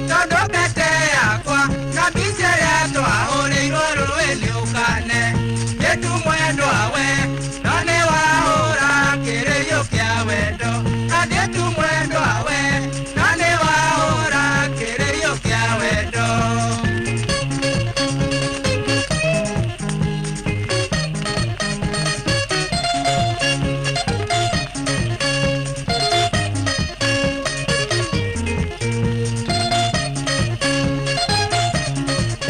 Tondũ mbete yakwa na mbica ĩrĩa twahũrĩirwo rũĩ nĩ ũkane. Gĩtu mwendwa we, no nĩwahũra kĩrĩiyo kĩa wendo.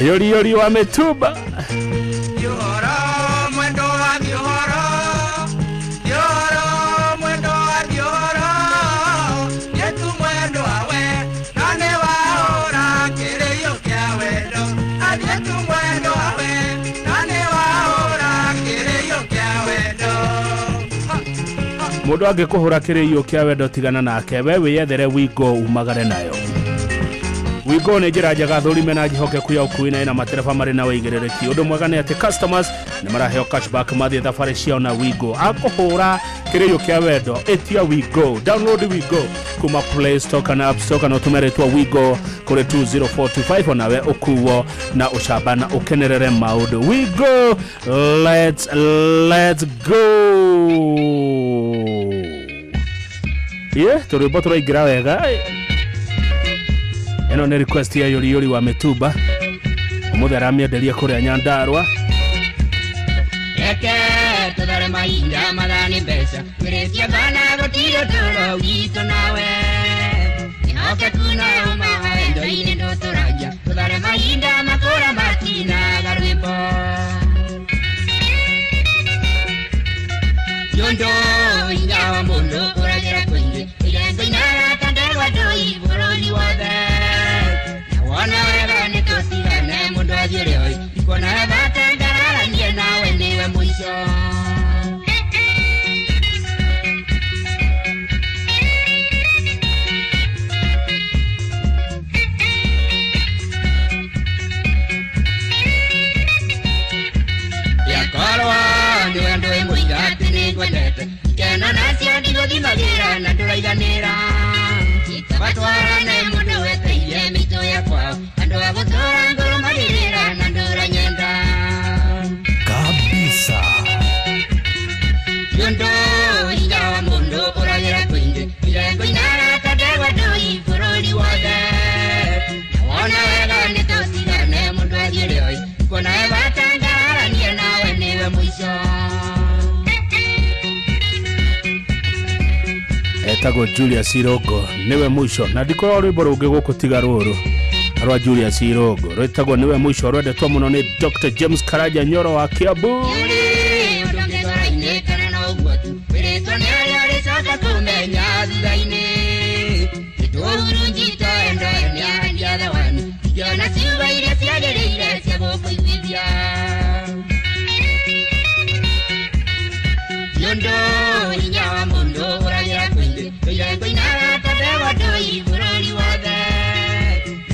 Yori yori wa mĩtumba. Mwendo wa mĩhoro, mĩhoro, mwendo wa mĩhoro, yetu mwendo wawe na nĩ waũra kĩrĩio kĩa wendo, atietu mwendo wawe na nĩ waũra kĩrĩio kĩa wendo. Mũndũ angĩkũhũra kĩrĩio kĩa wendo, tigana nake. We wĩyethere Wingo umagare nayo. Wingo nĩ njĩra njega thũrime na njĩhokeku ya ũkui na ĩna matereba marĩ na wĩigĩrĩrĩki. Ũndũ mwega nĩ atĩ customers nĩ maraheo cashback mathiĩ thabarĩ ciao na Wingo. Akũhũra kĩrĩio kĩa wendo, ĩtia Wingo. Download Wingo kuma Play Store kana App Store, kana ũtũme rĩtwa Wingo kũrĩ 20425, onawe ũkuo na ũcamba na ũkenerere maũndũ. Wingo, let's go. Ye tũrwĩmbo tũraingĩra wega. Ĩno nĩ request ya Yori Yori wa mĩtumba, ũmũthĩ aramĩenderia kũrĩa Nyandarua. Reke tũthare mahinda mathani mbeca twĩrĩtie bana gũtirĩ ũtũũro witũ nawe ĩhokeku na ũma wendo-inĩ ndũtũragia tũthare mahinda makũra matinaga rwĩmbo Yondo hinya wa mũndũ ũragĩra kũingĩ irengo inara ta ndegwa ndũi bũrũri wothe na wona wega nĩ tũtigane mũndũ athiĩ oi ndikuona bata ngararanie nawe nĩwe mũico. Yakorwo nĩwe ndũĩ mũiga atĩ nĩngwendete ikeno nacio ndigũthimagĩra na ndũraiganĩra batwarane mũndũ weteire mĩitũ ya kwao andũ a gũtũra ngũrũmagĩrĩra na ndũranyenda kabisa. Yondo hinya wa mũndũ ũragĩra kũingĩ irengo inara ta ndegwa ndũi bũrũri wothe na wona wega nĩ tũtigane mũndũ athiĩ rĩoi kuona bata ngararanie nawe nĩwe mũico. Etagwo Julius Irongo, niwe mũico, na ndikorwo rwĩmbo rũngĩ gũkũ tiga rũrũ rwa Julius Irongo rwĩtagwo Niwe Mũico, rwendetwo mũno nĩ Dr James Karanja Nyoro wa Kiambu. Ũndũ ngĩcora-inĩ kana no ũguo tu wĩrĩtwo nĩ arĩa ũrĩcoka kũmenya thutha-inĩ nĩtũhurunjĩte endo nĩahandia thawani ingĩona ciugo iria ciagĩrĩire cia gũkũiguithia Yondo hinya wa mũndũ ũragĩra kũingĩ tũirengo inara ta ndegwa ndũi bũrũri wothe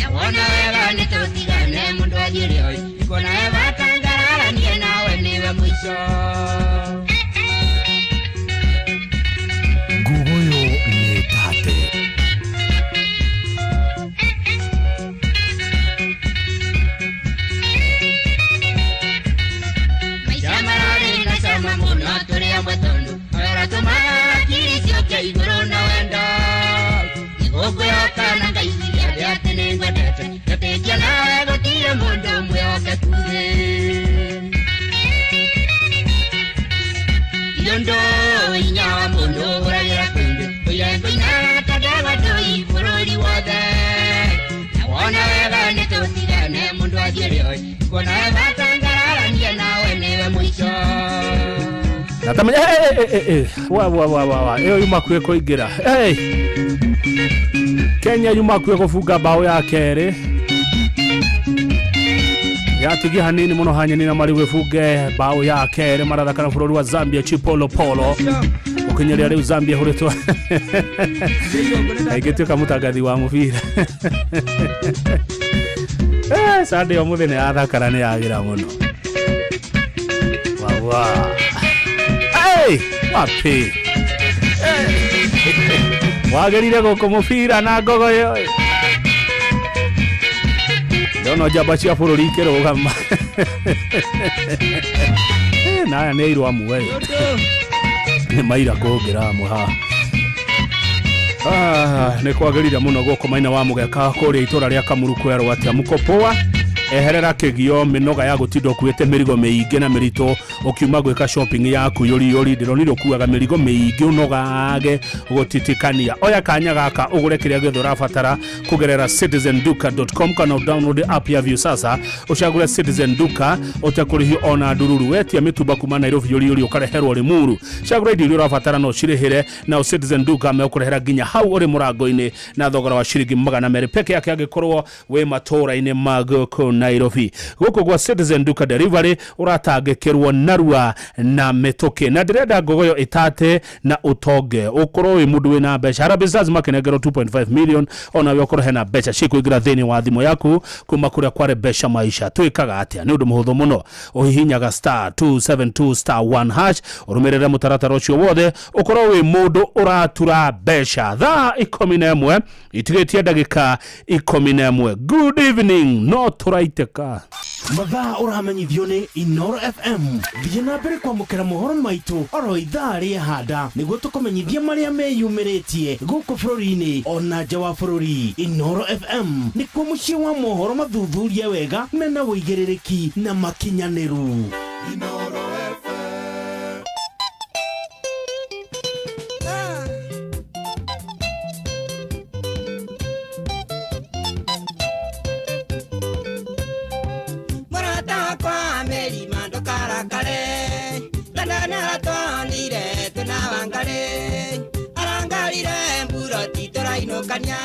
na wona wega nĩ tũtigane mũndũ athiĩ rĩoi ndikuona bata ngararanie nawe nĩwe mũico. Nguguyu nĩ tate. Maica mararĩ na cama mũno tũrĩ amwe tondũ ũratũmaga hakiri ciũke igũrũ na wendo nĩgũkwĩhoka na ngaiguithia thĩ atĩ nĩngwendete ngetĩkia nawe gũtirĩ mũndũ mwĩhokeku thĩ Yondo hinya wa mũndũ ũragĩra kũingĩ tũirengo inara ta ndegwa ndũi bũrũri wothe na wona wega nĩ tũtigane mũndũ athiĩ rĩoi ndikuona bata ngararanie nawe nĩwe mũico. Natamenya wa wa wa wa wa ĩyo yuma kuĩ kũingĩra. Hey! Kenya yuma kuĩ gũbunga bao ya kerĩ, yatigia hanini mũno hanyeni na marigũ ĩbunge bao ya kerĩ. Marathaka na bũrũri wa Zambia Chipolopolo ũkinyeria rĩu Zambia hũrĩtwo aingĩtuĩka mũtangathi wa mũbira. Sunday ũmũthĩ nĩ yathakara nĩ yagĩra mũno wawa. Hey! Wapi wagĩrire gũkũ mũbira na ngogoyo ndona njamba cia bũrũri ikĩrũgama. Na aya nĩ airũ amwe nĩ maira kũngĩra amwe haha. Nĩ kwagĩrire mũno gũkũ maina wa mũgeka kũrĩa itũra rĩa Kamuru kwerwo atĩa mũko poa. Eherera kĩgio mĩnoga ya gũtinda ũkuĩte mĩrigo mĩingĩ na mĩritũ ũkiuma gwĩka shopping yaku yũri yũri. Ndĩronire ũkuaga mĩrigo mĩingĩ ũnogage gũtitikania. Oya kanya gaka ũgũre kĩrĩa gĩothe ũrabatara kũgerera citizenduka.com kana download app ya Viusasa ũcagũre Citizen Duka ũtekũrĩhio ona ndururu. Wetia mĩtumba kuma Nairobi yũri yũri ũkareherwo Limuru. Cagũra indo iria ũrabatara na ũcirĩhĩre, nao Citizen Duka mekũrehera nginya hau ũrĩ mũrango-inĩ na thogora wa ciringi 200 peke yake angĩkorwo wĩ matũũra-inĩ ma gũkũ Nairobi. Gũkũ gwa Citizen Duka Delivery ũratangĩkĩrwo narua na mĩtũkĩ, na ndĩrenda ngogoyo ĩtate na ũtonge ũkorwo wĩ mũndũ wĩna mbeca. Harambee Stars makĩnengerwo 2.5 million, onawe ũkorwo hena mbeca cikũingĩra thĩinĩ wa thimũ yaku kuma kũrĩa kware mbeca maisha. Twĩkaga atĩa? Nĩ ũndũ mũhũthũ mũno, ũhihinyaga star 272 star 1 hash ũrũmĩrĩre mũtaratara ũcio wothe ũkorwo wĩ mũndũ ũratura mbeca. Thaa 11 itigĩtie ndagĩka 11. Good evening, no tũraitĩka. Mathaa ũramenyithio nĩ Inoro FM. Thiĩ na mbere kwamũkĩra mohoro maitũ oro ithaa rĩa handa nĩguo tũkũmenyithie marĩa meyumĩrĩtie gũkũ bũrũri-inĩ ona nja wa bũrũri. Inoro FM nĩkuo mũciĩ wa mohoro mathuthurie wega mena ũigĩrĩrĩki na makinyanĩru. Inoro FM. Mũrata wakwa Meri ndũkarakare, London aratwonire twĩna Wangarĩ, arangarire mburoti tũrainũkania,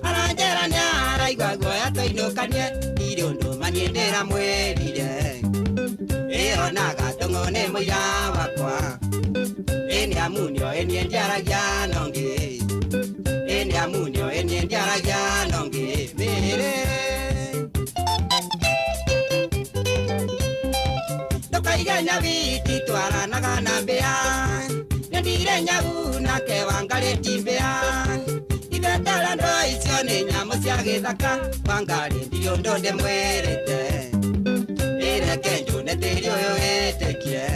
aranjĩra nĩaraigua guoya tũinũkanie, ndirĩ ũndũ maniĩ ndĩramwĩrire, ĩyo na gatũng'ũ nĩ mũira wakwa, ĩ nĩamu nĩoĩ niĩ ndiaragia na ũngĩ, ĩ nĩamu nĩoĩ niĩ ndiaragia na ũngĩ, mĩrĩ. Ndũkaige nyawiti twaranaga na mbĩa, nyendire nyau nake Wangarĩ ti mbĩa, ithetara ndo icio nĩ nyamũ cia gĩthaka, Wangarĩ ndirĩ ũndũ ndĩmwĩrĩte, ĩreke njũne tĩri ũyũ wĩtĩkie,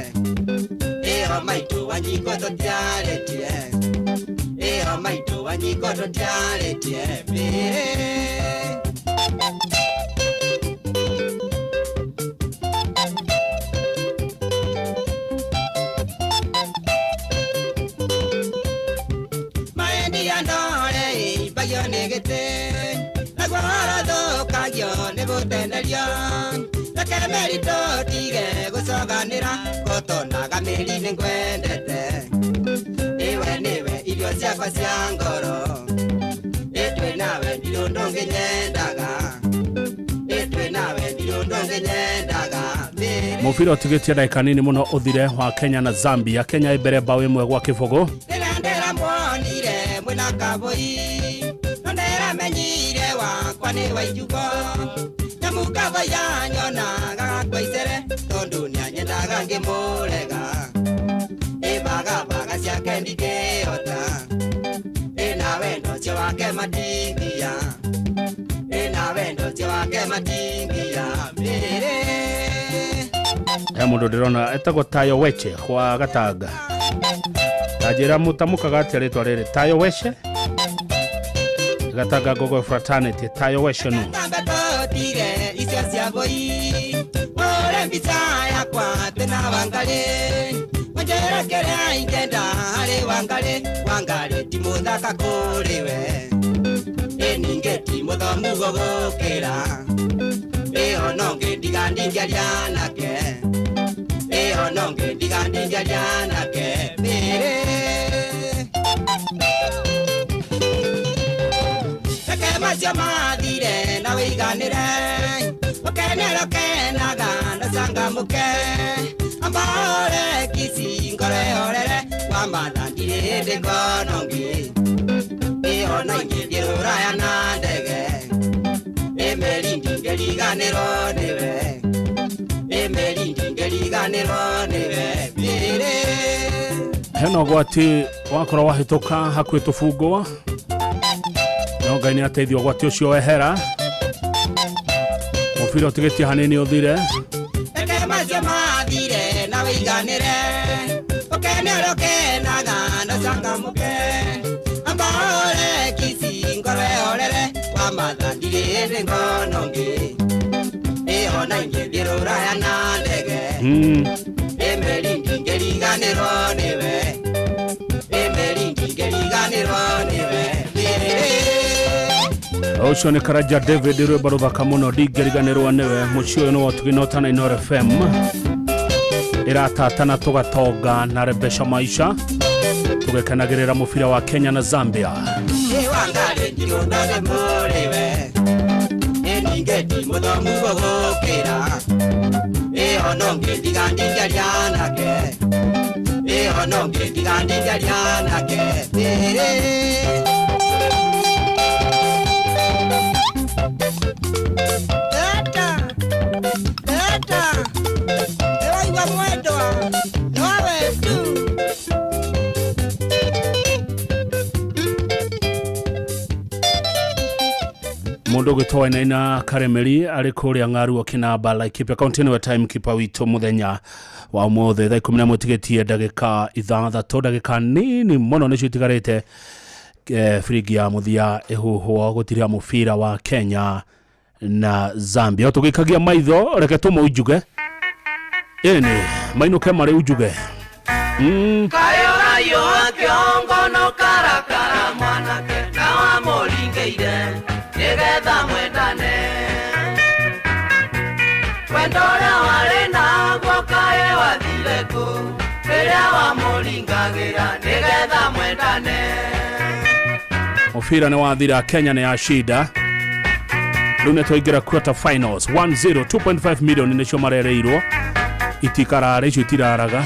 ĩyo maitũ Wanjikũ tũtiarĩtie, ĩyo maitũ Wanjikũ tũtiarĩtie, mĩrĩ. Naguo ũrothũkagio nĩ gũtenderio, reke meri tũtige gũcoganĩra, gũtonaga mĩri nĩ ngwendete, ĩwe nĩwe irio ciakwa cia ngoro, ĩtwĩ nawe ndirĩ ũndũ ũngĩ nyendaga, ĩtwĩ nawe ndirĩ ũndũ ũngĩ nyendaga. Mũbira ũtigĩtie ndagĩka nini mũno ũthire wa Kenya na Zambia. Kenya ĩ mbere bao 1-0. Rĩrĩa ndĩramuonire mwĩna kabũi, no ndĩramenyire wakwa nĩ wa ijugo, nyamu kabũi yanyonaga gakwa icere, tondũ nĩanyendaga ngĩmũrega, ĩbagabaga ciake ndingĩhota, ĩna wendo ũcio wake matingia, ĩna wendo ũcio wake matingia, mĩrĩ. He mũndũ ndĩrona etagwo Tayo Weche kwa Gatanga. Tanjĩra mũtamũkaga atĩa rĩtwa rĩrĩ? Tayo Weche Gatanga Gogo Fraternity. Tayo Weche no. Tambe tũtige icio cia bũi, ũre mbica yakwa twĩna Wangarĩ, ũnjĩre kĩrĩa ingĩenda harĩ Wangarĩ, Wangarĩ ti mũthaka kũrĩ we, ĩ ningĩ ti mũthomu gũgũkĩra, ĩyo no ngĩ ndiga ndingĩaria nake, ĩyo no ngĩ ndiga ndingĩaria nake, mĩrĩ. Reke macio mathire na wĩiganĩre, ũkenere ũkenaga ndũcangamũke, amba ũre kici ngoro ĩhorere, wamatha ndirĩ hĩndĩ ngona ũngĩ, ĩyo no ingĩthiĩ rũraya na ndege, ĩ meri ndingĩriganĩrwo nĩwe, ĩ meri ndingĩriganĩrwo nĩwe, mĩrĩ. Hena ũgwati wakorwo wahĩtũka hakuhĩ tũbungwo, no Ngai nĩateithio ũgwati ũcio wehera. Mũbira ũtigĩtie hanini ũthire. Reke macio mathire na wĩiganĩre, ũkenere ũkenaga ndũcangamũke, amba ũre kici ngoro ĩhorere, wamatha ndirĩ hĩndĩ ngona ũngĩ, Ona ingĩ rũraya na ndege. Emeri ndingĩriganĩrwo nĩwe. Emeri ndingĩriganĩrwo nĩwe. Ũcio nĩ Karanja David rwĩmbo rũthaka mũno ndingĩriganĩrwo nĩwe. Mũciĩ ũyũ nĩ wa Ũtugi na Inooro FM ĩratatana tũgatonga na rebesha maisha tũgĩkenagĩrĩra mũbira wa Kenya na Zambia. Wangarĩ ndirũndane mũrĩwe. Ĩningĩ mũthomu gũgũkĩra. Ĩhono ngĩtiga ndingĩaria nake. Ĩhono ngĩtiga ndingĩaria nake. Tata, tata, nĩwaigua mwendwa, nowe tu. Mundu ũgĩtwo Wainaina Karemeri arĩ kũrĩa Ng'aruo Kĩnamba Laikipia kaunti nĩwe time keeper witũ mũthenya wa ũmũthĩ thaa 11 tigĩtie ndagĩka 6 ndagĩka nini mũno nĩcio itigarĩte biringi ya mũthia ĩhuhwo gũtiria mũbira wa Kenya na Zambia. Tũgĩikagia maitho reke tũmũnjuge ĩni mainũke marĩ unjuge. Kayo rayo kĩongo no karakara mwanake na wamũringĩire nĩgetha mwendane. Wendo ũrĩa warĩ naguo kaĩ wathire kũ rĩrĩa wamũringagĩra nĩgetha mwendane. Mũbira nĩ wathira, Kenya nĩ yashinda. Rĩu nĩ twaingĩra quarter finals 1-0 2.5 million nĩcio marereirwo itikarara icio itiraraga.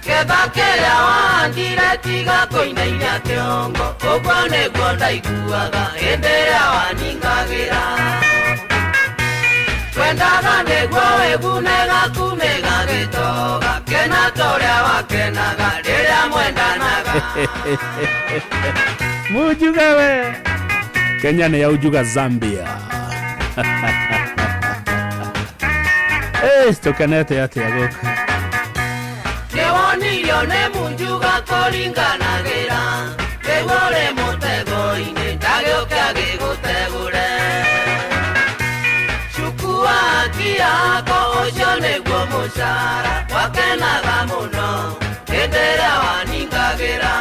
Ketha kĩrĩa wahandire tiga kũinainia kĩongo ũguo nĩguo ndaiguaga hĩndĩ ĩrĩa waningagĩra. Twendaga nĩguo wĩgune gaku nĩgagĩtoga kena ta ũrĩa wakenaga rĩrĩa mwendanaga. Mujuga we. Kenya nĩ yaunjuga Zambia. Tũkenete atĩa gũkũ? Nĩwonirio nĩ munjuga kũringanagĩra rĩu ũrĩ mũtego-inĩ ndagĩũke agĩgũtegũre. Cukua haki yako ũcio nĩguo mũcara wakenaga mũno hĩndĩ ĩrĩa waningagĩra.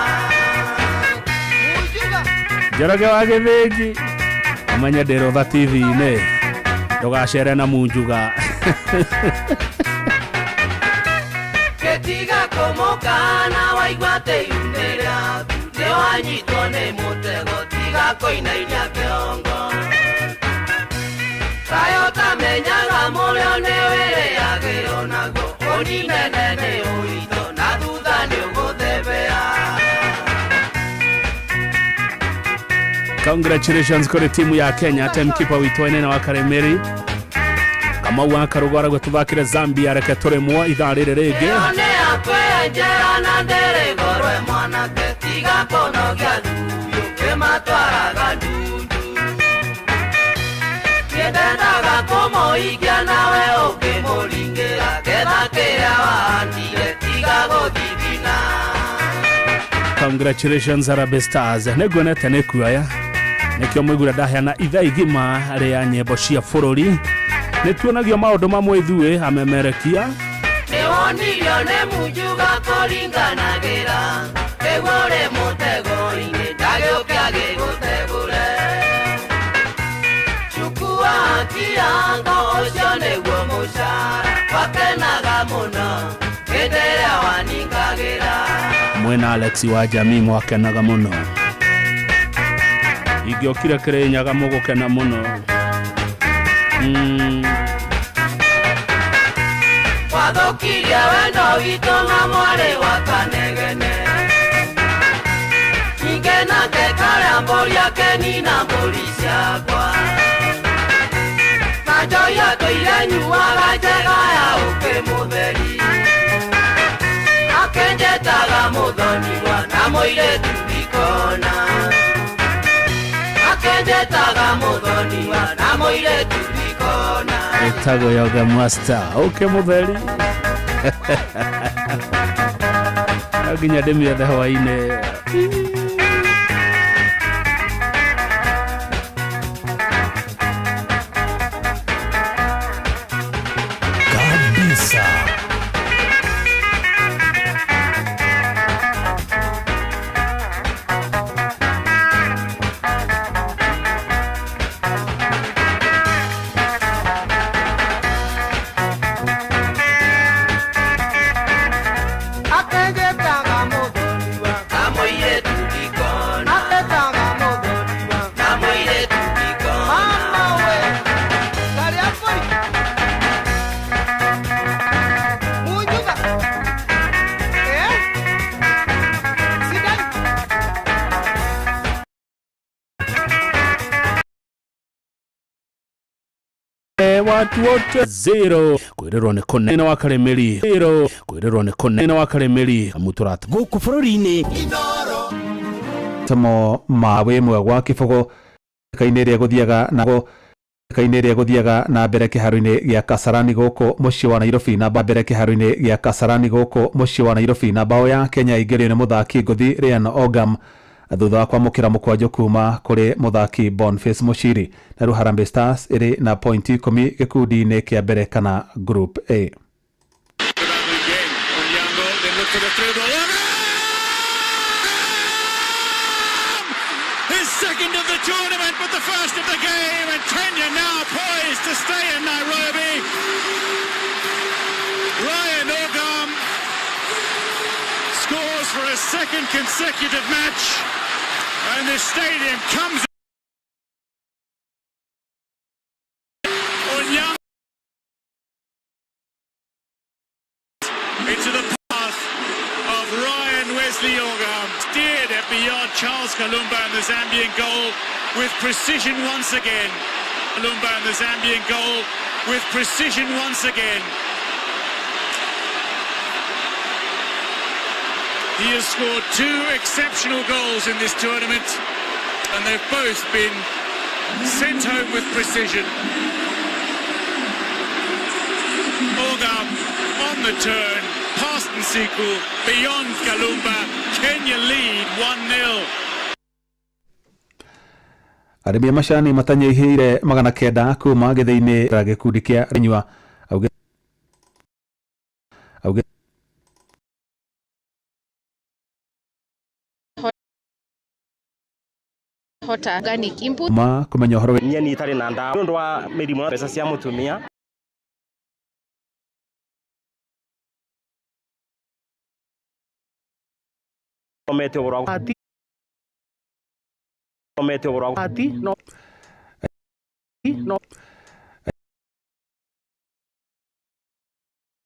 Njoroge wa Gĩthĩnji ũmenye ndĩ Rũtha TV-inĩ ndũgacere na munjuga. Gĩtiga kũmũkana waigua atĩ ihu-inĩ rĩaku nĩwanyitwo nĩ mũtego tiga kũinainia kĩongo. Kaĩ ũtamenyaga mũrĩo nĩwĩrĩagĩrwo naguo ũninene nĩ ũritũ na thutha nĩũgũthebea. Congratulations kũrĩ timu ya Kenya. Timekeeper witũ Wainaina wa Karemeri Kamau wa Karũgũ arauga tũthakĩre Zambia reke tũrĩmwo ithaa rĩrĩ rĩngĩ. Ĩyo nĩ ya kwĩyenjera na ndĩrĩ goro mwanake tiga kũnogia thuyu kĩmatwaraga ndundu. Nĩndendaga kũmũikia nawe ũkĩmũringĩra ketha kĩrĩa wahandire tiga gũthithina. Congratulations Harambee Stars. Nĩnguonete nĩ kuoya nĩkĩo mũigura ndaheana ithaa igima rĩa nyĩmbo cia bũrũri. Nĩtuonagio maũndũ mamwe ithuĩ amemerekia. Nĩwonirio nĩ munjuga kũringanagĩra nĩguo ũrĩ mũtego-inĩ ndagĩũke agĩgũtegũre. Cukua haki yako ũcio nĩguo mũcara wakenaga mũno hĩndĩ ĩrĩa waningagĩra. Mwena Alex wa jamii mwakenaga mũno. Ingĩokire Kĩrĩnyaga mũgũkena mũno. Wathũkirie wendo witũ na mwarĩ wa Kanegene. Ningĩ nake karĩa mbũri akenina mbũri ciakwa. Na njohi atũire nyuaga njega ya ũkĩ mũtheri. Akenjetaga mũthoniwa na mũirĩtu ndikona. Akenjetaga mũthoniwa na mũirĩtu ndikona. Ĩtagwo Yoga Master ũkĩ mũtheri. No nginya ndĩmĩethe hwaĩ-inĩ. Watu wote 0 kwirerwo nĩ kũnene wa Karemeri 0 kwirerwo nĩ kũnene wa Karemeri muturata gũkũ bũrũri-inĩ. Tamo mawe mwe gwa kĩbũgũ kainĩ ĩrĩa gũthiaga na kainĩ ĩrĩa gũthiaga na mbere kĩharo-inĩ gĩa Kasarani gũkũ mũciĩ wa Nairobi na mbere kĩharo-inĩ gĩa Kasarani gũkũ mũciĩ wa Nairobi na bao ya Kenya ingĩrio nĩ mũthaki ngũthi Ryan Ogam thutha wa kwamũkĩra mũkwanjũ kuma kũrĩ mũthaki Boniface Muchiri. Na rĩu Harambee Stars ĩrĩ na pointi 10 gĩkundi-inĩ kĩa mbere kana Group A. His second of the tournament, but the first of the game, and Kenya now poised to stay in Nairobi. Ryan Ogam scores for a second consecutive match, and the stadium comes Onyango into the path of Ryan Wesley Ogam, steered it beyond Charles Kalumba and the Zambian goal with precision once again. Kalumba and the Zambian goal with precision once again. He has scored 2 exceptional goals in this tournament, and they've both been sent home with precision. Ogam on the turn, past and sequel, beyond Kalumba. Kenya lead 1-0. Arĩmi a macani matanyihĩire 900 kuma gĩthĩinĩ ra gĩkundi kĩa Rinyua auge hota organic input ma kũmenya ũhoro nyeni itarĩ na ndawa nĩ ũndũ wa mĩrimũ na mbeca cia mũtumia. Omete ũhoro wa omete ũhoro wa no no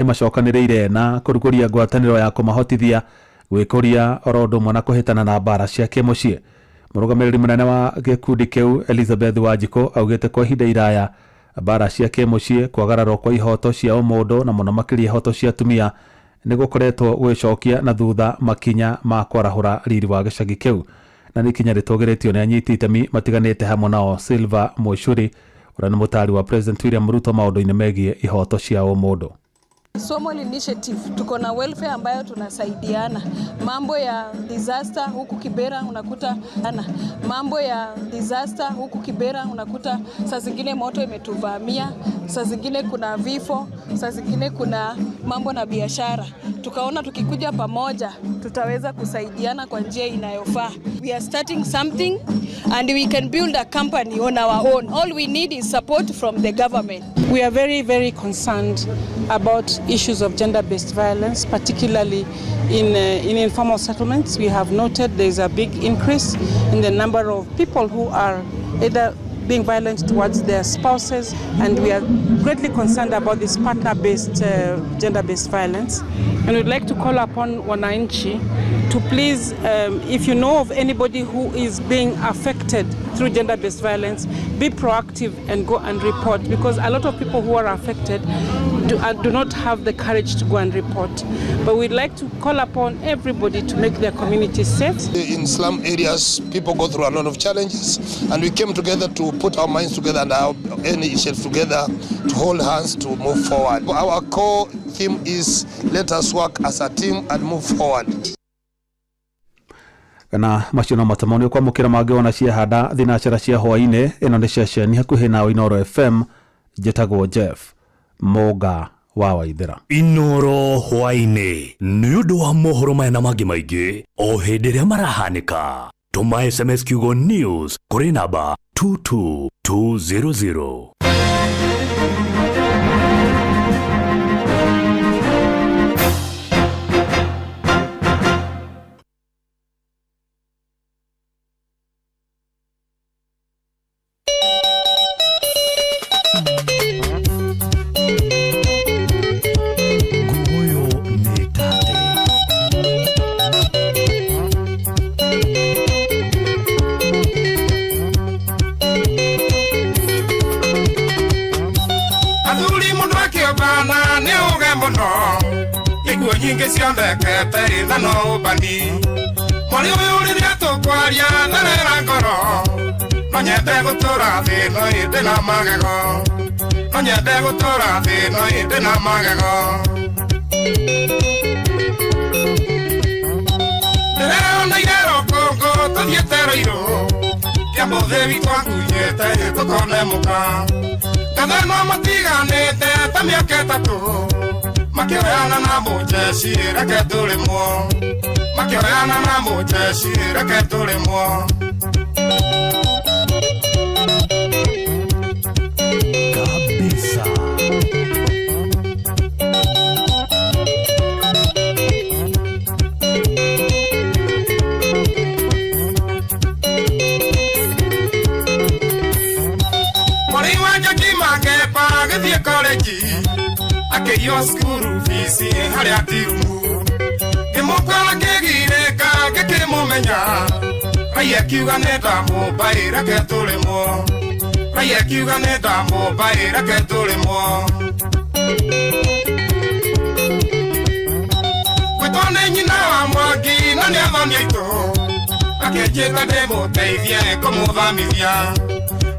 macokanĩrĩire na kũrugũria ngwatanĩro ya kũmahotithia gwĩkũria oro ũndũ ũmwe na kũhĩtana na mbara cia kĩmũciĩ. Mũrũgamĩrĩri mũnene wa gĩkundi kĩu Elizabeth Wanjikũ augĩte kwa ihinda iraya mbara cia kĩmũciĩ, kwagararwo kwa ihoto cia ũmũndũ na mũno makĩria ihoto cia atumia nĩ gũkoretwo gwĩcokia na thutha makinya ma kwarahũra riri wa gĩcagi kĩu, na nĩ ikinya rĩtũgĩrĩtio nĩ anyiti itemi matiganĩte hamwe nao Silva Muchuri ũrĩa nĩ mũtari wa President William Ruto maũndũ-inĩ megiĩ ihoto cia ũmũndũ. Somol Initiative tuko na welfare ambayo tunasaidiana. Mambo ya disaster huku Kibera unakuta ana. Mambo ya disaster huku Kibera unakuta saa zingine moto imetuvamia, saa zingine kuna vifo, saa zingine kuna mambo na biashara. Tukaona tukikuja pamoja tutaweza kusaidiana kwa njia inayofaa. We are starting something and we can build a company on our own. All we need is support from the government. We are very, very concerned about issues of gender-based violence, particularly in informal settlements. We have noted there is a big increase in the number of people who are either being violent towards their spouses, and we are greatly concerned about this partner-based gender-based violence. And we'd like to call upon wananchi to please, if you know of anybody who is being affected through gender-based violence, be proactive and go and report, because a lot of people who are affected do not have the courage to go and report. But we'd like to call upon everybody to make their community safe. In slum areas, people go through a lot of challenges, and we came together to put our minds together and our initiatives together to hold hands to move forward. Our core theme is let us work as a team and move forward. Kana macio no matamo nĩ kwamũkĩra mangĩ ona ciahanda thinacara cia hwaĩ-inĩ. Ĩno nĩ ceceni hakuhĩ nawe Inooro FM. Njĩtagwo Jeff Mũnga wa Waithera. Inooro hwaĩ-inĩ nĩ ũndũ wa mohoro maya na mangĩ maingĩ o hĩndĩ ĩrĩa marahanĩka. Tũma SMS kiugo news kũrĩ namba 22200. nyingĩ cionekete ĩna no ũmbani. Mwari ũyũ rĩrĩa tũkwaria therera ngoro, no nyende gũtũra thĩ ĩno ĩndĩ na magego, no nyende gũtũra thĩ ĩno ĩndĩ na magego. Ndĩreoneire rũkũngũ tũthiĩte Rũirũ, kĩamũthĩ witũ angunyĩte tũkone mũka. Ngathenwo matiganĩte ta mĩaka 3, makĩoyana na mũjeci reke tũrĩmwo, makĩoyana na mũjeci reke tũrĩmwo. Kabisa. Mwari wa Njagi Mangemba agĩthiĩ korenji, akĩiywo cukuru bici harĩa tirumu. Ngĩmũkora ngĩgirĩka ngĩkĩmũmenya, Raia akiuga nĩ ndamũmba ĩ reke tũrĩmwo, Raia akiuga nĩ ndamũmba ĩ reke tũrĩmwo. Gwĩtwo nĩ nyina wa Mwangi na nĩ athoni aitũ, akĩnjĩta ndĩmũteithie kũmũthamithia.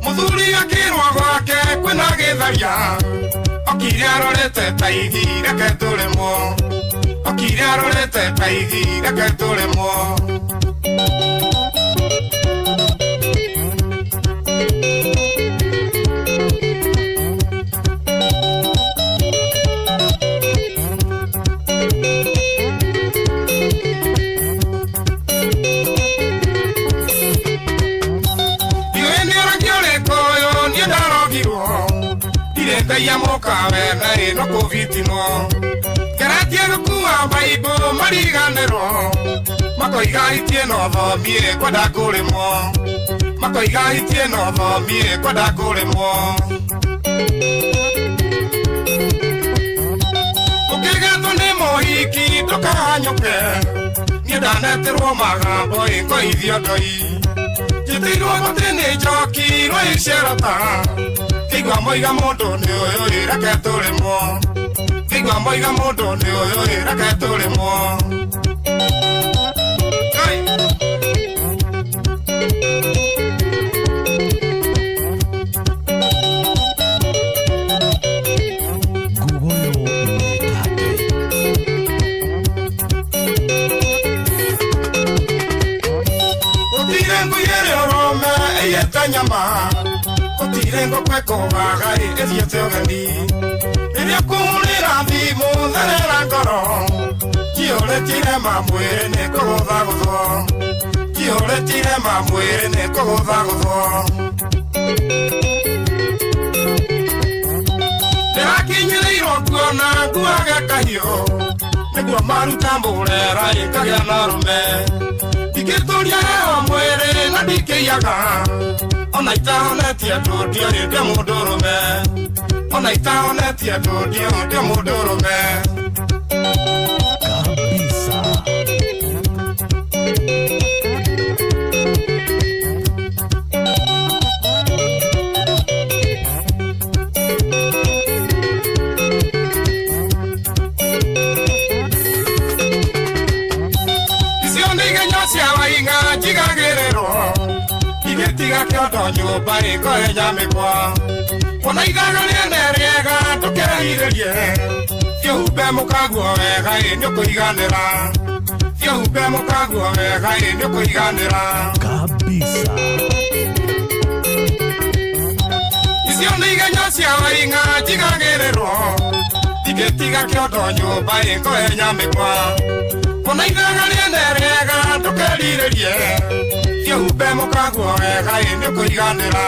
Mũthuri akĩrwo gwake kwĩna gĩtharia, okire arorete ta ithi reke tũrĩmwo, okire arorete ta ithi reke tũrĩmwo. Ndiũĩ nĩ ũragi ũrĩkũ ũyũ niĩ ndarogirwo, ndirĩ ngai amũkawe na ĩno kũbitinwo. Ngeretie gũkua Baibũ mariganĩrwo, makoiga itie no thomie kwenda kũrĩmwo, makoiga itie no thomie kwenda kũrĩmwo. Ũkĩgetwo nĩ mũhiki ndũkahanyũke, niĩ ndanetĩrwo magambo ĩ ngoithio ndoi. Njĩtĩirwo gũtĩ nĩ njoki rwa icerota, kĩigua moiga mũndũ nĩ ũyũ ĩ reke tũrĩmwo, kĩigua moiga mũndũ nĩ ũyũ ĩ reke tũrĩmwo. Gũtirĩ ngui ĩrĩ ũrũme ĩiyĩte nyama, gũtirĩ ngũkũ ĩkũgaga ĩthiĩte ũgeni. Rĩrĩa ũkũhũrĩra thimũ therera ngoro, njiyũrĩtire mamwĩrĩ nĩ kũgũthagũthwo, njiyũrĩtire mamwĩrĩ nĩ kũgũthagũthwo. Ndĩrakinyĩrĩirwo nguona nguage kahiũ, nĩguo maruta mũrera ĩkagĩa na ũrũme. Ndingĩtũria heho mwĩrĩ na ndikĩiyaga, ona itahonetie andũ ndiũrĩ ndĩ mũndũrũme, ona itahonetie andũ ndiũrĩ ndĩ mũndũrũme. Kabisa. Icio nĩ igenyo cia waing'a njigagĩrĩrwo, igĩtiga kĩondo nyũmba ĩkohenya mĩkwa. Kuona ithaga rĩene rĩega ndũkerihĩrie, thiĩ ũhumbe mũkaguo wega ĩ nĩũkũiganĩra, thiĩ ũhumbe mũkaguo wega ĩ nĩũkũiganĩra. Kabisa. Icio nĩ igenyo cia waing'a njigagĩrĩrwo, igĩtiga kĩondo nyũmba ĩkohenya mĩkwa. Kuona ithaga rĩene rĩega ndũkerirĩrie, thiĩ ũhumbe mũkaguo wega ĩ nĩũkũiganĩra,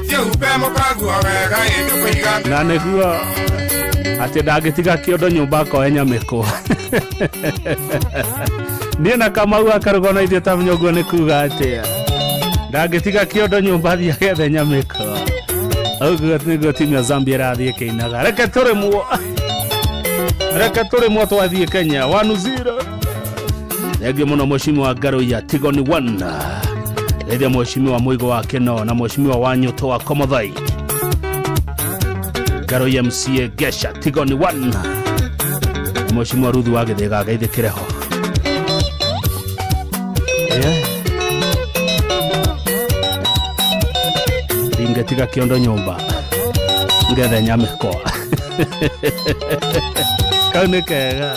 thiĩ ũhumbe mũkaguo wega ĩ nĩũkũiganĩra. Na nĩguo atĩ ndangĩtiga kĩondo nyũmba akohenya mĩkwa. Niĩ na Kamau akarũgwo na ithuĩ tamenya ũguo nĩ kuga atĩa. Ndangĩtiga kĩondo nyũmba athiĩ agethe nyamĩkwa. Ũguo nĩguo timu ya Zambia ĩrathiĩ ĩkĩinaga. Reke tũrĩmwo, reke tũrĩmwo twathiĩ Kenya 1-0. Thengiũ mũno mheshimiwa Ngaruiya Tigoni 1. Rĩrĩa mheshimiwa Mũigo wa Kĩno na mheshimiwa Wanyũtũ wa Komothai. Ngaruiya MCA Gesha Tigoni 1. Mheshimiwa Ruthi wa Gĩthĩga ageithĩkĩre ho. Ndingĩtiga kĩondo nyũmba ngethe nyamĩkwa. Kau nĩ kega.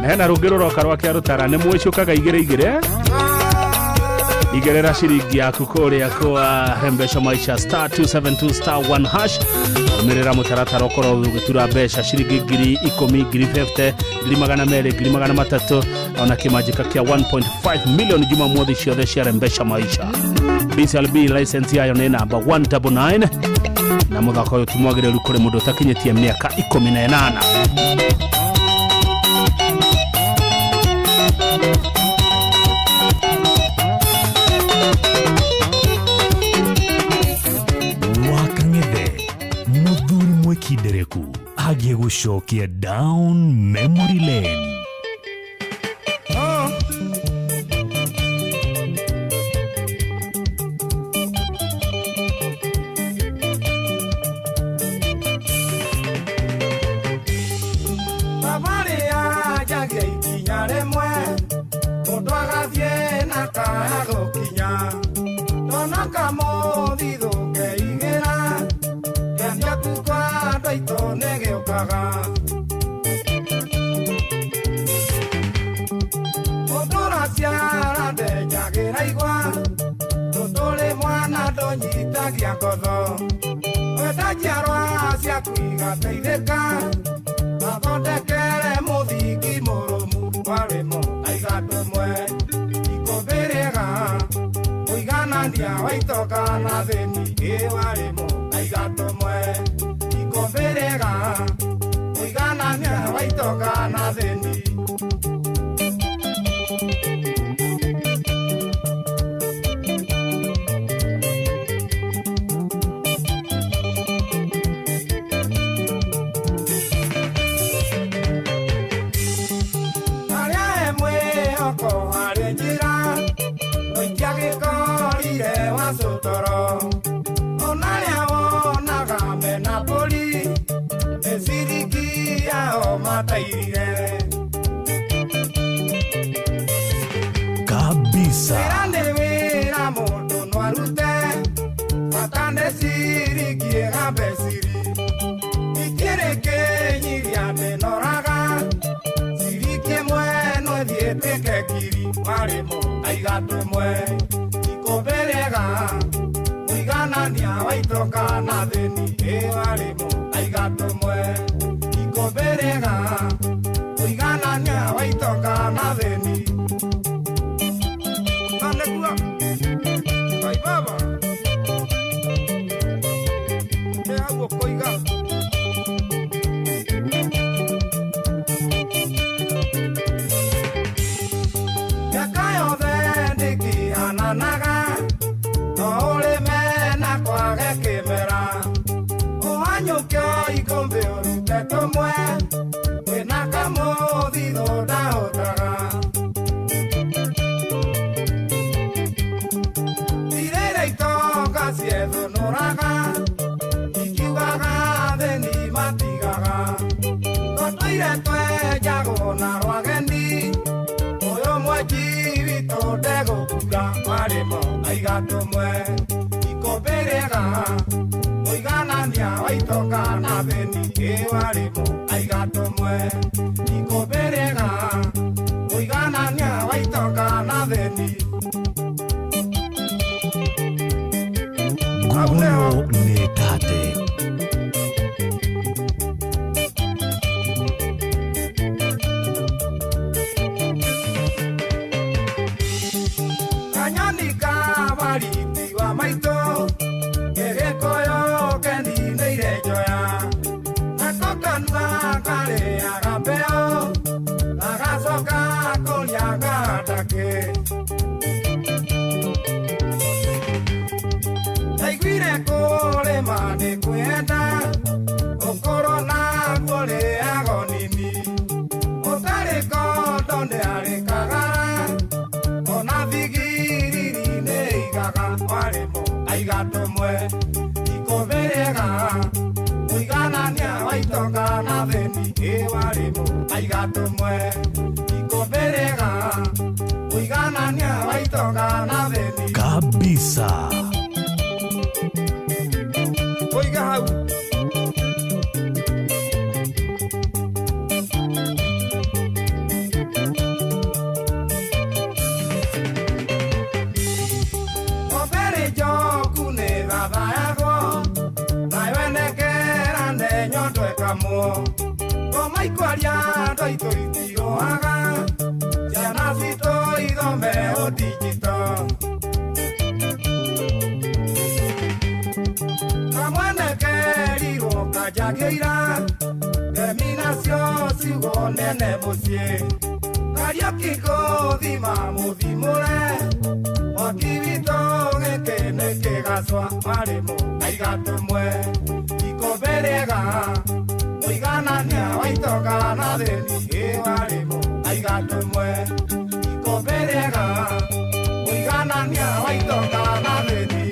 Na hena rũngĩ rũroka rwa kĩarũtara nĩ mwĩcũkaga igĩrĩ igĩrĩ. Igerera ciringi yaku kũrĩa kwa Rembesha Maisha star 272 star 1 hash. Rũmĩrĩra mũtaratara ũkorwo ũgĩtura mbeca ciringi 10,000, 50,000, 200,000, 300,000 ona kĩmanjĩka kĩa 1.5 million Jumamothi ciothe cia Rembesha Maisha. BCLB license yayo nĩ namba 199 na mũthako ũyũ ti mwagĩrĩru kũrĩ mũndũ ũtakinyĩtie mĩaka 18. Wakang'ethe mũthuri mwĩkindereku agiĩ gũcokia down memory lane. Thabarĩ yanjagia ikinya rĩmwe, mũndũ agathiĩ na kaya gũkinya. Ndona kamũthithũ keigĩra, kĩanjaku kwa andũ aitũ nĩgĩũkaga. Mũndũ ũraciara ndenjagĩra igwa, tũtũrĩ mwana ndũnyitagia ngotho. Wenda njiarwa ciaku igateithĩka, mathondekere mũthingi mũrũmu warĩmo aiga tũmwe. Ikũmbĩ rĩega mũiganania wa itonga na thĩni ĩ warĩmo aiga tũmwe. Ikũmbĩ rĩega mũiganania wa itonga na thĩni. Harĩa he mwĩhoko harĩ njĩra, mũikia gĩkorire wa cũtoro. Ona arĩa wonaga mena mbũri, nĩ ciringi yao matairire. Kabisa. Wĩra nĩ wĩra mũndũ no arute, bata nĩ ciringi ĩgambe ciri. Ikĩrĩ kĩnyiria ndĩnoraga, ciringi ĩmwe no ĩthiĩ ĩtuĩke ngiri, warĩmũ aiga tũmwe. Ikũmbĩ rĩega mũiganania wa itonga na thĩni ĩ warĩmũ aiga tũmwe. Ikũmbĩ rĩega mũiganania wa itonga na thĩni. Na nĩguo Ngai baba nĩ hau ũkũiga. Mĩaka yothe ndĩkĩhananaga, no ũrĩme na kwage kĩmera. Ũhanyũke ikũmbĩ ũrute tũmwe, wĩna kamũthithũ ndahotaga. Irĩra itonga ciethũnũraga, ikiugaga thĩni matigaga. Tũtũire twenjagwo na rwageni, ũyũ mwenji witũ ndegũkura, warĩmo aiga tũmwe. Ikũmbĩ rĩega mũiganania wa itonga na thĩni ĩ warĩmo aiga tũmwe. Ikũmbĩ rĩega mũiganania wa itonga na thĩni. Nguguno nĩ tate. Kanyoni kabariti wa maitũ, gĩgĩkũyũ keninĩire njoya. Nako kanua karĩaga mbeo, gagacoka kũrĩa gandakĩ. Ndaiguire kũrĩma nĩ kwĩenda, ũkũrũ naguo ũrĩago nini. Ũtarĩ kondo nĩarĩ kagara, ona thigiriri nĩ igaga, warĩmũ aiga tũmwe. Ikũmbĩ rĩega mũiganania wa itonga na aigatũmwe ikũmbĩ rĩega mũiganania wa itonga na thĩni Kabisa. Ũige hau. Obere njoku nĩ thathayagwo nayo enekera nĩ nyondo ĩkamwo ngoma ikwaria andũ aitũ itirũaga ciana citũ ithome ũndigito kamwene kerirwo kanjagĩira ngemi nacio ciugo nene mũciĩ Kariũki gũthima mũthimũre mwaki witũ gĩkĩ nĩ kĩgacwa marĩmũ aigatũmwe ikũmbĩ rĩega mũiganania wa itonga na thĩni ĩ marĩmũ aigatũmwe ikũmbĩ rĩega mũiganania wa itonga na thĩni.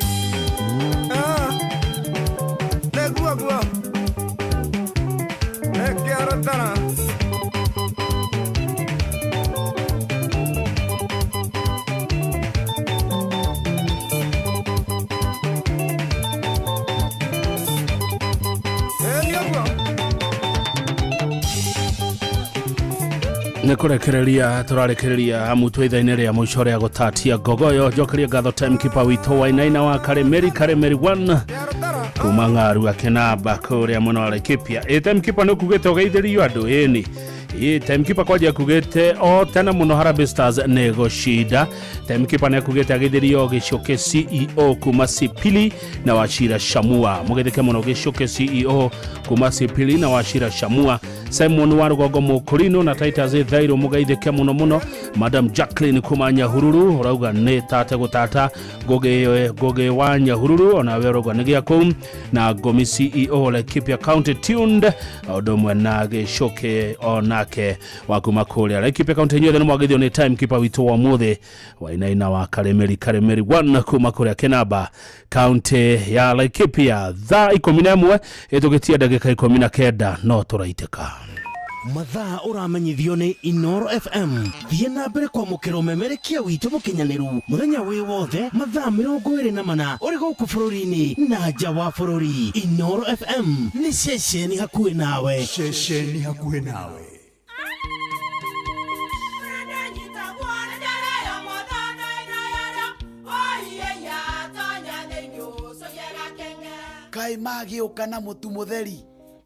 Nĩguo guo nĩkĩarũtara. Nä kå rekereria tå rarekereria amu twä itha-inä rä a må ico rä a gå tatia ngogoyo njokeria ngatho timekeeper witå wainaina wa karemeri karemeri 1 kuma ng'aru akenamba kå rä a mwena wa Laikipia. Ä timekeeper nä kugä te å geithä rio andå ä ni ä timekeeper kwanja kugä te o tene må no Harambee Stars nä gå cinda. Timekeeper nä akugä te ageithä rio gä coke CEO kuma Sipili na Wachira Shamua må geithä ke må no gä coke CEO kuma Sipili na Wachira Shamua Simon wa Rũgongo Mũkũrinũ na Titus Thairũ mũgeithĩke mũno mũno. Madam Jacqueline kuma Nyahururu ũrauga nĩ tate gũtata Ngũgĩ wa Nyahururu onawe ũrauga nĩ gĩa kũu na Ngomi CEO Laikipia County tuned ũndũ ũmwe na Gĩcũkĩ onake wa kuma kũrĩa Laikipia County. Inyuothe nĩ mwagĩthio nĩ timekeeper witũ wa ũmũthĩ wainaina wa Karemeri Karemeri 1 kuma kũrĩa Kĩnamba County ya Laikipia. Thaa 11 ĩtũgĩtia ndagĩka 19 no tũraitĩka. Mathaa ũramenyithio nĩ Inoro FM. Thiĩ na mbere kwamũkĩra ũmemerekia witũ mũkinyanĩru mũthenya wĩ wothe mathaa 24 ũrĩ gũkũ bũrũri-inĩ na nja wa bũrũri. Inoro FM nĩ ceceni hakuhĩ nawe. Ceceni hakuhĩ nawe. Kaĩ magĩũka na mũtu mũtheri.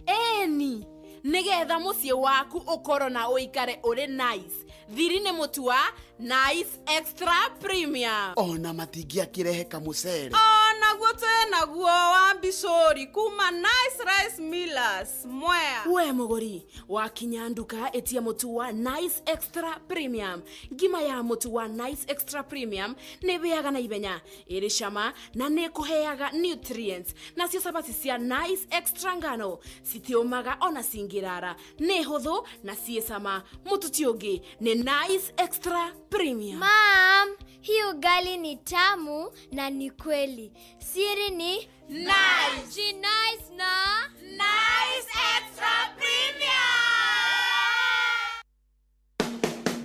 Ĩni nigetha muciĩ waku ũkorwo na ũikare ũrĩ nice thiri nĩ mũtu wa Nice Extra Premium. Ona matingĩakĩrehe kamũcere. Onaguo twĩnaguo wa mbicũri kuma Nice Rice Millers Mwea. We mũgũri wakinya nduka ĩtia mũtu wa Nice Extra Premium. Ngima ya mũtu wa Nice Extra Premium nĩ ĩhĩaga na ihenya, ĩrĩ cama na nĩ ĩkũheaga nutrients. Nacio cabaci cia Nice Extra ngano citiũmaga ona cingĩrara, nĩ hũthũ na ciĩ cama. Mũtu ti ũngĩ nĩ Nice Extra Premium. Mom, hii ugali ni tamu na ni kweli. Siri ni Nice. Ji nice na Nice Extra Premium.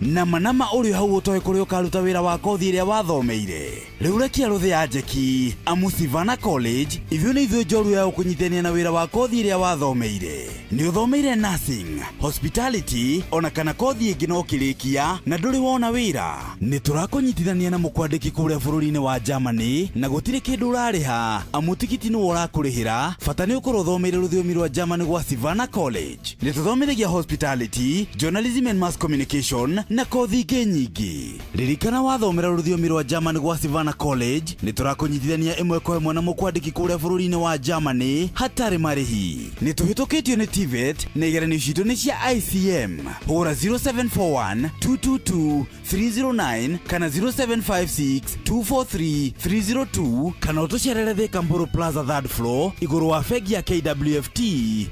Nama nama ũrĩ hau ũtoĩ kũrĩa ũkaruta wĩra wa kothi ĩrĩa wathomeire. Rĩu rekia rũthĩ ya njeki amu Sivana College ithuĩ nĩ ithuĩ njorua ya gũkũnyitithania na wĩra wa kothi ĩrĩa wathomeire. Nĩ ũthomeire nursing, hospitality ona kana kothi ĩngĩ no ũkĩrĩkia na ndũrĩ wona wĩra. Nĩ tũrakũnyitithania na mũkwandĩki kũrĩa bũrũri-inĩ wa Germany na gũtirĩ kĩndũ ũrarĩha amu tigiti nĩwe ũrakũrĩhĩra. Bata nĩ ũkorwo ũthomeire rũthiomi rwa Germany gwa Sivana College. Nĩ tũthomithagia hospitality, journalism and mass communication na kothi ingĩ nyingĩ. Ririkana wathomera rũthiomi rwa Germany gwa Sivana College nĩ tũrakũnyitithania ĩmwe kwa ĩmwe na mũkwandĩki kũrĩa bũrũri-inĩ wa Germany hatarĩ marĩhi. Nĩ tũhĩtũkĩtio nĩ TVET na igeranio citũ nĩ cia ICM. Hũra 0741 222 309 kana 0756 243 302 kana ũtũcerere Thika Mburu Plaza third floor igũrũ wa bengi ya KWFT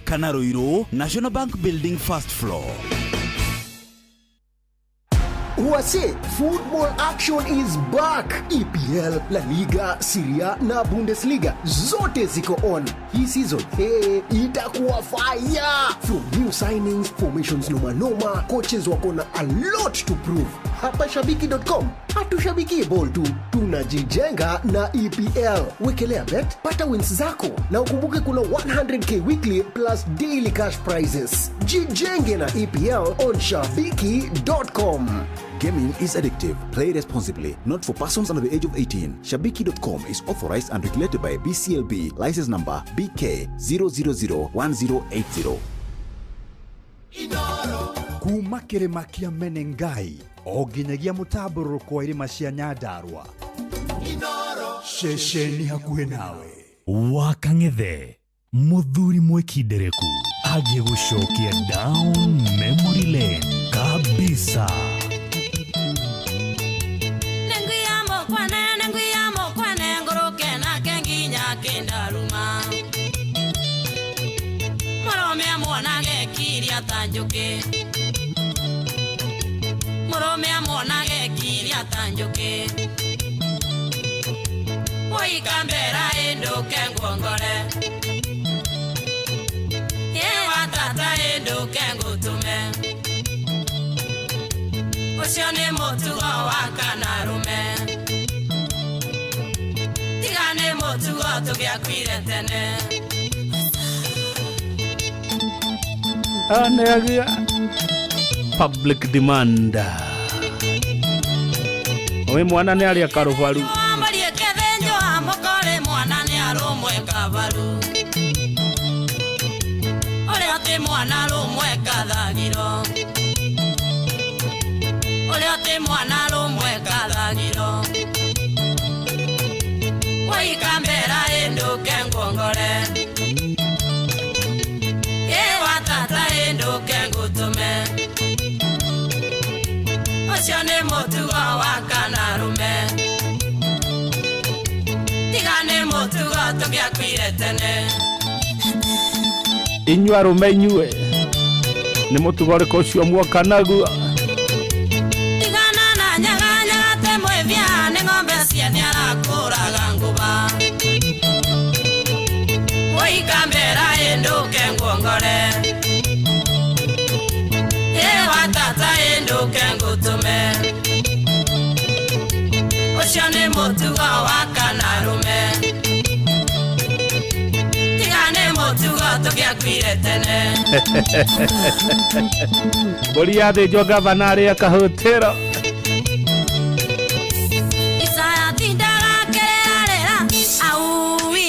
kana Ruiru National Bank Building first floor. Wase, football action is back. EPL, La Liga, Serie A na Bundesliga zote ziko on. Hii season hey, itakuwa fire. From new signings, formations noma noma, coaches wako na a lot to prove. Hapa shabiki.com hatushabiki ball tu, tunajijenga na EPL. Wekelea bet, pata wins zako na ukumbuke kuna 100K weekly plus daily cash prizes. Jijenge na EPL on shabiki.com. Gaming is addictive. Play responsibly. Not for persons under the age of 18. Shabiki.com is authorized and regulated by BCLB. License number BK 0001080. Kuma kĩrĩma kĩa Menengai o nginyagia mũtambũrũko wa irĩma cia Nyandarua, ceceni hakuhĩ nawe. Wakang'ethe muthuri mwikindereku agĩgũcokia down memory lane kabisa. Mũrũme amuonage kiria ta njũkĩ Woikambera ĩndũke nguongore Ĩwa tata ĩndũke ngũtũme Ũcio nĩ mũtugo wa kanarume Tiga nĩ mũtugo tũgĩakuire tene. Aneagia public demand. Owe mwana nĩ arĩa karubaru. Ũcio nĩ mũtugo wa kanarume Tiga nĩ mũtugo tũgĩakuire tene. Inyuĩ arũme inyuĩ nĩ mũtugo ũrĩkũ ũcio muoka naguo? Tigana na nyaga nyaga te mwĩbia nĩ ng'ombe ciene arakũraga ngũba Woikambera ĩndũke nguongore Ewa tata ĩndũke ngũtũme Ũcio nĩ mũtugo wa kanarume Tiga nĩ mũtugo tũgĩakuire tene. Mbũri yathĩnjwo gavana arĩa kahũtĩro. Isaya tindaga kĩrĩrarĩra Aui,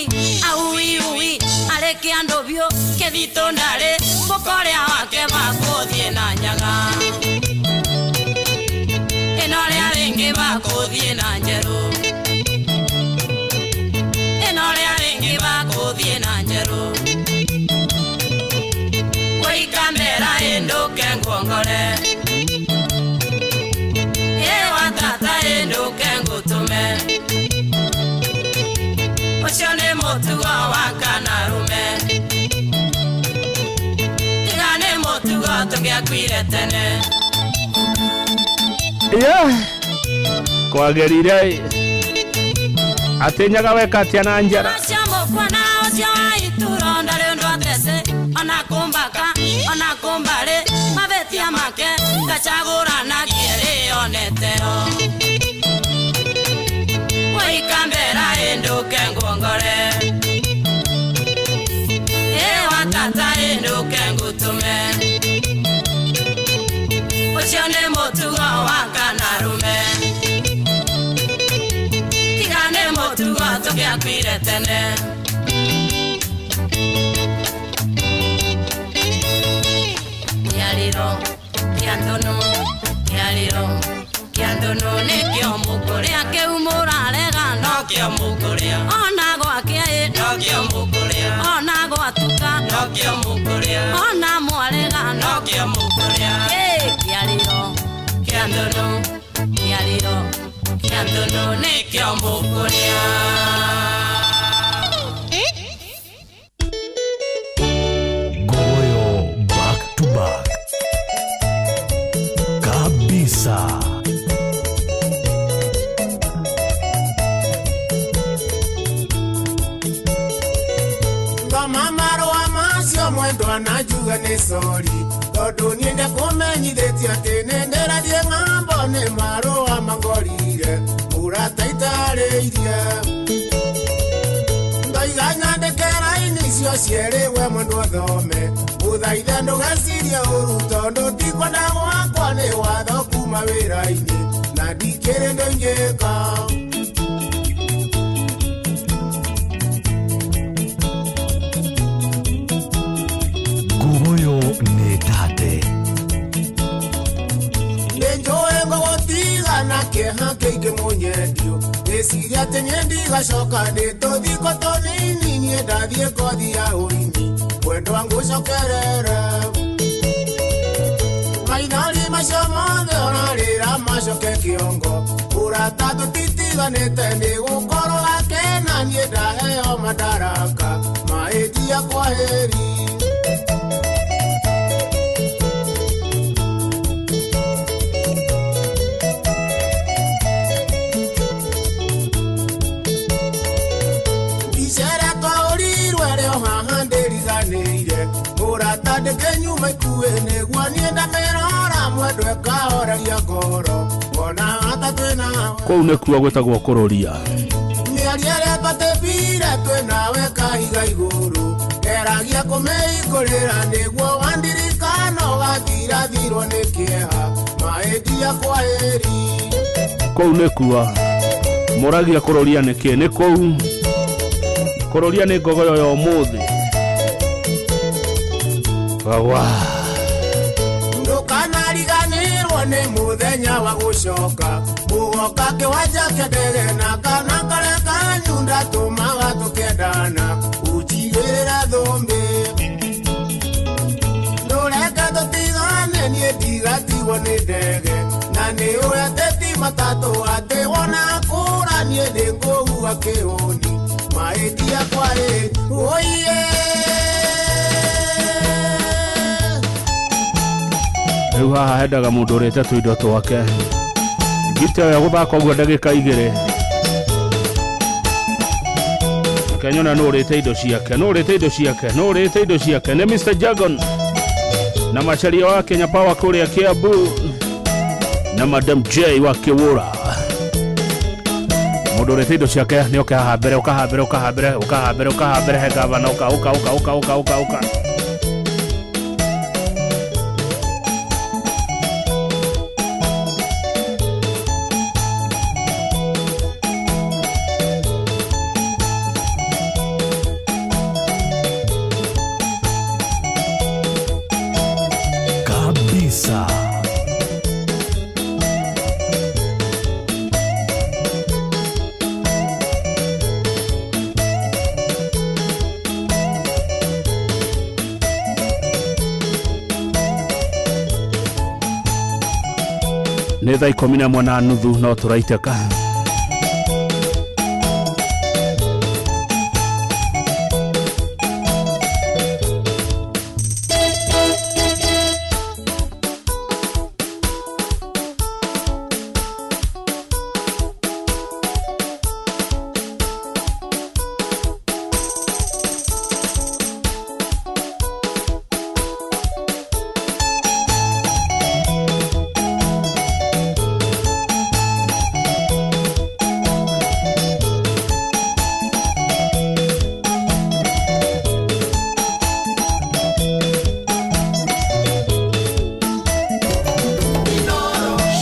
aui, ui Arĩ kĩandũ biũ kĩthitũ ndarĩ Mũkorĩa wake bakũthiĩ na nyaga Ĩno rĩa rĩngĩ bakũthiĩ na njerũ Ĩno rĩa rĩngĩ bakũthiĩ na njerũ Woikambera ĩndũke nguongore Ĩwa tata ĩndũke ngũtũme Ũcio nĩ mũtugo wa kanarume Tiga nĩ mũtugo tũgĩakuire tene. Yeah. Kwagerire atĩ nyaga weka atĩa na njara. Ũcio mũkwana ũcio wa ituro ndarĩ ũndũ atece Ona kũmbaka ona kũmbarĩ mabetia make ngacagũranagie rĩoneteo Woikambera ĩndũke nguongore Ĩwa tata ĩndũke ngũtũme Ũcio nĩ mũtugo wa kanarume Tiga nĩ mũtugo tũgĩakuire tene. Kĩarĩro kĩa ndũnũ kĩarĩro kĩa ndũnũ nĩkĩo mũkũrĩa kĩu mũrarega nokĩo mũkũrĩa Ona gwakĩa ĩ nokĩo mũkũrĩa Ona gwatuka nokĩo mũkũrĩa Ona mwarega nokĩo mũkũrĩa Kĩarĩro kĩa ndũnũ kĩarĩro kĩa ndũnũ nĩkĩo mũkũrĩa. Goyo back to back kabisa. Ngĩthoma marũa macio mwendwa na njuge nĩ sori tondũ niĩ ndekũmenyithĩtie atĩ nĩ ndĩrathiĩ ng'ambo nĩ marũa mangorire mũrata itarĩirie ndoiga nyandĩke raini icio cierĩ we mũndũ athome ũthaithe ndũgecirie ũru tondũ ti kwenda gwakwa nĩ watho kuma wĩra-inĩ na ndikĩrĩ ndũ ingĩka. Nguoyo nĩ tate. Nĩnjũĩ ngũgũtiga na kĩeha kĩingĩ mũnyendio ngĩciria atĩ niĩ ndigacoka ndĩ tũthiko tũnini niĩ ndathiĩ kothi ya ũini mwendwa ngũcokerere maithori macio mothe ũrarĩra macoke kĩongo ũrata tũtitiganĩte nĩ gũkorwo akena niĩ ndaheo madaraka maĩnjia kwaheri. Mũrata ndĩkĩnyuma ikuĩ nĩguo niĩ ndamĩrora mwendwa ĩkahoreria ngoro wona hata twĩnawe Kũu nĩkuo gwĩtagwo kũrũria. Mĩario ĩrĩa twatĩbire twĩnawe kahiga igũrũ ngeragia kũmĩhingũrĩra nĩguo wandirikana ũgathirathirwo nĩ kĩeha maĩnjia kwaheri. Kũu nĩkuo mũragia kũrũria nĩkĩ nĩ kũu kũrũria nĩ ngogoyo ya ũmũthĩ. Wawa. Ndũkanariganĩrwo nĩ mũthenya wa gũcoka ũgoka kĩwanja kĩa ndege na kana karĩa kanyu ndatũmaga tũkĩendana ũnjigĩrĩra thũmbĩ ndũreke tũtigane niĩ ndigatigwo nĩ ndege na nĩ ũĩ atĩ ti matatũ atĩ wona kũra niĩ nĩngũhuha kĩhũni maĩnjia kwaheri oiye. Rĩu haha hendaga mũndũ ũrĩte tũindo twake ngita ĩyo gũthaka ũguo ndagĩka igĩrĩ kenyona nũ ũrĩte indo ciake nũ ũrĩte indo ciake nũ ũrĩte indo ciake nĩ Mr Jagon na Macharia wa Kenya Power kũrĩa Kiambu na Madam J wa Kĩwũra mũndũ ũrĩte indo ciake nĩ oke haha mbere ũka haha mbere ũka haha mbere ũka haha mbere ũka haha mbere he gavana ũka ũka ũka ũka ũka ũka ũka. Kabisa. Nĩ thaa 11:30 no tũraitĩka.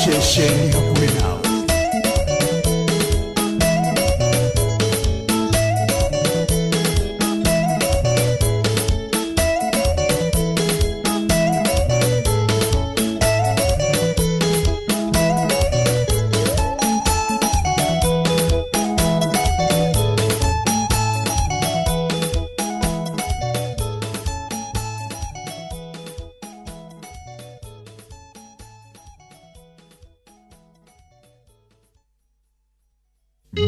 Ceceni hakuhĩ nawe.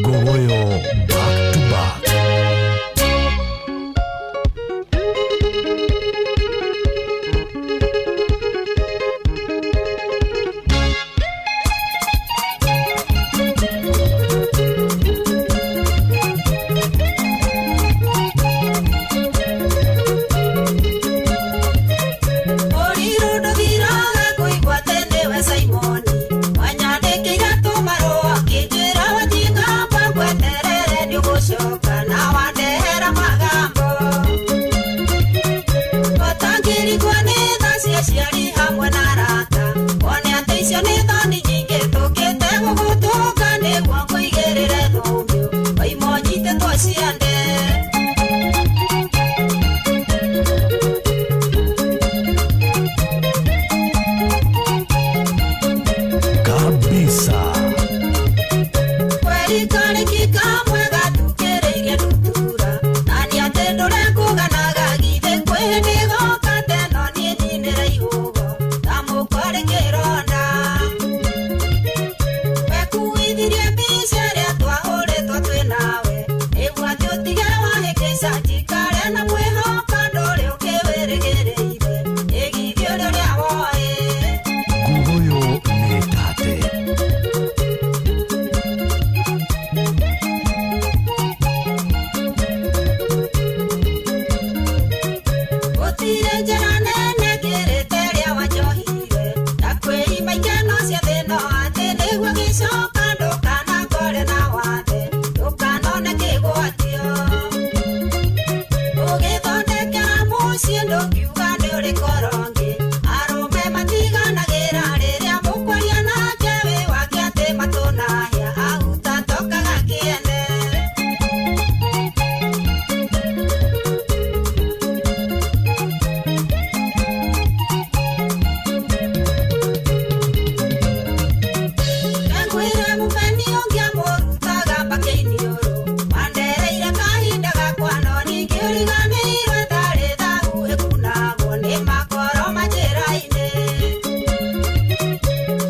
Ngogoyo back to back. Na wandehera magambo Ũtangĩrigwo nĩ tha cia aciari hamwe na arata One atĩ icio nĩ thoni nyingĩ tũkĩte gũgũtũnga nĩguo ngũigĩrĩre thũmbĩ Oima ũnyitĩtwo ciande. Kabisa. Kweri karĩki kamwe gatukĩrĩirie ndutura Na nĩ atĩ ndũrekũganaga githĩ kwĩ hĩndĩ goka teno niĩ nyinĩre ihũgo Ta mũkwarĩ kĩronda Wekuithirie mbica ĩrĩa twahũrĩtwo twĩ nawe Nĩguo atĩ ũtige wahĩngĩca njikare na mwĩhoka ndũrĩ ũkĩwĩrĩgĩrĩire Ĩgithio rĩrĩa woĩ. Nguguyu nĩ tate. Gũtirĩ njĩra nene ngĩrĩte ĩrĩa wanjohire Na kwĩima ikeno cia thĩ-ĩno atĩ nĩguo ngĩcoka ndũkanangore na wathe Ndũkanone kĩgwatio Ũgĩthondekera mũciĩ ndũngiuga nĩ ũrĩ korongĩ Arũme matiganagĩra rĩrĩa mũkwaria nake wĩ wake atĩ matũnahĩa Ahuta tokaga kĩene. Ngwĩre mũbeni ũngĩamũrutaga mbakĩ-iniũrũ Wandereire kahinda gakwa no ningĩ ũriganĩirwo ndarĩ thahu ĩkunagwo nĩ makoro ma njĩra-inĩ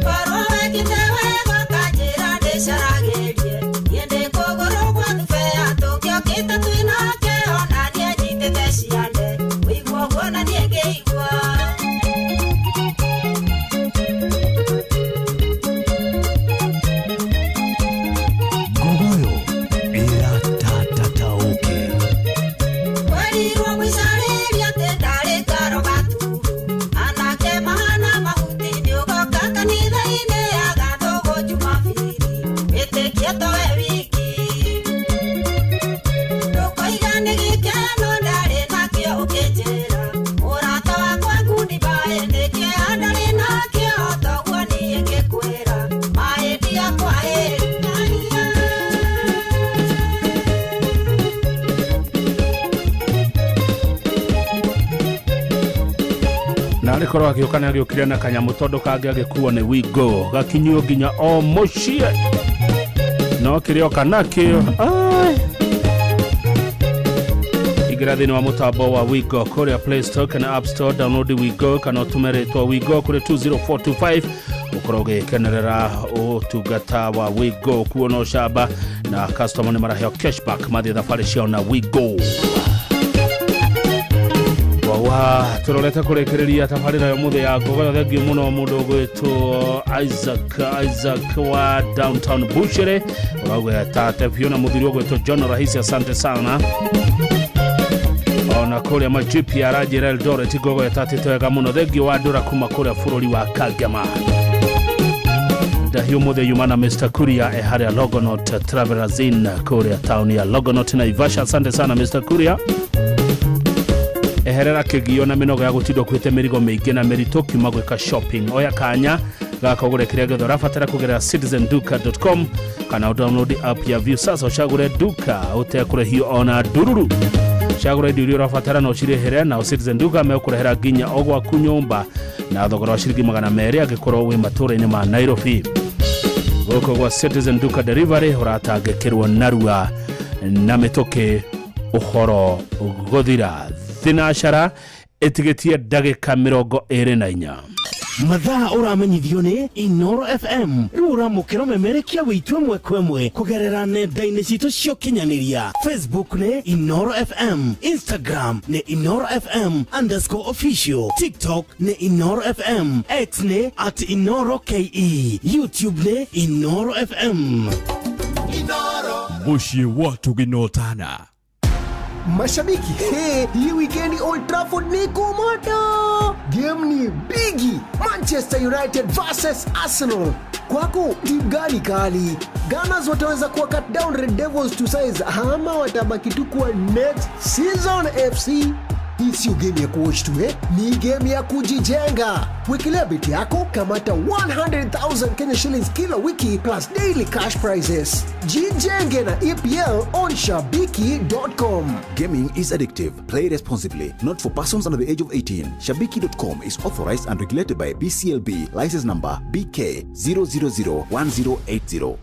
Korwo wekĩte wega ũkanjĩra ndĩcaragĩrie Niĩ ndĩ kũgũrũ gwa thubea tũngĩokĩte twĩ nake ona niĩ nyitĩte ciande Ũigua ũguo na niĩ ngĩigua. Nguguyu ĩratatatauke. Kwerirwo mũicarĩria atĩ ndarĩ ngaro gaturu Anake mahana mahuti nĩũgoka kanitha-inĩ agathũgwo Jumabiri Wĩtĩkie towe wiki Ndũkoiga nĩ gĩkeno ndarĩ nakĩo ũkĩnjĩra Mũrata wakwa ngundi mbaĩ nĩ kĩeha ndarĩ nakĩo toguo niĩ ngĩkwĩra Maĩ ndiakwahĩri. Na arĩ korwo agĩũka nĩ agĩũkire na kanyamũ tondũ kangĩ agĩkuo nĩ wingo gakinyio nginya o mũciĩ no kĩrĩa oka nakĩo ai. Ingĩra thĩinĩ wa mũtambo wa Wigo kũrĩa Play Store kana App Store, download Wigo kana ũtũme rĩtwa Wigo kũrĩ 20425 ũkorwo ũgĩkenerera ũtungata wa Wigo kuona ũcamba na customer nĩ maraheo cashback mathiĩ thabarĩ ciao na Wigo. Wawa turorete kurikiria tabarĩra ya ũmũthĩ ya ngogoyo thengiũ mũno mũndũ ũgwĩtwo Isaac Isaac wa downtown Buchere ũrauga tate biũ na mũthuri ũgwĩtwo John Rahisi, asante sana ona kũrĩa majipi aranjĩra Eldoret ngogoyo tatĩte wega mũno thengiũ wa ndũra kuma kũrĩa bũrũri wa Kangema ndahi ũmũthĩ yuma na Mr. Kuria e harĩa Longonot Travelers Inn kũrĩa taũni ya Longonot Naivasha, asante sana Mr. Kuria. Eherera kĩgio na mĩnoga ya gũtindwo kwĩte mĩrigo mĩingĩ na mĩritũ kiuma gwĩka shopping oya kanya gaka ũgũre kĩrĩa gĩothe ũrabatara kũgerera citizenduka.com kana ũdownload app ya view sasa ũcagũre duka ũtekũrĩhio ona ndururu cagũra indo iria ũrabatara na ũcirĩhĩre na Citizen Duka mekũrehera nginya o gwaku nyũmba na thogora wa ciringi 200 angĩkorwo wĩ matũũra-inĩ ma Nairobi. Gũkũ gwa Citizen Duka Delivery ũratangĩkĩrwo narua na mĩtũkĩ ũhoro gũthira thinacara ĩtigĩtie ndagĩka 24. Mathaa ũramenyithio nĩ Inoro FM rĩu ũramũkĩra ũmemerekia wĩitũ ĩmwe kwa ĩmwe kũgerera nenda-inĩ citũ cia ũkinyanĩria Facebook nĩ Inoro FM, Instagram nĩ Inoro FM underscore official, TikTok nĩ Inoro FM, X nĩ at Inoro KE, YouTube nĩ Inoro FM. Mũciĩ wa Tũginotana. Mashabiki, hey, hii weekend Old Trafford ni kumoto. Game ni bigi. Manchester United versus Arsenal. Kwako timu gani kali? Gunners wataweza kuwa cut down Red Devils to size ama watabaki tu kuwa next season FC? Hii sio game ya kuwatch tu eh? Ni game ya kujijenga. Wekelea beti yako, kamata 100,000 Kenya shillings kila wiki plus daily cash prizes. Jijenge na EPL on shabiki.com. Gaming is addictive. Play responsibly. Not for persons under the age of 18. Shabiki.com is authorized and regulated by BCLB. License number BK 0001080.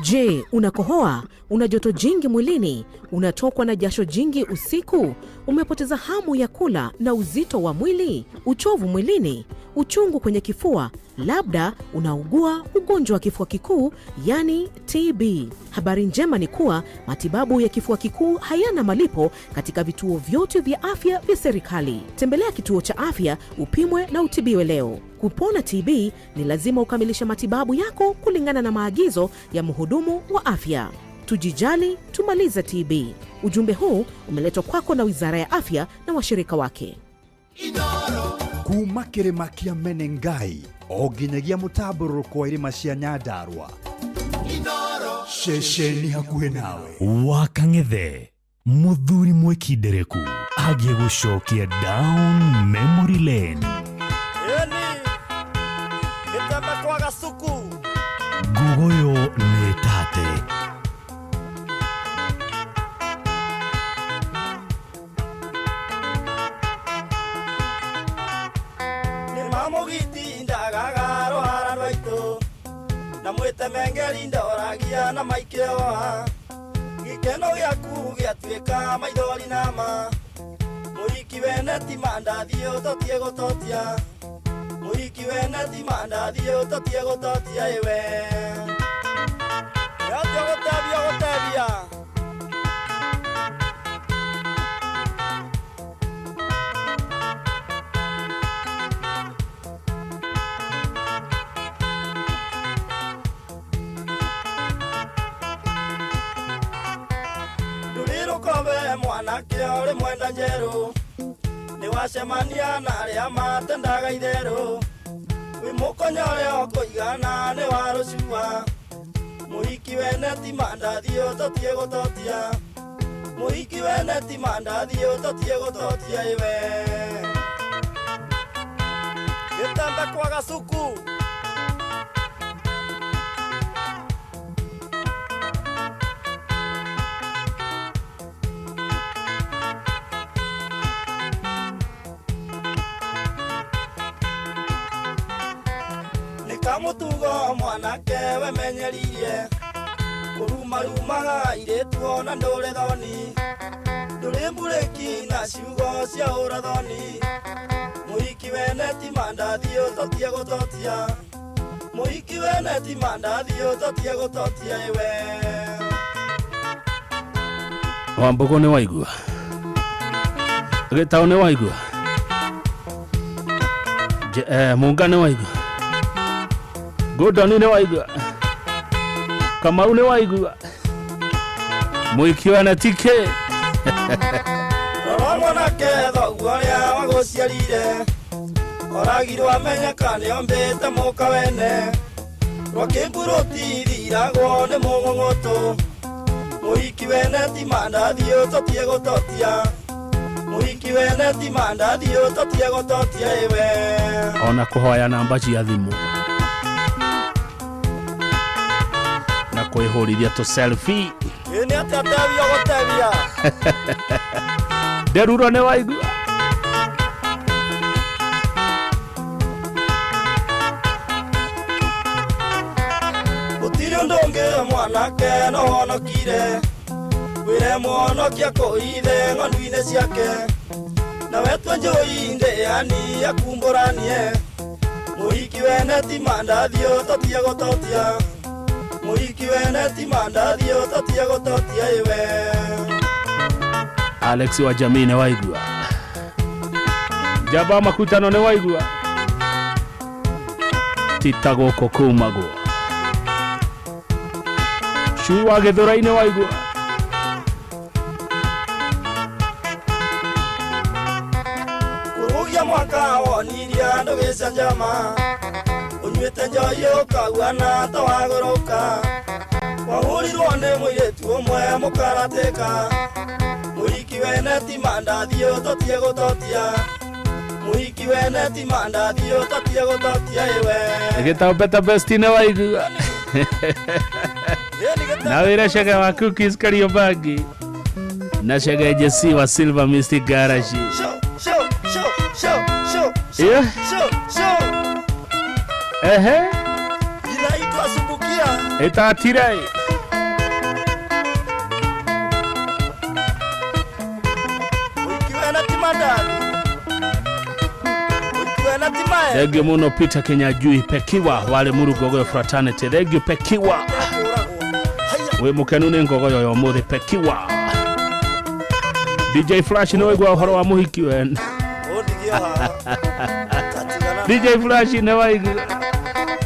Je, unakohoa? Una joto jingi mwilini? Unatokwa na jasho jingi usiku? Umepoteza hamu ya kula na uzito wa mwili? Uchovu mwilini? Uchungu kwenye kifua? Labda unaugua ugonjwa wa kifua kikuu, yani TB. Habari njema ni kuwa matibabu ya kifua kikuu hayana malipo katika vituo vyote vya afya vya serikali. Tembelea kituo cha afya upimwe na utibiwe leo. Kupona TB ni lazima ukamilishe matibabu yako kulingana na maagizo ya mhudumu wa afya. Tujijali, tumalize TB. Ujumbe huu umeletwa kwako na Wizara ya Afya na washirika wake. Kuma kĩrĩma kĩa Menengai o nginyagia mũtambũrũko wa irĩma cia Nyandarua, ceceni hakuhĩ nawe. Wakang'ethe muthuri mwikindereku agiĩ gũcokia down memory lane. Ĩni gĩtembe kwa gasuku. Ngugoyo nĩ tate. Nĩ mamũgiti ndagaga rũhara rwaitũ na mwĩtemengeri ndoragia na maikĩoa gĩkeno gĩaku gĩatuĩka maithori nama mũhiki wene ti mandathi ũtotie gũtotia mũhiki wene ti mandathi ũtotie gũtotia ĩwe yatio gũtebia gũtebia. Ndũrĩrũkobe mwanake ũrĩ mwenda njerũ nĩ wacemania na arĩa matendaga itherũ wĩ mũkonyo ũrĩa ũkũigana nĩ wa rũcua mũhiki wene ti mandathi ũtotie gũtotia mũhiki wene ti mandathi ũtotie gũtotia ĩwe gĩtembe kwa gasuku. Nĩkamũtugo mwanake wemenyeririe kũrumarumaga airĩtu ona ndũrĩ thoni ndũrĩ mburĩki na ciugo cia ũrathoni mũhiki wene ti mandathi ũtotie gũtotia mũhiki wene ti mandathi ũtotie gũtotia ĩwe. Wambugu nĩ waigua, Gĩtaũ nĩ waigua, Munga nĩ waigua, Gordon nĩ waigua, Kamau nĩ waigua, Mũhiki wene ti kĩ. Rora mwanake thoguo ũrĩa wagũciarire oragirwo amenyeka nĩombĩte mũka wene rwakĩmburuti thiragwo nĩ mũng'ũng'ũtũ mũhiki wene ti mandathi ũtotie gũtotia mũhiki wene ti mandathi ũtotie gũtotia ĩwe. Ona kũhoya namba cia thimũ na kwĩhũrithia tũ selfie. Ĩ nĩ atĩa tebia gũtebia. Nderuro nĩ waigua. Gũtirĩ ũndũ ũngĩ mwanake no honokire wĩre mũhonokia kũithe ng'ondu-inĩ ciake na wetwe njũi ndĩani akumbũranie mũhiki wene ti mandathi ũtotie gũtotia mũhiki wene ti mandathi ũtotie gũtotia ĩwe. Alex wa jamii nĩ waigua, Njamba makutano nĩ waigua, tita gũkũ kumagwo. Chui wa Gĩthũrai-inĩ waigua. Kurugia mwaka wonirie andũ gĩcanjama ũnyuĩte njohi ũkauana ta wagũrũka wahũrirwo nĩ mũirĩtu ũmwe mũkaratĩka mũhiki wene ti mandathi ũtotie gũtotia mũhiki wene ti mandathi ũtotie gũtotia ĩwe Gĩtao Better Best nĩ waigua. Na wĩra Chege wa Cookies Kariobangi na Chege Jesse wa Silver Mystic Garage. Show, show, show, show, show, Yeah. show, show. Ehe. Inaitwa Sumbukia. Ĩtatire. Mũhiki wene ti mandathi mũhiki wene ti maembe Thank you muno Peter Kenyajui Pekiwa wale muru Ngogoyo Fraternity. Thank you Pekiwa. Wĩ mũkenu nĩ Ngogoyo ya ũmũthĩ Pekiwa. DJ Flash nĩ waigua ũhoro wa mũhiki wene. DJ Flash nĩ waigua.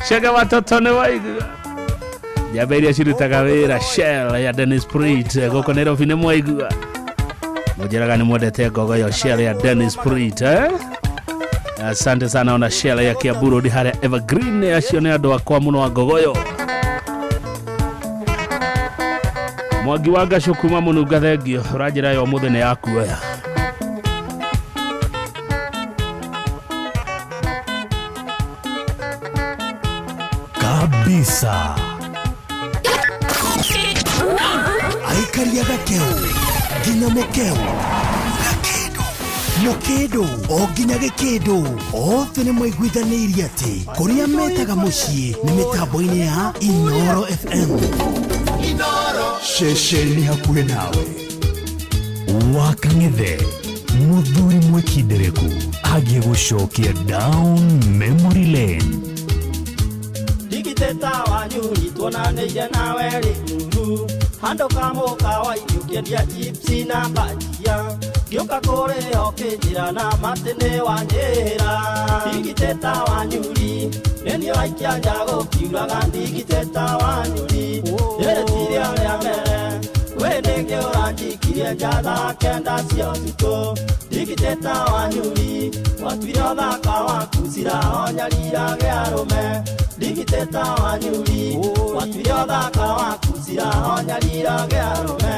Chege watoto nĩ waigua. Njamba iria cirutaga wĩra Shell ya Dennis Prit gũkũ Nairobi nĩ mwaigua. Mũnjĩraga nĩ mwendete Ngogoyo Shell ya Dennis Prit eh? Asante sana ona Shell ya Kiambu Road harĩa Evergreen acio nĩ andũ akwa mũno a Ngogoyo. Mwangi wa Ngacũ kuma Mũnunga thengio ũranjĩra yo ũmũthĩ nĩ yakuoya. Kabisa. Aikaria gakeu nginya mukeu gakindu mukindu o nginya gikindu othe nĩ maiguithanĩirie atĩ kũrĩa metaga mũciĩ nĩ mĩtambo-inĩ ya Inoro FM. Ceceni hakuhĩ nawe. Wakang'ethe mũthuri mwĩkindereku agiĩ gũcokia down memory lane. Ndigiteta wanyu tuonanĩire nawe rĩmuru handũ kamũka wa irio ũkĩendia chipsi na bajia ngĩũka kũrĩa ũkĩnjĩra na matĩ nĩ wanjĩra ndigiteta wanyuri nĩ niĩ waikia nja gũkiuraga ndigiteta wanyuri rĩrĩ ti rĩo rĩa mbere wĩ nĩngĩ ũranjikirie nja thaa kenda cia ũtukũ ndigiteta wanyuri watuire ũthaka waku cira onyarira arũme ndigiteta wanyuri watuire ũthaka waku cira onyarira arũme.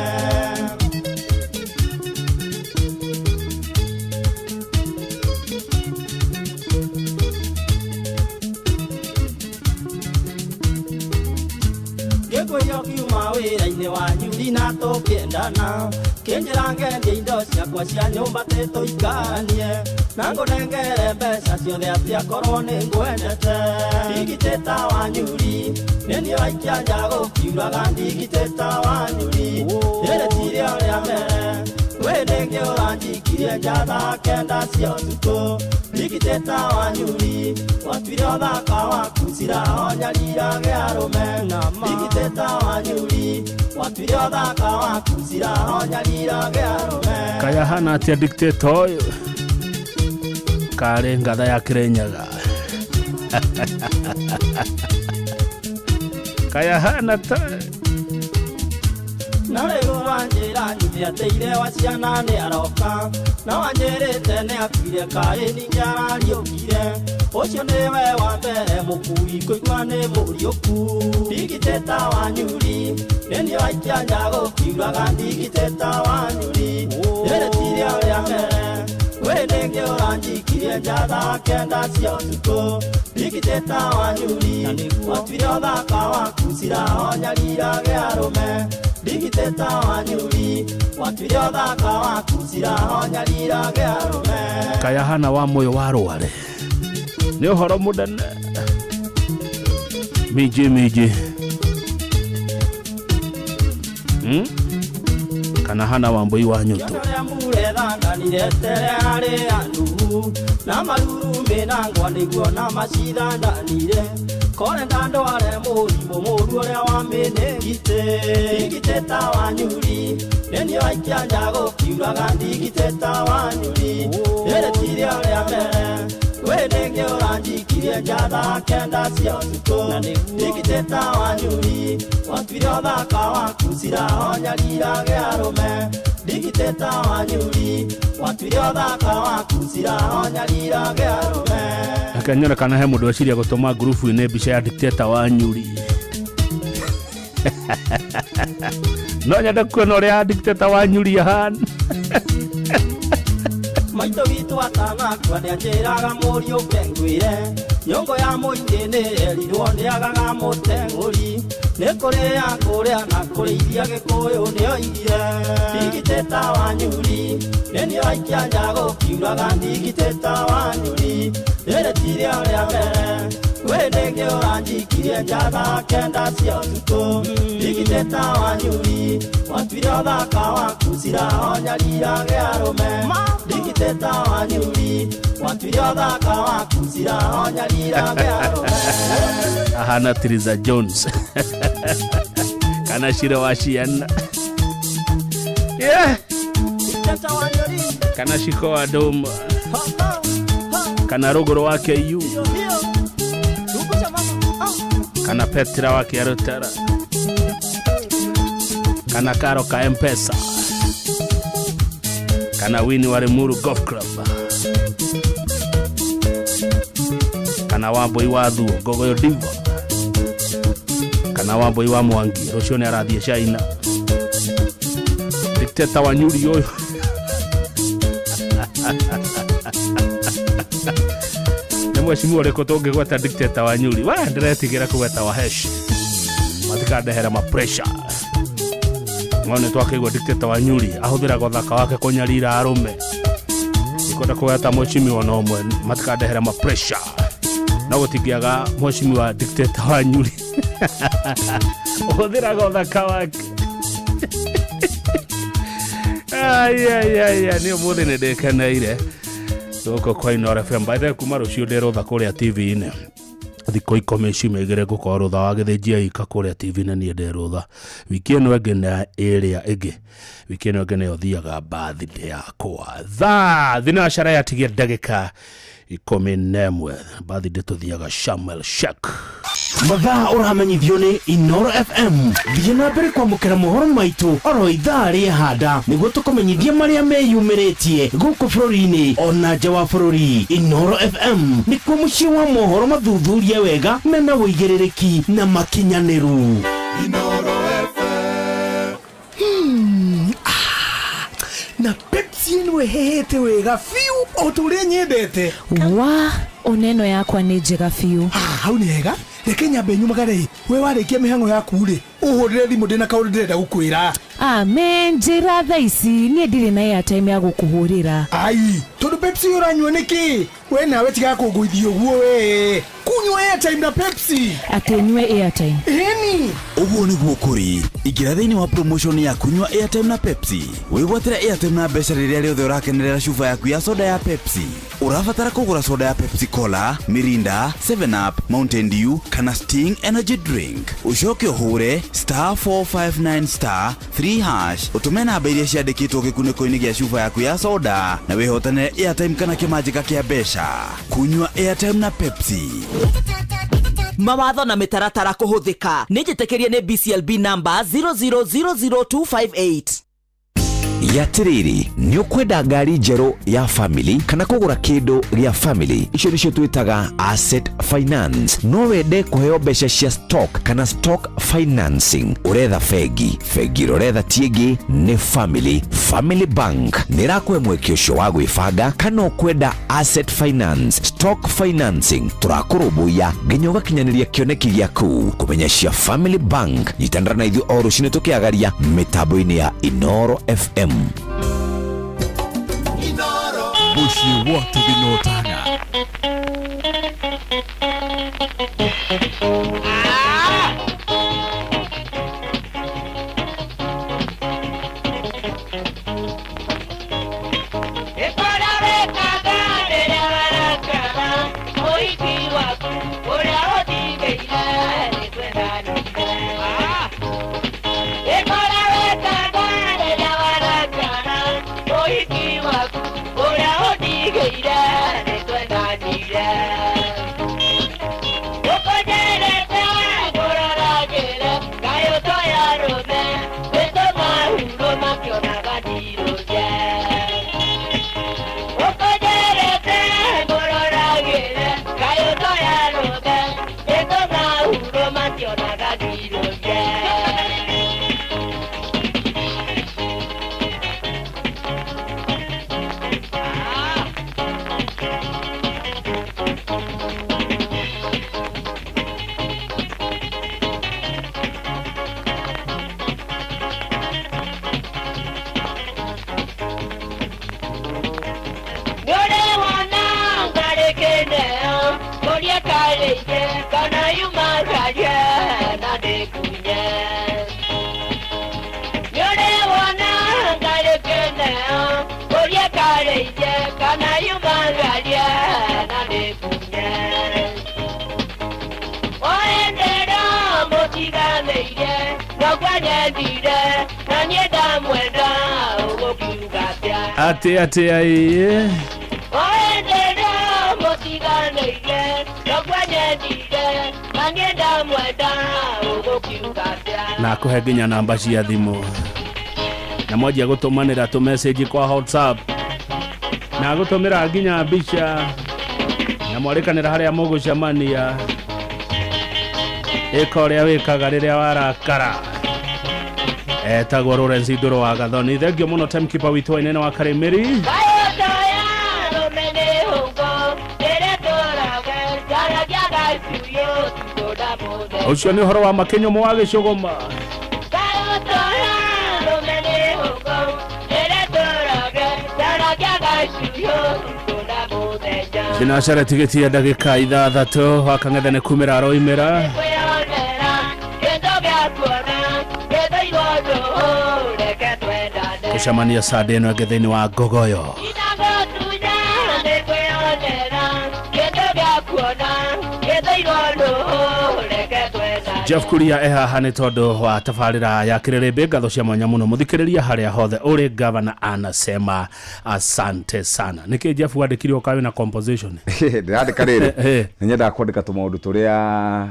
Ngĩkwĩra ũkiuma wĩra-inĩ wanyuri na tũkĩendana kĩnjĩra ngendie indo ciakwa cia nyũmba tĩ tũikaranie na ngũnengere mbeca ciothe atĩ akorwo nĩ ngwendete ndigiteta wanyuri nĩ niĩ waikia nja gũkiuraga ndigiteta wanyuri rĩrĩ ti rĩo rĩa mbere wĩ nĩngĩ ũranjikirie nja thaa kenda cia ũtukũ ndigiteta wanyuri watuire ũthaka waku cira onyarira arũme ndigiteta wanyuri watuire ũthaka waku cira onyarira arũme. Kaya hana atĩa dictator ũyũ karĩ ngatha ya Kĩrĩnyaga. Kaya hana ta na rĩu wanjĩra nyuthi atĩ ithe wa ciana nĩ aroka na wanjĩrĩte nĩ akuire kaĩ ningĩ arariũkire ũcio nĩwe wa mbere mũkui kũigua nĩ mũriũku ndigiteta wanyuri nĩ niĩ waikia nja gũkiuraga ndigiteta wanyuri rĩrĩ ti rĩo rĩa mbere wĩ nĩngĩ ũranjikirie nja thaa kenda cia ũtukũ ndigiteta wanyuri watuire ũthaka waku cira onyarira arũme ndigiteta wanyuri watuire ũthaka waku cira onyarira arũme. Kaya hana wa moyo wa rware nĩ ũhoro mũnene miji miji kana hana wa mbui wa nyutu mure harĩ andu na marurumĩ na ngwa nĩguo na macithandanire kore ndandware mũrimũ mũru ũrĩa wa mĩnĩngitĩ ndigiteta wanyuri nĩ niĩ waikia nja gũkiuraga ndigiteta wanyuri rĩrĩ ti rĩo rĩa mbere Wendenge ũranjikirie njatha kenda cia ũtukũ Ndigitĩta wanyuri watuire ũthaka waku cira onyalirage arũme Ndigitĩta wanyuri watuire ũthaka waku cira onyalirage arũme. Akanyona kana he mũndũ eciria gũtũma ngurubu-inĩ mbica ya dictator Wanyuri. No nyende kuona ũrĩa dictator Wanyuri ahana. Maitũ witũ atanakua nĩanjĩraga mũriũ ngwĩre nyongo ya mũingĩ nĩerirwo nĩagaga mũteng'ũri nĩ kũrĩa kũrĩa na kũrĩithia gĩkũyũ nĩoigire ndigitĩta Wanyuri nĩ ũraikia nja gũkiuraga ndigitĩta Wanyuri rĩrĩ ti rĩo rĩa mbere wĩndĩngĩ ũranjikirie njatha kenda cia ũtukũ ndigitĩta Wanyuri watuire ũthaka waku cira onyalirage arũme ndigitĩta Wanyuri watuire ũthaka waku cira onyalirage arũme. Ahana Theresa Jones kana Shiro wa Ciana, yeah. Kana Shiko wa Doma, kana Ruguru wa KU, kana Petra wa Kiarutara, kana Karo ka M-Pesa, kana Winnie wa Limuru Golf Club, kana Wambui wa Thuo Gogoyo Diva, kana Wambui wa Mwangi rũciũ nĩ arathiĩ China. Dictator Wanyuri ũyũ. Nĩ mheshimiwa ũrĩkũ tũngĩgweta dictator Wanyuri? We ndĩretigĩra kũgweta Waheshi, matikandehera ma pressure. No nĩ twakĩigua dictator Wanyuri ahũthĩraga ũthaka wake kũnyarira arũme. Ndikwenda kũgweta mheshimiwa ona ũmwe, matikandehera ma pressure. No gũtingĩaga mheshimiwa dictator Wanyuri ũhũthĩraga ũthaka wake. Ai ai ai, nĩ ũmũthĩ nĩ ndĩkeneire gũkũ kwa Inooro FM. By the way, kuma rũciũ ndĩ rũtha kũrĩa TV-inĩ thikũ ikũmi ciumia igĩrĩ ngũkorwo rũtha wa gĩthĩnjia ika kũrĩa TV-inĩ niĩ ndĩ rũtha. Wiki ĩno ĩngĩ na ĩrĩa ĩngĩ, wiki ĩno ĩngĩ nĩyo thiaga birthday yakwa thaa thinacara yatigia ndagĩka 11. Birthday tũthiaga Sharm El Sheikh. Mathaa ũramenyithio nĩ Inooro FM. Thiĩ na mbere kwamũkĩra mohoro maitũ oro ithaa rĩa handa nĩguo tũkũmenyithie marĩa meyumĩrĩtie gũkũ bũrũri-inĩ ona nja wa bũrũri. Inooro FM nĩkuo mũciĩ wa mohoro mathuthurie wega mena ũigĩrĩrĩki na makinyanĩru. Inooro FM. Na Pepsi ĩno ĩhehete wega biũ o ta ũrĩa nyendete. Wa oneno yakwa nĩ njega biũ. Hau nĩ hega. Reke nyambe nyumagare. We warĩkia mĩhang'o yaku rĩ, ũhũrĩre thimũ ndĩna kaũndũ ndĩrenda gũkwĩra. Amen, njĩra thaa ici niĩ ndirĩ na airtime ya gũkũhũrĩra. Ai, tondũ Pepsi ũranyua nĩkĩ? We nawe tiga kũngũithia ũguo we. Kunyua airtime na Pepsi. Atĩ nyue airtime. Ĩni. Ũguo nĩguo kũrĩ. Ingĩra thĩinĩ wa promotion ya kunyua airtime na Pepsi. Wĩgwatĩre airtime na mbeca rĩrĩa rĩothe ũrakenerera cuba yaku ya soda ya Pepsi. Ũrabatara kũgũra soda ya Pepsi Cola, Mirinda, 7 Up, Mountain Dew kana Sting Energy Drink. Ũcoke ũhũre *459*3# ũtũme namba iria ciandĩkĩtwo gĩkunĩko-inĩ gĩa cuba yaku ya soda na wĩhotanĩre airtime kana kĩmanjĩka kĩa mbeca. Kunyua airtime na Pepsi. Mawatho na mĩtaratara kũhũthĩka nĩ njĩtĩkĩrie nĩ BCLB number 0000258. Yatiriri nĩ ũkwenda ngari njerũ ya family kana kũgũra kĩndũ gĩa family, icio nĩcio twĩtaga asset finance. No wende kũheo mbeca cia stock kana stock financing. Ũretha bengi, bengi ĩrĩa ũretha ti ĩngĩ nĩ Family. Family Bank nĩ ĩrakũhe mweke ũcio wa gwĩbanga. Kana ũkwenda asset finance, stock financing, tũrakũrũmbũiya nginya ũgakinyanĩria kĩoneki gĩaku. Kũmenya cia Family Bank, nyitanĩra na ithuĩ o rũcinĩ tũkĩagaria mĩtambo-inĩ ya Inooro FM. Mũciĩ wa Tũgĩnotana. Ira, Mũtiganĩirie kana yumagaria na nĩkunye. Oendera mũtiganĩirie noguo nyendire na niĩ ndamwenda ũgũkiuga atĩa? Atä atä ai Oendera mũtiganĩirie noguo nyendire na niĩ ndamwenda ũgũkiuga atĩa? Na akũhe nginya namba cia thimũ na mwanjia gũtũmanĩra tũ message kwa WhatsApp na agũtũmĩra nginya mbica na mwarĩkanĩra harĩa mũgũcemania. Ĩka ũrĩa wĩkaga rĩrĩa warakara. Etagwo Lawrence Ndũrũ wa Gathoni. Thengio mũno timekeeper witũ wa Inene wa Karĩmĩri. Kayotoya rũmene hũngũ rĩrĩa tũrage njaragia gaciuyũ ũtukũ na mũthenya. Ũcio nĩ ũhoro wa makinyũmũ wa gĩcũgũma. Kayotoya rũmene hũngũ rĩrĩa tũrage njaragia gaciuyũ ũtukũ na mũthenya. Thinacara tigĩti ya ndagĩka 6 wakang'etha nĩ kumĩra aroimĩra. Kwĩyonera kĩndũ gĩa kuona gĩthũirwo ndũhũ reke twendane. Gũcemania Sunday ĩno ĩngĩ thĩinĩ wa Ngogoyo. Ndagũtunya nĩ kwĩyonera kĩndũ gĩa kuona gĩthũirwo ndũhũ reke twendane. Jeff Kuria e haha nĩ tondũ wa tabarĩra ya kĩrĩrĩmbĩ. Ngatho cia mwanya mũno mũthikĩrĩria harĩa hothe ũrĩ. Gavana anasema asante sana. Nĩkĩ Jeff wandĩkire ũkawe na composition? Ndĩrandĩka rĩrĩ, nĩ nyendaga kwandĩka tũmaũndũ tũrĩa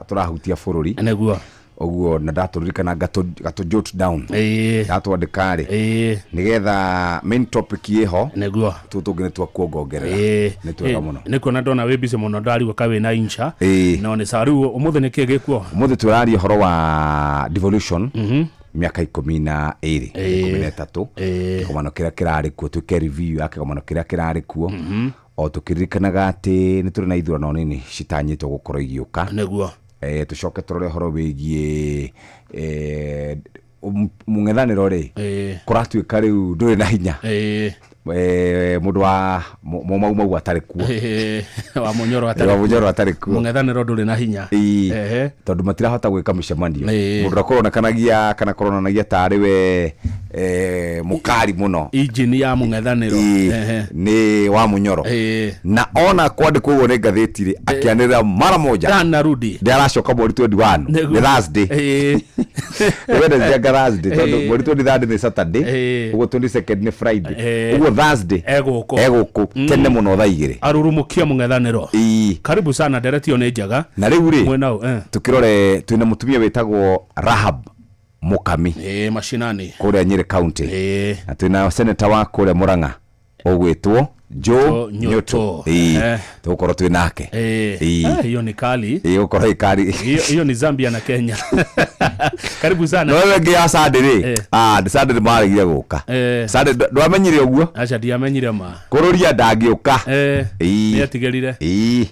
tũrahutia bũrũri. Nĩguo. Ũguo na ndatũririkana ngatũ jot down. Ndatwandĩka rĩ, nĩgetha main topic ĩho. Nĩguo. Tũtũ tũngĩ nĩ twa kuongongerera. Nĩ twega mũno. Nĩ kuona ndona wĩ busy mũno ndarigwo ka wĩna incha. No nĩ sawa. Rĩu ũmũthĩ nĩkĩ gĩkuo? Ũmũthĩ tũraria ũhoro wa devolution. Mĩaka 12, 13, kĩgomano kĩrĩa kĩrarĩ kuo, twĩke review ya kĩgomano kĩrĩa kĩrarĩ kuo, o tũkĩririkanaga atĩ nĩ tũrĩ na ithurano nini citanyĩtwo gũkorwo igĩũka. Nĩguo. Tũcoke tũrore ũhoro wĩgiĩ mũng'ethanĩro rĩ, kũratuĩka rĩu ndũrĩ na hinya. Mũndũ wa Mũmaumau atarĩ kuo. Wa Mũnyoro atarĩ Wa Mũnyoro atarĩ kuo. Mũng'ethanĩro ndũrĩ na hinya. Tondũ matirahota gwĩka mĩcemanio. Mũndũ ũrĩa kũronekanagia kana kũronanagia tarĩ we mũkari mũno. Injini ya mũng'ethanĩro. Nĩ wa Mũnyoro. Na ona kwandĩkwo ũguo nĩ ngathĩti rĩ, akĩanĩrĩra mara moja. Ndanarudi. Ndaracoka mweri 21. Nĩ Thursday. Nĩ Wednesday anga Thursday, tondũ mweri 23 nĩ Saturday. Ũguo 22nd nĩ Friday. Ũguo Thursday. Egũkũ. Egũkũ tene mũno thaa 2. Arurumukia mũng'ethanĩro. Karibu sana, nderetio nĩ njega. Na rĩu rĩ, Mwena tukĩrore twĩna mũtumia wĩtagwo Rahab Mukami. Mashinani. Kũrĩa Nyĩrĩ County. Na twĩna senator wa kũrĩa Murang'a ũgwĩtwo Joe Nyutu. Tũgũkorwo twĩ nake. Hiyo ni kali. Gũkorwo ĩ kali. Hiyo ni Zambia na Kenya. Karibu sana. No ĩngĩ ya Sunday rĩ, Sunday nĩ maregire gũka. Sunday ndwamenyire ũguo? Aca ndiamenyire ma. Kũrũria ndangĩũka. Nĩ atigĩrire.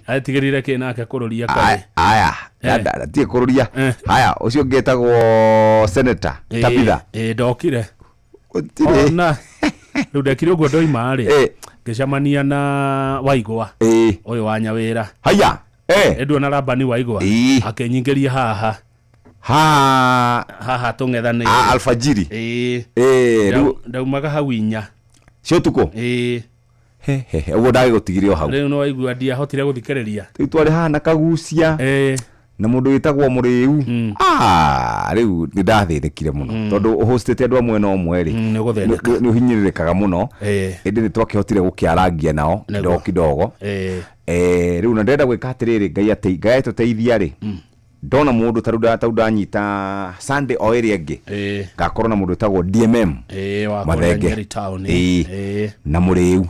Atigĩrire kĩ nake kũrũria karĩ. Aya, ndirĩ kũrũria. Haya, ũcio ũngĩ etagwo Senator Tabitha. Ndokire. Gũtirĩ. Ona rĩu ndekire ũguo ndoima rĩ, ngĩcemania na Waigwa ũyũ wa Nyawĩra. Haya. Nduona Rabani Waigwa akĩnyingĩria haha. Haha tũng'ethanĩire. Alfajiri. Rĩu ndaumaga hau 4. Cia ũtukũ? He, ũguo ndagĩgũtigire o hau. Rĩu nĩ waigua ndiahotire gũthikĩrĩria. Rĩu twarĩ haha na Kagucia. Na mũndũ wĩtagwo Mũrĩu. Rĩu nĩ ndathĩnĩkire mũno. Tondũ ũhostĩte andũ a mwena ũmwe rĩ, nĩ ũhinyĩrĩrĩkaga mũno. Ĩndĩ nĩ twakĩhotire gũkĩarangia nao kidogo kidogo. Rĩu na ndĩrenda gwĩka atĩrĩrĩ, Ngai atũteithia rĩ, ndona mũndũ ta rĩu ndanyita Sunday o ĩrĩa ĩngĩ, ngakorwo na mũndũ wĩtagwo DMM wa kũrĩa Mathenge. Nyeri town. Na Mũrĩu.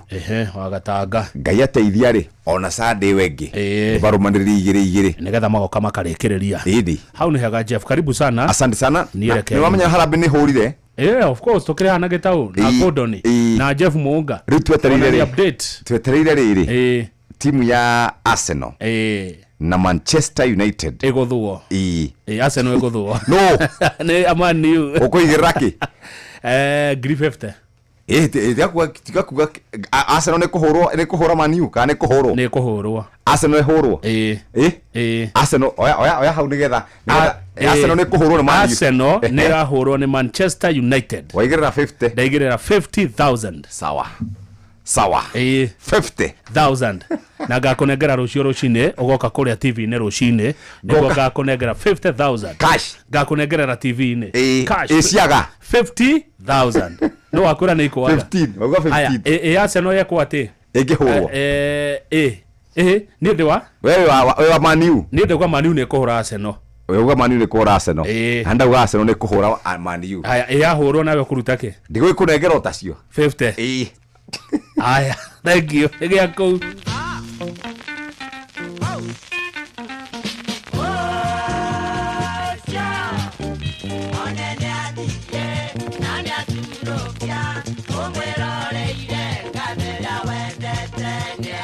Wa Gatanga. Ngai ateithia rĩ, ona Sunday ĩyo ĩngĩ nĩbarũmanĩrĩrie igĩrĩ igĩrĩ, nĩgetha magoka makarĩkĩrĩria. Ĩĩ. Hau nĩ hega Jeff, karibu sana. Asante sana. Niĩ reke Nĩ wamenya harambee nĩ hũrire. Yeah, of course, tukĩrĩ haha na Gĩtaũ na Gordon na Jeff Muunga. Rĩu twetereire Ona nĩ rĩ. update. Twetereire rĩrĩ. Timu ya Arsenal na Manchester United ĩgũthũo. Arsenal ĩgũthũo. No. Nĩ Man U. Ũkũigĩrĩra kĩ? 350. Tiga kuga Arsenal nĩ kũhũrwo, nĩ kũhũra Man U kana nĩ kũhũrwo? Nĩ kũhũrwo. Arsenal ĩhũrwo? Ĩĩ. Ĩ? Arsenal, oya oya oya hau nĩgetha Arsenal nĩ kũhũrwo nĩ Man U. Arsenal nĩ ĩrahũrwo nĩ Manchester United. Waigĩrĩra 50. Ndaigĩrĩra 50,000. Sawa. Sawa. Ĩĩ. 50,000. Na ngakũnengera rũciũ rũcinĩ, ũgoka kũrĩa TV-inĩ rũcinĩ, nĩguo Ngoka. ngakũnengera 50,000. Cash. Ngakũnengerera TV-inĩ. Ĩĩ. Cash. Ĩ ciaga. 50,000. No wakwĩra nĩ ikwaga. 15, wauga 15. Aya, ĩ Arsenal yekwo atĩ? Ĩngĩhũrwo. Ĩ. Ĩ, niĩ ndĩ wa? We wĩ wa Man U. Niĩ ndauga Man U nĩ ĩkũhũra Arsenal. Wauga Man U nĩ kũhũra Arsenal. Ĩĩ. Na ndauga Arsenal nĩ kũhũra Man U. Aya, ĩ yahũrwo nawe ũkũruta kĩ? Ndigũgĩkũnengera o tacio. 50. Ĩĩ. Aya, thank you. Ĩgĩa kũu.